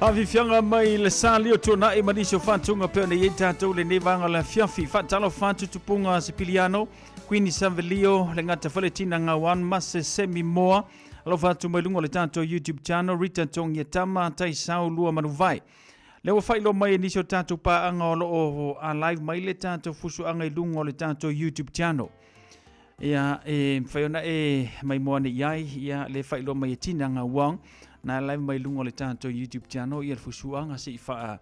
Faafiafiaga mai le sa leo tuanai ma nisi o faatuga pei ona i ai tatou lenei vaega o le afiafi. Faatalofa atu Tupuga Sipiliano, Queen Savelio, le gata foi le Tina Gauan ma se Semi Moa. Alofa atu mai luga o le tatou YouTube channel, Rita Togiatama, Taisau Lua Manuvai. Lea ua faailoa mai e nisi o tatou paaga o lo o live mai le tatou fusuaga i luga o le tatou YouTube channel. Ia, e mafai ona e maimoa ane i ai, ia, le faailoa mai e Tina Gauang, na live mai luga o le tatou YouTube channel, ia le fusuaga se i faa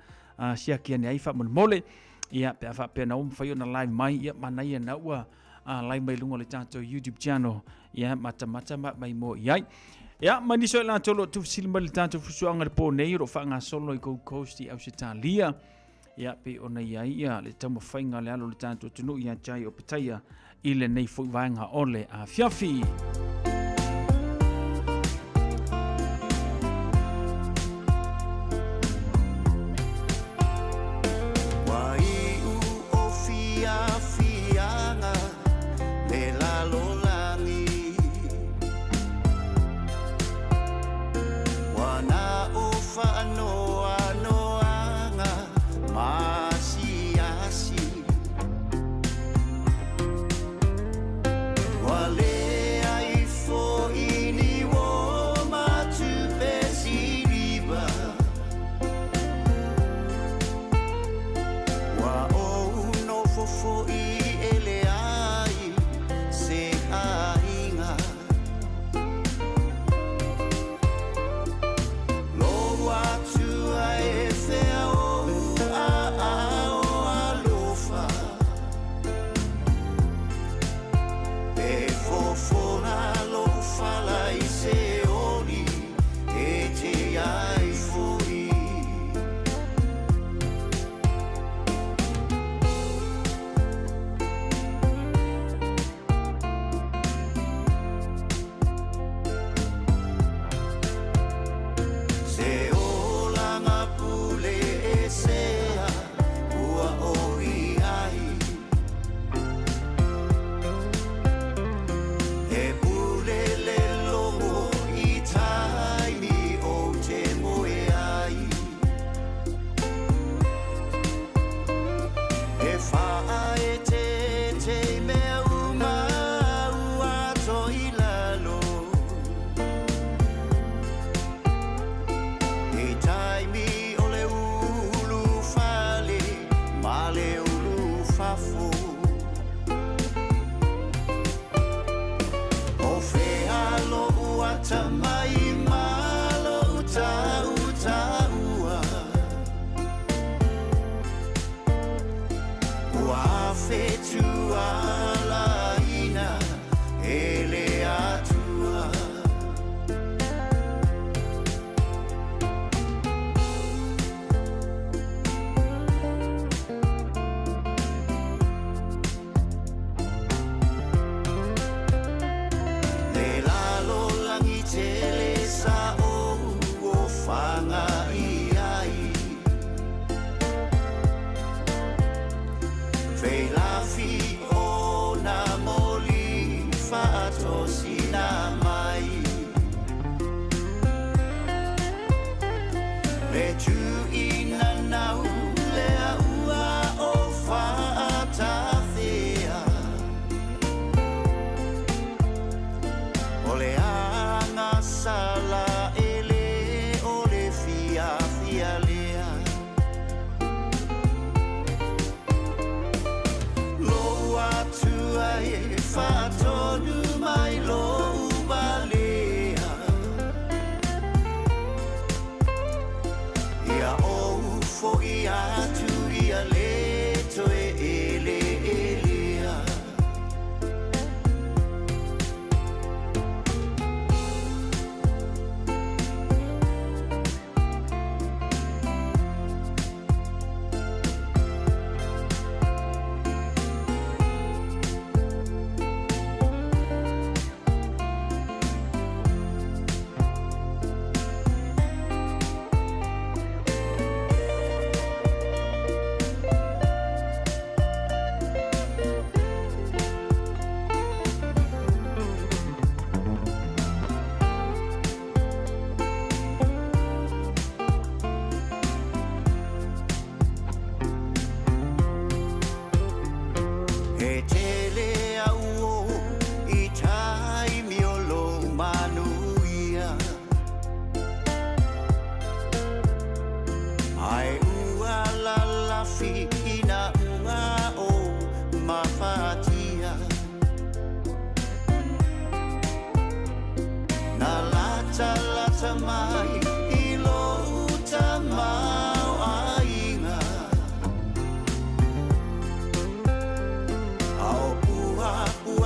siaki ane ai faamolemole. Ia, pe a faapea na ua mafai ona live mai, ia, manaia na ua live mai luga o le tatou YouTube channel, ia, matamata ma maimoa i ai. Ia, ma nisi o i latou o lo o tuufesili mai le tatou fusuaga i le po nei, o lo o faagasolo i Gold Coast i Ausetalia. Ia, pei ona i ai ia le taumafaiga a le alo o le tatou atunuu ia Jai Opetaia i lenei foi vaega o le afiafi. Ua iu o fiafiaga le lalolagi. Ua na o faanoanoaga ma asiasi. Ua leai foi ni uo ma tupe siliva. Ua ou nofo foi e leai se aiga. Lou Atua e fea ou aao alofa. E fofola lou fala i se oli e te ai foi. Se olaga pule e sea ua oi ai. E pule le logo i taimi o te moe ai. E faaeteete i mea uma ua ato i lalo. I taimi o le ulu fale ma le ulu fafo. O fea lo'u atamai ma lo'u tautaua. Ua fetualaina e le Atua. Le lalolagi tele sa ou ofaga i ai. Feilafi o na moli faatosina mai. Le tuinanau lea ua o faatafea. O le agasala e le o le fiafia lea. Lou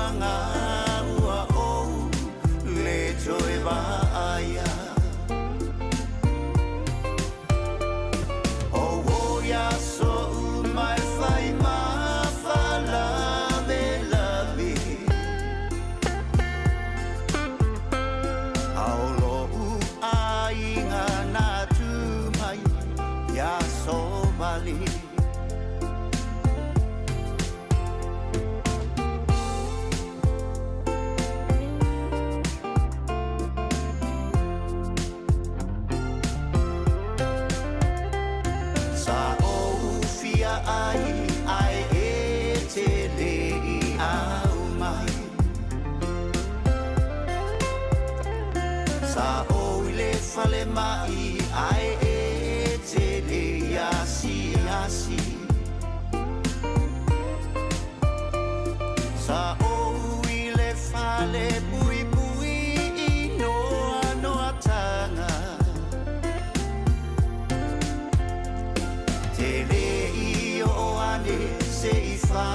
nofoaga ua ou le toe vaaia. O o ia so'u mai fai ma faalavelave. Ao lo'u aiga na tu mai ia Somali. Sa ou fia ai ai e te le i au mai. Sa ou i le fale mai ai e te le i asi asi. Sa ou i le fale pui pui i noa noa tanga. Te le i o ane se i wha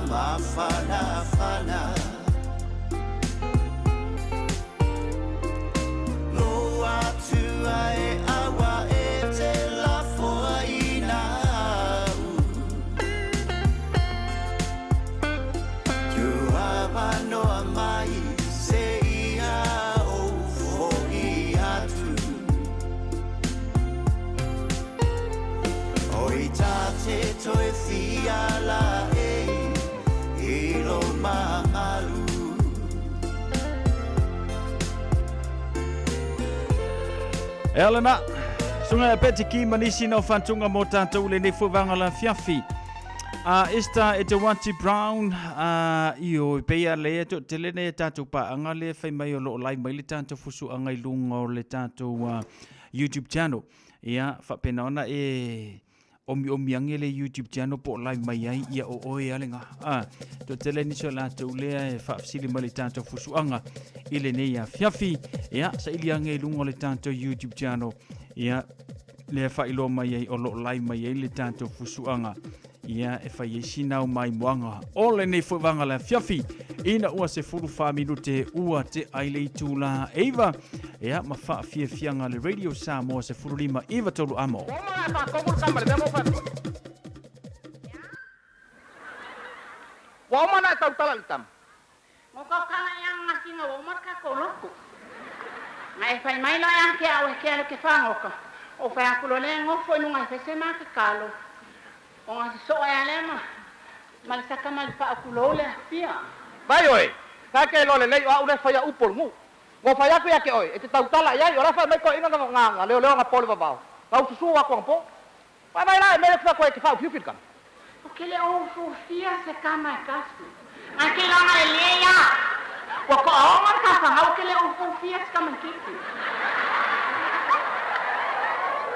mawhana whana. Lo atu ai awa e te lafoa i nau. Tuava noa mai se ia o fo'i atu. O i tā te toe fia la e i lo mangalu. E ala na, sunga e peti ki manisi na o whantunga mō tātou le nei fuavanga la fiafi. A Esther e te Wati Brown, a i o peia le e to tele nei e tātou paanga le whai mai o loo lai mai le tātou fusu anga i lunga o le tātou YouTube channel. Ia, whapena ona e omi omi ange le YouTube channel po lai mai ai ia o oe ale ngā. A, to tele niso la tau lea e whaafsili mai le tātou fusuanga i le nei a fiafi. Ia, sa ili ange i lunga o le tātou YouTube channel. Ia, lea whailoa mai ai o loo lai mai ai le tātou fusuanga. Ia, e whai e sinau mai moanga. O le nei fuavanga la fiafi. Ina ua se fulu wha minute ua te aile i tūla eiva. Ia, ma wha fia fianga le Radio Samoa se fulu lima iwa tolu amo. Wa o mana e tautala le tama. Ngo kau kala yang ngasi nga wo mar ka ko loku. Nga e fai mai lo yang ke au e ke alo ke whangoka. O whai aku lo le ngofo inu ngai fese ma ke kalo. O ngā si so e ale ma. Ma le saka ma le wha aku lo le fia. Vai oe, ka ke lo le lei o au le whai a upol ngu. Ngo whai aku ia ke oe, e te tautala iai, o la whai mai koe ina nga nga nga leo leo nga pole vavao. Nga ususu o aku ang po. Vai vai la e mele whai koe ke whau piu kama. O ke le o fufia se kama e kasu. Nga ke longa le le ia. Wa ko aonga ka whangau ke le o fufia se kama kiki.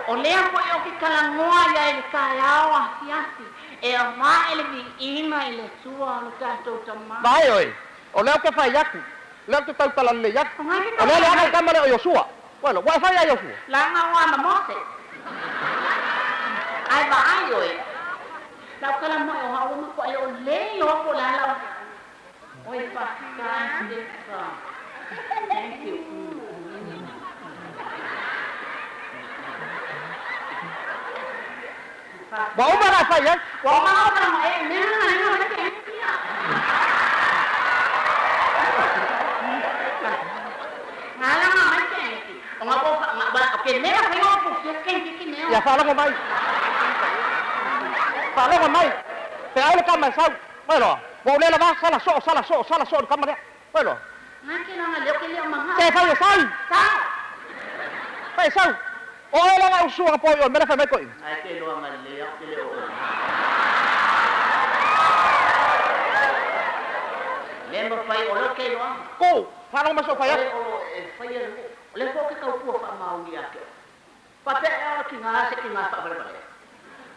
O lea foi o ke kalangoa ia e le kai ao asiasi. E o maa e le viina i le tua o lo tātou tamā. Vai oe, o leo ke whai aku. Leo te tautala le aku. O leo le anga i kama le o Yosua. Bueno, wa e whai a Yosua. Langa o ama Mose. Ai ba ai oe. Lau kala mo e o hao ma ko ai o le i o ko la lau. Oi pa ka se pa. Thank you. Wa o mara whai ai. Wa o mara whai ai. E mea nga nga nga ke kia. Nga la nga mai ke ki. O nga po nga ba o ke mea whai o po kia ke ki ki mea. Ia whalongo mai. Whalongo mai. Te au le kama e sau. Mai loa. Wa o lela va sala so sala so sala so le kama lea. Mai loa. Nga ke longa leo ke leo manga. Te whai e sau. Sau. Whai e sau. O e langa usua nga poi o mele whai mai koe. Ai ke loa nga leo ke leo o. Le mo whai o leo ke loa. Ko, whalongo mai so whai atu. O e whai e le fo ke kau pua wha maui a ke. Pa te e o ki ngā se ki ngā wha wale wale.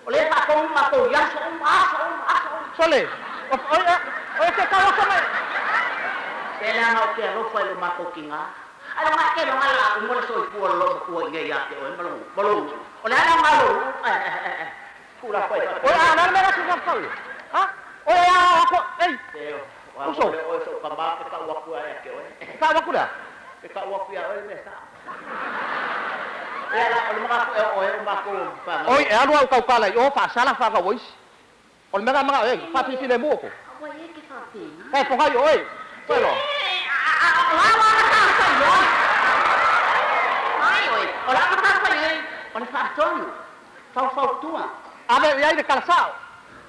O le wha kong ma kou yaso aso aso. Sole, o o e ke kau aso mai. Te le anga o ke alofa i lo mākou ki ngā. Alo ngā ke lo ngā la umo le soi pua lo makua i ngei a ke oe malo malo. O le ala ngā lo. Kula whai. O a nana mera ki ngā whai. Ha? O e a ako, ei. Uso. Tau aku lea. E tau aku ia oe le mea sao. Ia la, o le magaku e o e o makou whanga. Oi, e alu au kaukala i o whaasala whanga oisi. O le mea mga e, whawhiwhi le mua ko. Ua e ke whawhenga. E, pohai oe. Koe loa. O la wanga tātou i oe. Ai oe, o la wanga tātou i oe, o le whaatonu, whauwhautua. Ave i ai le kalasao.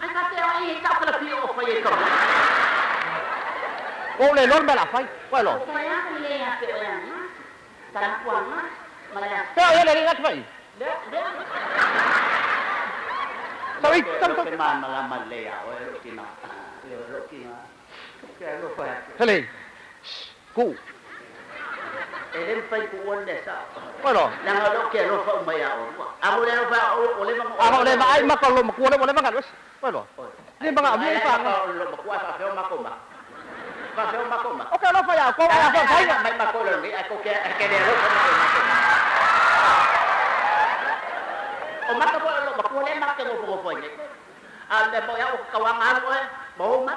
Ai ka te oe, he tau kala pio o whai e kama. O le lor me la whai. Koe loa. O whai aku le a te oe anga. Talakuanga, ma le a. Pea oe le ringa te whai. Le, le. Tau i, tau, tau. Ke māmalama le a oe lo kina. Le lo kina. Ke lo whai aku. Hele. Ku. E le mpai ku oa le sa. Koe loa. Nanga lo ke lo whau mai a o. A mo le lo whau o le manga. A mo le vaai maka lo makua le mo le manga wesi. Koe loa. Le manga mi whanga. Lo makua wha whio mako ma. Wha whio mako ma. O ke lo whai a ko a whai whai. Mai mako lo ni a ko ke ke le lo whai mako ma. O maka po lo makua le maka mo po po ni. A le mo ya o kawanga lo e mo ma.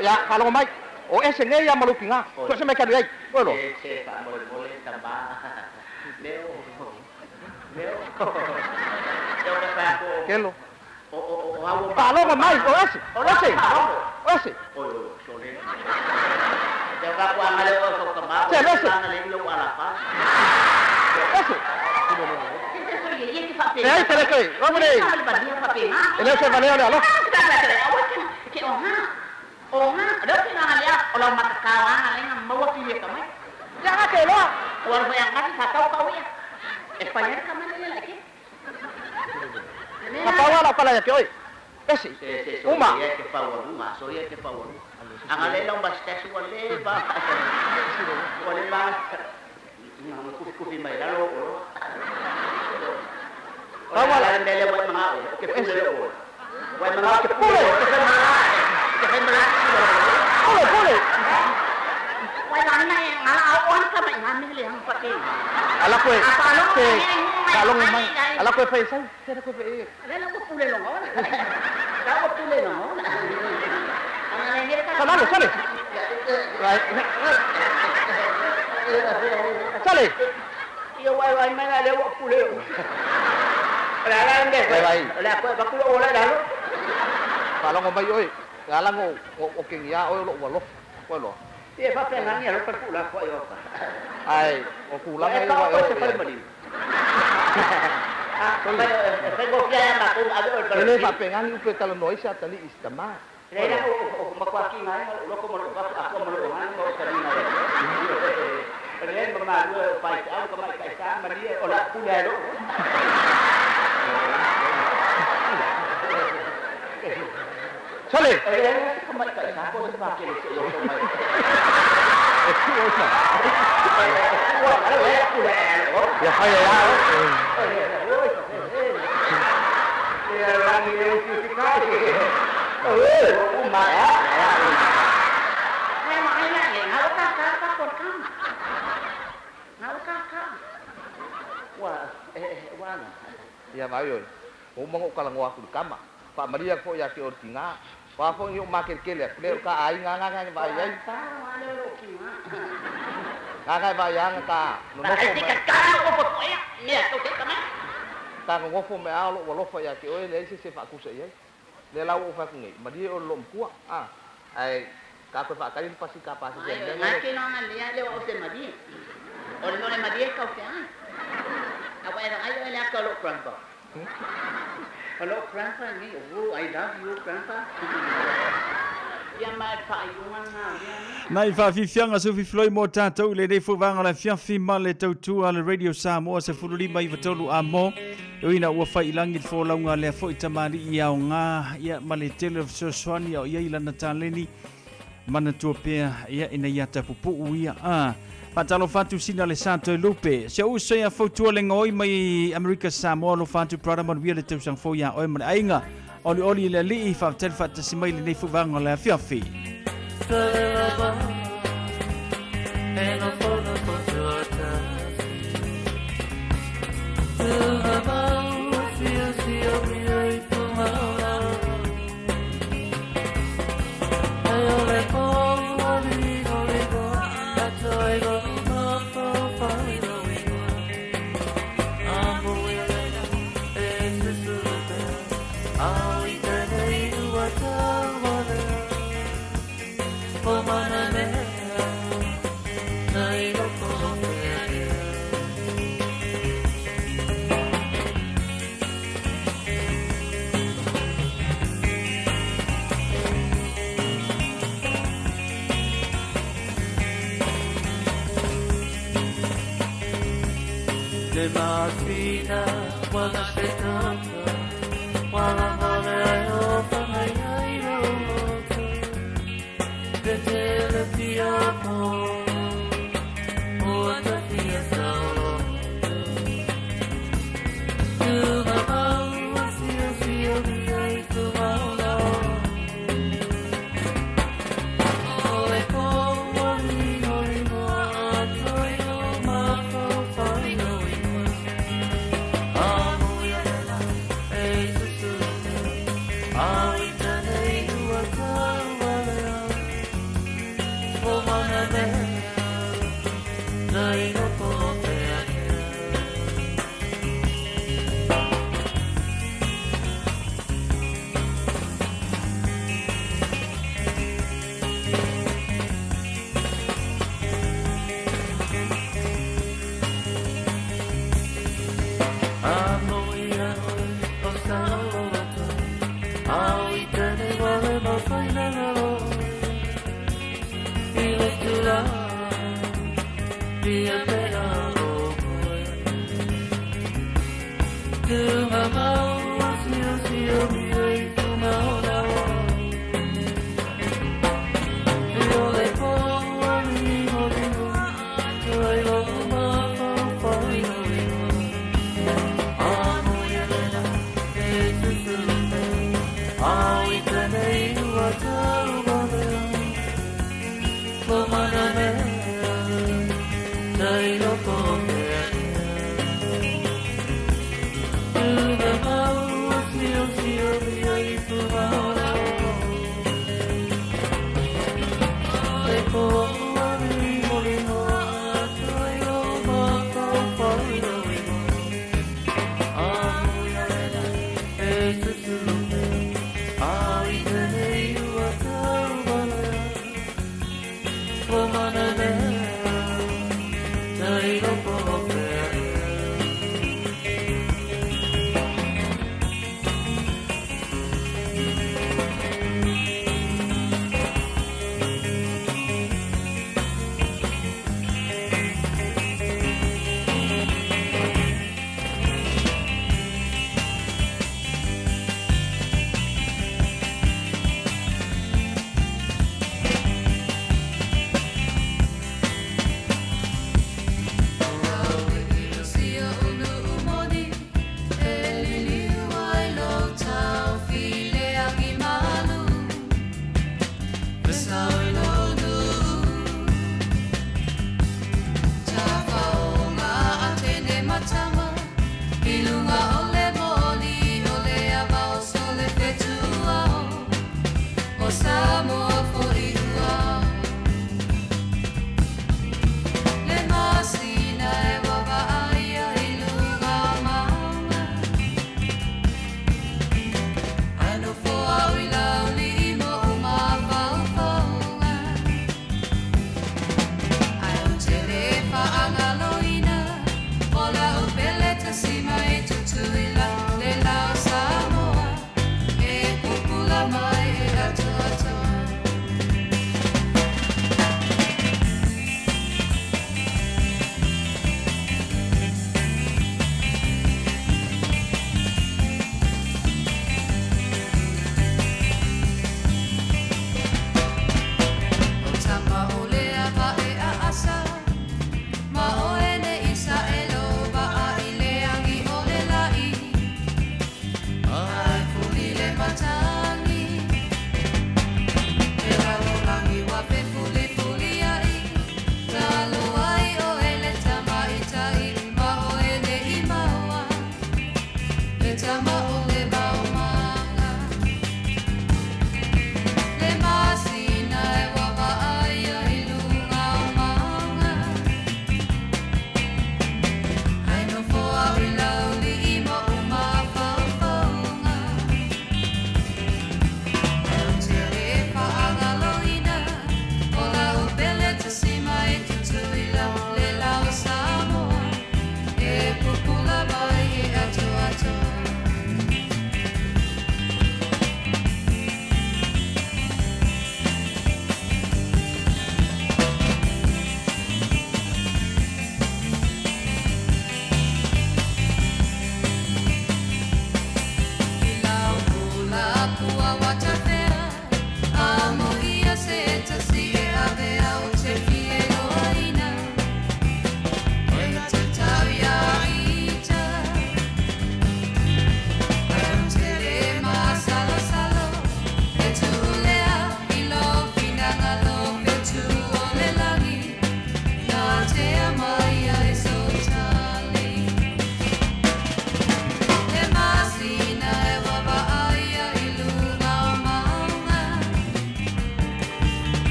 Ya, whalongo mai. O ese nei ia maluki ngā. Ko se mai karu ai. Koe loa. E se wha mo le tama. Leo. Leo. Leo ka wha ko. Kelo. O o o au. Whalongo mai. O ese. O ese. O ese. O o so le. Leo ka kua ngale o ko kama. Se ese. Ngale lo ala fa. Ese. E ai te leke. O mene. E leo se valeo le alo. Ke o ha. O ha, leo ke nga lea o lau matakao anga lenga maua pili ka mai. Ia nga ke loa. O alu whai angati sa tau kau ia. E whai ana ka mana le ke. Ka pau ala pala ia ke oi. Esi. Uma. So ia ke pau alunga, so ia ke pau alunga. Anga le lau mustache ua le ba. Ua le ba. Nga kufi kufi mai lalo o. Pau ala le le wai mga o. Ke pule o. Wai mga ke pule. Ke pule. Ke pule. Pule pule. Wai lana e ngala au on ka mai ngami le hang pake. Ala koe. Se kalongo mai. Ala koe fai sau. Se koe fai. Le la pule longo. La pule longo. Sale, sale. Sale. Ia wai wai mai la le pule. La la nde. Wai wai. La koe ba kulo ola la lo. Kalongo mai oi. Ala ngo o ke ngia oi lo wa lo. Koe lo. Ia fa pe ngangi alo pa kula ko yo ka. Ai, o kula ngai wa o se fai mali. Ah, fai go kia ma ko ave o pa. Ele fa pe ngangi upe talo noi sa tali istama. Le la o ma kwa ki ngai lo ko mo lo ka ko mo lo ngai mo ka ni ngai. Le ma ma lo pa i au ka mai ka sa ma ni o la kula lo. Sale. Eh, ka mai ka sa ko se pa ke le se yo mai. Ya fai ya. Ia mai oi. O mango kala ngoa ku kama. Pa Maria ko ya ke o tinga. Pa fo ni o makelekele aku le ka ai nga nga nga vai ai. Nga nga vai nga ka. No no fo. Ta ngo fo me alo wa lo fa ya ke oi le se se fa ku se ai. Le la o fa ku ngi. Maria o lo mkua. Ah. Ai ka ko fa ka ni pasi ka pasi se. Nga ke no nga le le o se Maria. O le no le Maria ka o fe ai. A wa era ai le ka lo grandpa. Hello grandpa ni oh I love you grandpa. Ia mai fa iunga nga Nai whawhiwhianga se whiwhiloi mō tātou le nei fauvaga la fiafi ma le tautua le Radio Samoa se fululima i watolu a mō. Uina ua whai ilangi le fōlaunga lea fo i tamari i au ngā ia ma le tele o fesoasoani au ia i lana tāleni mana tua pea ia ina ia tapupu ia a. Whātalo whātu sina le Santo Lupe. Se uso ia fautua le ngoi mai Amerika Samoa lo whātu prada manuia le tausang fo ia oi mana ainga. Oli oli le lii whātele whātasi mai le nei fuvanga le afiafi. Au i tēnei ua taualea O mana mea Nei loko o feakea. Le masina wala se tata wala male ai o whangai ai roto Te tele pia po o ata pia saolo Tuma maua sio sio mia i tu maola O le koa lino lino a toi o mafau no ingoa Amuia lela e susulu Au i tēnei ua taualea O mana mea Nei loko o feakea. Amuia oe o saoloto Au i tēnei wale mawhai ngalo I le tula Pia pea o koe Tuma maua sio sio mia i tuma ola I o le poua limo limo Tuai lo mafau no ingoa Amuia lela e susulu Au i tēnei ua taualea O mana mea Nei loko o feakea Tuma maua sio sio mia i tuma ola Le poua limo limo Tuai lo mafau no ingoa Amuia lela e susulu Au i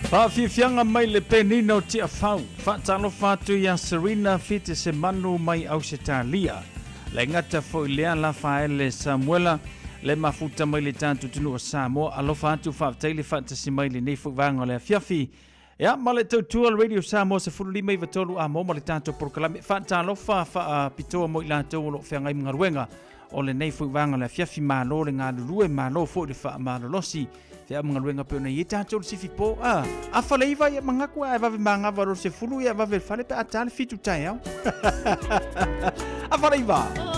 Faafiafiaga mai le Penina o Tiafau, faatalofa atu ia Serena Fitisemanu mai Ausetalia. Le gata foi lea Lafaele Samuela, le mafuta mai le tatou atunuu o Samoa. Alofa atu, faafetai le faatasi mai lenei foi vaega o le afiafi. Ia, ma le tautua le Radio Samoa 15 93 a mo ma le tatou polokalame. Faatalofa faapitoa mo i latou o lo o feagai ma galuega o lenei foi vaega o le afiafi. Malo le galulue, malo foi le faamalolosi. Fea ma galuega pei ona i ai tatou le sifi po. A, afa le iva ia mangaku a e vave magava lo se fulu ia vave le fale pe a ta le fitu taeao. Afa le iva.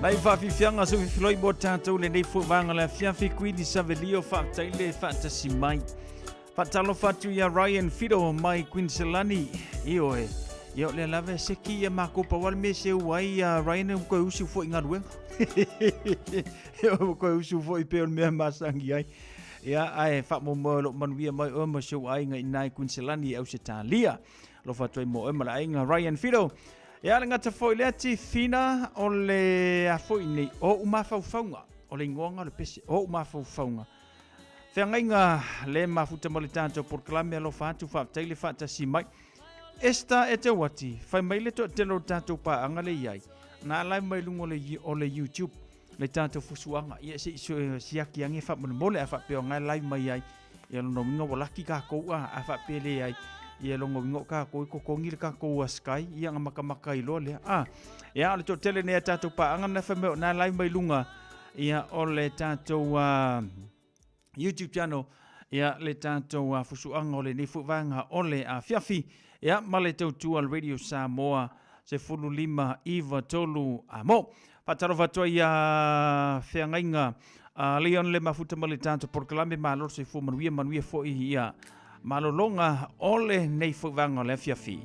Nai faafiafiaga soififiloi mo tatou lenei foi vaega le afiafi Kuini Savelio faafetai le faatasi mai. Faatalofa atu ia Ryan Fido mai Queensland. Ioe. Ia o lea lava e seki ia makou pau le mea seu ai ia Ryan ua toe usu foi i galuega. Ua toe usu foi pei o le mea masani ai. Ia ae faamoemoe o lo o manuia mai oe ma si ou aiga i ina i Queensland i Ausetalia. Alofa atu ai mo oe ma le aiga Ryan Fido. Ia le gata foi lea Tifina o le a foi nei o ou mafaufauga o le igoaga o le pese o ou mafaufauga. Feagaiga le mafuta ma le tatou polokalame alofa atu faafetai le faatasi mai. Esther e te uati, fai mai le toatele o le tatou paaga le i ai. Na alai mai luga o le, o le YouTube le tatou fusuaga. Ia se i siaki ane faamolemole a faapea o na e live mai ai. Ia lona uiga ua laki takou a, a faapea e leai. Ia lona uiga o takou e totogi le takou a Sky, ia na matamata ai loa lea. A, ia o le toatele nei a tatou paaga na fai mai o na e live mai luga ia o le tatou YouTube channel ia le tatou fusuaga o lenei foi vaega o le afiafi ia ma le tautua le Radio Samoa 15 9 3 amo. Faatalofa atu ai ia feagaiga Leon le mafuta ma le tatou polokalame malo le soifua manuia manuia foi ia malologa o lenei foi vaega o le afiafi.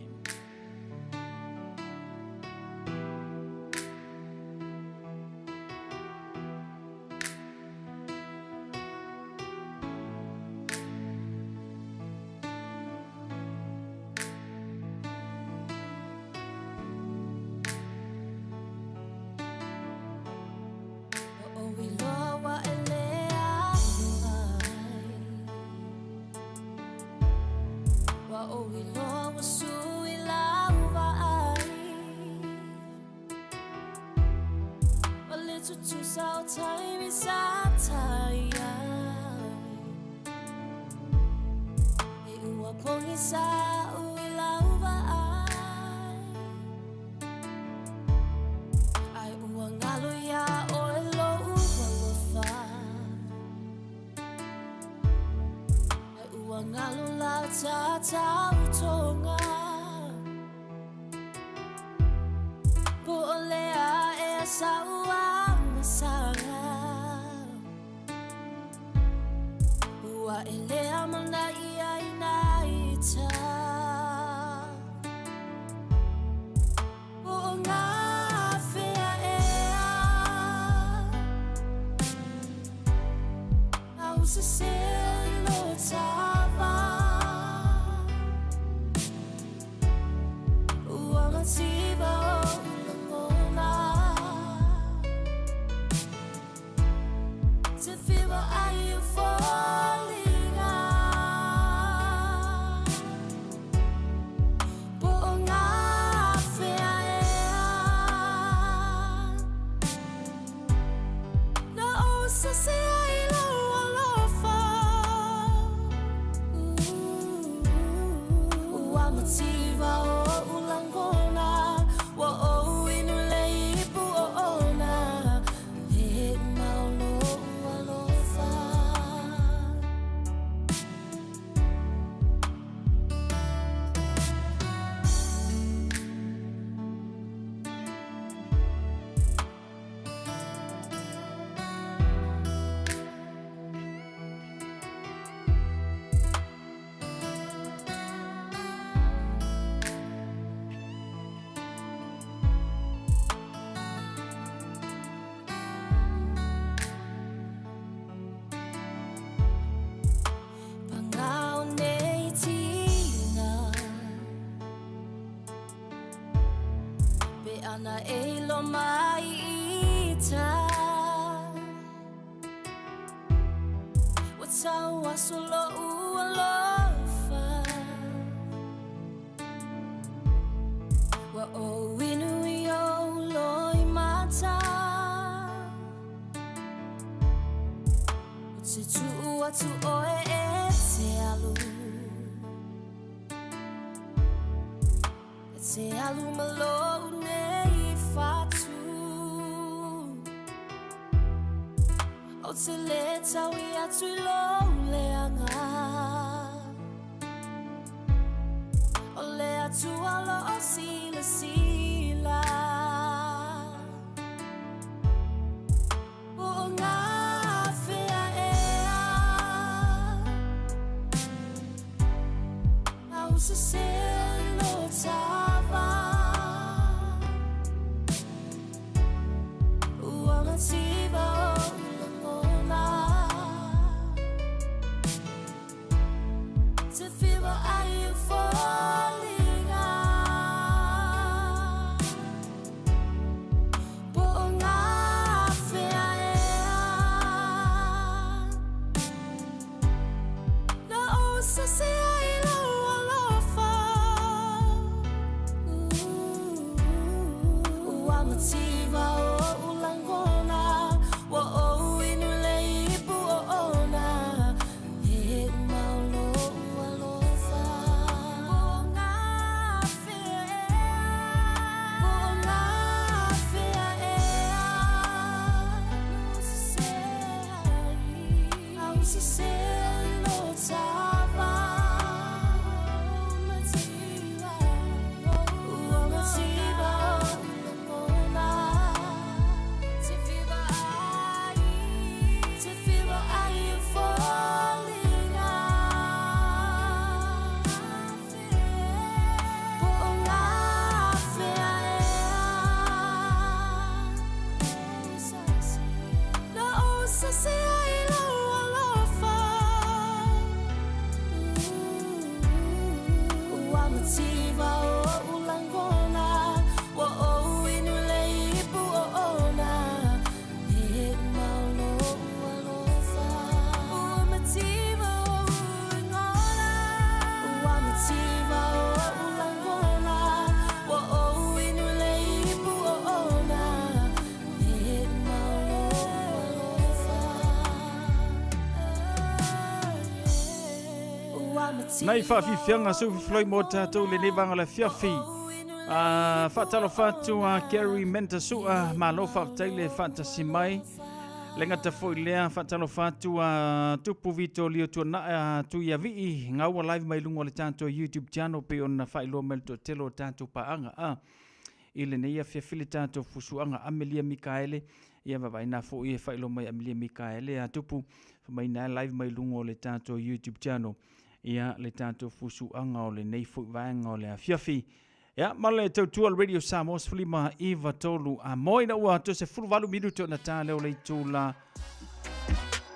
Nai faafiafiaga seu mo tatou lenei vaga o le afiafi. Faatalofa atu a Gary Mentasua, malo faafetai le faatasi mai. Le gata foi lea faatalofa atu a Tupu Vito Lio Tuanai Tuiavii, gaua live mai luga o le tatou YouTube channel pei ona faailoa mai le toatele o tatou paaga. I lenei afiafi le tatou fusuaga Amelia Mikaele, ia vavaina foi e faailoa mai Amelia Mikaele a Tupu, famaina live mai luga o le tatou YouTube channel. Ia le tatou fusuaga o lenei foi vaega o le afiafi. Ia, ma le tautua le Radio Samoa 15 93 a moi na ua toe 18 minuto na tā leo le itula.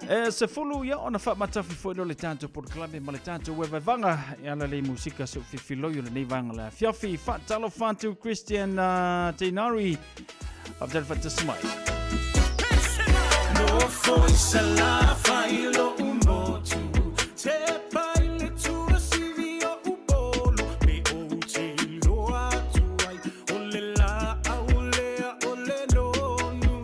E 10 ia ona faamatafi foi leo le tatou polokalame ma le tatou evaevaga e ala lei musika seu fifiloi o lenei vaega le afiafi. Faatalofa atu Christian Teinari. Faafetai le faatasi mai. No foi se la fai lo motu Te pai le tua sivi o upolu Pe o te loa atu ai O le la au lea o le lonu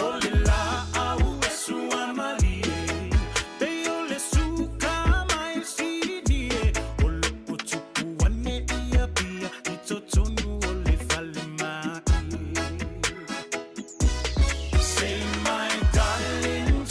O le la au e sua malie Pe o le suka mai sinie O lo o tupu ane ia pia I totonu o le fale mai. Say my darling,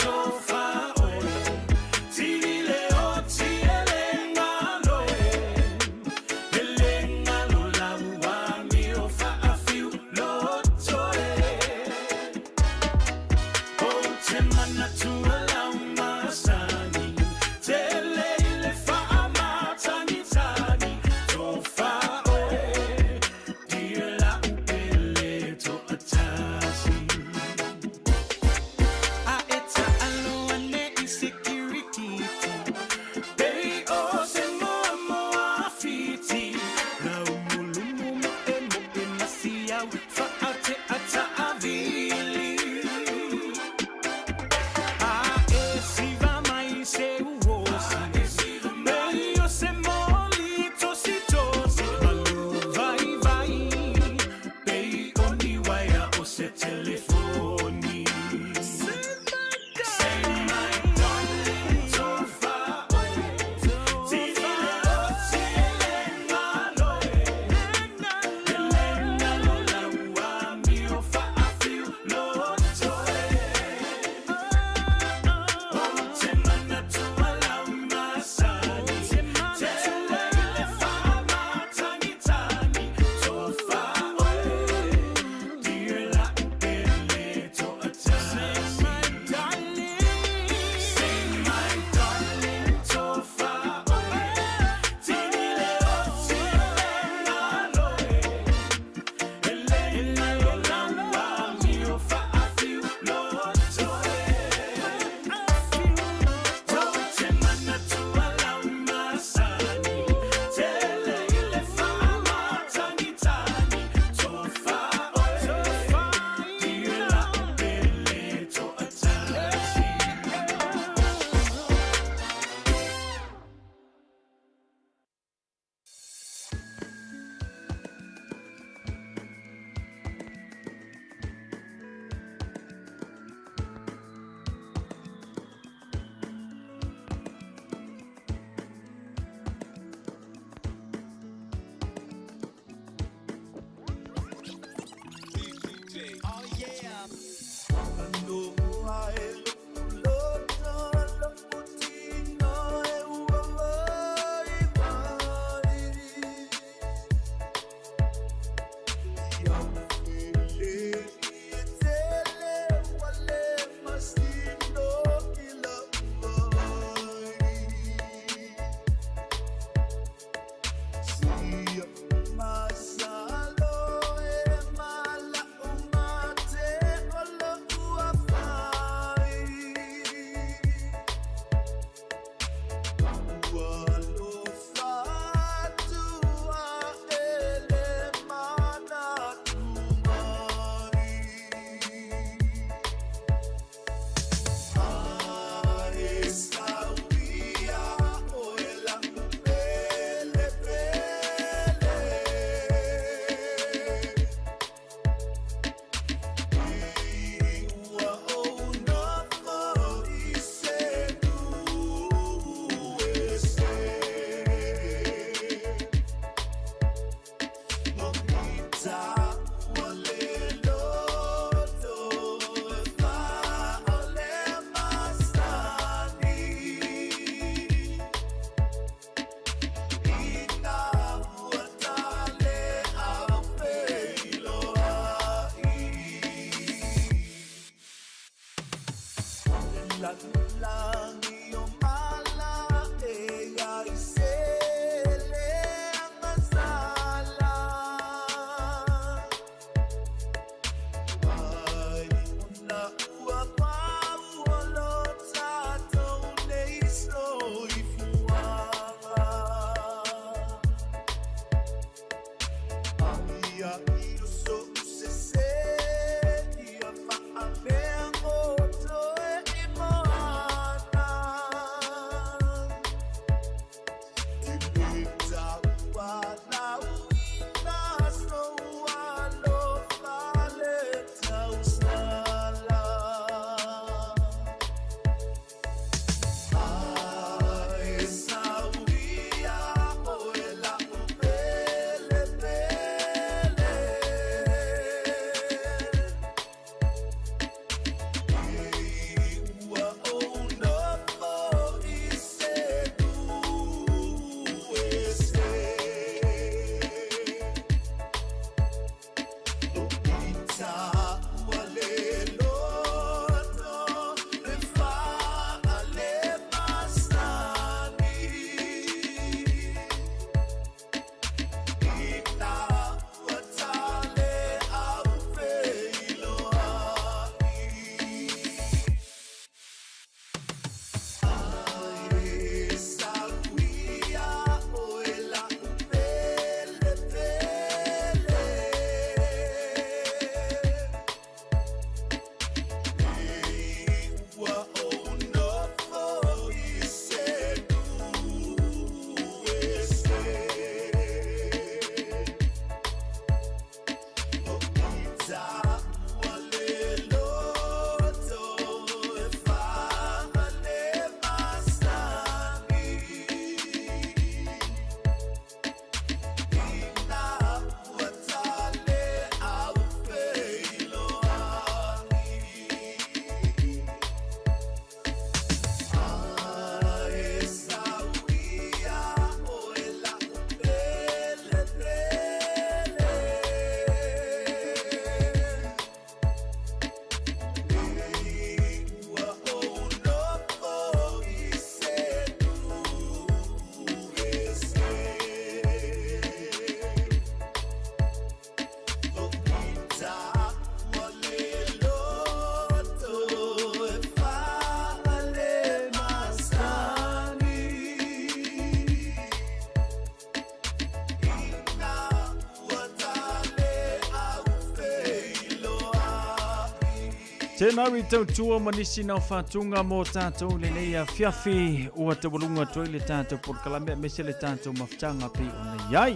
Tēnā ui tautua ma nisi nao whātūnga mō tātou lenei afiafi ua taualuga atu ai le tātou polokalame aemaise le tātou mafutaga pei ona i ai.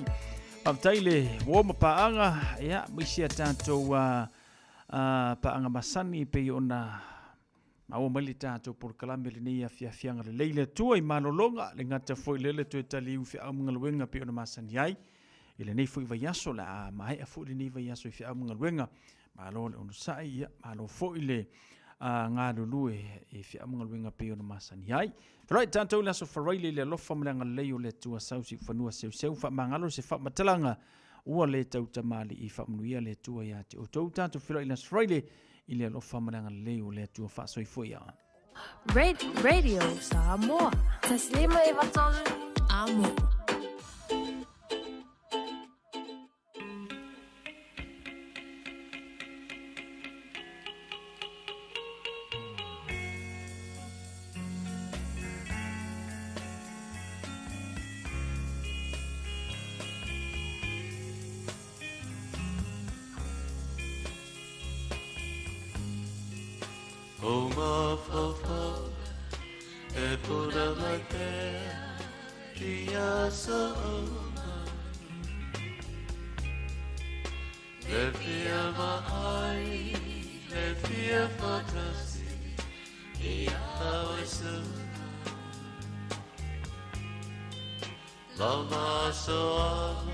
Faafetai le uo ma paaga, ia, ma isi a tātou uh, uh, paaga masani pei ona maua mai le tātou polokalame lenei afiafiaga lelei le Atua i malologa, le gata foi lea le toe taliu feau ma galuega pei ona masani ai. I lenei foi vaiaso, le a maea foi lenei vaiaso i feau ma galuega. Malo le onosai, ia, malo foi le galulue i feau ma galuega pei ona masani ai. Feiloai tatou i le aso Faraile i le alofa ma le agalelei o le Atua sau siufanua seuseu faamagalo se faamatalaga ua le tautamalii faamanuia le Atua ia te outou. Tatou feiloai i le aso Faraile i le alofa ma le agalelei o le Atua faasoifua ia. Radio Samoa. 153 Amo. O mafaufau e puna mai pea i aso uma. Le fia vaai, le fia faatasi i a oe suka. Lau masoala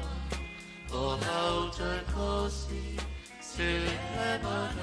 o lau toe kosi se le manatu.